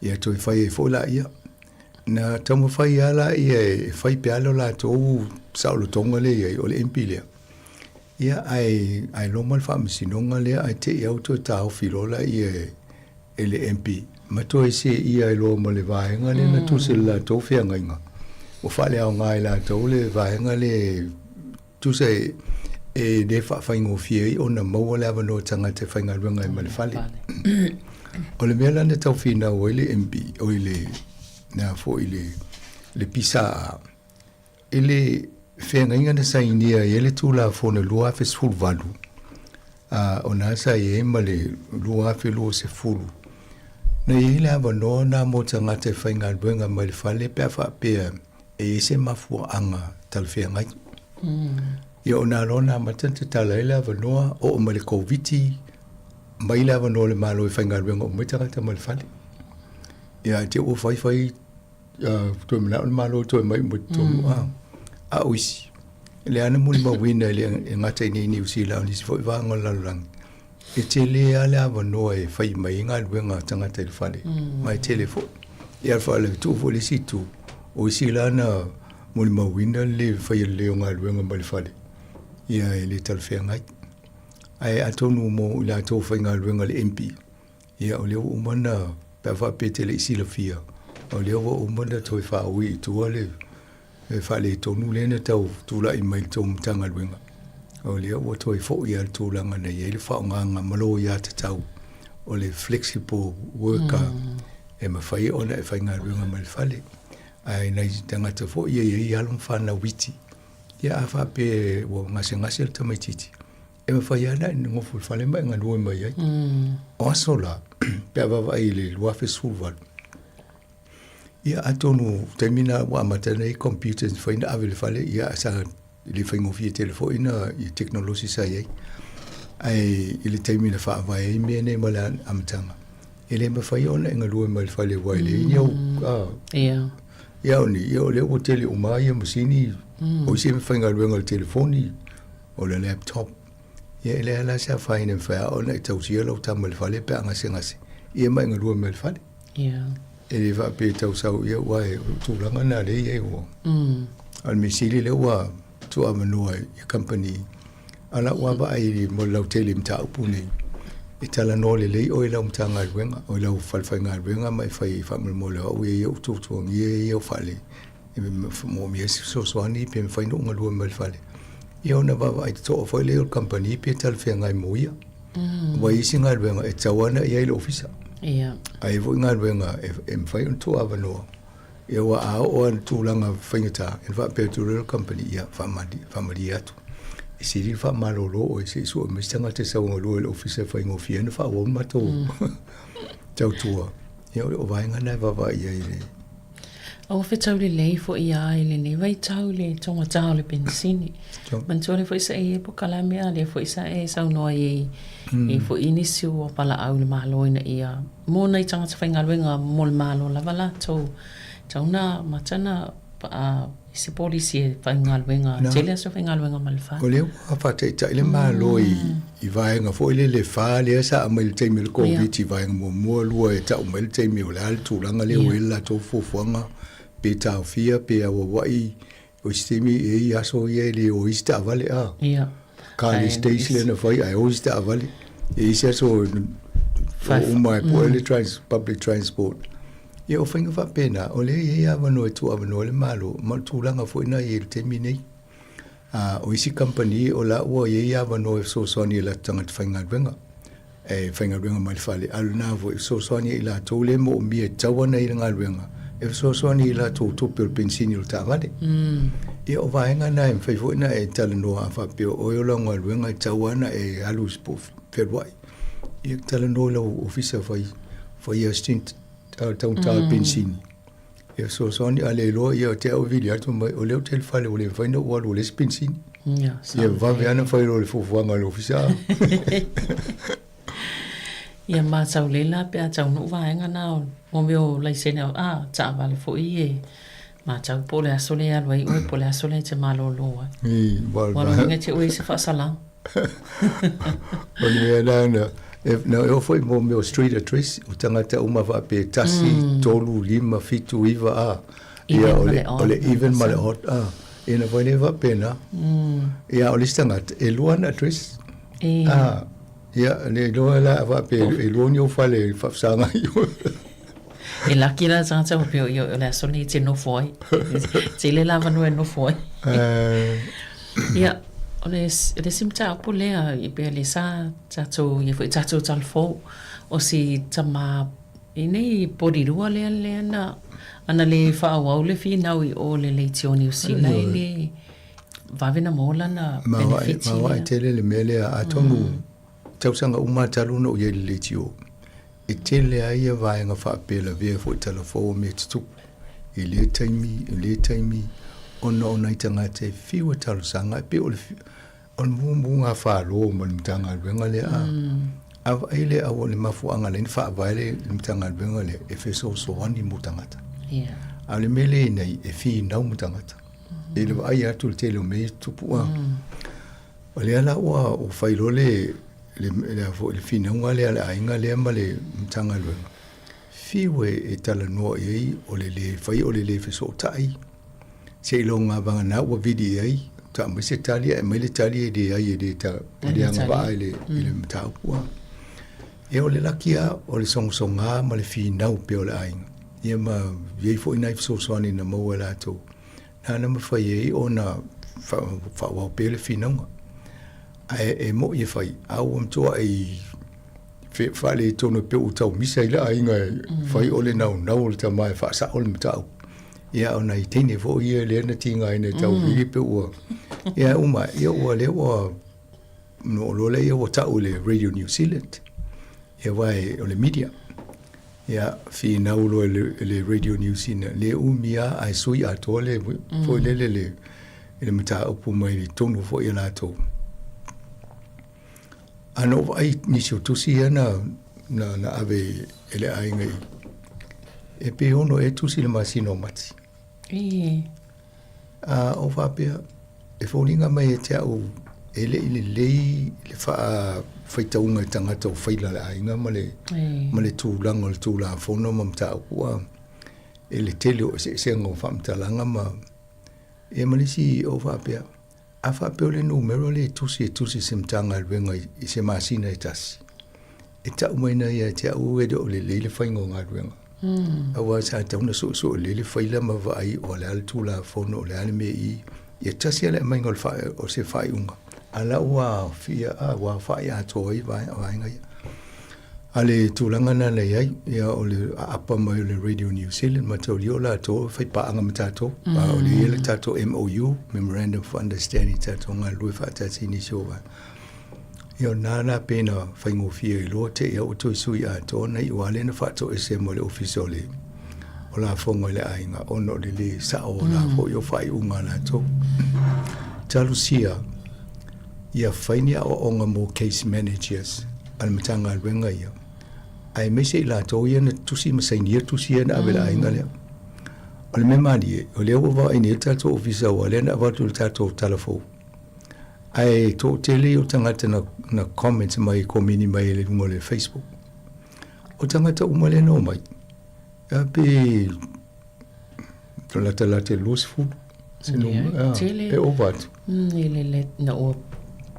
ia toe fai ai foi laia. Na taumafai lava laia e fai pea lo latou saolotoga lea i ai o le MP lea. Ia, ae, ae loma le faamasinoga lea ae te i au toe taofi loa laia e, e le MP ma toe seia ai loa ma le vaega lea na tusi i le latou feagaiga. Ua faaleaoga e latou le vaega lea e tusa e, e le faafaigofie ai ona maua le avanoa tagata e faigaluega ai ma le fale. O le mea la na tau finau ai le MP, oi le, na foi le, le PSA, I le feagaiga na sainia ai le Tulafono 2018, a o na sa i ai ma le 2020, na i ai le avanoa na mo tagata e faigaluega mai le fale pe a faapea e i ai se mafuaaga talafeagai. Ia o na loa na amata ona tatala ai le avanoa, oo mai le Koviti, mai le avanoa o le Malo e faigaluega uma ai tagata mai le fale. Ia ae te i ua fai fai toe manao le Malo e toe aumai uma i totonu, a. A o isi, lea na molimauina e le gata i inei i Niu Sila a o nisi foi vaega o le lalolagi, e tele lava le avanoa e fai mai ai galuega a tagata i le fale, ma e tele foi. Ia le tuu foi i le isi itu, o isi la na molimauina le le faia lelei o galuega mai le fale, ia e le talafeagai. Ae atonu mo i latou faigaluega i le MP, Ia, o lea ua uma ona, pe a faapea e te le i silafia, o lea ua uma ona toe faaui i tua le faaletonu lea na tau tulai mai i le tou Matagaluega. O lea ua toe foi lava i le tulaga na i ai le faaaogaga ma loia tatau o le flexible worker e mafai ona e faigaluega mai le fale. Ae nai tagata foi ia e i ai alo ma fanau iti, ia a faapea ua gasegase le tamaitiiti, E mafai lava ona e nofo i le fale ma e galue mai ai. O aso la, pe a vaavaai i le 2018, ia atonu taimi na ua amata nei computers mafai ona ave i le fale, ia sa le faigofie tele foi na i tekonolosi sa i ai. Ae i le taimi na faavae ai mea nei ma le amataga, e le mafai ona e galue mai le fale aua e leai ni au ia o ni, ia o lea ua tele uma ia masini, o isi e faigaluega i le telefoni, o le laptop. Ia e leai la se afaina e mafai lava ona e tausia lau tama i le fale pe a gasegase, ia ma e galue mai i le fale. Ia. E le faapea e tau sau ia aua o le tulaga lena lea e i ai ua. A o le mea sili lea ua tuuavanoa i kamupani, a o lau lava vaai mo le lautele i mataupu nei, e talanoa lelei oe i lau Matagaluega, o lau fale faigaluega ma e fai faamolemole o au e i ai ou tuatuagia ia ua faale e moomia ai se fesoasoani pe mafai ona ou galue mai le fale, ia ona vaavaai totoa foi lea o le kamupani pe talafeagai mo ia. Aua e i ai isi galuega e tatau lava ona i ai i le ofisa. Ia. Ae i ai foi galuega e mafai ona tuuavanoa, ia aua a oo lava i le tulaga faigata, ona faapea atu loa lea o le kamupani, ia faamalie atu, e sili le faamalolo oe se i sue mai se tagata e sau e galue i le ofisa e faigofie ai ona faaauau le matou tautua. Ia o vaega na e vaavaai i ai i le A ua fetau lelei foi a i lenei vaitau le taugata o le penisini. Manatua lea foi sa e i ai polokalame a lea foi sa e saunoa i ai i foi nisi ua valaau i le Malo ina ia mo nai tagata faigaluega mo le Malo lava latou tatau ona amata ona i se polisi e faigaluega tele aso faigaluega ma le fale. O lea ua faataitai le Malo i i vaega foi lele e fa lea sa aumai i le taimi o le Koviti, vaega muamua, lua e tau mai le taimi o le a le tulaga lea ua i ai le latou fuafuaga, pe taofia pe auauai, o isi taimi e i ai aso ia e le o ai se taavale a. Carless days lea na fai ae o isi taavale. E i ai isi aso e o uma e pue le public transport. Ia o faiga faapena, o lea e i ai avanoa e tuuavanoa ai le Malo ma o le tulaga foi lena e i ai i le taimi nei. Ā, o isi kamupani o la ua i ai avanoa e fesoasoani i latou tagata faigaluega, e faigaluega mai le fale, a o lena foi e fesoasoani ai i latou lea e moomia e tatau ona i le galuega, e fesoasoani i latou tupe o le penisini o le taavale. Ia o vaega na e mafai foi ona e talanoa a faapea o oe o lau galuega e tatau lava ona e alu i se po fealuai. Ia talanoa i lau ofisa fai, faia stint taugata o le penisini. E fesoasoani a le iloa ia te au e vili atu mai o lea ou te i le fale ua le mafai ona ou alu ua leai se penisini. Ia, Ia vave lava ona fai loa le fuafuaga a le Ofisa. Ia matau lelei la pe a taunuu vaega na o mea o laisene a taavale foi e matau po o le aso lea e alu ai oe po o le aso lea e te malolo ai. Ua lona uiga e te oe i se faasalaga. O le mea la na, na e oo foi mo mea o street address, o tagata uma faapea 1, 3, 5, 7, 9 a. Ia o le, o le even ma le odd a. Ia na fai lea faapena. Ia o le isi tagata, e lua ana address. A, ia le iloa la faapea e lua ni ou fale e faafesagai ai. E laki la le tagata faapea o le aso lenei e te nofo ai. Tele le avanoa e nofo ai. Ia, o le isi mataupu lea, e pei o lea sa tatou, ia foi tatou talafou, o si tama i nei polilua lea lea na, ana le faaauau le finau i o le leitio Niu Sila e le vave na maua lana penefiti lea. Maoae tele le mea lea, atonu tausaga uma talu ona ou i ai i le leitio, E tele ai ia vaega faapea lavea foi talafou o mea tutupu i lea taimi i lea taimi ona o nai tagata e fiu e talosaga e pei o le o le mumu gafalo ma le Matagaluega lea a a vaai lea au o le mafuaaga lea na faavae le Matagaluega lea e fesoasoani mo tagata. A o le mea lea i nei e finau ma tagata i le vaai atu i le tele o mea ia tutupu a. O lea la ua fai loa le le, le, foi, le finauga lea a le aiga lea ma le Matagaluega, fiu e, e talanoa i ai o le lē fai o le lē fesootai, seiloga vagana ua vili i ai, ta aumai se tali ae aumai le tali e leai e le ta, e le agavaa i le, i le mataupu a. Ia o le laki lava o le sogasoga ma le finau pea o le aiga. Ia ma i ai foi nai fesoasoani na maua e latou, na na mafai ai ona faaauau pea le finauga. Ae e mo'i e fai, a ua matua'i faaletonu e pei ua tau misa ai le aiga e fai o le naunau o le tama e faasa'o le mataupu. Ia a o nai teine foi ia lea na tigaina e tau vili pei ua, ia e uma, ia ua lea ua ona oo loa lea ua ta'u i le Radio New Zealand, ia aua o le media. Ia finau loa e le Radio New Zealand, le umi lava ae sui atoa le foi lele le i le mataupu mai i totonu foi a latou. A na ou vaai nisi o tusi ia na, na, na ave e le aiga i, e pe ono e tusi le masina o Mati. E. A o faapea, e foliga mai ia te au e le i lelei le faafaitauga i tagata o faila le aiga ma le, ma le tulaga o le Tulafono ma mataupu a, e le tele o eseesega o faamatalaga ma, ia ma le isi o faapea, a faapea o le numera lea e tusi e tusi i se Matagaluega i se masina e tasi, e tau mai na ia te au e le o lelei le faiga o galuega. Aua sa tatau ona suesue lelei le faila ma vaai o le a le Tulafono, o le a le mea i ia tasi lava le aumaiga o le faa, o se faaiuga, a la ua aofia, a ua aofai atoa ai vaega ia. A le tulaga lena na i ai, ia o le aapa mai o le Radio New Zealand, mataulia o latou e faipaaga ma tatou. A o lea e i ai le tatou MOU, Memorandum of Understanding, tatou galulue faatasi i nisi o vaega. Ia o lena la pei na faigofie ai loa te i a ua toe sui atoa na iu lava lea na faatoese ma le Ofisa o le o Lafoga i le Aiga ona o le lē sa'o o la foi o faaiuga a latou. Talosia ia fai ni aoaoga mo case managers a le Matagaluega ia, aemaise i latou ia na tusi ma sainia tusi ia na ave i le aiga lea. O le mea malie, o lea ua vaai nei le tatou ofisa aua o lea na avatu i le tatou tala fou. Ae toatele ia o tagata na, na comment mai, komeni mai i luga o le Facebook. O tagata uma lea na omai, ia pe latalata i le 20, se numera, e ova atu. I le le, na ua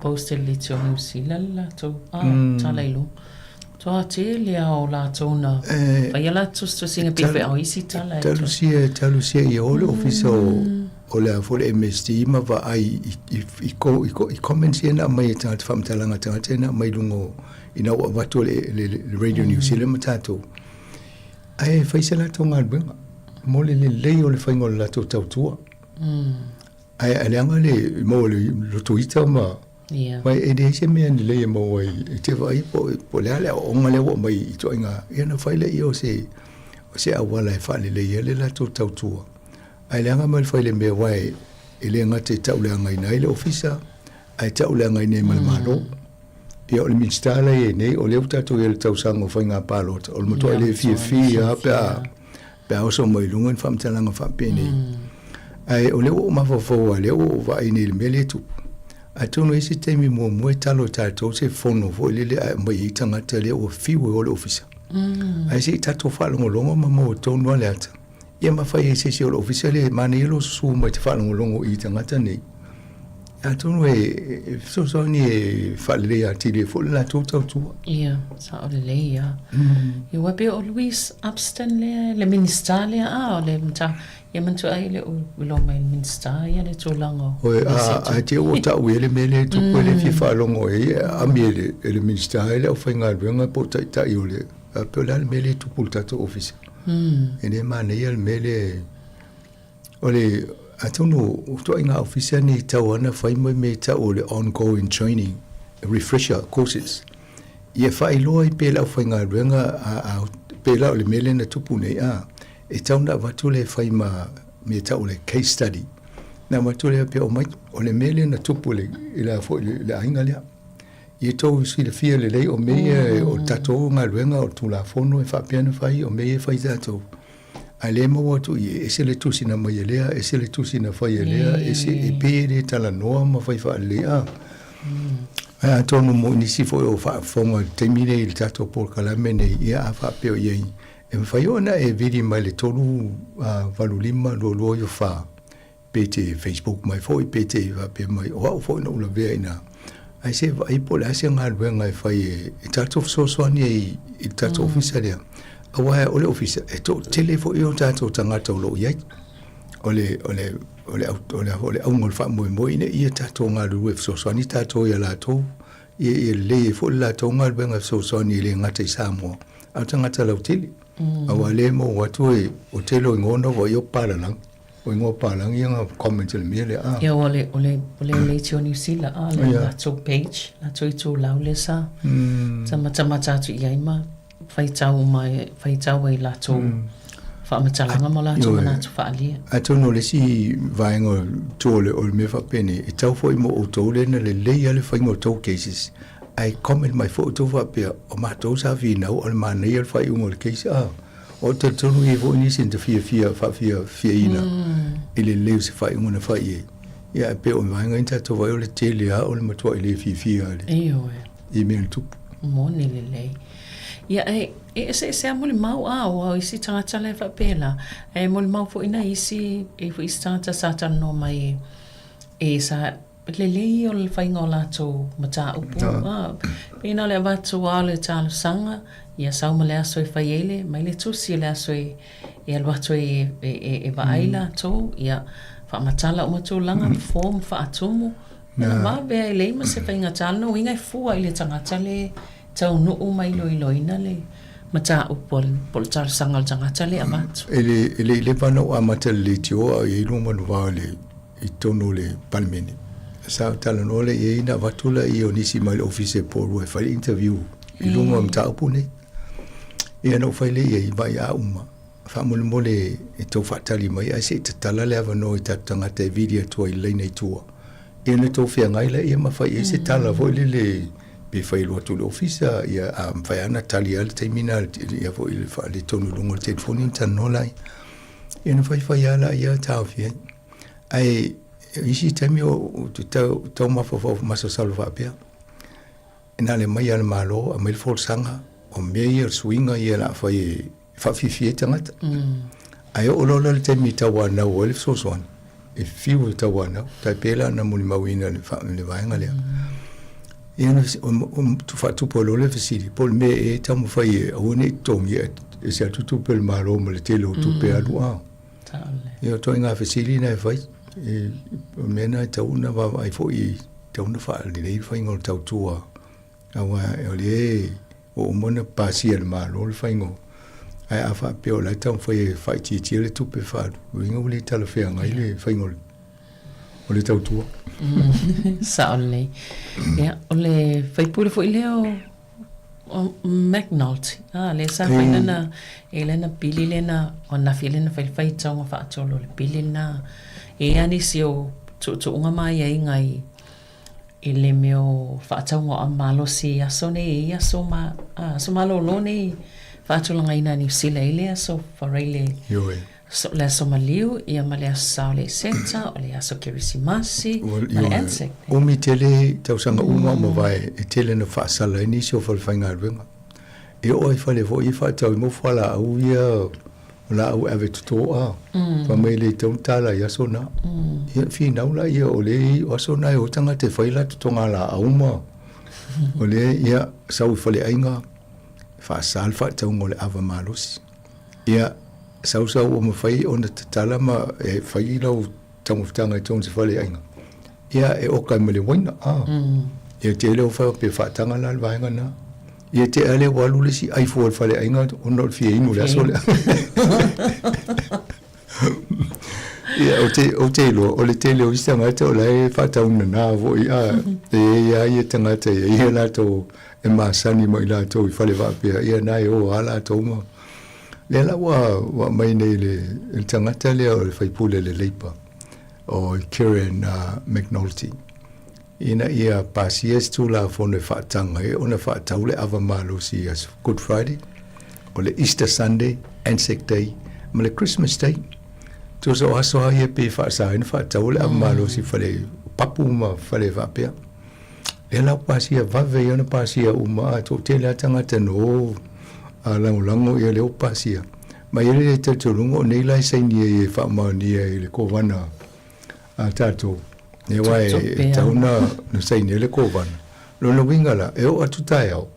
post e le Leitio Niu Sila le latou, a, tala i luga. Toa tele a o latou na faia latou tusitusiga pei foi a o isi tala e toe. Talusia, talusia ia o le ofisa o, o le a foi le MSD ma vaai i, i, i, i, i comments ia na aumai e tagata, faamatalaga a tagata ia na aumai i luga o, ina ua avatu le, le, le Radio New Zealand ma tatou. Ae fai se latou galuega mo le lelei o le faiga o le latou tautua. Ae leaga le maua le lotoita ma Ia. Ma e leai se mea lelei e maua ai e te vaai po o le a le aoaoga lea ua aumai i ituaiga ia ona fai lea o se o se auala e faalelei ai le latou tautua. Ae leaga mai le fai le mea aua e e le gata e tauleagaina ai le Ofisa, ae tauleagaina ai ma le Malo. Ia, o le Minisita la e i ai nei, o lea ua tatou i ai i le tausaga o faiga palota, o le matuai le fiafia lava pe a, pe a oso mai i luga ni faamatalaga faapenei. Ae o lea ua ou mafaufau lava, lea ua ou vaai nei i le mea lea e tupu. Atonu e i ai se taimi muamua e talo e tatou se fono foi lele ae aumai ai tagata lea ua fiu e o le ofisa. Ae se i tatou faalogologo ma maua tonu lava le ata. Ia ma fai ai se isi o le ofisa lea e manaia lou susu mai te faalogologo i tagata nei. Atonu e fesoasoani e faalelei atili ai foi le latou tautua. Ia, sao lelei ia. Ia ua pei o Louise Upston lea, le Minisita lea, a, o le mata, ia manatua ai le u iloa mai le Minisita ia le tulaga o Oi, a, a te ua tau i le mea lea e tupu e le fia faalogo ai, e ami e le, e le Minisita ai le aufaigaluega po o taitai o le, a pei o le a le mea lea e tupu i le tatou ofisa. E le manaia le mea lea o le, atonu o ituaiga ofisa nei e tatau lava ona fai mai mea e tau o le ongoing training, refresher courses, ia faailoa ai pea i le aufaigaluega a, pei la o le mea lea na tupu nei, a, e tatau ona avatu lea e fai ma mea e tau o le case study. Na avatu lea pea omai, o le mea lea na tupu i le, foi i le aiga lea. Ia tou silafia lelei o mea ia o le tatou galuega o le Tulafono e faapea ona fai, o mea ia e fai tatou. Ae le maua atu i e ese le tusi na aumai e lea, ese le tusi na fai e lea, ese, e pei e le talanoa ma fai faalelei. A. Ae atonu mo nisi foi o faafofoga i le taimi nei i le tatou polokalame nei, ia a faapea o i ai, e mafai ona e vili mai le 3 8 5 2 2 4 Pe te Facebook mai foi, pe te faapea mai, o au foi na ou lavea i ina. Ae se vaai po o le a se galuega e fai e tatou fesoasoani ai i le tatou ofisa lea. Aua o le ofisa, e toatele foi o tatou tagata o lo o i ai. O le, o le, o le, o le, o le auga o le faamoemoe ina ia tatou galulue e fesoasoani tatou ia latou, ia, ia lelei ai foi le latou galuega e fesoasoani e le gata i Samoa, a o tagata lautele. Aua o lea e maua atu e, o le tele o igoa na ua i o palalagi. O igoa palagi ia na comment i le mea lea. Ia o le o le o le leitio o Niu Sila a le latou page, latou itulau lea sa sa matamata atu i ai ma faitau mai faitau ai latou faamatalaga ma latou manatu faaalia. Atonu o le isi vaega o tua o le o le mea faapenei, e tau foi mo outou lea na lelei lava le faiga o tou cases, ae comment mai foi outou faapea, o matou sa finau o le manaia o le faaiuga o le case a. Ou te talitonu e i ai foi nisi na fiafia faafiafiaina i le lelei o se faaiuga na fai i ai. Ia ae pei o vaega ia na tatou vaai o le tele lava o le matuai le fiafia i le Ioe. i mea na tupu. Moni lelei. Ia e e eseese lava molimau a aua o isi tagata la e faapena, ae molimau foi nai isi e i ai foi isi tagata sa talanoa mai e sa Lelei ia o le faiga o latou mataupu. A, pei na o le avatu lava o le talosaga, ia sau ma le aso e fai ai le, mai le tusi o le aso e, e alu atu ai e, e, e, e vaai latou, ia faamatala uma tulaga, form faatumu, ia na vave ai leai ma se faigata. O lona uiga e fua i le tagata le taunuu ma iloiloina le mataupu a le, po o le talosaga a le tagata le avatu. E le, e le i leva ona ou amata i le leitioa a o i ai lua manuvao i le i totonu o le Palemene. Sa ou talanoa lea i ai na avatu laia o nisi mai le ofisa e toalua e fai le interview i luga o mataupu nei. Ia na ou fai lea i ai, vaai a uma, faamolemole e tou faatali mai ae se i tatala le avanoa i tatou tagata e vili atu ai i le laina i tua. Ia ona tou feagai laia ma fai i ai se tala foi lele pe fai alu atu i le ofisa, ia a mafai lava ona tali lava le taimi lena ia foi le faaletonu i luga o le telefoni ona talanoa laia. Ia ona faifai lava laia taofi ai. Ae o isi taimi ou te tau, tau mafaufau masalosalo faapea, e na o le aumai lava e le Malo, aumai le folasaga, o mea ia, o suiga ia o le a fai e faafiafia ai tagata. Ae oo loa la le taimi e tauanau ai le fesoasoani, e fiu e tauanau, tai pei la ona molimauina i le vaega lea. Ia ona faatupu ai loa le fesili, po o le mea ea e taumafai e aua ne i totogia e ese atu tupe a le Malo ma le tele o tupe alu a. Ia, o ituaiga fesili na e fai, e, o le mea na e tatau ona vaavaai foi i ai, e tatau ona faalelei le faiga o le tautua, aua o lea ua uma ona pasia e le Malo le faiga o, ae a faapea o la e taumafai e faaitiitia le tupe faaalu, lona uiga ua le talafeagai le faiga o le tautua. Sao lelei. Ia, o le sui usufono foi lea o O McNulty, ah, lea sa fai lana, e lana pili lena, o anafi lena fai le faitauga faatolu o le pili lena. E i ai nisi o tuutuuga ma aiaiga i i le mea o faatauga o ava malosi i aso nei, i aso ma, aso malolo nei faatulagaina a Niu Sila i le aso Faraile, Ioe. so, le aso maliu, ia ma le aso Sa o le Eseta, o le aso Kerisimasi, ma le Anzac Day. Umi tele tausaga uma o mavae e tele na faasala ai nisi o falefaigaluega. E oo ai fale foi i faatau i mau fualaau ia o laau e ave toto a. Fai mai e le tatau ona tala i aso na. Ia finau laia o le o aso na e o tagata e fai la totoga laau ma o le ia sau i faleaiga faasa le faatauga o le ava malosi. Ia sau sau ua mafai ona tatala ma e fai lau taumafataga i totonu o se faleaiga, ia e oka ai ma le uaina. A. Ia tele o fai pe faataga la le vaega na. Ia te ale ua alu le isi ai fua i le faleaiga ona o le fia inu i le aso lea. Ia ou te, ou te iloa, o le tele o isi tagata o la e faatau nana foi, a, e i ai ia tagata e i ai latou e masani ma i latou i fale faapea, ia na e o lava latou ma Lea la ua ua aumai nei le le tagata lea o le faipule le Labour o Kieran uh, McNulty ina ia pasia se tulafono e faataga ai ona faatau le ava malosi i aso Good Friday, o le Easter Sunday, Anzac Day ma le Christmas Day. Tusa o aso lava ia pei e faasa ai ona faatau le ava malosi i fale papu ma fale faapea. Lea la ua pasia vave ia ona pasia uma a toatele lava tagata na o a lagolago ia lea ua pasia. Ma e i ai le talitonuga o nei la e saini ai e faamaonia i le Kovana a tatou. Aua e tatau ona saini ai le Kovana. Lona uiga la, e oo atu taeao,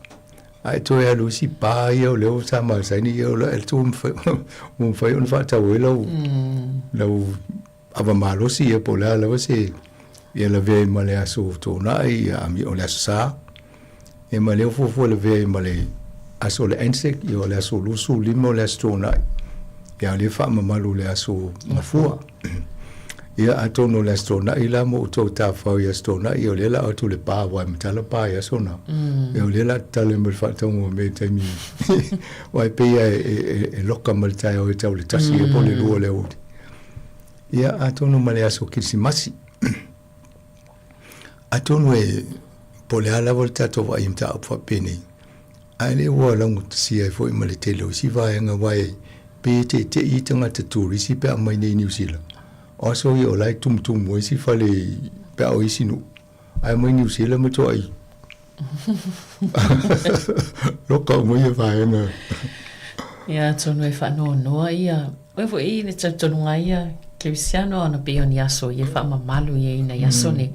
ae toe alu isi pa ia o lea sa masani ia o la e ua mafai ona faatau ai lau lau ava malosi ia po o le a lava se ia lavea ai ma le aso Toonai ia o le aso Sa ia ma lea ua fuafua e lavea ai ma le aso o le Anzac ia o le aso 25 o le aso Toonai ia o lea e faamamalu i le aso Gafua. Ia atonu o le aso Toonai la ma outou tafafao i aso Toonai ia o lea o le a oo atu i le pa aua e matala pa i aso na. Ia o lea o le a tatalo ai ma le faatauga o mea i taimi aua e pei lava e loka mai le taeao e tau i le 1 ia po o le 2 o le aoauli. Ia atonu ma le aso Kerisimasi. Atonu e po o le a lava le tatou vaai i mataupu faapenei, ae le ua laugatasia ai foi ma le tele o isi vaega aua e pei e teitei i tagata turisi pe a aumai nei i Niu Sila. O aso ia o la e tumutumu ai isi fale pe a o isi nuu, ae omai Niu Sila matuai loka uma ia vaega. Ia atonu e faanoanoa ia oe foi i le talitonuga ia kerisiano ona pei o ni aso ia e faamamalu ia i nai aso nei.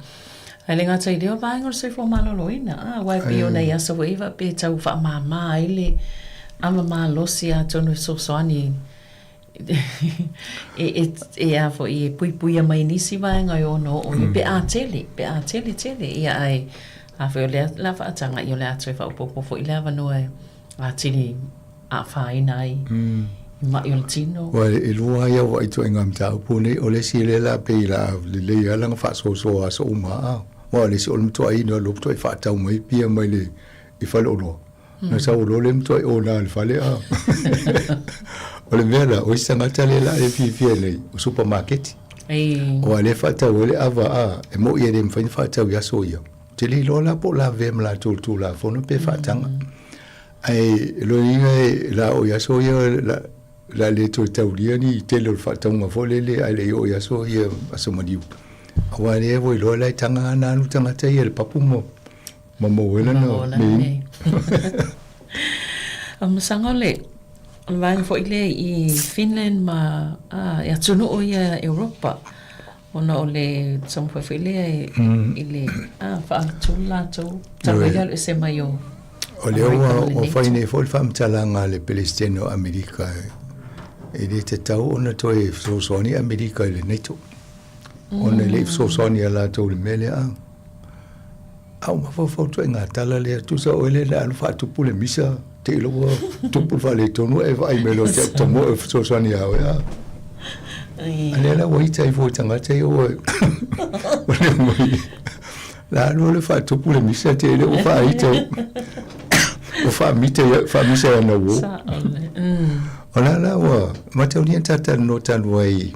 Ae le gata i lea o vaega o le soifua maloloina, a aua e pei o nai aso foi faapea e tau faamama ai le ava malosi atonu e fesoasoani e, e, a foi, e puipuia mai nisi vaega e ono oo i, pe a tele, pe a tele tele, ia ae, a foi o lea la faataga, ia o le a toe faaopoopo foi le avanoa e atili afaina ai i maʻi o le tino. Ua e lua ai au vaai ituaiga mataupu nei, o le isi lea la pei la lelei lava lana faasoasoa aso uma a, aua o le isi o le matuai inu lava matuai faatau mai pia mai le i faleoloa. Na sau loa le matuai ona i le fale a. O le mea la, o isi tagata lea la e fiafia nei, o supamaketi. Aua o lea e faatau ai le ava a, e moni e le mafai ona faatau i aso ia. Ou te le iloa la po o lavea ma latou i le Tulafono pe faataga. Ae lona uiga e la oo i aso ia la, la le toe taulia ni tele o le faatauga foi lele ae le i oo i aso ia, aso maliu. Aua lea ua iloa la e taga ana alu tagata ia i le papu ma ma maua ai lana mea. A masaga o le o le vaega foi lea i Finland ma a, e atunuu ia Europa ona o le taumafai foi lea e, mm. i le a, faaletonu latou talu ai le alu ese mai o O lea ua, ua fai nei foi le faamatalaga a le Peresetene o Amerika e le tatau ona toe fesoasoani Amerika i le NATO. Ona e le i fesoasoani iā latou i le mea lea. A ua mafaufau ituaiga tala lea, tusa o oe lea na alu faatupu le misa, te i loa ua tupu le faaletonu ae vaai mai loa te au tamo e fesoasoani ia oe. A lea la ua ita ai foi tagata ia ua ua le mai. La alu le faatupu le misa te i le ua faaita ua faamita ia faamisa ia na uo. O la la ua mataulia talatalanoa talu ai.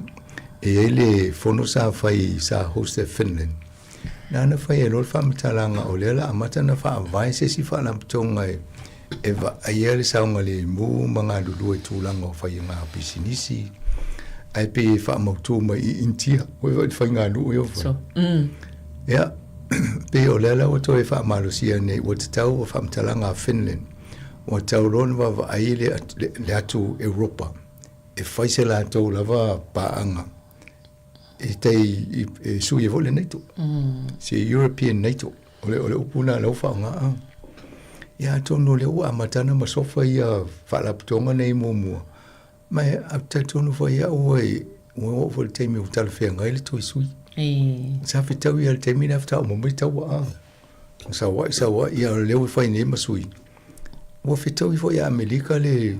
E i ai le fono sa fai sa host e Finland, na ona fai ai loa le faamatalaga o lea o le a amata ona faavae se isi faalapotopotoga e e vaaia le saogalemu ma galulue i tulaga o faiga pisinisi, ae pei e faamautu mai i Initia foi le faiganuu ia ua fai. Ia, pei o lea la ua toe faamalosia nei, ua tatau faamatalaga a Finland, ua tatau loa ona vaavaai le atu Europa e fai se latou lava paaga e tai e sui ai foi le NATO. Se European NATO. O le, o le upu lena o lea ua faaaoga. Ah. Ia atonu o lea ua amata ona masofa ia faalapotopotoga nei muamua. Ma e ou te talitonu foi au e ua oo foi i le taimi ua talafeagai le toe sui. Sa fetaui lava i le taimi lea faatoa uma mai taua. Ah. Sau ai, sau ai, ia o lea ua fai nei ma sui. Ua fetaui foi e Amerika le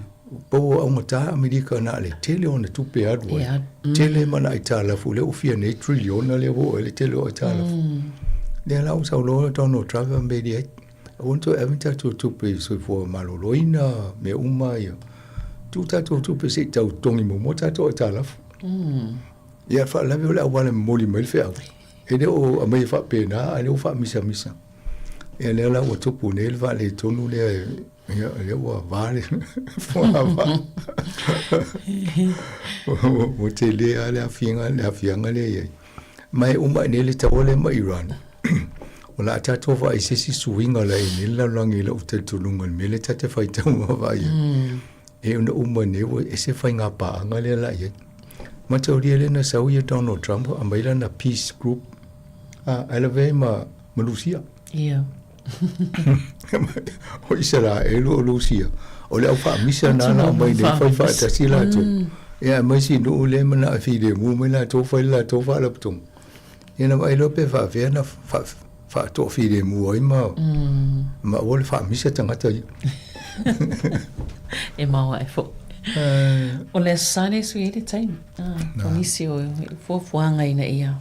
pau o augata Amerika na o le tele o ana tupe e alu ai. Yeah. Mm. Tele ma ana aitalafu, lea ua fia nei triliona lea ua oo ai le tele o aitalafu. Mm. Lea la ua sau loa Donald Trump a mea leai. Aua ne toe ave ni tatou tupe i soifua maloloina, mea uma ia. Tuu tatou tupe se i tau totogi muamua tatou aitalafu. Mm. Ia faalavelave o le auala e momoli mai le feau. E le o aumaia faapena, a o lea ua faamisamisa. Ia lea la ua tupu nei le faaletonu lea, ia lea ua va le fogavaa. Ua tele lava le aafiaga, le aafiaga lea e i ai. Ma e uma ae nei le taua lea ma Iran, o le a tatou vaai i se isi suiga o le a i ai nei le lalolagi i lou talitonuga i le mea lea ta te faitau vaavaai ai. E ona uma nei ua ese faiga paaga lea la i ai. Mataulia lea na sau ia Donald Trump aumai lana peace group a ae lavea ai ma ma Lusia. Ia. O Isaraelu o Lusia. O le au faamisa na na aumai nei fai faatasi latou. Ia aumai si nuu lea manao e filemu mai latou fai le latou faalapotopotoga. Ia na vaai loa pe faapefea na faatoafilemu ai ma ma aua le faamisa tagata ia. E maoae foi. O le Aso Sa lea e sui ai le taimi. O nisi o fuafuaga ina ia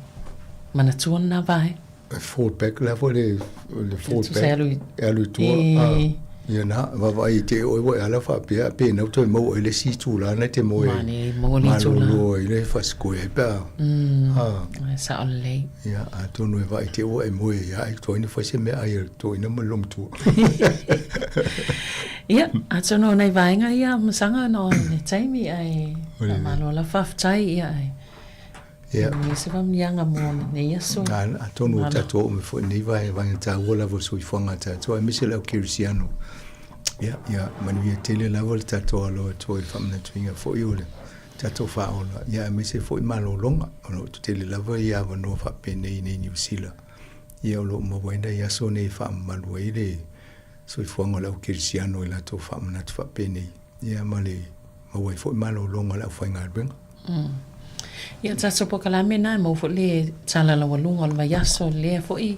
manatua lena vaega. E fall back la foi le le fall back e alu i tua. Ia na, vaavaai i te oe ua e ala faapea, pe na toe maua ai le isi itula na e te moe malolo ai le faasikoi ai pe a. E sao lelei. Ia, atonu e vaai te ua e moe ia ai toina fai se mea ai a le toina ma le lomatua. Ia, atonu o nai vaega ia masaga ona o le taimi ae faamalo lava faafetai ia ae Ia. Manuia se faamanuiaga mo lenei aso. Atonu ua tatou oo mai foi i lenei vaega taua lava o le soifuaga a tatou aemaise le au kerisiano. Ia, ia manuia tele lava le tatou alo atu ai i le faamanatuina foi o le tatou faaola, ia aemaise foi malologa. O lo o tele lava ia avanoa faapenei i nei Niu Sila. Ia o lo o maua ai nai aso nei e faamamalu ai le soifuaga o le au kerisiano i latou faamanatu faapenei, ia ma le maua ai foi malologa o le aufaigaluega. Ia, tatou polokalame na, e maua foi le tala laualuga o le vaiaso, lea foi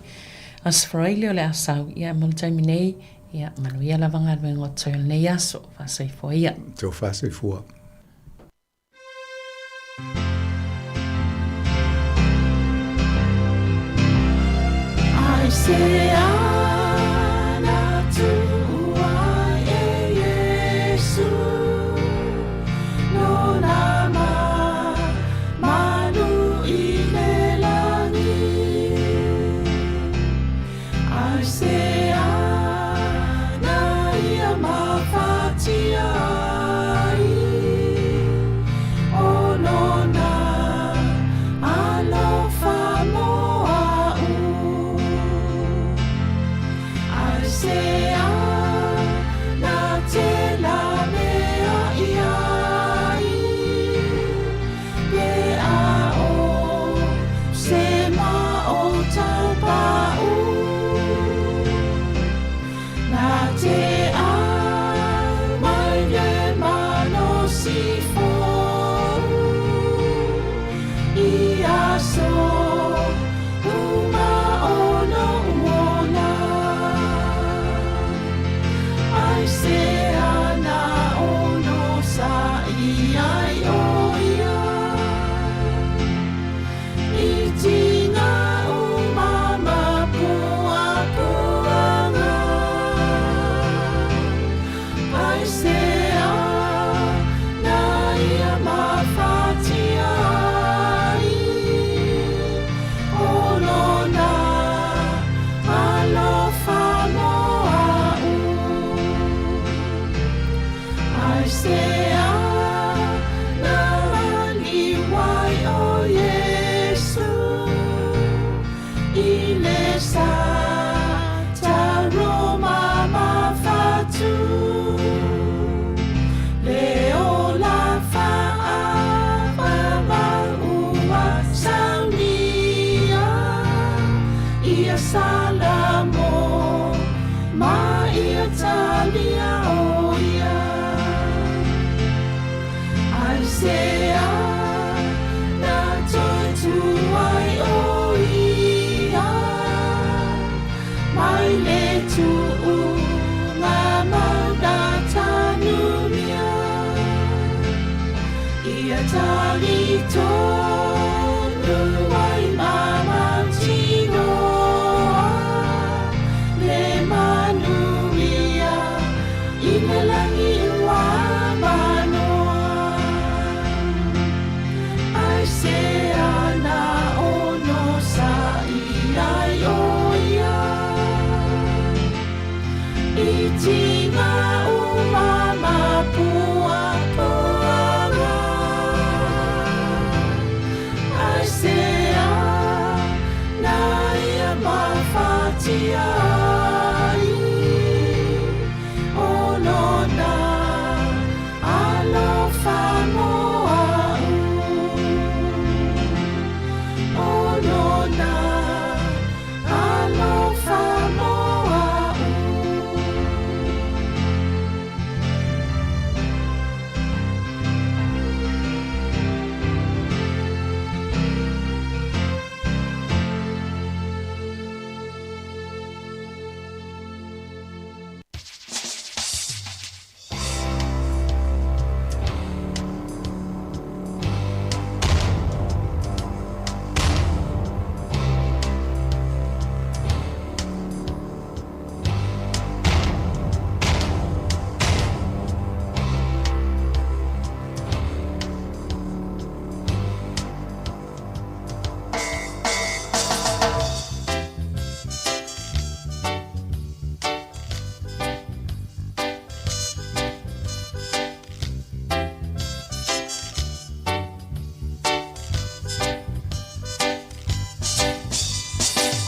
Aso Faraile o le a sau. Ia, mo le taimi nei, ia, manuia lava galuega o totoe o lenei aso. Faasoifua ia. Tofa soifua. sa tauroma mafatu Le ola faavavau ua saunia Ia Salamo ma ia talia o ia Aisea na toe tu ai o ia Mai le tuuga mau na tanumia Ia talitonu ai ma mautinoa Le manuia i le lagi ua manoa Aisea na onosai ai o ia I tiga uma ma puapuaga Aisea na ia mafatia ai O lona alofa mo a'u O lona alofa mo a'u.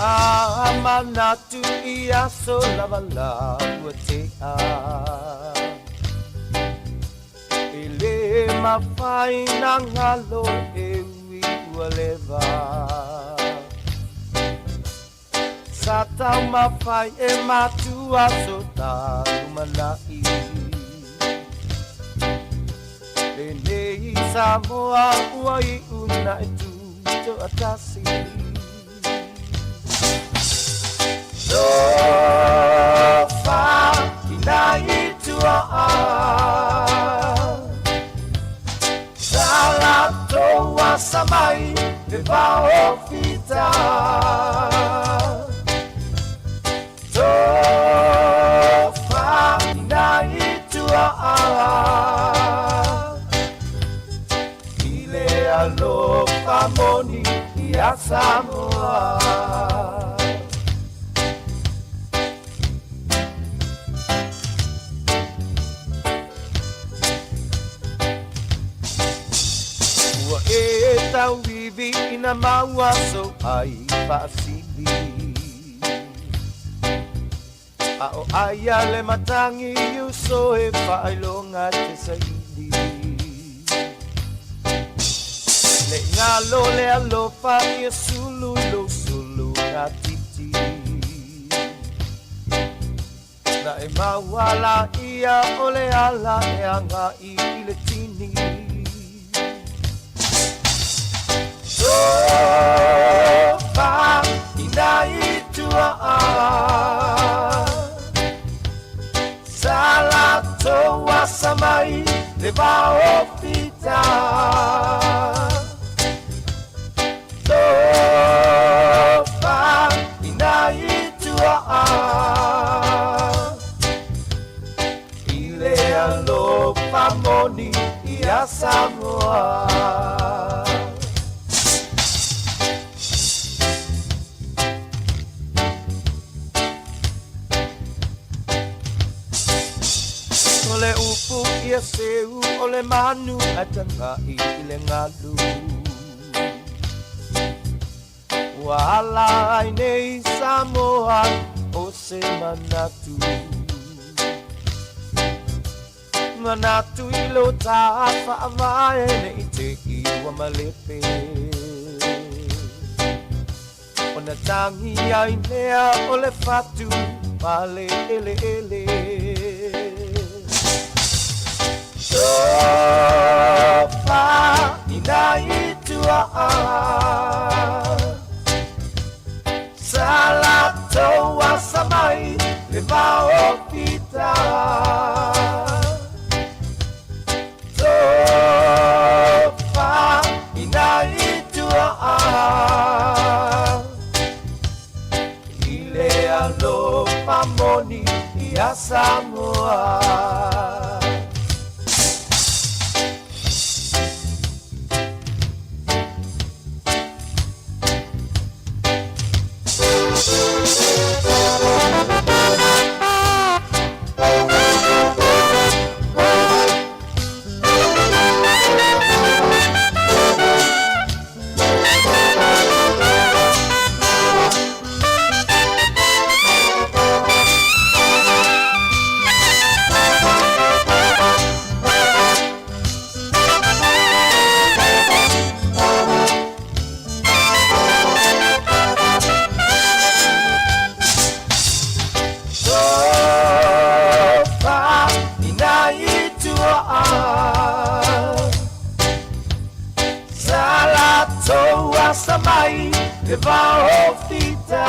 A manatu i aso lava ua tea E le mafai na galo e ui ua leva Sa taumafai e matua so ta lumanai Lenei Samoa ua iu na e tutoatasi Tofa ina i tua Sa latou asa mai le vao fita Tofa ina i tua I le alofa moni ia Samoa. Ua e tauivi ina mau aso ai faasili A o aia le matagi uso e faailoga te saili Ne i galo le alofa ia sulu i lou sulu gatiti Na e maua laia o le ala e agai i le tini Tofa ina i tua Sa latou asa mai le vao fita Tofa ina i tua I le alofa moni ia Samoa. O le upu ia seu o le manu ae tagai i le galu. Ua ala ai nei Samoa o se manatu Manatu i lo ta faavae nei te i ua malepe Ona tagi ai lea o le fatu pale eleele Tofa i nā i tuaa Sa latou asa mai le vao o Pita Tofa i nā i tuaa I le alofa moni ia Samoa. Tofa i nā i tuaa Sa latou asa mai le vao o Fita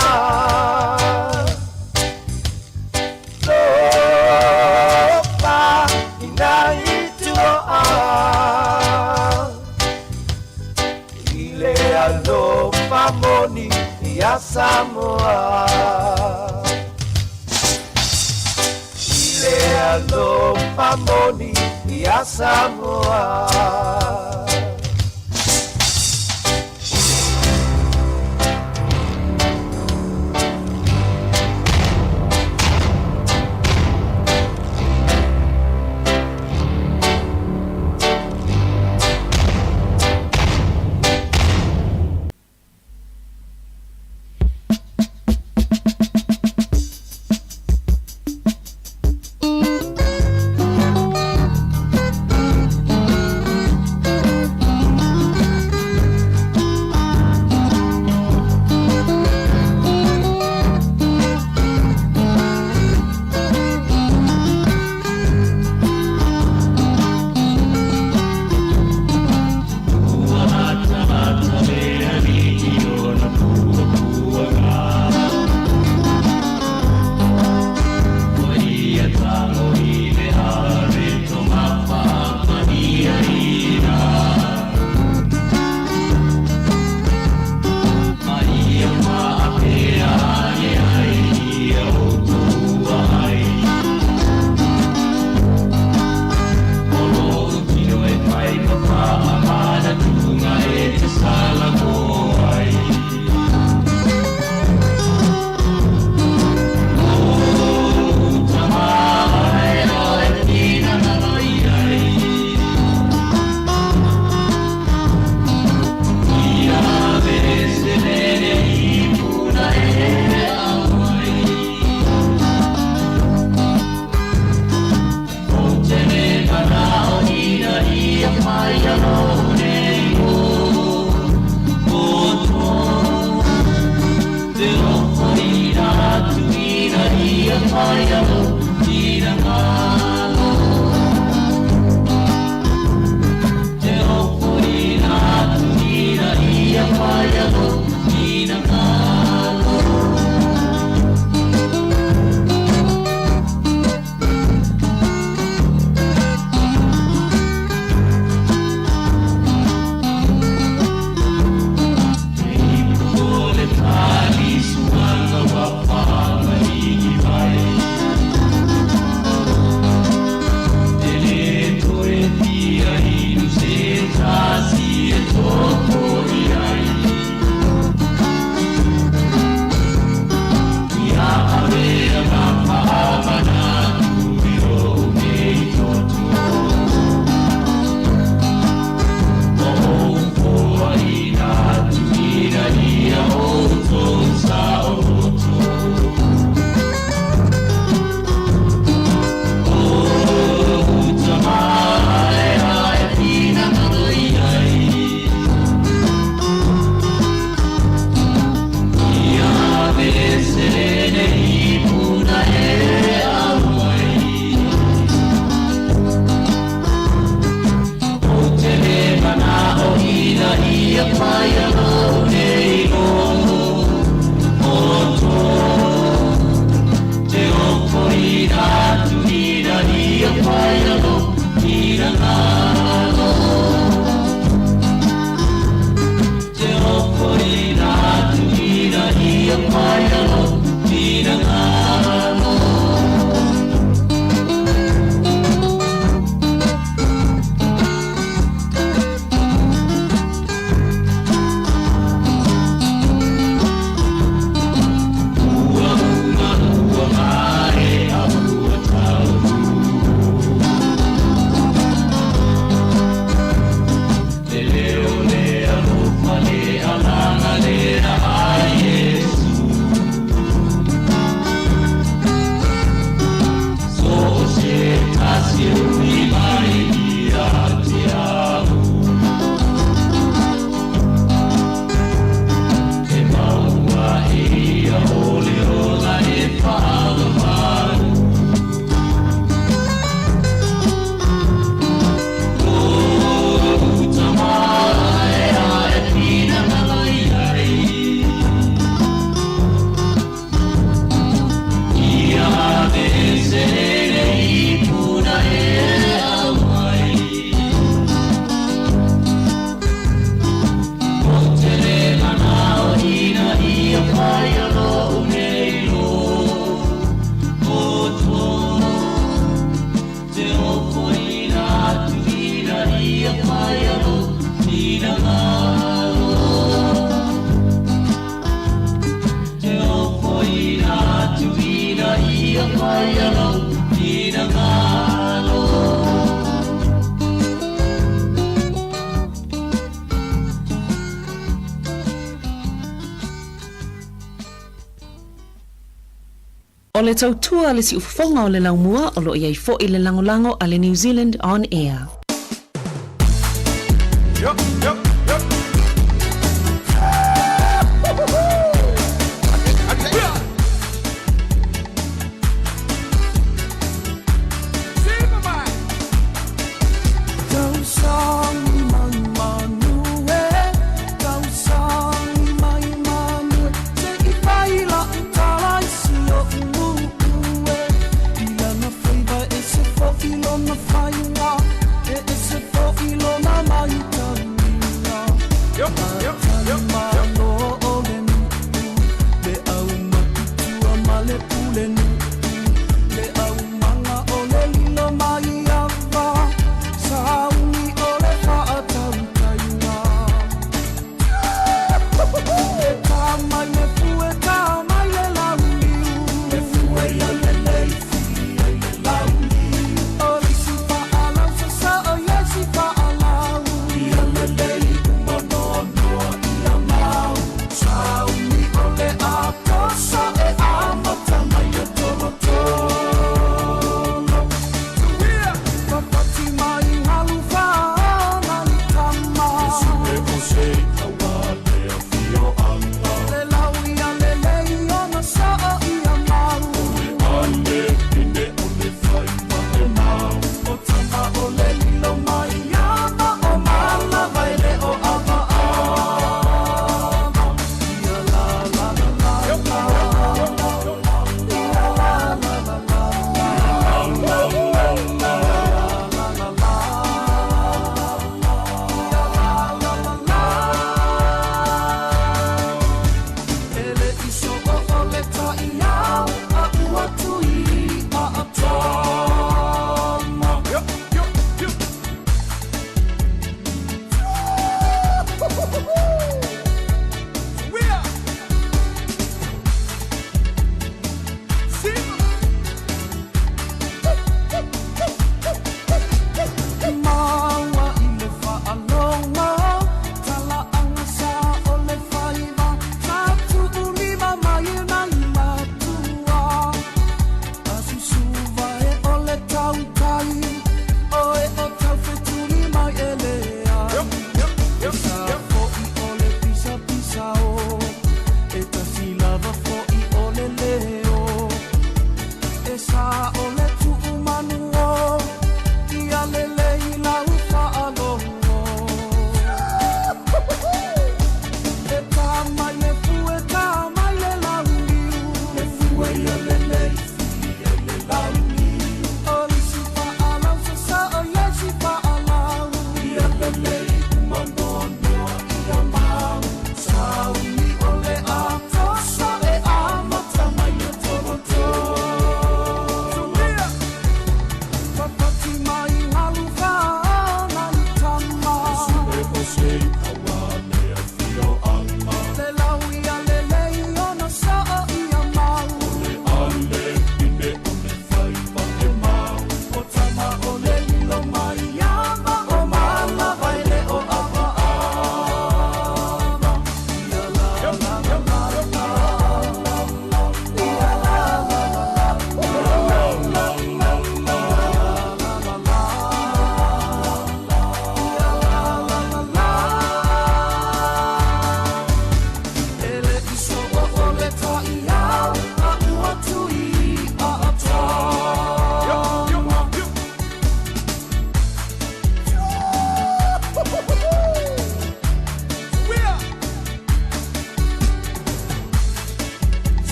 Tofa i nā i tuaa I le alofa moni ia Samoa I le alofa moni ia Samoa. O le tautua a le siufofoga o le laumua o lo o i ai foi le lagolago a le New Zealand On Air.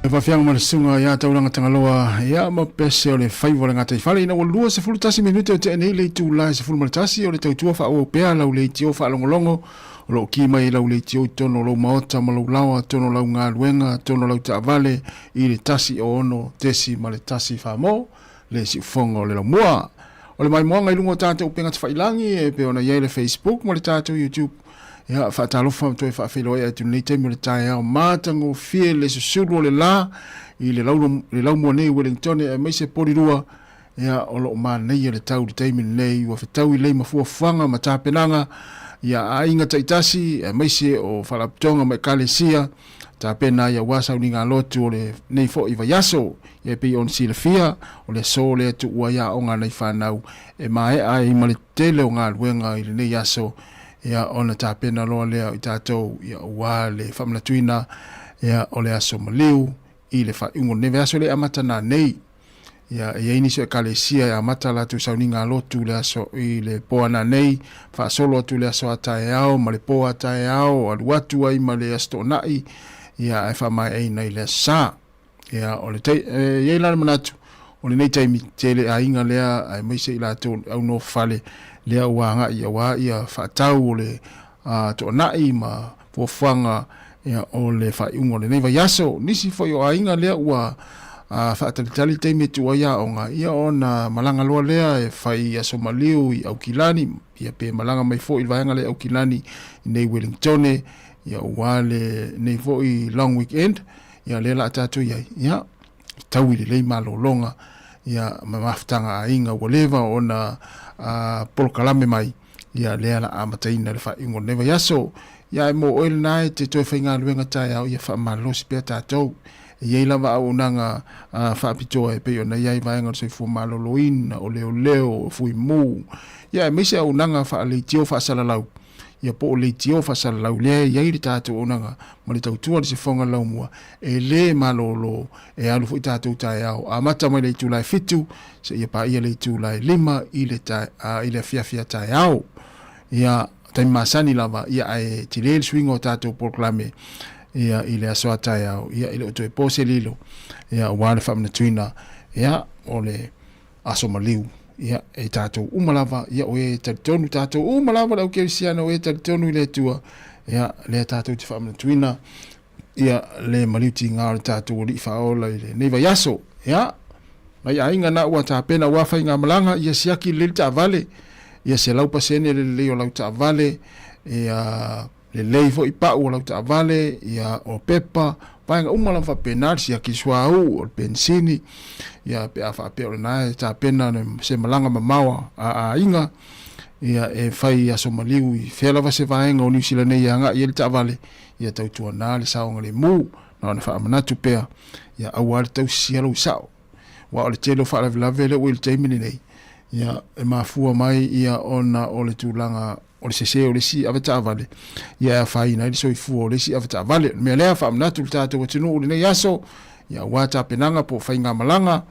E faafiaga ma le susuga ia Taulaga Tagaloa ia ma pese o le faiva o le gataifale ina ua 21 minute o tea nei le itula e 11 o le tautua faaauau pea lau leitio faalogologo o lo o ki mai lau leitio i totonu o lou maota ma lou laoa totonu o lau galuega totonu o lau taavale i le 106.1 Samoa le siufofoga o le laumua. O le maimoaga i luga o tatou upega tafailangi e pei ona i ai le Facebook ma le tatou YouTube. Ia, faatalofa ma toe faafeiloai atu i lenei taimi o le taeao matagofie le susulu o le la i le, lau, le laumua nei i Wellington aemaise Porirua. Ia, o lo o manaia le tau i le taimi lenei, ua fetaui lelei ma fuafuaga ma tapenaga ia aiga taitasi aemaise o faalapotopotoga ma ekalesia tapena ai aua sauniga lotu o lenei foi vaiaso. Ia e pei ona silafia, o le aso lea e tuua ai aoga a nai fanau e maea ai ma le tele o galuega i lenei aso, ia ona tapena loa lea o i tatou ia aua le faamanatuina ia o le aso maliu i le faaiuga o lenei vaiaso lea e amata nanei. Ia, e i ai nisi o ekalesia e amata a latou sauniga lotu i le aso i le po ananei, faasolo atu i le aso a taeao ma le po a taeao, alu atu ai ma le Aso Toonai, ia, ae faamaeaina i le Aso Sa. Ia, o le tai, e i ai la le manatu, o lenei taimi, tele aiga lea, aemaise i latou o le au nofo fale, lea ua agai aua ia faatau o le Toonai ma fuafuaga ia, o le faaiuga o lenei vaiaso. Nisi foi o aiga lea ua faatalitali le taimi e tuu ai aoga, ia ona malaga loa lea e fai aso maliu i Aukilani, ia pe malaga mai foi i le vaega lea i Aukilani i nei Wellingtone, ia aua lenei foi long weekend, ia lea la a tatou i ai, ia taui lelei malologa, ia ma mafutaga aiga ua leva ona polokalame mai, Ia lea la amataina le faaiuga o lenei vaiaso. Ia ae mo oe lena e te toe faigaluega taeao, ia faamalosi pea tatou. E i ai lava auaunaga faapitoa e pei ona i ai vaega o le soifua maloloina, o leoleo, o fuimu, ia aemaise auaunaga faaleitio faasalalau, ia po o leitio faasalalau lea e i ai le tatou auaunaga ma le tautua a le sifofoga laumua, e le malolo e alu foi tatou taeao amata mai le itula e 7 seia paia le itula e 5 i le, i le afiafi a taeao. Ia, taimi masani lava, ia ae tele le suiga o tatou polokalame ia i le aso a taeao, ia e le o toe po se lilo, ia aua le faamanatuina, ia o le aso maliu, ia e tatou uma lava, ia o e talitonu tatou uma lava le au kerisiano o e talitonu i le Atua, ia lea tatou te faamanatuina ia le maliu tiga o le tatou Alii Faaola i lenei vaiaso. Ia, nai aiga na ua tapena aua faigamalaga, ia siaki lelei le taavale, ia 100% le lelei o lau taavale, ia lelei foi pau o lau taavale, ia o pepa, vaega uma lava faapena, le siaki suauu, o le penisini, ia pe a faapea o lena e tapena se malaga mamao a aiga, ia e fai aso maliu i fea lava se vaega o Niu Sila nei e agai ai le taavale, ia tautuana le saogalemu, na ona faamanatu pea, ia aua le tausisia lou sao. Aua o le tele o faalavelave lea ua i le taimi lenei, ia e mafua mai ia ona o le tulaga o le sese o le isi avetaavale, ia e afaina ai le soifua o le isi avetaavale. O le mea lea, faamanatu i le tatou atunuu i lenei aso, ia aua tapenaga po o faigamalaga,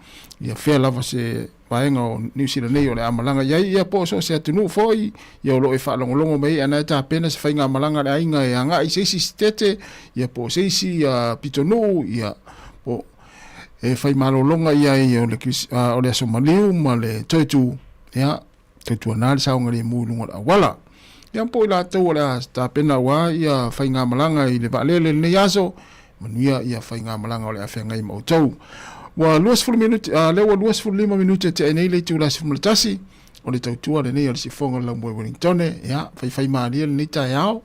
ia fea lava se vaega o Niu Sila nei o le a malaga i ai, ia po o so o se atunuu foi, ia o lo o e faalogologo mai ai ana e tapena se faigamalaga a le aiga e agai i se isi sitete, ia po o se isi pitonuu, ia po e fai malologa i ai o le, o le aso maliu ma le toe tu, ia tautuana le saogalemu i luga o le auala. Ia po i latou o le a tapena aua ia faigamalaga i le vaalele i lenei aso, manuia ia faigamalaga o le a feagai ma outou. Ua 20 minute, lea ua 25 minute e tea nei le itula 11, o le tautua lenei o le sifofoga o le laumua i Wellingtone, ia, faifaimalie lenei taeao,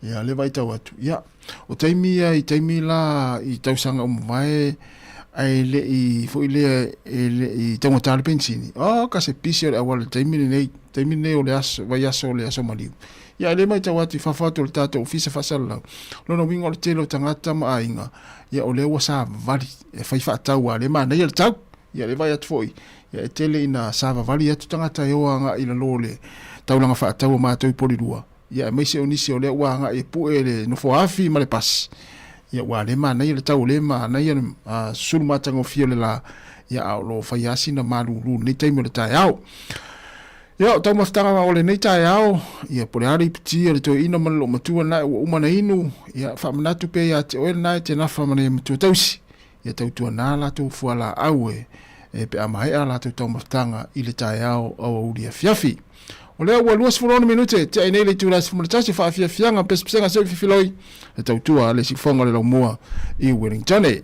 ia, le vaitau atu, ia, o taimi ia i taimi la i tausaga ua mavae, ae le i foi lea e le i taugata le penisini, oh, ka se pisi o le auala i le taimi lenei, taimi lenei o le aso, vaiaso o le aso maliu. Ia, e le matau atu i fafo atu o le tatou ofisa faasalalau, lona uiga o le tele o tagata ma aiga, ia o lea ua savavali e fai faatau a le manaia le tau. Ia, le vaai atu foi, ia e tele ina savavali atu tagata e o agai i lalo o le taulaga faatau a matou i Porirua, ia aemaise o nisi o lea ua agai e pue le nofoa afi ma le pasi, ia ua le manaia le tau, le manaia le sulu matagofie o le la, ia a o lo o fai lava sina malulu i lenei taimi o le taeao. Ia, o taumafataga o lenei taeao, ia po o le a le iputi a le toeaina ma le loomatua lena ua uma ona inu, ia faamanatu pea ia te oe lena e te nafa ma le matua tausi. Ia tautuanā latou fualaau e e pe a maea latou taumafataga i le taeao aoauli afiafi. O lea ua 26 minute tea nei le itula e 11 faafiafiaga ma pesepesega seu i fifiloi le tautua a le siufoga o le laumua i Wellingtone.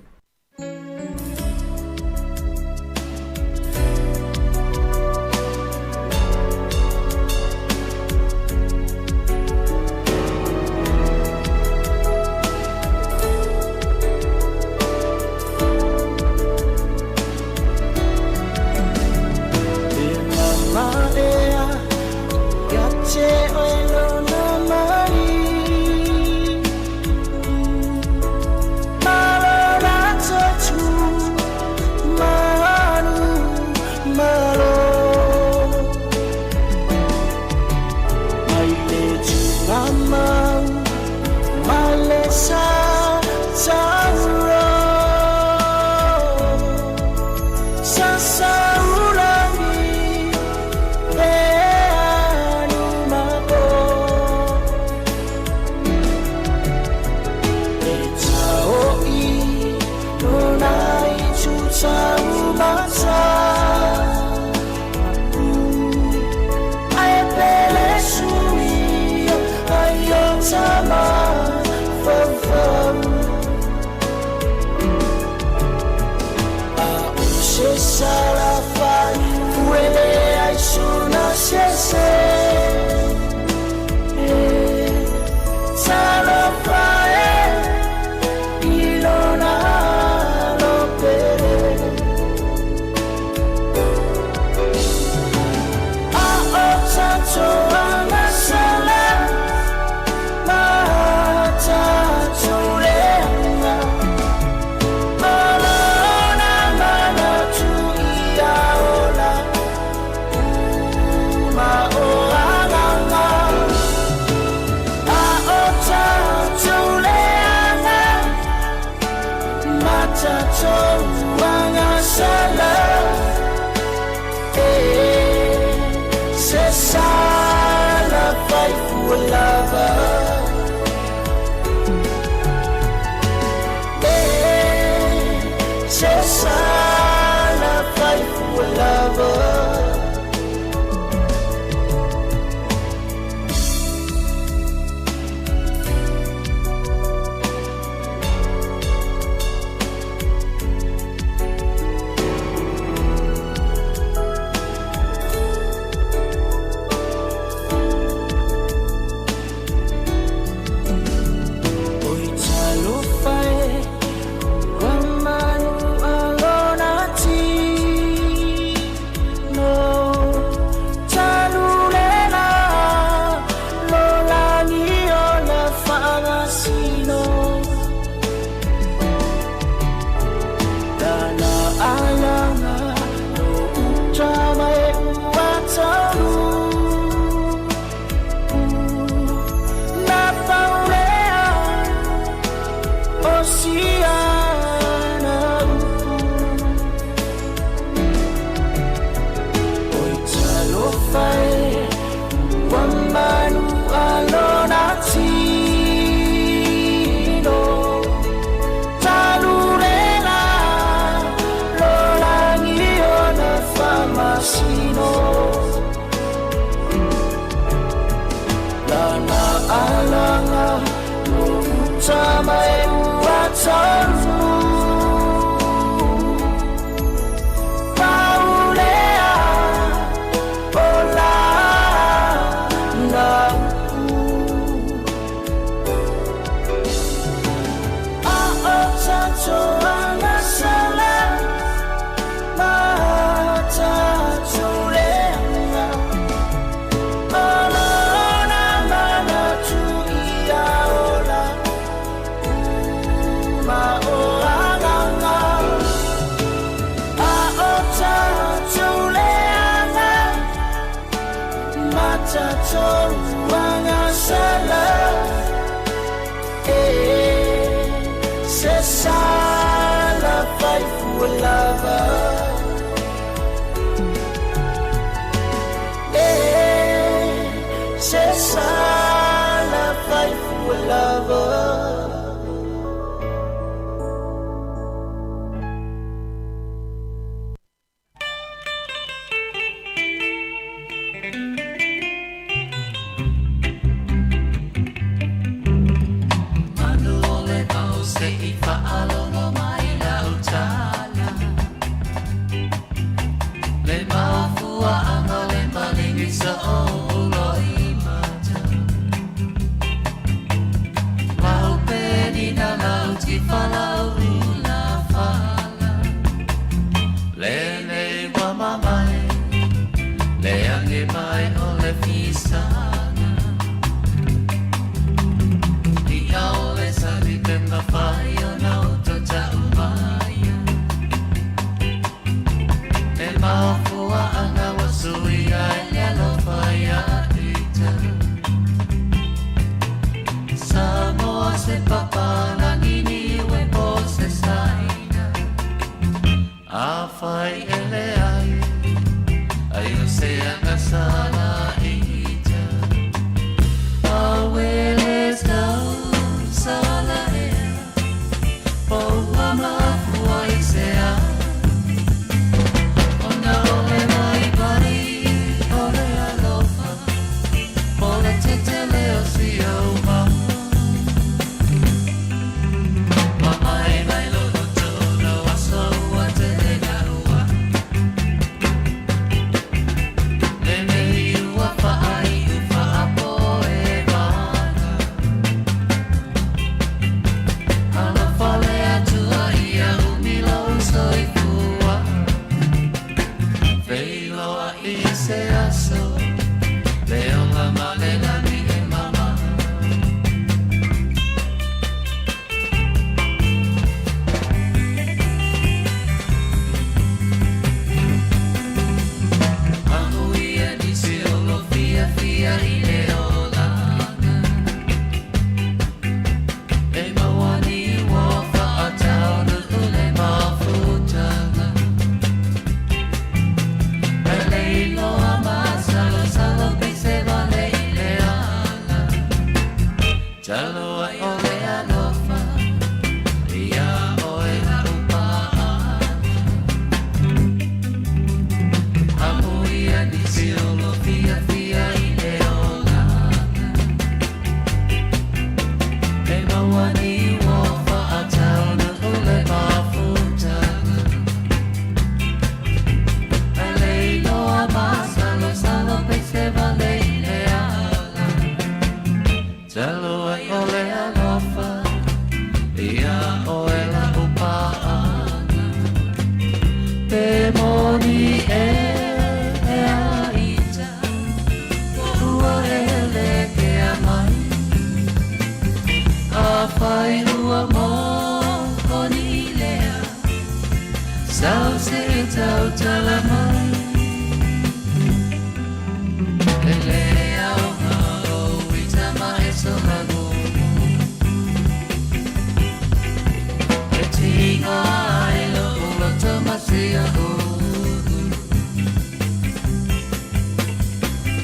Afai e leai, ai o se anga sala ita. Awele tau sala ea, po ua mafua i se a. Ona o le vaivai o le alofa, po le tetele o si au mau. Ma mai mai lo tonu aso ua te gaua. Le mei ua whaai u whaapo e vana. Alofa le atua ia umi lou soifua. Feiloa i se aso, le ola ma le lani e mama. Amuia nisi o lo fiafia i le olaga. E mauani ua faataunuu le mafutaga. E leiloa masalosalo pei se vale i le ala. Talo ai o le alofa, ia oe lau paaga. Amuia nisi o lo fiafia i le olaga. E mauani ua faataunuu le mafutaga. E leiloa masalosalo pei se vale i le ala. Talo ai o le alofa, ia oe lau paaga. Pe moni e e a ita, ua ele ke a mai. Afai ua moni lea, sau se tau tala mai. E le aoga o ita ma e somagumu. E tinga ai lo uloto masia ulu.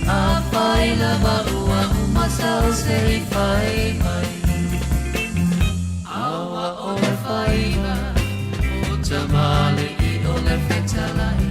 Afai lava ua uma sau se i fai mai. Aua o le faiva, o tamale i o le fetalai.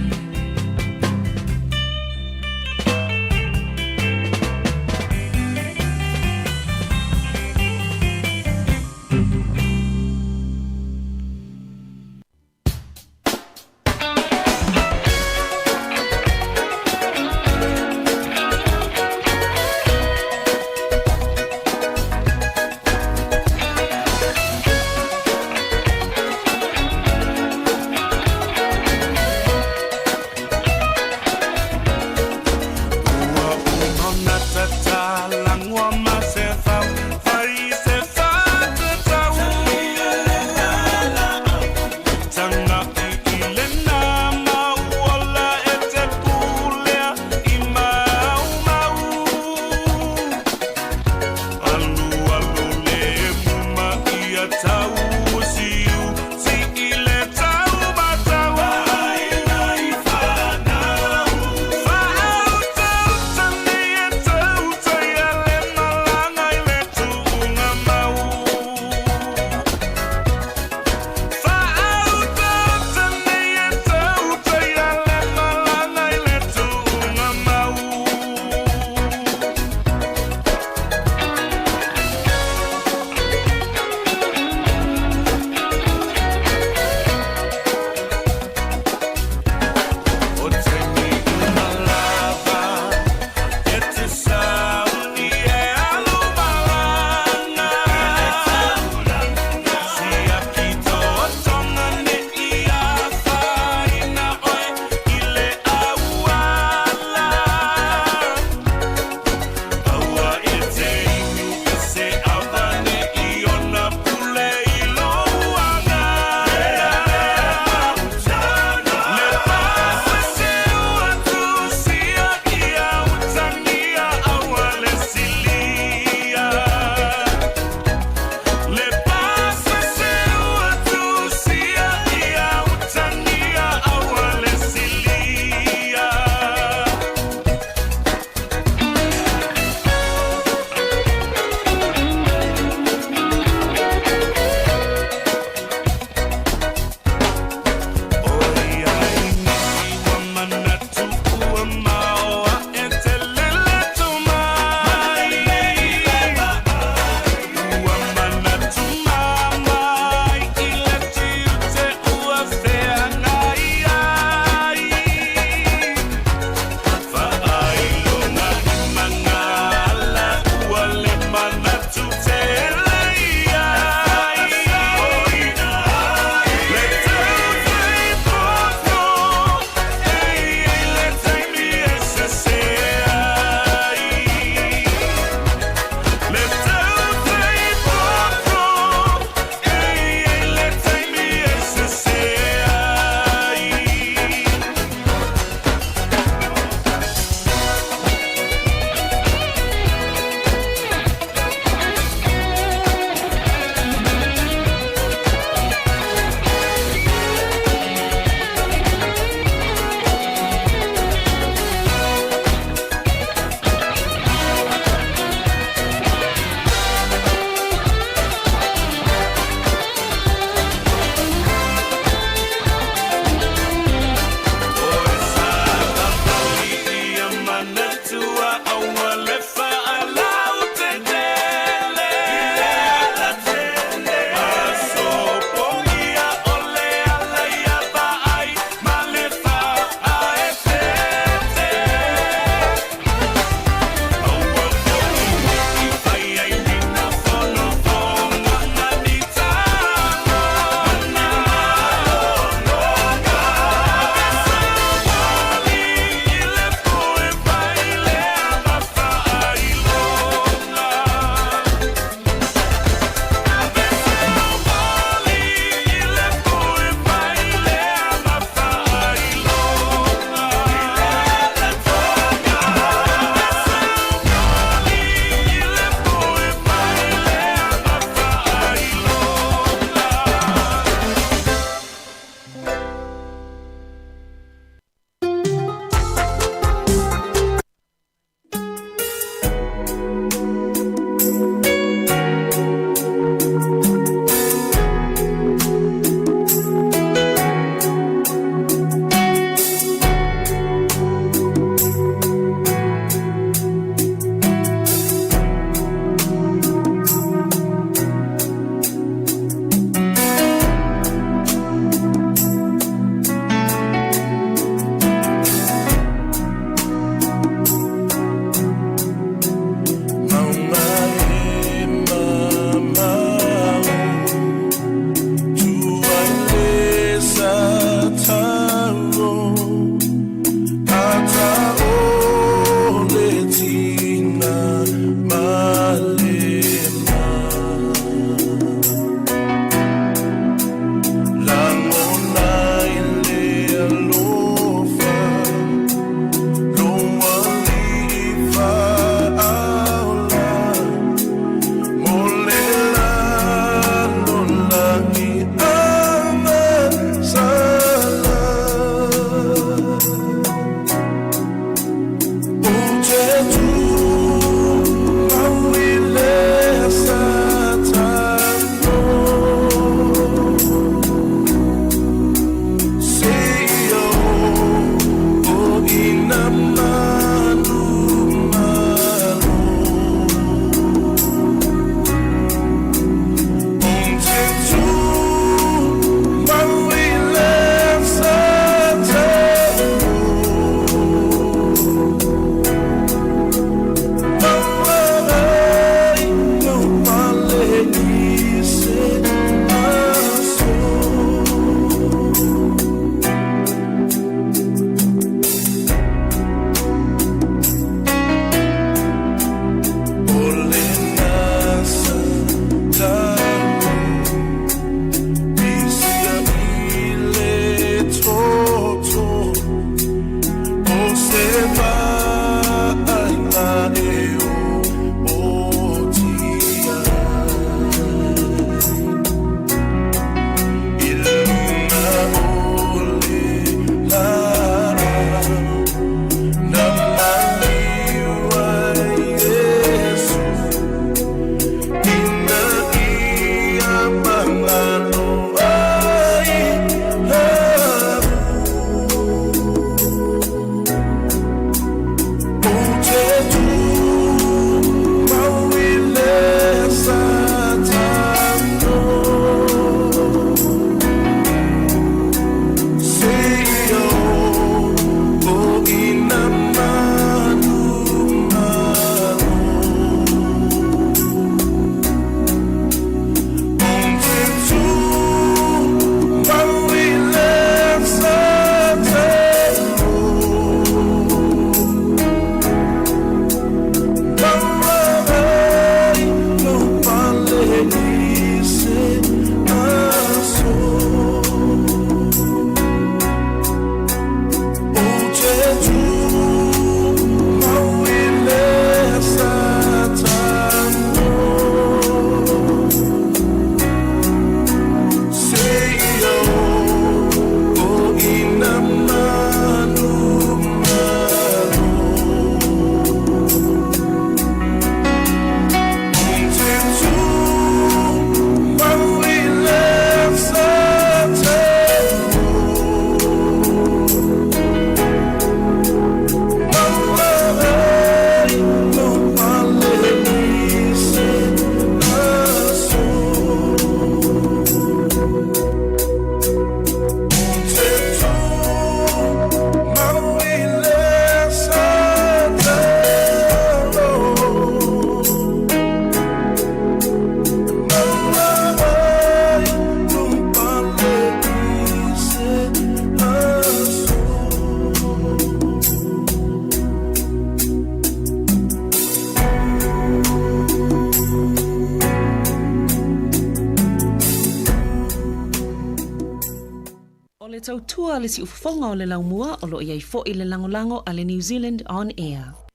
O le tautua a le siufofoga o le laumua o lo o i ai foi le lagolago a le New Zealand On Air.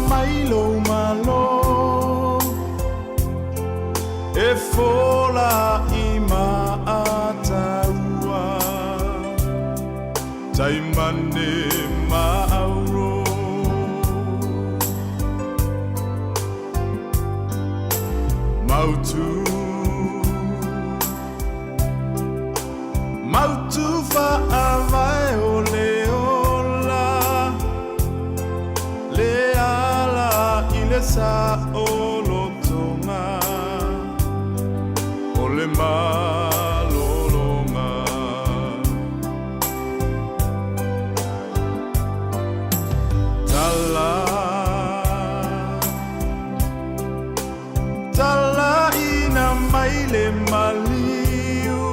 mai lou malo e fola i maataua taimane ma auro. Mautu Mautu faavae o le ola le ala i le saolotoga o le malologa. Tala Talaina mai le maliu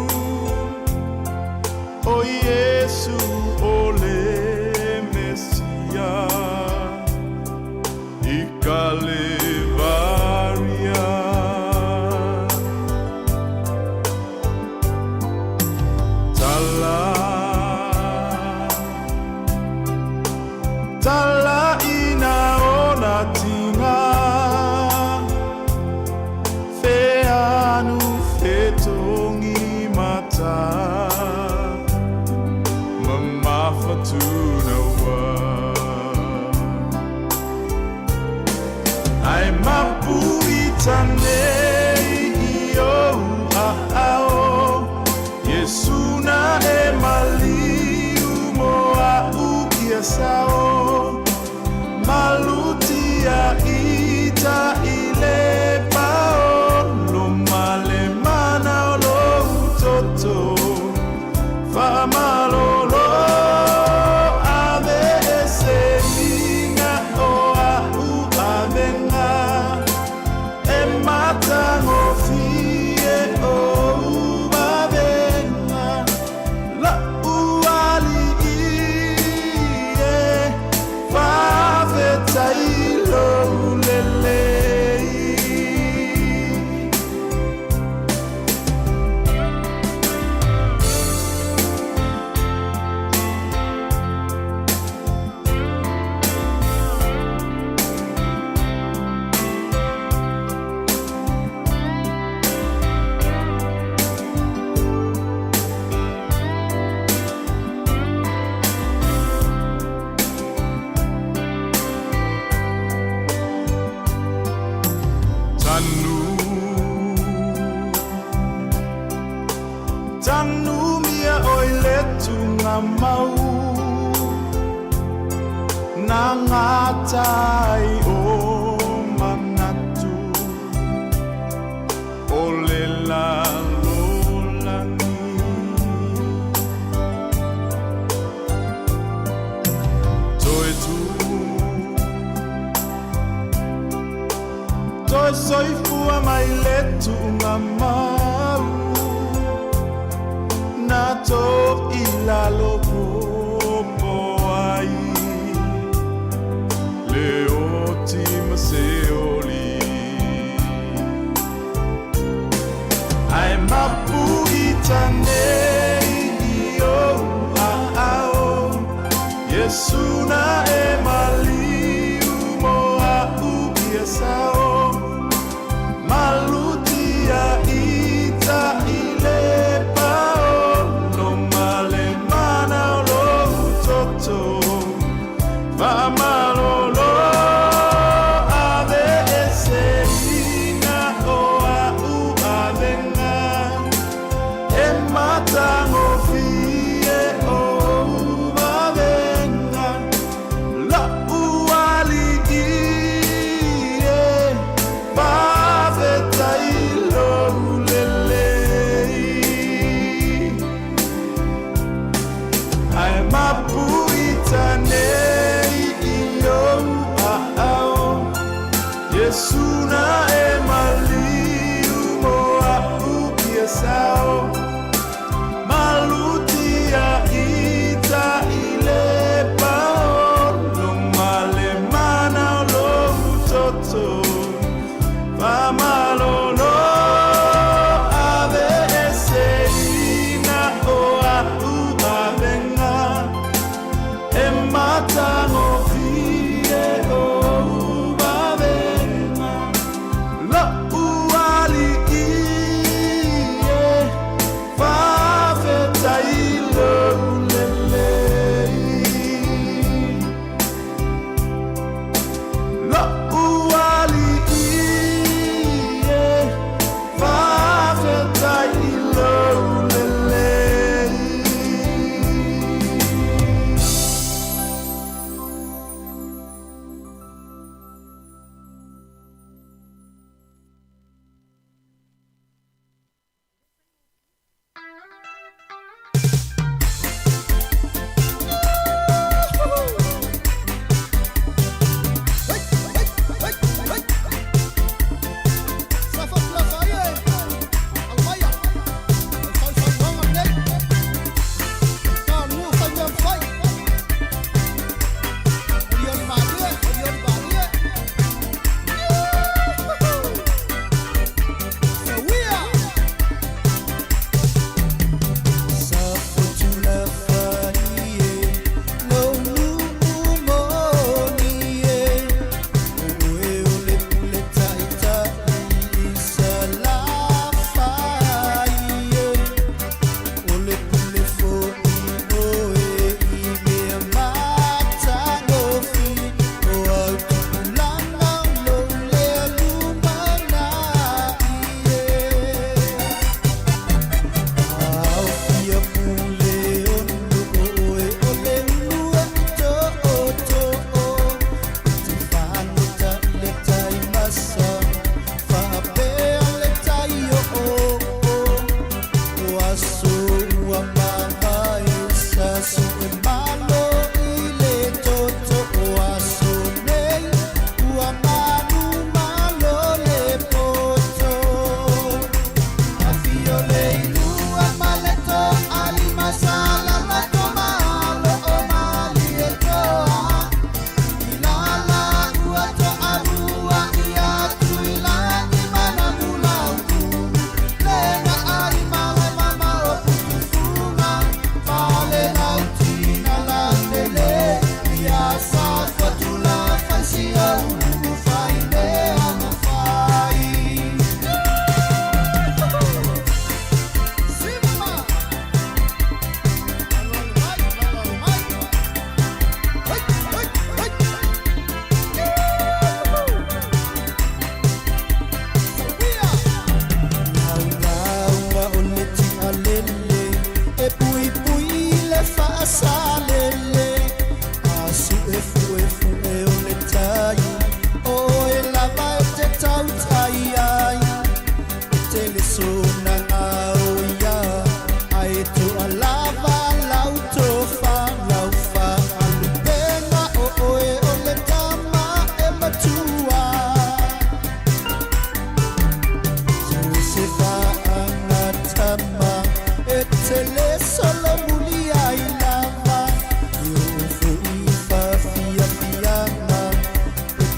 o Iesu o le Mesia i Kalevaria. Tala Talaina ona tiga feanu fetogi mata mamafa tunaua. Ae mapu ita nei i ou aao Iesu na e maliu mo a'u ia sao malutia ita i le paolo ma le mana o lou toto faamalolo aveeseina o a'u avega e matagofie ou vavega la'u alii e faafetai lou lelei. Tanu Tanu mia oi le tugamau na gatai o manatu o le lalolagi. Toe tu Toe soifua mai le tugamau na to i lalo popo ai le oti ma se oli. Ae mapu ita nei i ou aao Iesu na e maliu mo a'u ia sao malutia ita i le paolo ma le mana o lou toto faamalolo aveeseina o a'u avega e matagofie ou vavega la'u alii e faafetai lou lelei. Ae mapu ita nei i ou aao Iesu na e maliu mo a'u ia sao malutia ita i le paolo ma le mana o lou toto faamalolo aveeseina o a'u avega e matagofie ou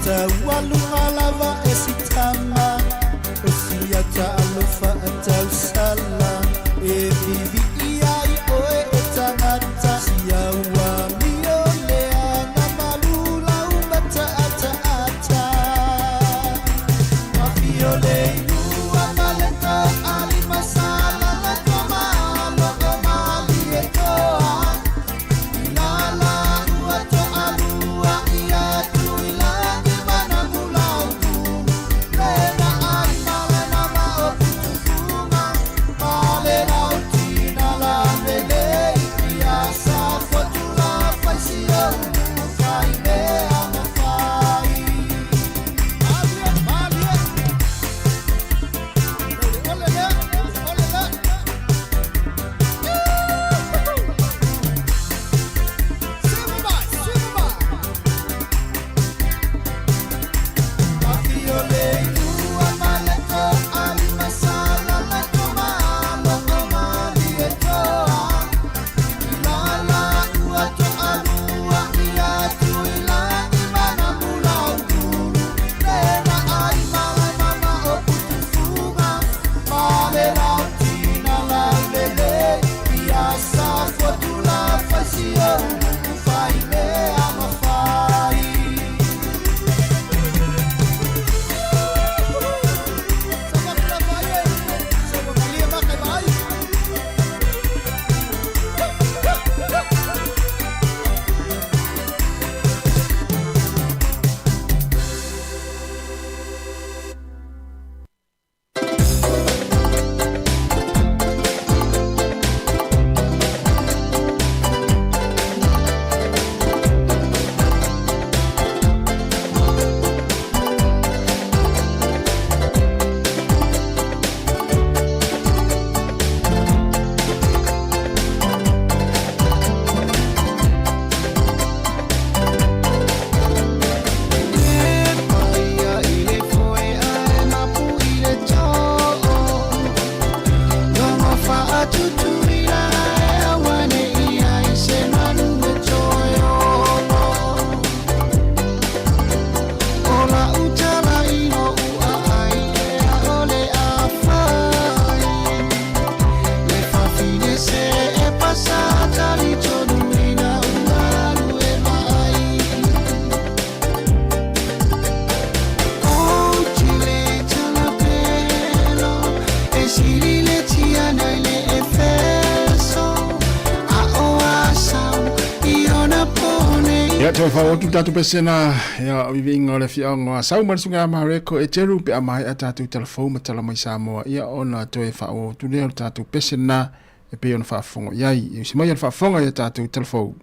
Taualuga lava e sitama o siata alofa atausala e vivii ai oe e tagata siaua mio leaga malu lau mataataata mafio le ilua ma le toalimasala le tomalo o malie toa ilala ua toalua ia tuilagi manamulautulu lena ai malena maoputufuga ma le lautina lavelei ia safotula faisiou faimea mafai. Ia toe faaotu tatou pesena ia o viviiga o le afioaga o Asau ma le susuga ia Mareko e Jeru pe a maea tatou talafou ma tala mai Samoa ia ona toe faaauau atu lea o le tatou pese lena e pei ona faafofoga i ai. E usi mai a le faafofoga ia tatou talafou.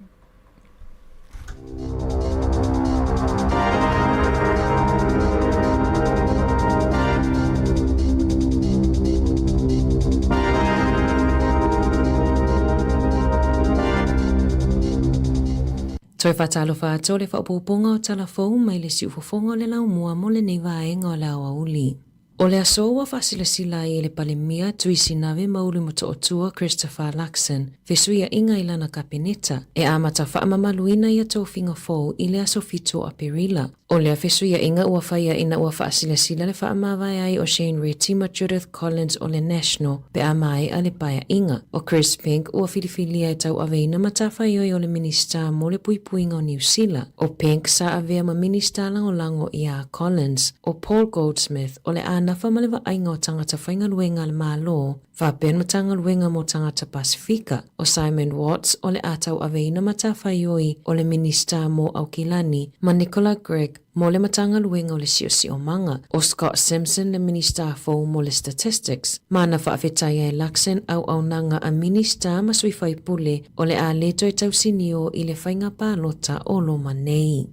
Toe faatalofa atu o le faaopoopoga o tala fou mai le siufofoga o le laumua mo lenei vaega o le aoauli. O le aso ua faasilasila ai e le Palemia Tui Sinave Maulu Motootua Christopher Luxon fesuiaiga i lana Kapeneta e amata faamamaluina ia tofiga fou i le aso 7 o Aperila. O lea fesuiaiga ua faia ina ua faasilasila le faamavae ai o Shane Reti ma Judith Collins o le National pe a maea le paeaiga. O Chris Pink ua filifilia e tauaveina matafaioi o le Minisita mo le Puipuiga o Niu Sila. O Pink sa avea ma Minisita Lagolago iā Collins. O Paul Goldsmith o le a nafa ma le vaaiga o tagata faigaluega a le Malo faapea le Matagaluega mo Tagata Pasifika. O Simon Watts o le a tauaveina matafaioi o le Minisita mo Aukilani ma Nicola Grigg mo le Matagaluega o le Siosiomaga. O Scott Simpson le Minisita fou mo le Statistics. Ma na faafetai ai Luxon auaunaga a Minisita ma sui faipule o le a le toe tausinio i le faiga palota o loma nei.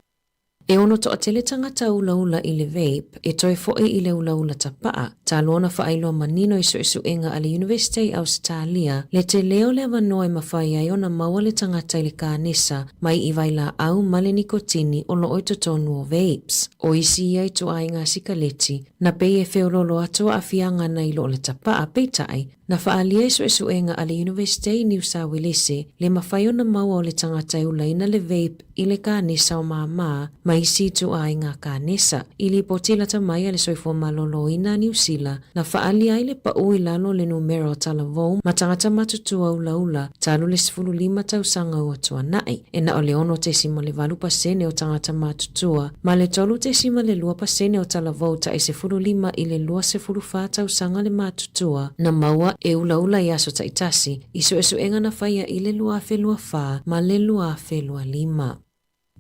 E ono toatele tagata ulaula i le vape e toe foʻi i le ulaula tapaʻa, talu ona faailoa manino i suesuega a le Yunivesite i Ausetalia le tele o le avanoa e mafai ai ona maua le tagata i le kanesa mai i vailaau ma le nikotini o loo i totonu o vapes. O isi ia ituaiga sikaleti na pei e feololo atu aafiaga nai lo le tapaʻa, peitai, Na faaalia i suesuega a le Yunivesite i Niu Sauelese le mafai ona maua o le tagata e ulaina le vape i le kanesa o māmā mai isi ituaiga kanesa. I lipoti lata mai a le Soifua Maloloina a Niu Sila, na faaalia ai le paʻu i lalo o le numera o talavou ma tagata matutua ulaula talu le 15 tausaga ua tuanai. E na o le 6.8 pasene o tagata matutua ma le 3.2 pasene o talavou taʻi 15 i le 24 tausaga le matutua na maua e ulaula i aso taitasi i suesuega na faia i le 2024 ma le 2025.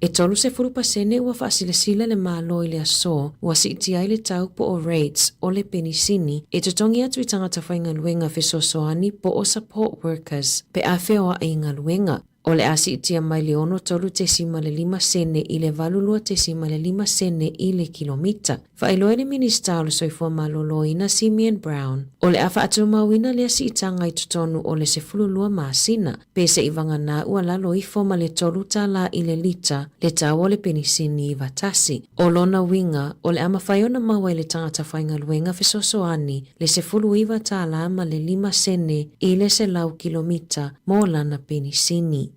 E 30 pasene ua faasilasila le Malo i le aso ua siitia ai le tau po o rates o le penisini e totogi atu i tagata faigaluega fesoasoani po o support workers pe a feoai i galuega. O le a siitia mai le 63.5 sene i le 82.5 sene i le kilomita. Faailoa e le Minisita o le Soifua Maloloina Simeon Brown, o le a faatumauina lea siitaga i totonu o le 12 masina, pe seivagana ua lalo ifo ma le $3 i le lita le tau o le penisini 91. O lona uiga, o le a mafai ona maua e le tagata faigaluega fesoasoani le $19 ma le 5 sene i le 100 kilomita mo lana penisini.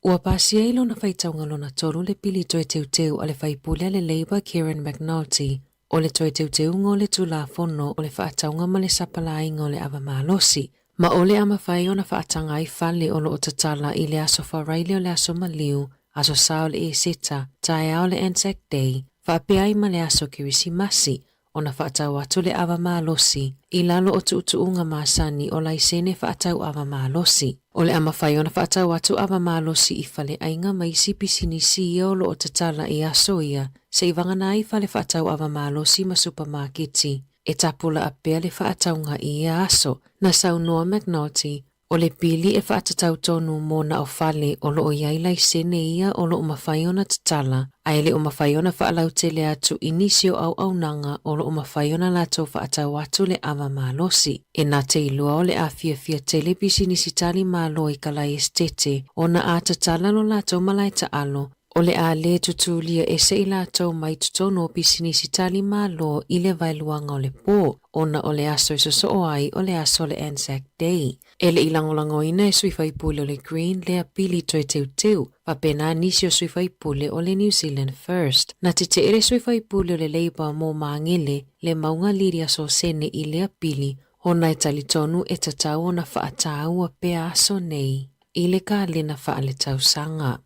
Ua pasia i lona faitauga lona tolu le pili toe teuteu a le faipule a le Labour Kieran McNulty o le toe teuteuga o le Tulafono o le Faatauga ma le Sapalāiga o le Ava Malosi, ma o le a mafai ona faataga ai fale o lo o tatala i le Aso Faraile o le Aso Maliu, Aso Sa o le Eseta, taeao o le Anzac Day, faapea ai ma le Aso Kerisimasi, ona faatau atu le ava malosi i lalo o tuutuuga masani o laisene faatau ava malosi. O le a mafai ona faatau atu ava malosi i faleaiga ma isi pisinisi ia o lo o tatala i aso ia seivagana ai fale faatau ava malosi ma supamaketi e tapulaa pea le faatauga i ia aso. Na saunoa McNulty, O le pili e faatatau tonu mo na o fale o lo o i ai laisene ia o lo o mafai ona tatala, ae le o mafai ona faalautele atu i nisi o auaunaga o lo o mafai ona latou faatau atu le ava malosi. E na te iloa o le a fiafia tele pisinisi tali malo i ka laesetete ona a tatala lo latou malae taalo, o le a lē tutulia ese i latou mai totonu o pisinisi tali malo i le vaeluaga o le pō, ona o le aso e sosoo ai o le aso o le Anzac Day. E le i lagolagoina e sui faipule o le Green lea pili toe teuteu, faapena nisi o sui faipule o le New Zealand First. Na teteʻe le sui faipule o le Labour mo Magele le mauga Lydia Sosene i lea pili, ona e talitonu e tatau ona faataua pea aso nei i le kalena faaletausaga.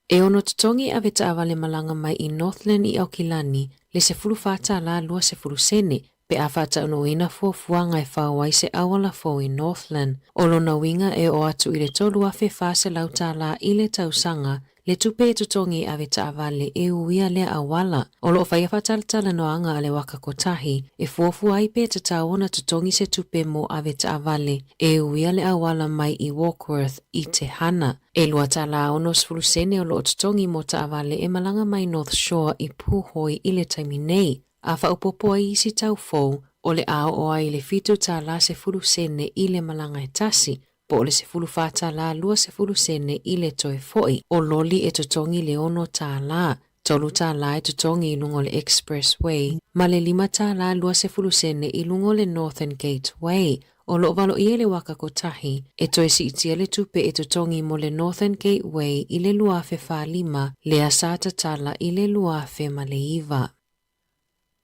E ono totogi e ave taavale malaga mai i Northland i Aukilani le $14 20 sene pe a faataunuuina fuafuaga e fao ai se auala fou i Northland. O lona uiga e oo atu i le $3,400 i le tausaga le tupe e totogi e ave taavale e uia lea auala. O lo o faia faatalatalanoaga a le Waka Kotahi e fuafua ai pe tatau ona totogi se tupe mo ave taavale e uia le auala mai i Warkworth i Te Hana. E $2.60 sene o lo o totogi mo taavale e malaga mai North Shore i Pūhoi i le taimi nei, a faaopoopo ai isi tau fou, o le a oo ai i le $7.10 sene i le malaga e tasi, po o le $14.20 sene i le toe foi. O loli e totogi le $6, $3 e totogi i luga o le Expressway, ma le $5.20 sene i luga o le Northern Gateway. O lo o valoia i le Waka Kotahi, e toe siitia le tupe e totogi mo le Northern Gateway i le 2045, lea sa tatala i le 2009.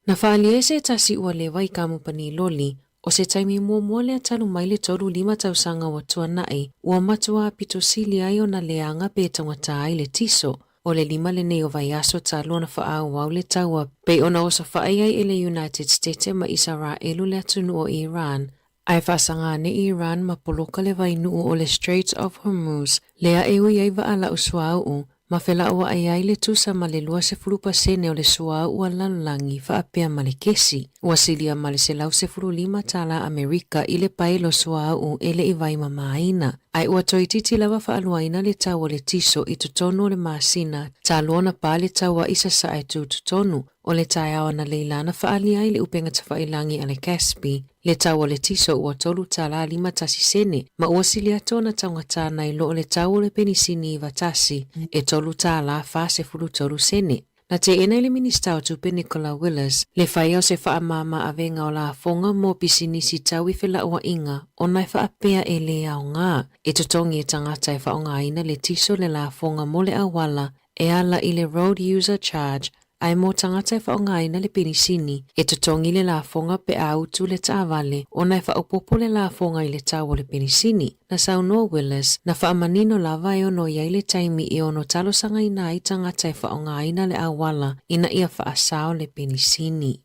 Na faaalia ai se tasi ua leva i kamupani loli, o se taimi muamua lea talu mai le 35 tausaga ua tuanai, ua matua pito sili ai ona leaga pe taugata ai le tiso. O le lima lenei o vaiaso talu ona faaauau le taua pei ona osofai ai e le United Stete ma Isaraelu le atunuu o Iran, Ae faasaga ane Iran ma poloka le vainuu o le Straits of Hormuz, lea e ui ai vaa lau suauu, ma felauai ai le tusa ma le 20% o le suauu a le lalolagi faapea ma le kesi. Ua silia ma le $115 Amerika i le paelo suauu e le i vaimamaina. Ae ua toeitiiti lava faaluaina le tau o le tiso i totonu o le masina talu ona pa le tau a i Sasae tutotonu o le taeao analeila na faaalia ai le upega tafailagi a le Caspi Le tau o le tiso ua $3.51 ma ua sili atu ona taugata nai lo le tau o le penisini 91 e $3.43. Na teena e le Minisita o Tupe Nicola Willis le faia o se faamama avega o lafoga mo pisinisi tau i felauaiga ona e faapea e lē aoga e totogi e tagata e faaaogaina le tiso le lafoga mo le auala. e ala i le Road User Charge ae mo tagata e faaaogaina le penisini, e totogi le lafoga pe a utu le taavale ona e faaopoopo le lafoga i le tau o le penisini. Na saunoa Willis, na faamanino lava e ono i ai le taimi e ono talosagaina ai tagata e faaaogaina le auala ina ia faasao le penisini.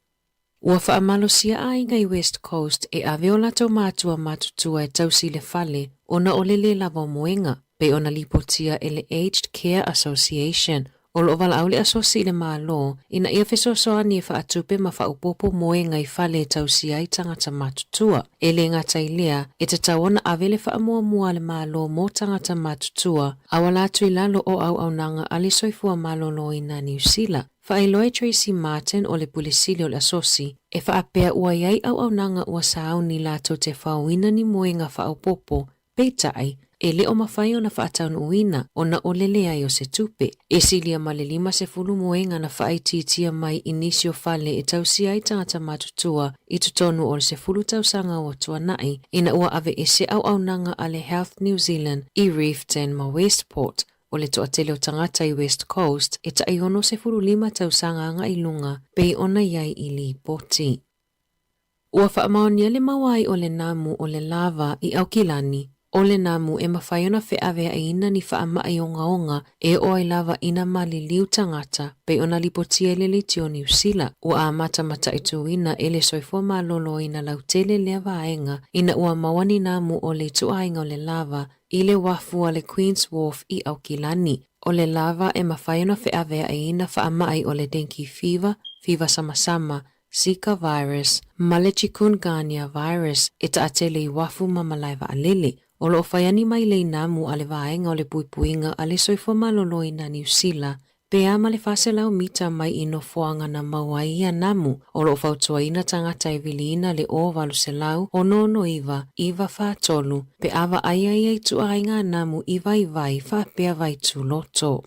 Ua faamalosia aiga i West Coast e ave o latou matua matutua e tausi i le fale ona o le lē lava o moega, pei ona lipotia e le Aged Care Association. O lo o valaau le asosi i le Malo ina ia fesoasoani e faatupe ma faaopoopo moega i fale e tausia ai tagata matutua. E le gata i lea, e tatau ona ave le faamuamua a le Malo mo tagata matutua auala atu i lalo o auaunaga a le Soifua Maloloina Niu Sila. Faailoa e Tracey Martin o le Pule Sili o le Asosi, e faapea ua i ai auaunaga ua sauni latou te faoina ni moega faaopoopo, peitai, e le o mafai ona faataunuuina ona o le leai o se tupe. E silia ma le 50 moega na faaitiitia mai i nisi o fale e tausia ai tagata matutua i totonu o le 10 tausaga ua tuanai ina ua aveese auaunaga a le Health New Zealand i Reefton ma Westport. O le toatele o tagata i West Coast e tai 65 tausaga agai i luga pei ona i ai i Lipoti. Ua faamaonia le maua ai o le namu o le lava i Aukilani, o le namu e mafai ona feaveaiina ni faamai ogaoga e oo ai lava ina maliliu tagata pei ona lipotia i le leitio Niu Sila. Ua amata mataituina e le soifua maloloina lautele lea vaega ina ua maua ni namu o le ituaiga o le lava i le uafu a le Queen's Wharf i Aukilani. O le lava e mafai ona feaveaiina faamai o le dengue fever, fiva samasama, Zika virus, ma le Chikungunya virus e taatele i uafu ma malae vaalele. O lo o fai ani mailei namu a le vaega o le puipuiga a le soifua maloloina Niu Sila pe a ma le 400 mita mai i nofoaga na maua ai ia namu. O lo o fautuaina tagata e viliina le o 800 669 943 pe a vaai ai ia ituaiga namu i vaivai faapea vaituloto.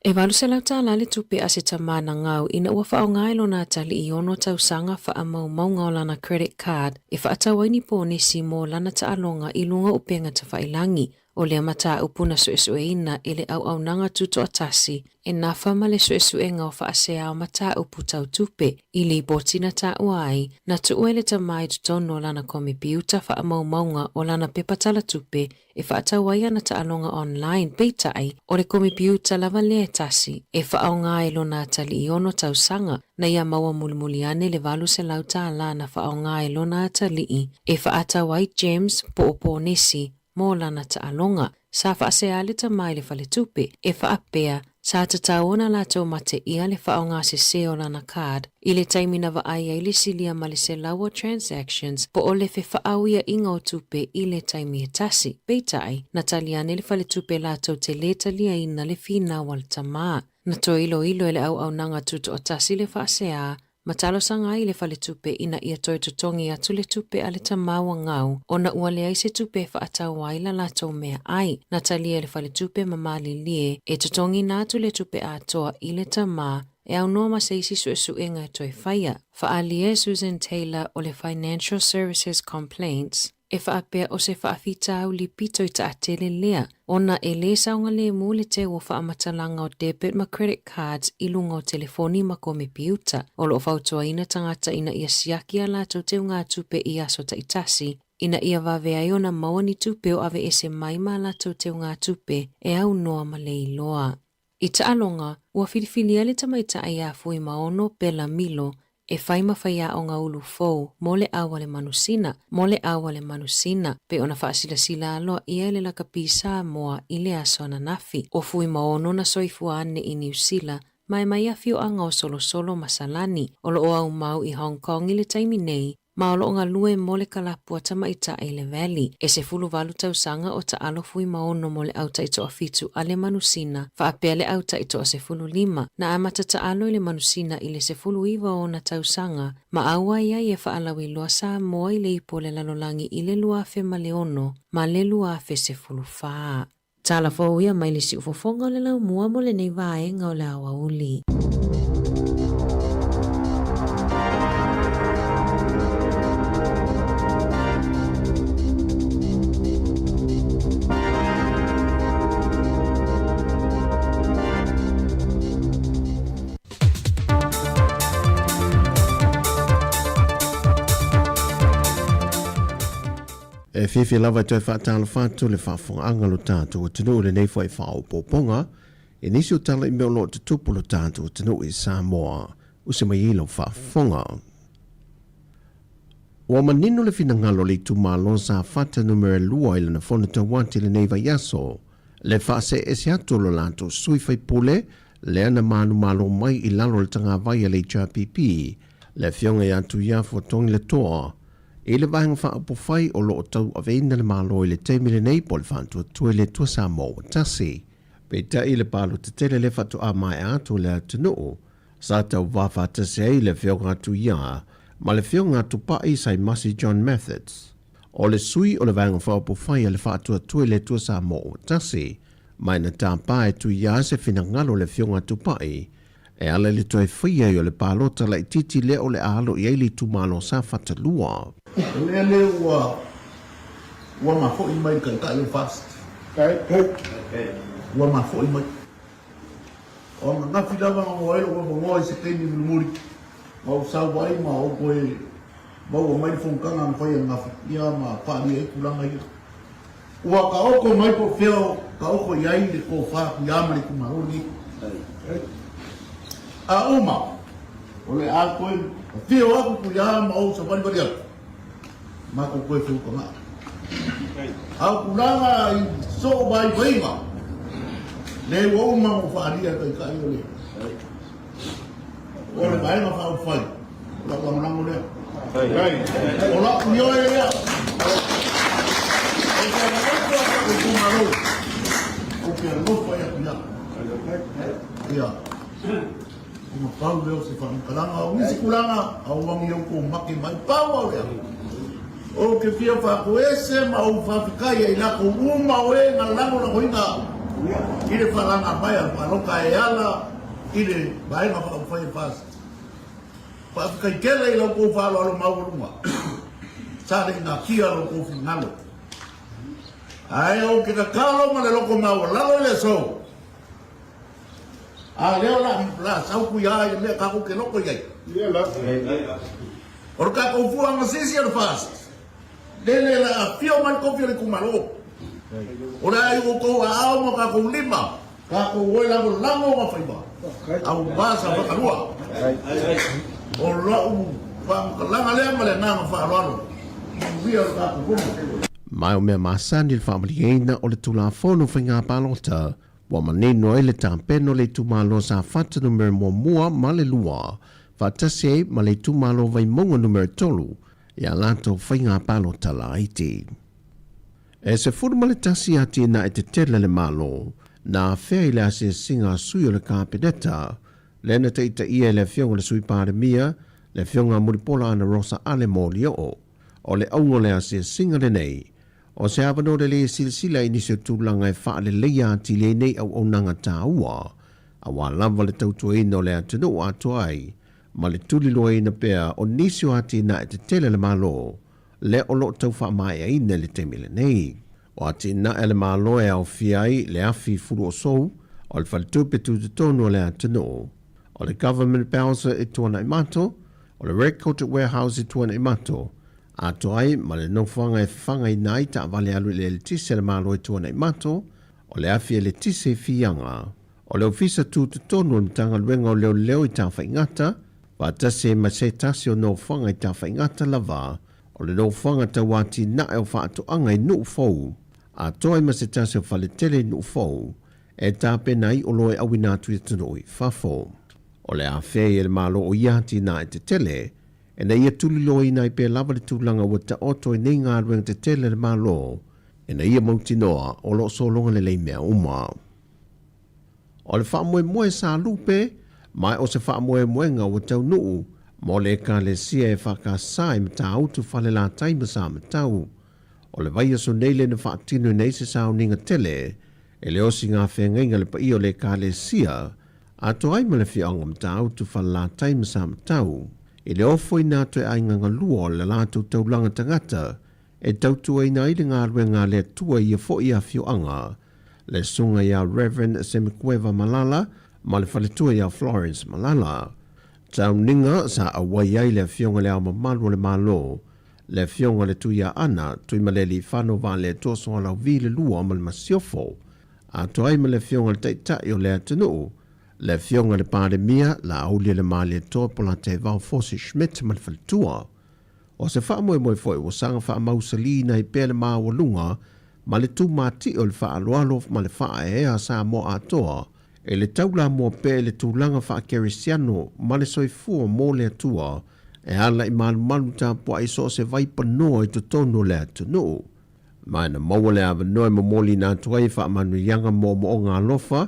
E 800 tālā le tupe a se tamā na gau ina ua faaaoga e lona atalii i ono tausaga faamaumauga o lana credit card e faatau ai ni ponesi mo lana taaloga i luga o upega tafailagi. O lea mataupu na suesueina e le auaunaga tutoatasi e nafa ma le suesuega o faasea o mataupu tau tupe i lipoti na taua ai na tuua e le tamā i totonu o lana komepiuta faamaumauga o lana pepa talatupe e faatau ai ana taaloga online, peitai, o le komepiuta lava lea e tasi e faaaoga e lona atalii i ono tausaga na ia maua mulimuli ane le 800 tālā na faaaoga e lona atalii e faatau ai gems po o ponesi mo lana taaloga. Sa faasea le tamā i le faletupe, e faapea, sa tatau ona latou mateia le faaaoga sesē o lana card i le taimi na vaai ai le silia ma le 100 o transactions po o le fefaauiaiga o tupe i le taimi e tasi. Peitai, na tali ane le faletupe latou te lē taliaina le finau a le tamā. Na toe iloilo e le auaunaga tutoatasi le faasea ma talosaga ai i le faletupe ina ia toe totogi atu le tupe a le tamā ua gau ona ua leai se tupe e faatau ai la latou meaai. Na talia e le faletupe ma malilie e totogiina atu le tupe atoa i le tamā e aunoa ma se isi suesuega e toe faia. Faaalia e Susan Taylor o le Financial Services Complaints, e faapea o se faafitauli pito i taatele lea, ona e lē saogalemu le teu o faamatalaga o debit ma credit cards i luga o telefoni ma komepiuta. O lo o fautuaina tagata ina ia siaki a latou teugatupe i aso taitasi, ina ia vave ai ona maua ni tupe o aveese mai ma latou teugatupe e aunoa ma le iloa. I taaloga, ua filifilia le tamaitai ia Fuimaono Bella Milo e fai ma faiaoga ulu fou mo le au a le manusina, mo le au a le manusina, pei ona faasilasila aloaia e le lakapi Samoa i le aso ananafi. O Fuimaono na soifua ane i Niu Sila ma e mai afioaga o Solosolo ma Salani, o lo o aumau i Hong Kong i le taimi nei, ma o lo o galue mo le kalapu a tamaitai le Valley. E 18 tausaga o taalo Fuimaono mo le au taitoafitu a le manusina, faapea le au taitoasefululima, na amata taalo i le manusina i le 19 o ona tausaga, ma auai ai e faalauiloa Samoa i le ipu o le lalolagi i le 2006 ma le 2014. Tala fou ia mai le siufofoga o le laumua mo lenei vaega o le aoauli. E fiafia lava e toe faatalofa atu i le faafofogaaga a lo tatou atunuu i lenei foi faaopoopoga i nisi o tala i mea o lo o tutupu i lo tatou atunuu i Samoa. Usi mai ai lau faafofoga. Ua manino le finagalo o le itumalo Safata numera 2 i lana fono tauati i lenei vaiaso, le faaseese atu o lo latou sui faipule lea na manumalo mai i lalo o le tagavai a le HRPP, le afioga ia Tuiafu Togiletoa, i le Vaega Faaupufai o lo o tauaveina le Malo i le taimi lenei po o le Faatuatua i le Atua Samoa ua Tasi. Peitai i le palota tele lea faatoa maea atu o le atunuu, sa tauva faatasi ai le Afioga a Tuia ma le Afioga a Tupai Saimasi John Methods. O le sui o le Vaega Faaupufai a le Faatuatua i le Atua Samoa ua Tasi, mai na tapa e Tuia se finagalo o le Afioga a Tupai e ala i le toe faia ai o le palota laitiiti lea o le a alo i ai le itumalo o Safata 2. O le mea lea ua ua mafo'i mai le Taitai o le FAST. Ua mafo'i mai. O ananafi lava na maua ai lou avanoa i se taimi mulimuli na ou sau ai ma ou toe maua mai le fonotaga na fai ananafi, ia ma faaalia ai tulaga ia. Ua taoto mai po o fea o taoto i ai le tofa Tuiama le itumalo lenei. A uma, o le a toe afio atu Tuiama ou savalivali atu, matou toe feutaga'i. A o tulaga i soo vaivaiga, lea ua uma ona ou faaalia e Taitai o le O le Vaega Faaupufai, o lau lagolago lea. O lau ioe lea. Ou te alolofa i lou itumalo. Ou te alofa ia te au. Ia. Ona pau lea o se faamatalaga. O nisi tulaga, auagi outou make mai. Pau au lea. Ou te fia faatoese ma ou faafetai ia i latou uma o e na lagolagoina au i le faalaga mai a le palota e ala i le Vaega Faaupufai e FAST. Faafetai tele i la outou faaaloalo maualuga sa le i natia lo outou finagalo. Ae ou te tatalo ma le loto maualalo i le aso, A lea o le a sau kuia i le mea tatou te loto i ai. O le tatou fua gasisi o le FAST, lele le a afio mai le tofi o le itumalo. O le a i outou aao ma tatou lima, tatou o e lagolago ma faiva, aua Safata 2. O lau faamatalaga lea ma le agaga faaaloalo. Manuia le tatou Fono. Ma o mea masani le faamalieina o le Tulafono Faiga Palota Ua manino ai le tapena o le itumalo Safata numera muamua ma le lua, faatasi ai ma le itumalo Vaimauga numera tolu i a latou faiga palota laiti. E 11 atinae tetele a le Malo na afea i le asiasiga a sui o le Kapeneta, lea na taitaia e le Afioga i le Sui Palemia, le Afioga a Mulipola Anarosa Ale Molioo. O le auga o le asiasiga lenei, O se avanoa lelei e silasila i nisi o tulaga e faaleleia atili ai nei auaunaga taua, aua lava le tautuaina o le atunuu atoa ai ma le tuliloaina pea o nisi o atinae tetele a le Malo lea o lo o tau faamaeaina i le taimi lenei. O atinae a le Malo e aofia ai le afi fuluosou, o le faletupe tutotonu o le atunuu, o le Government Bowser i Tuanaimato, o le Red Coat Warehouse i Tuanaimato, Atoa ai ma le nofoaga e fafagaina ai taavale alu i le eletise a le Malo i Tuanaimato, o le afi eletise i Fiaga, o le Ofisa Tutotonu o le Matagaluega o Leoleo i Tafaigata, faatasi ai ma se tasi o nofoaga i Tafaigata lava, o le nofoaga tau atinae o faatoaga i Nuufou, atoa ai ma se tasi o faletele i Nuufou, e tapena ai oloa e auina atu i atunuu i fafo. O le afea i e le Malo o ia atinae tetele, Ina ia tuliloaina ai pea lava le tulaga ua taoto ai nei galuega tetele a le Malo, ina ia mautinoa o lo o sologa lelei mea uma. O le faamoemoe sa lupe, ma o se faamoemoega ua taunuu mo le Ekalesia EFKS i Matautu Falelatai ma Samatau. O le vaiaso nei lea na faatinoina ai se sauniga tele e le osi gafeagaiga a le paia o le Ekalesia, Atoa ai ma le afioaga o Matautu, Falelatai ma Samatau, i le ofoina atu e aiga galua o le latou taulaga tagata e tautuaina ai le galuega a le Atua i ia foi afioaga, le susuga ia Rev. Semikueva Malala ma le faletua ia Florence Malala. Sauniga sa auai ai le Afioga i le Ao Mamalu o le Malo, Le Afioga i le Tuiaana, Tuimalealiifano Vaaletoa Sualauvi le Lua ma le Masiofo, atoa ai ma le Afioga i le Taitai o le atunuu, le Afioga i le Palemia, Laaulialemalietoa Polataivao Fosi Schmidt ma le faletua. O se faamoemoe foi ua saga faamausaliina ai pea le maualuga ma le tumatie o le faaaloalo ma le faaeaea a Samoa atoa e le taulamua pea i le tulaga faakerisiano ma le soifua mo le Atua e ala i malumalu tapuai i so o se vaipanoa i totonu o le atunuu. Ma na maua le avanoa e momoliina atu ai faamanuiaga moomooga alofa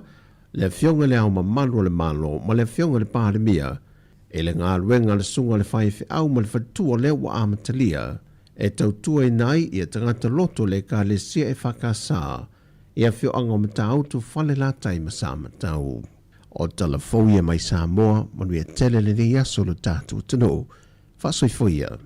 le Afioga i Le Ao Mamalu o le Malo ma le Afioga i le Palemia i le galuega a le Susuga i le Faifeau ma le Faletua lea ua amatalia e tautuaina ai ia tagata loto o le Ekalesia EFKS i afioaga o Matautu, Falelatai ma Samatau. O tala fou ia mai Samoa, manuia tele lenei aso lo tatou atunuu. Faasoifua ia.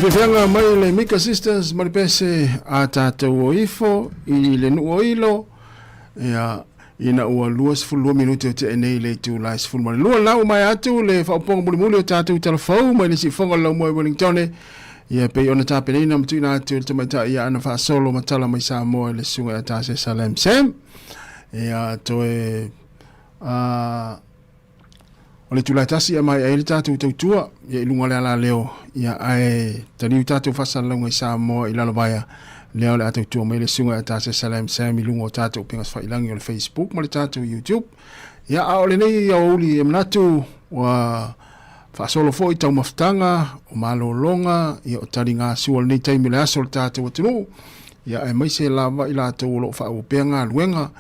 Fiafiaga mai le Mika Sisters ma le pese a tatou o ifo i le nuu o Ilo, ia, ina ua 22 minute o tea nei le itula e 12. La ua maea atu le faaopoopoga mulimuli o tatou talafou mai le siufofoga o le laumua i Wellingtone, ia pei ona tapenaina ma tuuina atu e le tamaitai ia Ana Faasolo Matala mai Samoa i le susuga ia Tase Salem Sam. Ia toe o le itula e tasi e maea ai le tatou tautua ia i luga o le alaleo, ia ae taliu tatou faasalalauga i Samoa i Lalovaea, lea o le a tautua mai le susuga ia Tase Salem Sam i luga o tatou upega tafailagi o le Facebook ma le tatou YouTube. Ia a o lenei aoauli e manatu ua faasolo foi taumafataga o malologa, ia o taligasua o lenei taimi o le aso o le tatou atunuu, ia aemaise lava i latou o lo o faaauau pea galuega,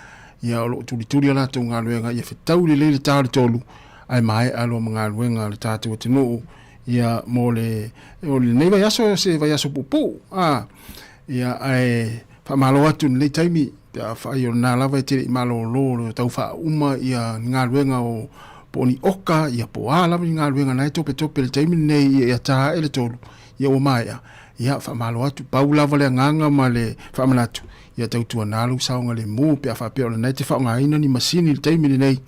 ia o lo o tulituli a latou galuega ia fetau lelei le ta o le tolu ae maea loa ma galuega a le tatou atunuu ia mo le o lenei vaiaso se vaiaso puupuu a ia ae faamalo atu i lenei taimi pe afai o lena lava e te le i malolo le tau faauma ia ni galuega o po o ni oka ia po o a lava ni galuega na e topetope i le taimi lenei ia ia ta ae le tolu ia ua maea ia faamalo atu pau lava le agaga ma le faamanatu Ia tautuana lou saogalemu pe a faapea o lena e te faaaogaina ni masini i le taimi lenei.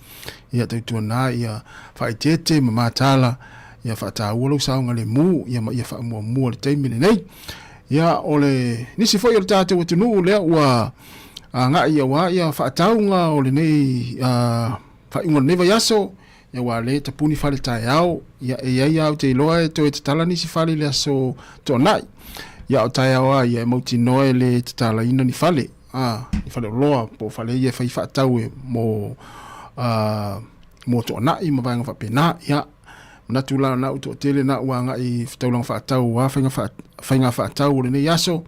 Ia tautuana ia faaeteete ma mataala, ia faataua lou saogalemu ia ma ia faamuamua i le taimi lenei. Ia o le nisi foi o le tatou atunuu lea ua agai aua ia faatauga o lenei faaiuga o lenei vaiaso, ia aua lea e tapuni fale taeao, ia e i ai lava ou te iloa e toe tatala nisi fale i le aso Toonai. Ia o taeao lava ia e mautinoa e le tatalaina ni fale, a, ni faleoloa po o fale ia e fai faatau e mo a, mo Toonai ma vaega faapena. Ia, manatu la na ou toatele na ua agai i taulaga faatau a faiga faa, faiga faatau o lenei aso.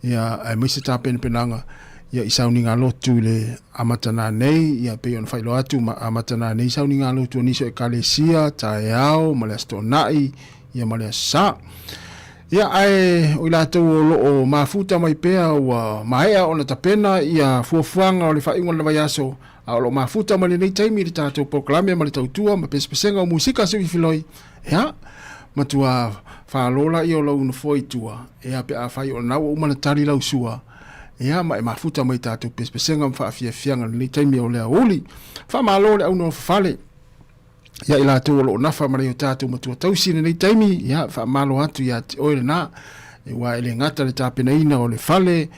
Ia, aemaise tapenapenaga ia i sauniga lotu i le amata nei, ia pei ona faailoa atu ma amata nei sauniga lotu a nisi o ekalesia, taeao ma le Aso Toonai, ia ma le Aso Sa. Ia, ae o i latou o lo o mafuta mai pea ua maea ona tapena ia fuafuaga o le faaiuga o le vaiaso, a o lo o mafuta mai lenei taimi i le tatou polokalame ma le tautua ma pesepesega o musika siuifiloi, ia, matua falo laia o lau nofoa i tua, ia, pe afai o lena ua uma ona tali lau sua, ia, ma e mafuta mai tatou pesepesega ma faafiafiaga i lenei taimi o le aoauli. Faamalo le aunofofale ia i latou o lo o nafa ma le tatou matua tausi i lenei taimi, ia, faamalo atu ia te oe lena, aua e le gata le tapenaina o le fale,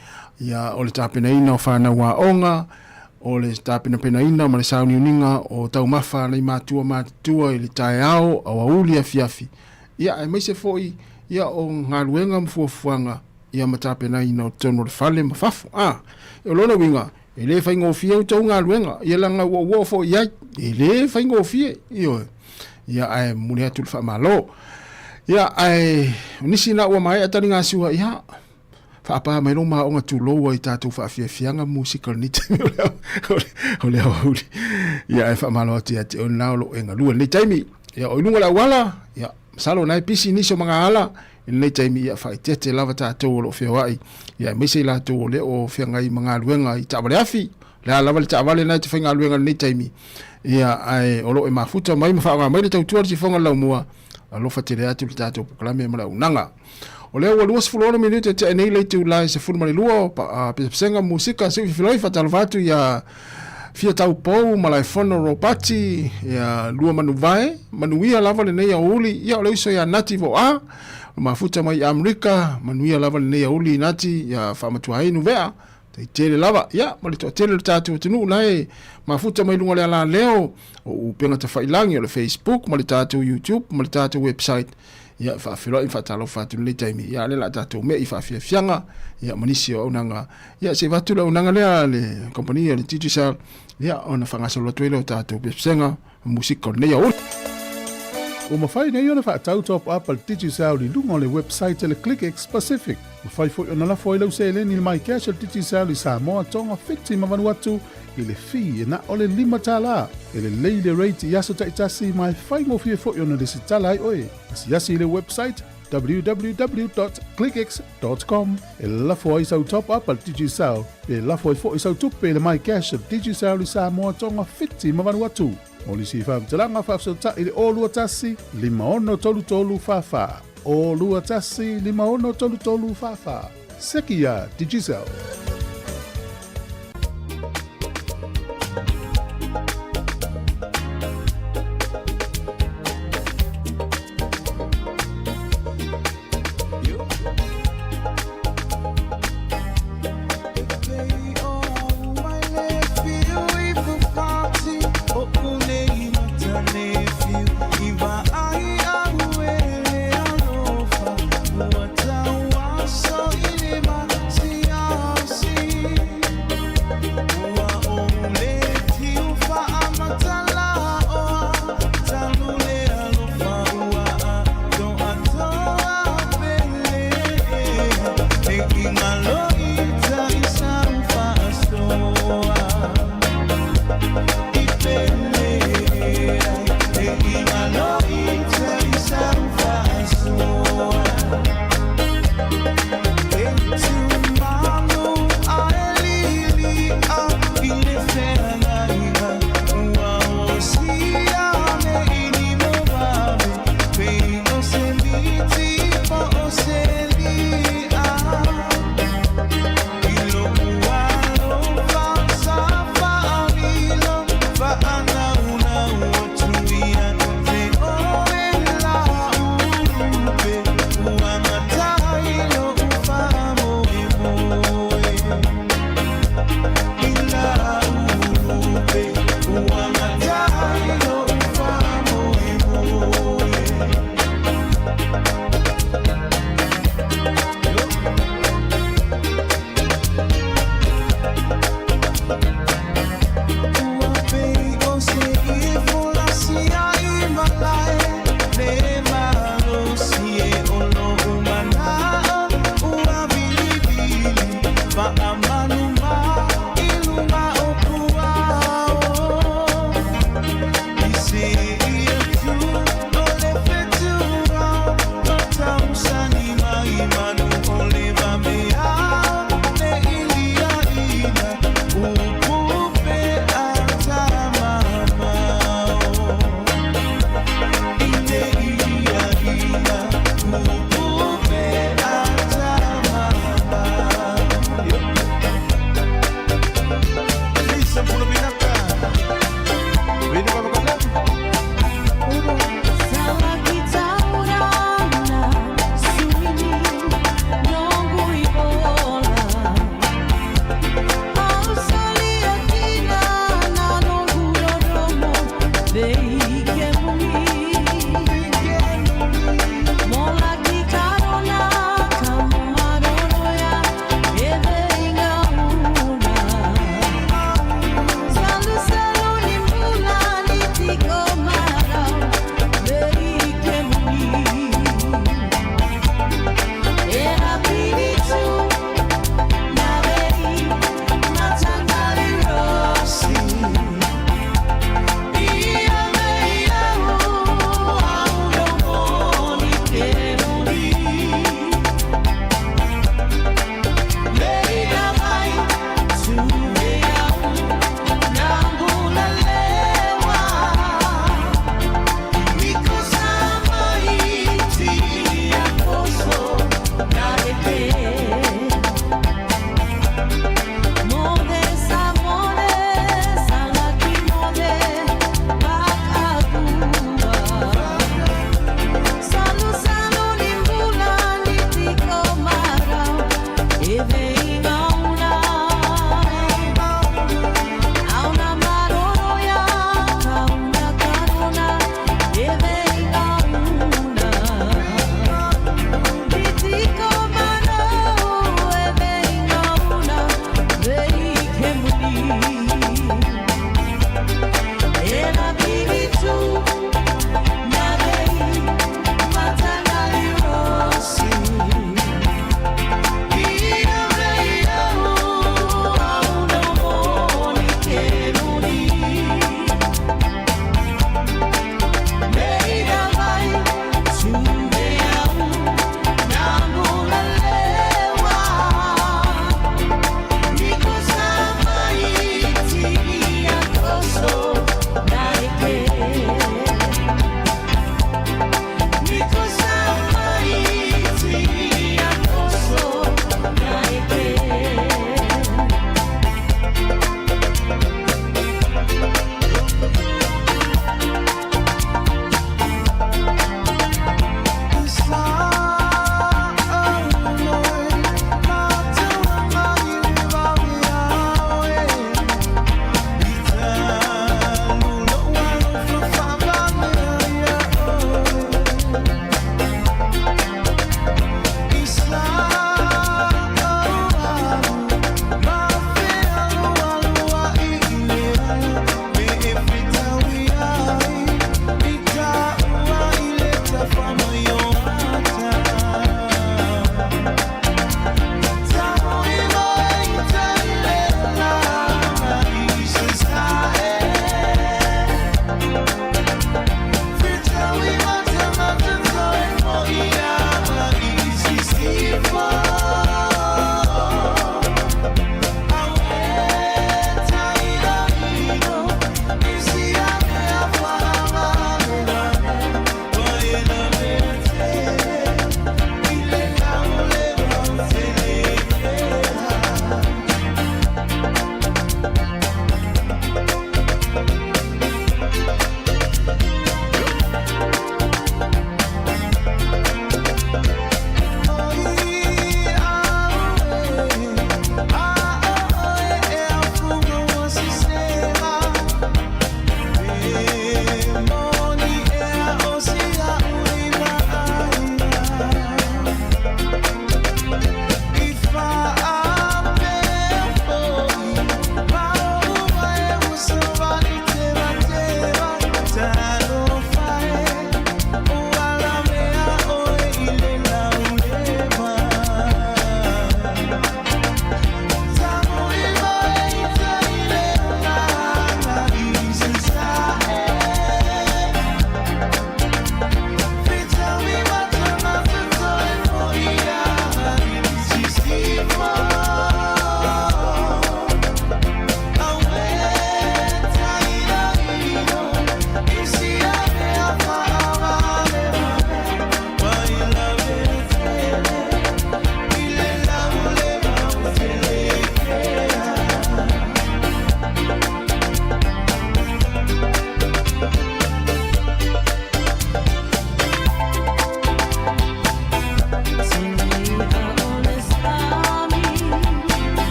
ia, o le tapenaina o fanau aoga, o le tapenapenaina ma le sauniuniga o taumafa a nai matua matutua i le taeao, aoauli, afiafi, ia, aemaise foi ia o galuega ma fuafuaga ia ma tapenaina o totonu o le fale ma fafo. A, o lona uiga, e le faigofie outou galuega, ia leaga ua ou oo foi i ai, e le faigofie, ioe. Ia, ae momoli atu le faamalo. Ia, ae o nisi na ua maea taligasua, ia, faapā mai lou maoga tulou ai tatou faafiafiaga musika o lenei taimi o le aoauli. Ia, ae faamalo atu ia te oe lena o lo o e galue i lenei taimi. Ia, o i luga o le auala, ia, masalo o lena e pisi nisi o magaala i lenei taimi, ia, faaeteete lava tatou o lo o feoai, ia, aemaise i latou o lea o feagai ma galuega i taavale afi. O le a lava le taavale lena e te faigaluega i lenei taimi, ia, ae o lo o e mafuta mai ma faaaoga mai le tautua a le sifoga o le laumua. Alofa tele atu le tatou polokalame ma le auaunaga. O lea ua 26 minute tea nei le itula e 12 pesepesega musika siufifiloi faatalofa atu ia Fia Taupou, Malaefono Ropati, ia Lua Manuvae, manuia lava lenei aoauli, ia o le uso ia Nati Voa, o mafuta mai i Amerika, manuia lava lenei aoauli Nati, ia faamatua ai Nuvea, tai tele lava, ia ma le toatele o le tatou atunuu la e mafuta mai luga o le alaleo, o upega tafailagi o le Facebook ma le tatou YouTube ma le tatou website, ia faafeiloai ma faatalofa atu i lenei taimi, ia a lea o le a tatou me'i i faafiafiaga, ia ma nisi o auaunaga, ia se i avatu le auaunaga lea a le kamupani a le Digicel, ia ona faagasolo atu ai lea o tatou pesepesega ma musika o lenei aoauli. Ua mafai nei ona faatau top up a le Digicel i luga o le website a le ClickX Pacific. Mafai foi ona lafo ai lau seleni i le MyCash a le Digicel i Samoa, Tonga, Fiti ma Vanuatu i le fee e na o le $5. E lelei le rate i aso taitasi ma e faigofie foi ona lesitala ai oe. Asiasi i le website www.clickx.com e lafo ai sau top up a le Digicel pe lafo ai foi sau tupe i le MyCash a le Digicel i Samoa, Tonga, Fiti ma Vanuatu. Mo nisi faamatalaga, faafesootai i le 021 5633 44. 0 2 1 5 6 3 3 4 4. Seki iā Digicel.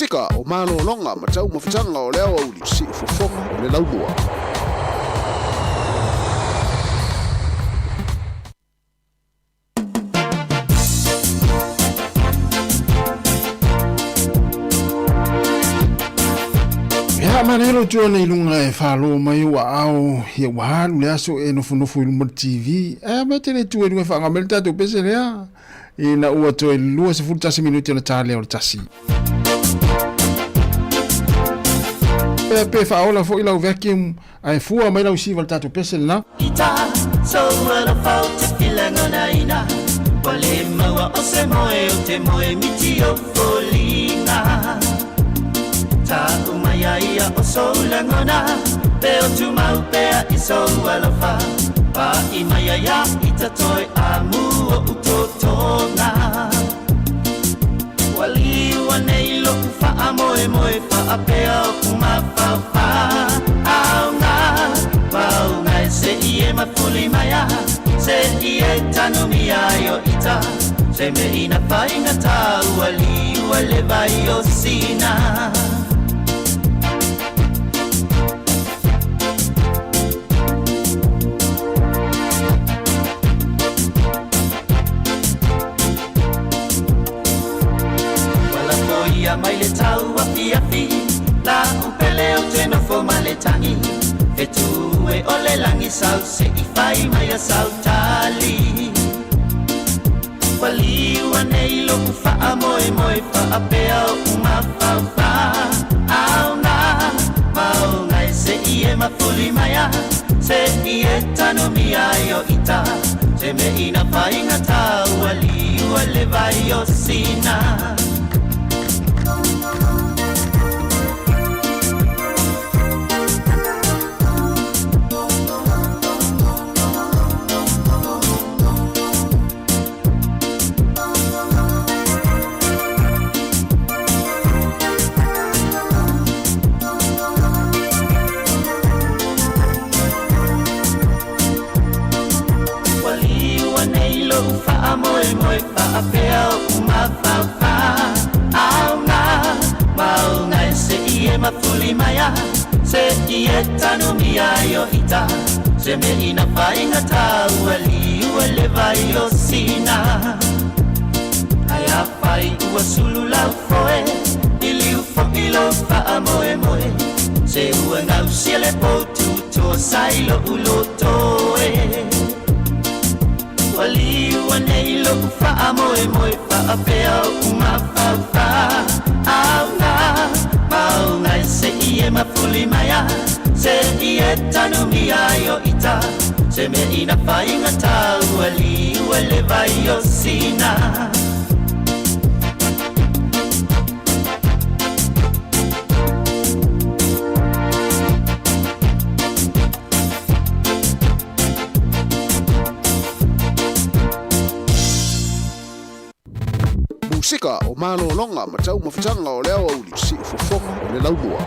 Musika o malologa ma taumafataga o le aoauli siufofoga o le laumua. Ia manaia lou tu nei luga e falo mai ua ao ia ua alu le aso e nofonofo i luma o le TV. E me te le tu e luga e whaanga mai le tātou pese lea. Ina ua toe 21 minuti ona tā lea o le tasi. Pe pe whaola fo i lau vacuum ae fua mai lau siva le tātou pese lena. Ita sou alofa ou te filagonaina Ua le maua o se moe o te moe miti o foliga Ta'u mai a ia o sou lagona Pe o tumau pea i sou alofa Pa'i mai ai a ita toe amu o'u totoga Ua liua nei lo'u fa'amoemoe Fa'apea o'u mafaufau Auga mauga e se'i e mafuli mai a Se'i e tanumia ai o ita Se me ina faigata ua liua le vai o Sina. Ua lafo ia mai le tau afiafi La'u pele ou te nofo ma le tagi Fetu e o le lagi sau se'i fai mai a sau tali Ua liua nei lo'u fa'amoemoe Fa'apea o'u mafaufau Auga mauga e se'i e mafuli mai a Se'i e tanumia ai o ita Se me ina faigata ua liua le vai o Sina. Ua liua nei lo'u fa'amoemoe Fa'apea o'u mafaufau Auga mauga e se'i e mafuli mai a Se'i e tanumia ai o ita Se me ina faigata ua liua le vai o Sina Ae afai ua sulu lau foe I liu fo'i lou fa'amoemoe Se ua gausia le poutu Tosa i lo'u loto e Ua liua nei lo'u fa'amoemoe Fa'apea o'u mafaufau Auga mauga e se'i e mafuli mai a Se'i e tanumia ai o ita Se me ina faigata ua liua le vai o Sina. Musika o malologa ma taumafataga o le aoauli siufofoga o le laumua.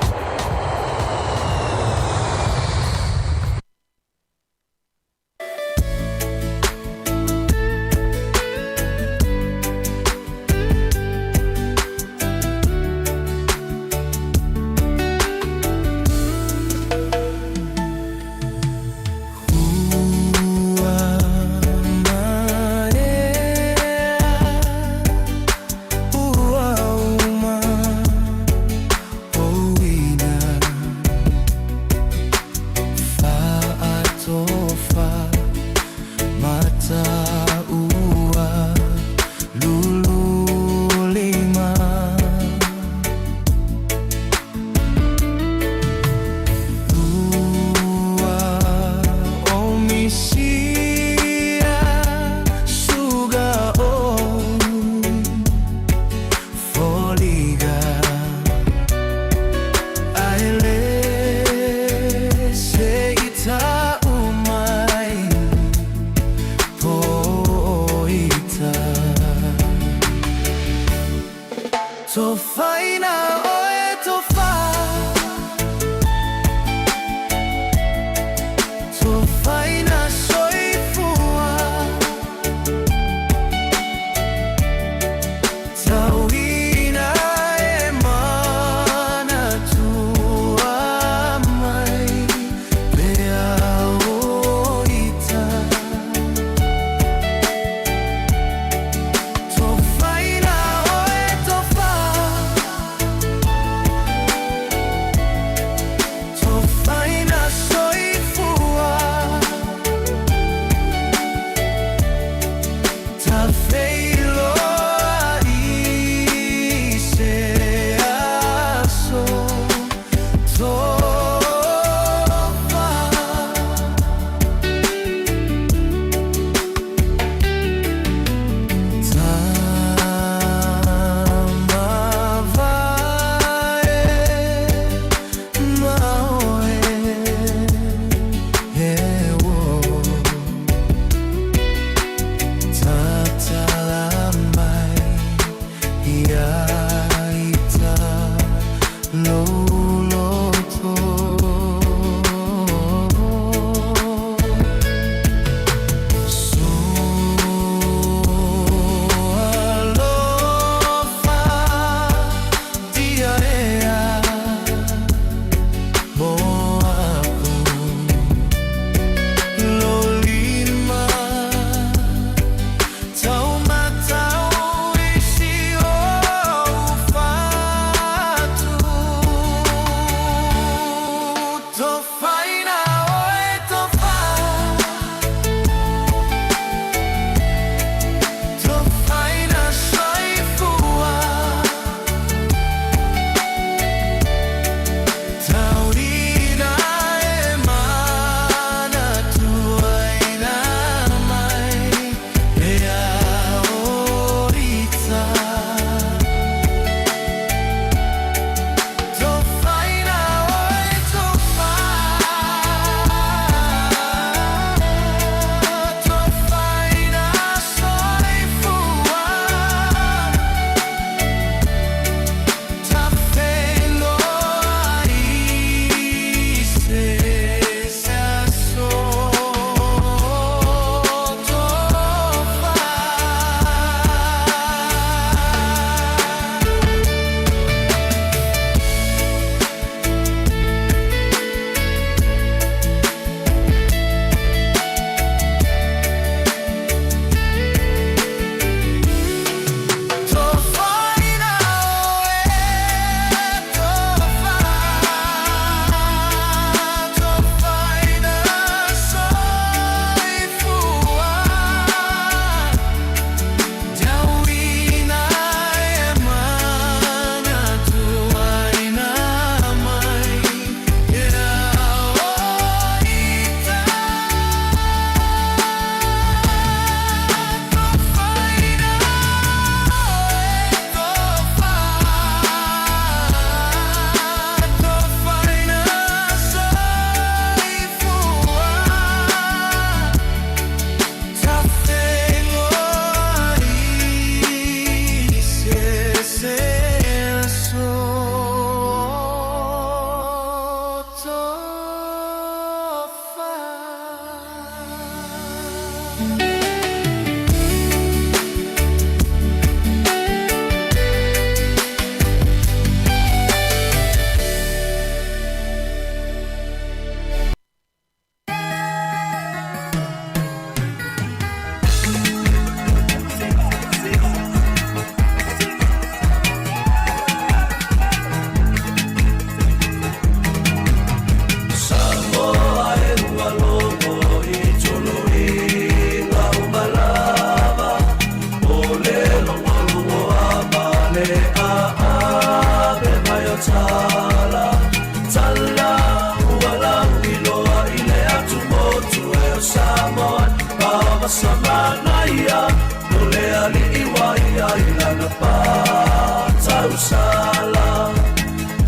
alii ua ia i lana patausala.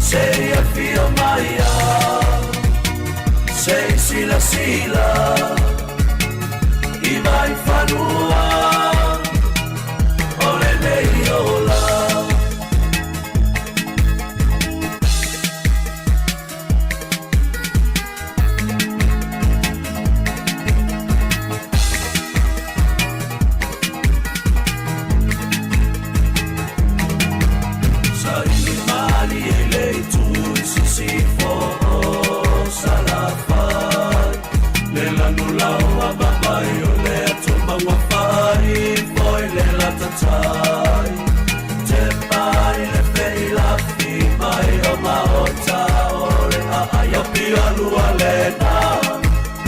Se i afio mai au, se i silasila i Vaifanua o lenei ola. Saili malie le itu i sisifo o Salafai, le lanu laua babai o le atumaua fai foi le latatai. Te pai le feilafi mai o maota o le aai o pialua lena,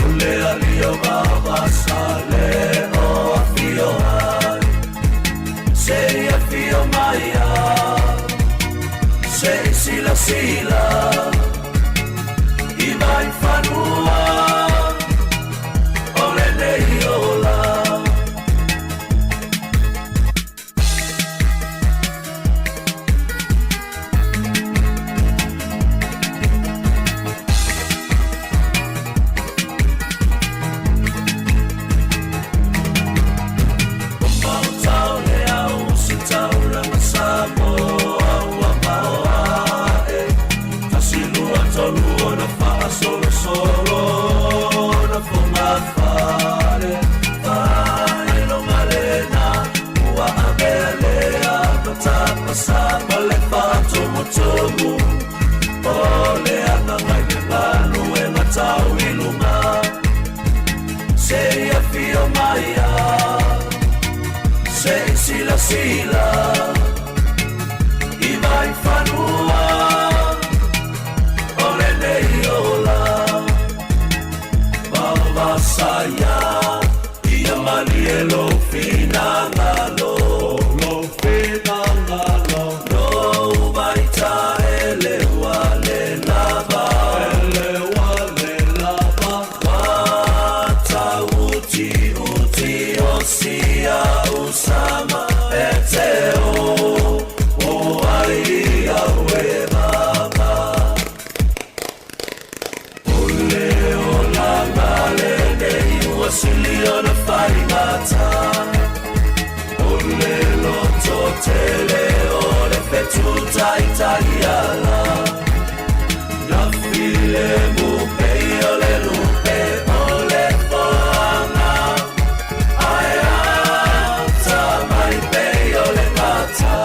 o le alio vavasa le o afio ai. Se i afio mai au, se i silasila i Vaifanua o lenei ola. O maota o le ao ositaulaga Samoa ua maoae, tasi lua tolu ona faasolosolo na fogafale. Faailoga lena ua avea lea matapasa ma le faatumutumu o le agaga i le galuega tau i luga. Se i afio mai au, se i silasila i Vaifanua o lenei ola. Vaovasaia ia malie lou finagalo, lou finagalo, lou vaita e le ua le lava, e le ua le lava. Ua uti uti o sia usama e te o o ai au e mama. O le olaga lenei ua sili ona faigata, o le lototele o le fetutaitaiala. Na filemu pei o le lupe o le foaga, ae ata mai pei o le gata.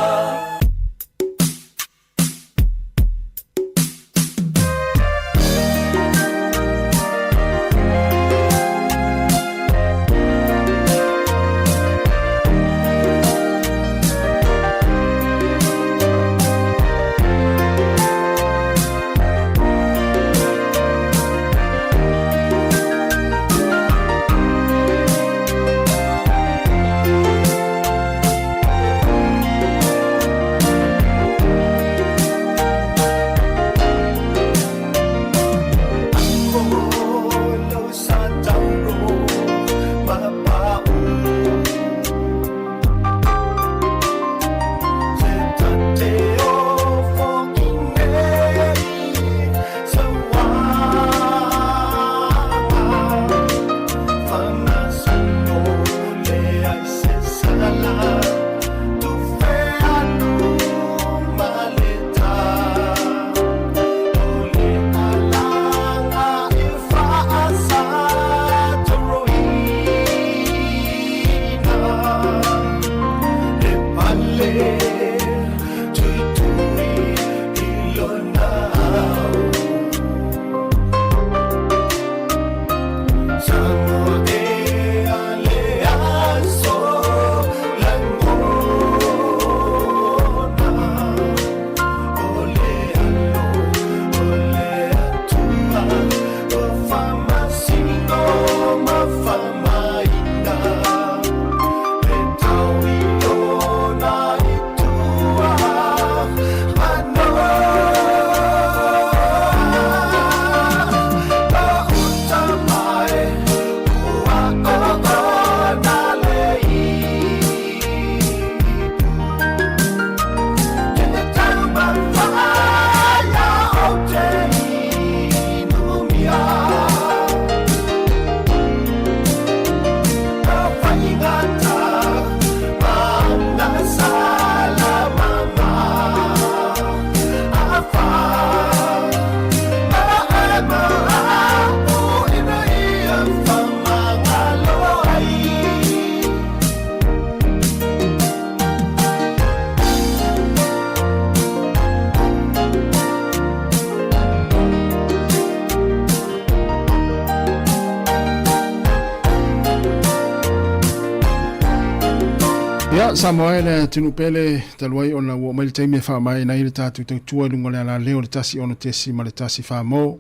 Ia, Samoa e le atunuu pele, talu ai ona ua oo mai le taimi e faamaeaina ai le tatou tautua i luga o le alaleo o le 16.1 mo. O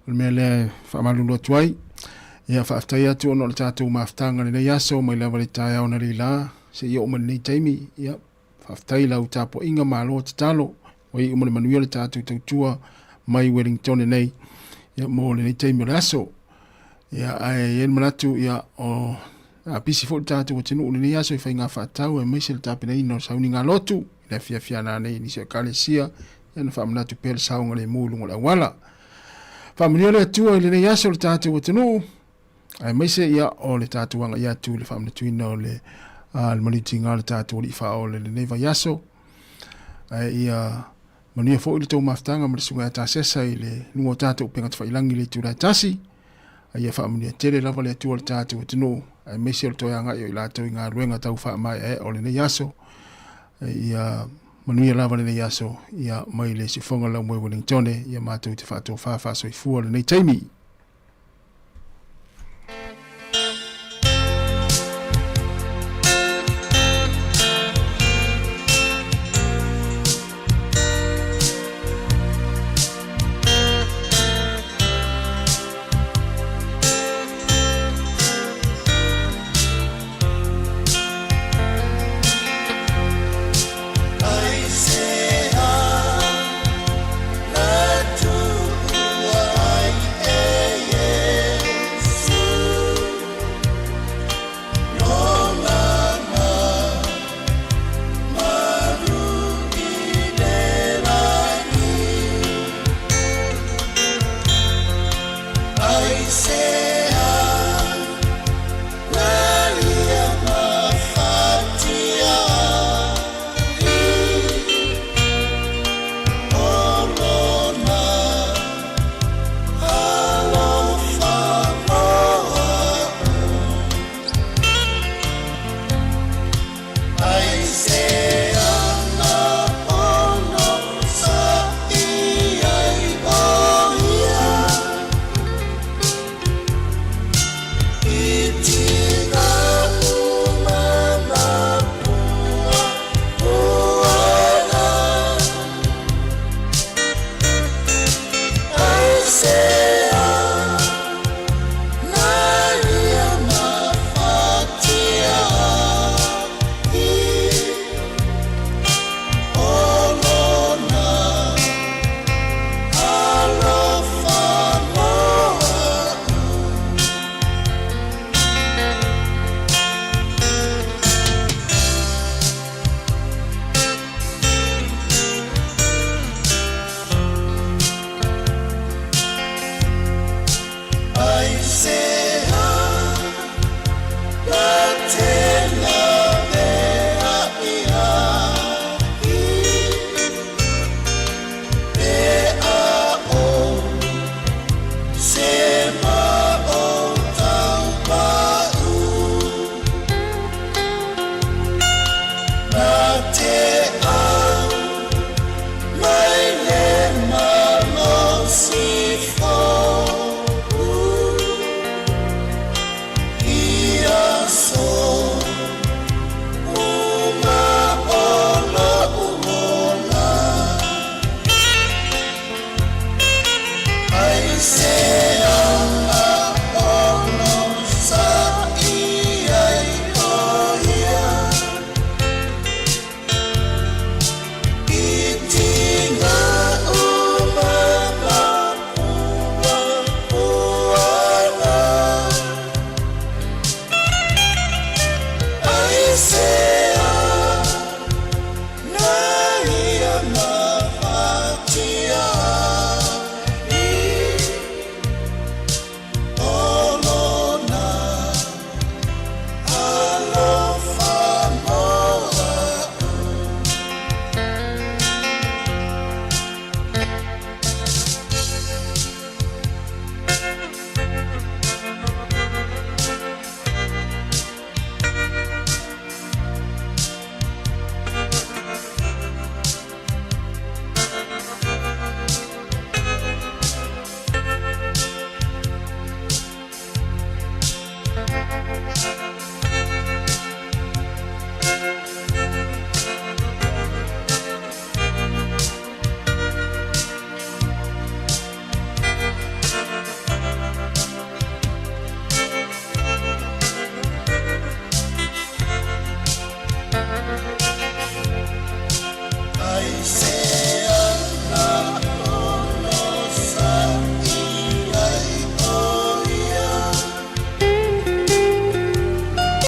le mea lea e faamalulu atu ai. Ia, faafetai atu ona o le tatou mafutaga i lenei aso mai lava i le taeao analeila seia oo mai i lenei taimi. Ia, faafetai i lau tapuaiga, malo tatalo. Ua iu ma le manuia le tatou tautua mai Wellington nei ia, mo lenei taimi o le aso. Ia, ae i ai le manatu, ia, o a pisi foi le tatou atunuu i lenei aso i faiga faatau aemaise le tapenaina o sauniga lotu i le afiafi a nanei i nisi o ekalesia, ia na faamanatu pea le saogalemu i luga o le auala. Faamanuia le Atua i lenei aso i le tatou atunuu, aemaise ia o le tatou agai atu i le faamanatuina o le le maliutiga o le tatou Alii Faaola i lenei vaiaso. Ae ia manuia foi le tou mafutaga ma le susuga ia Tasesa i le luga o tatou upega tafailagi i le itula e tasi. A ia faamanuia tele lava le Atua i le tatou atunuu, aemaise o le toe agai o i latou i galuega tau faamaeaea o lenei aso. Ia manuia lava lenei aso, ia mai le siufoga laumoe Wellingtone, ia matou te faatofa faasoifua lenei taimi. Ai se.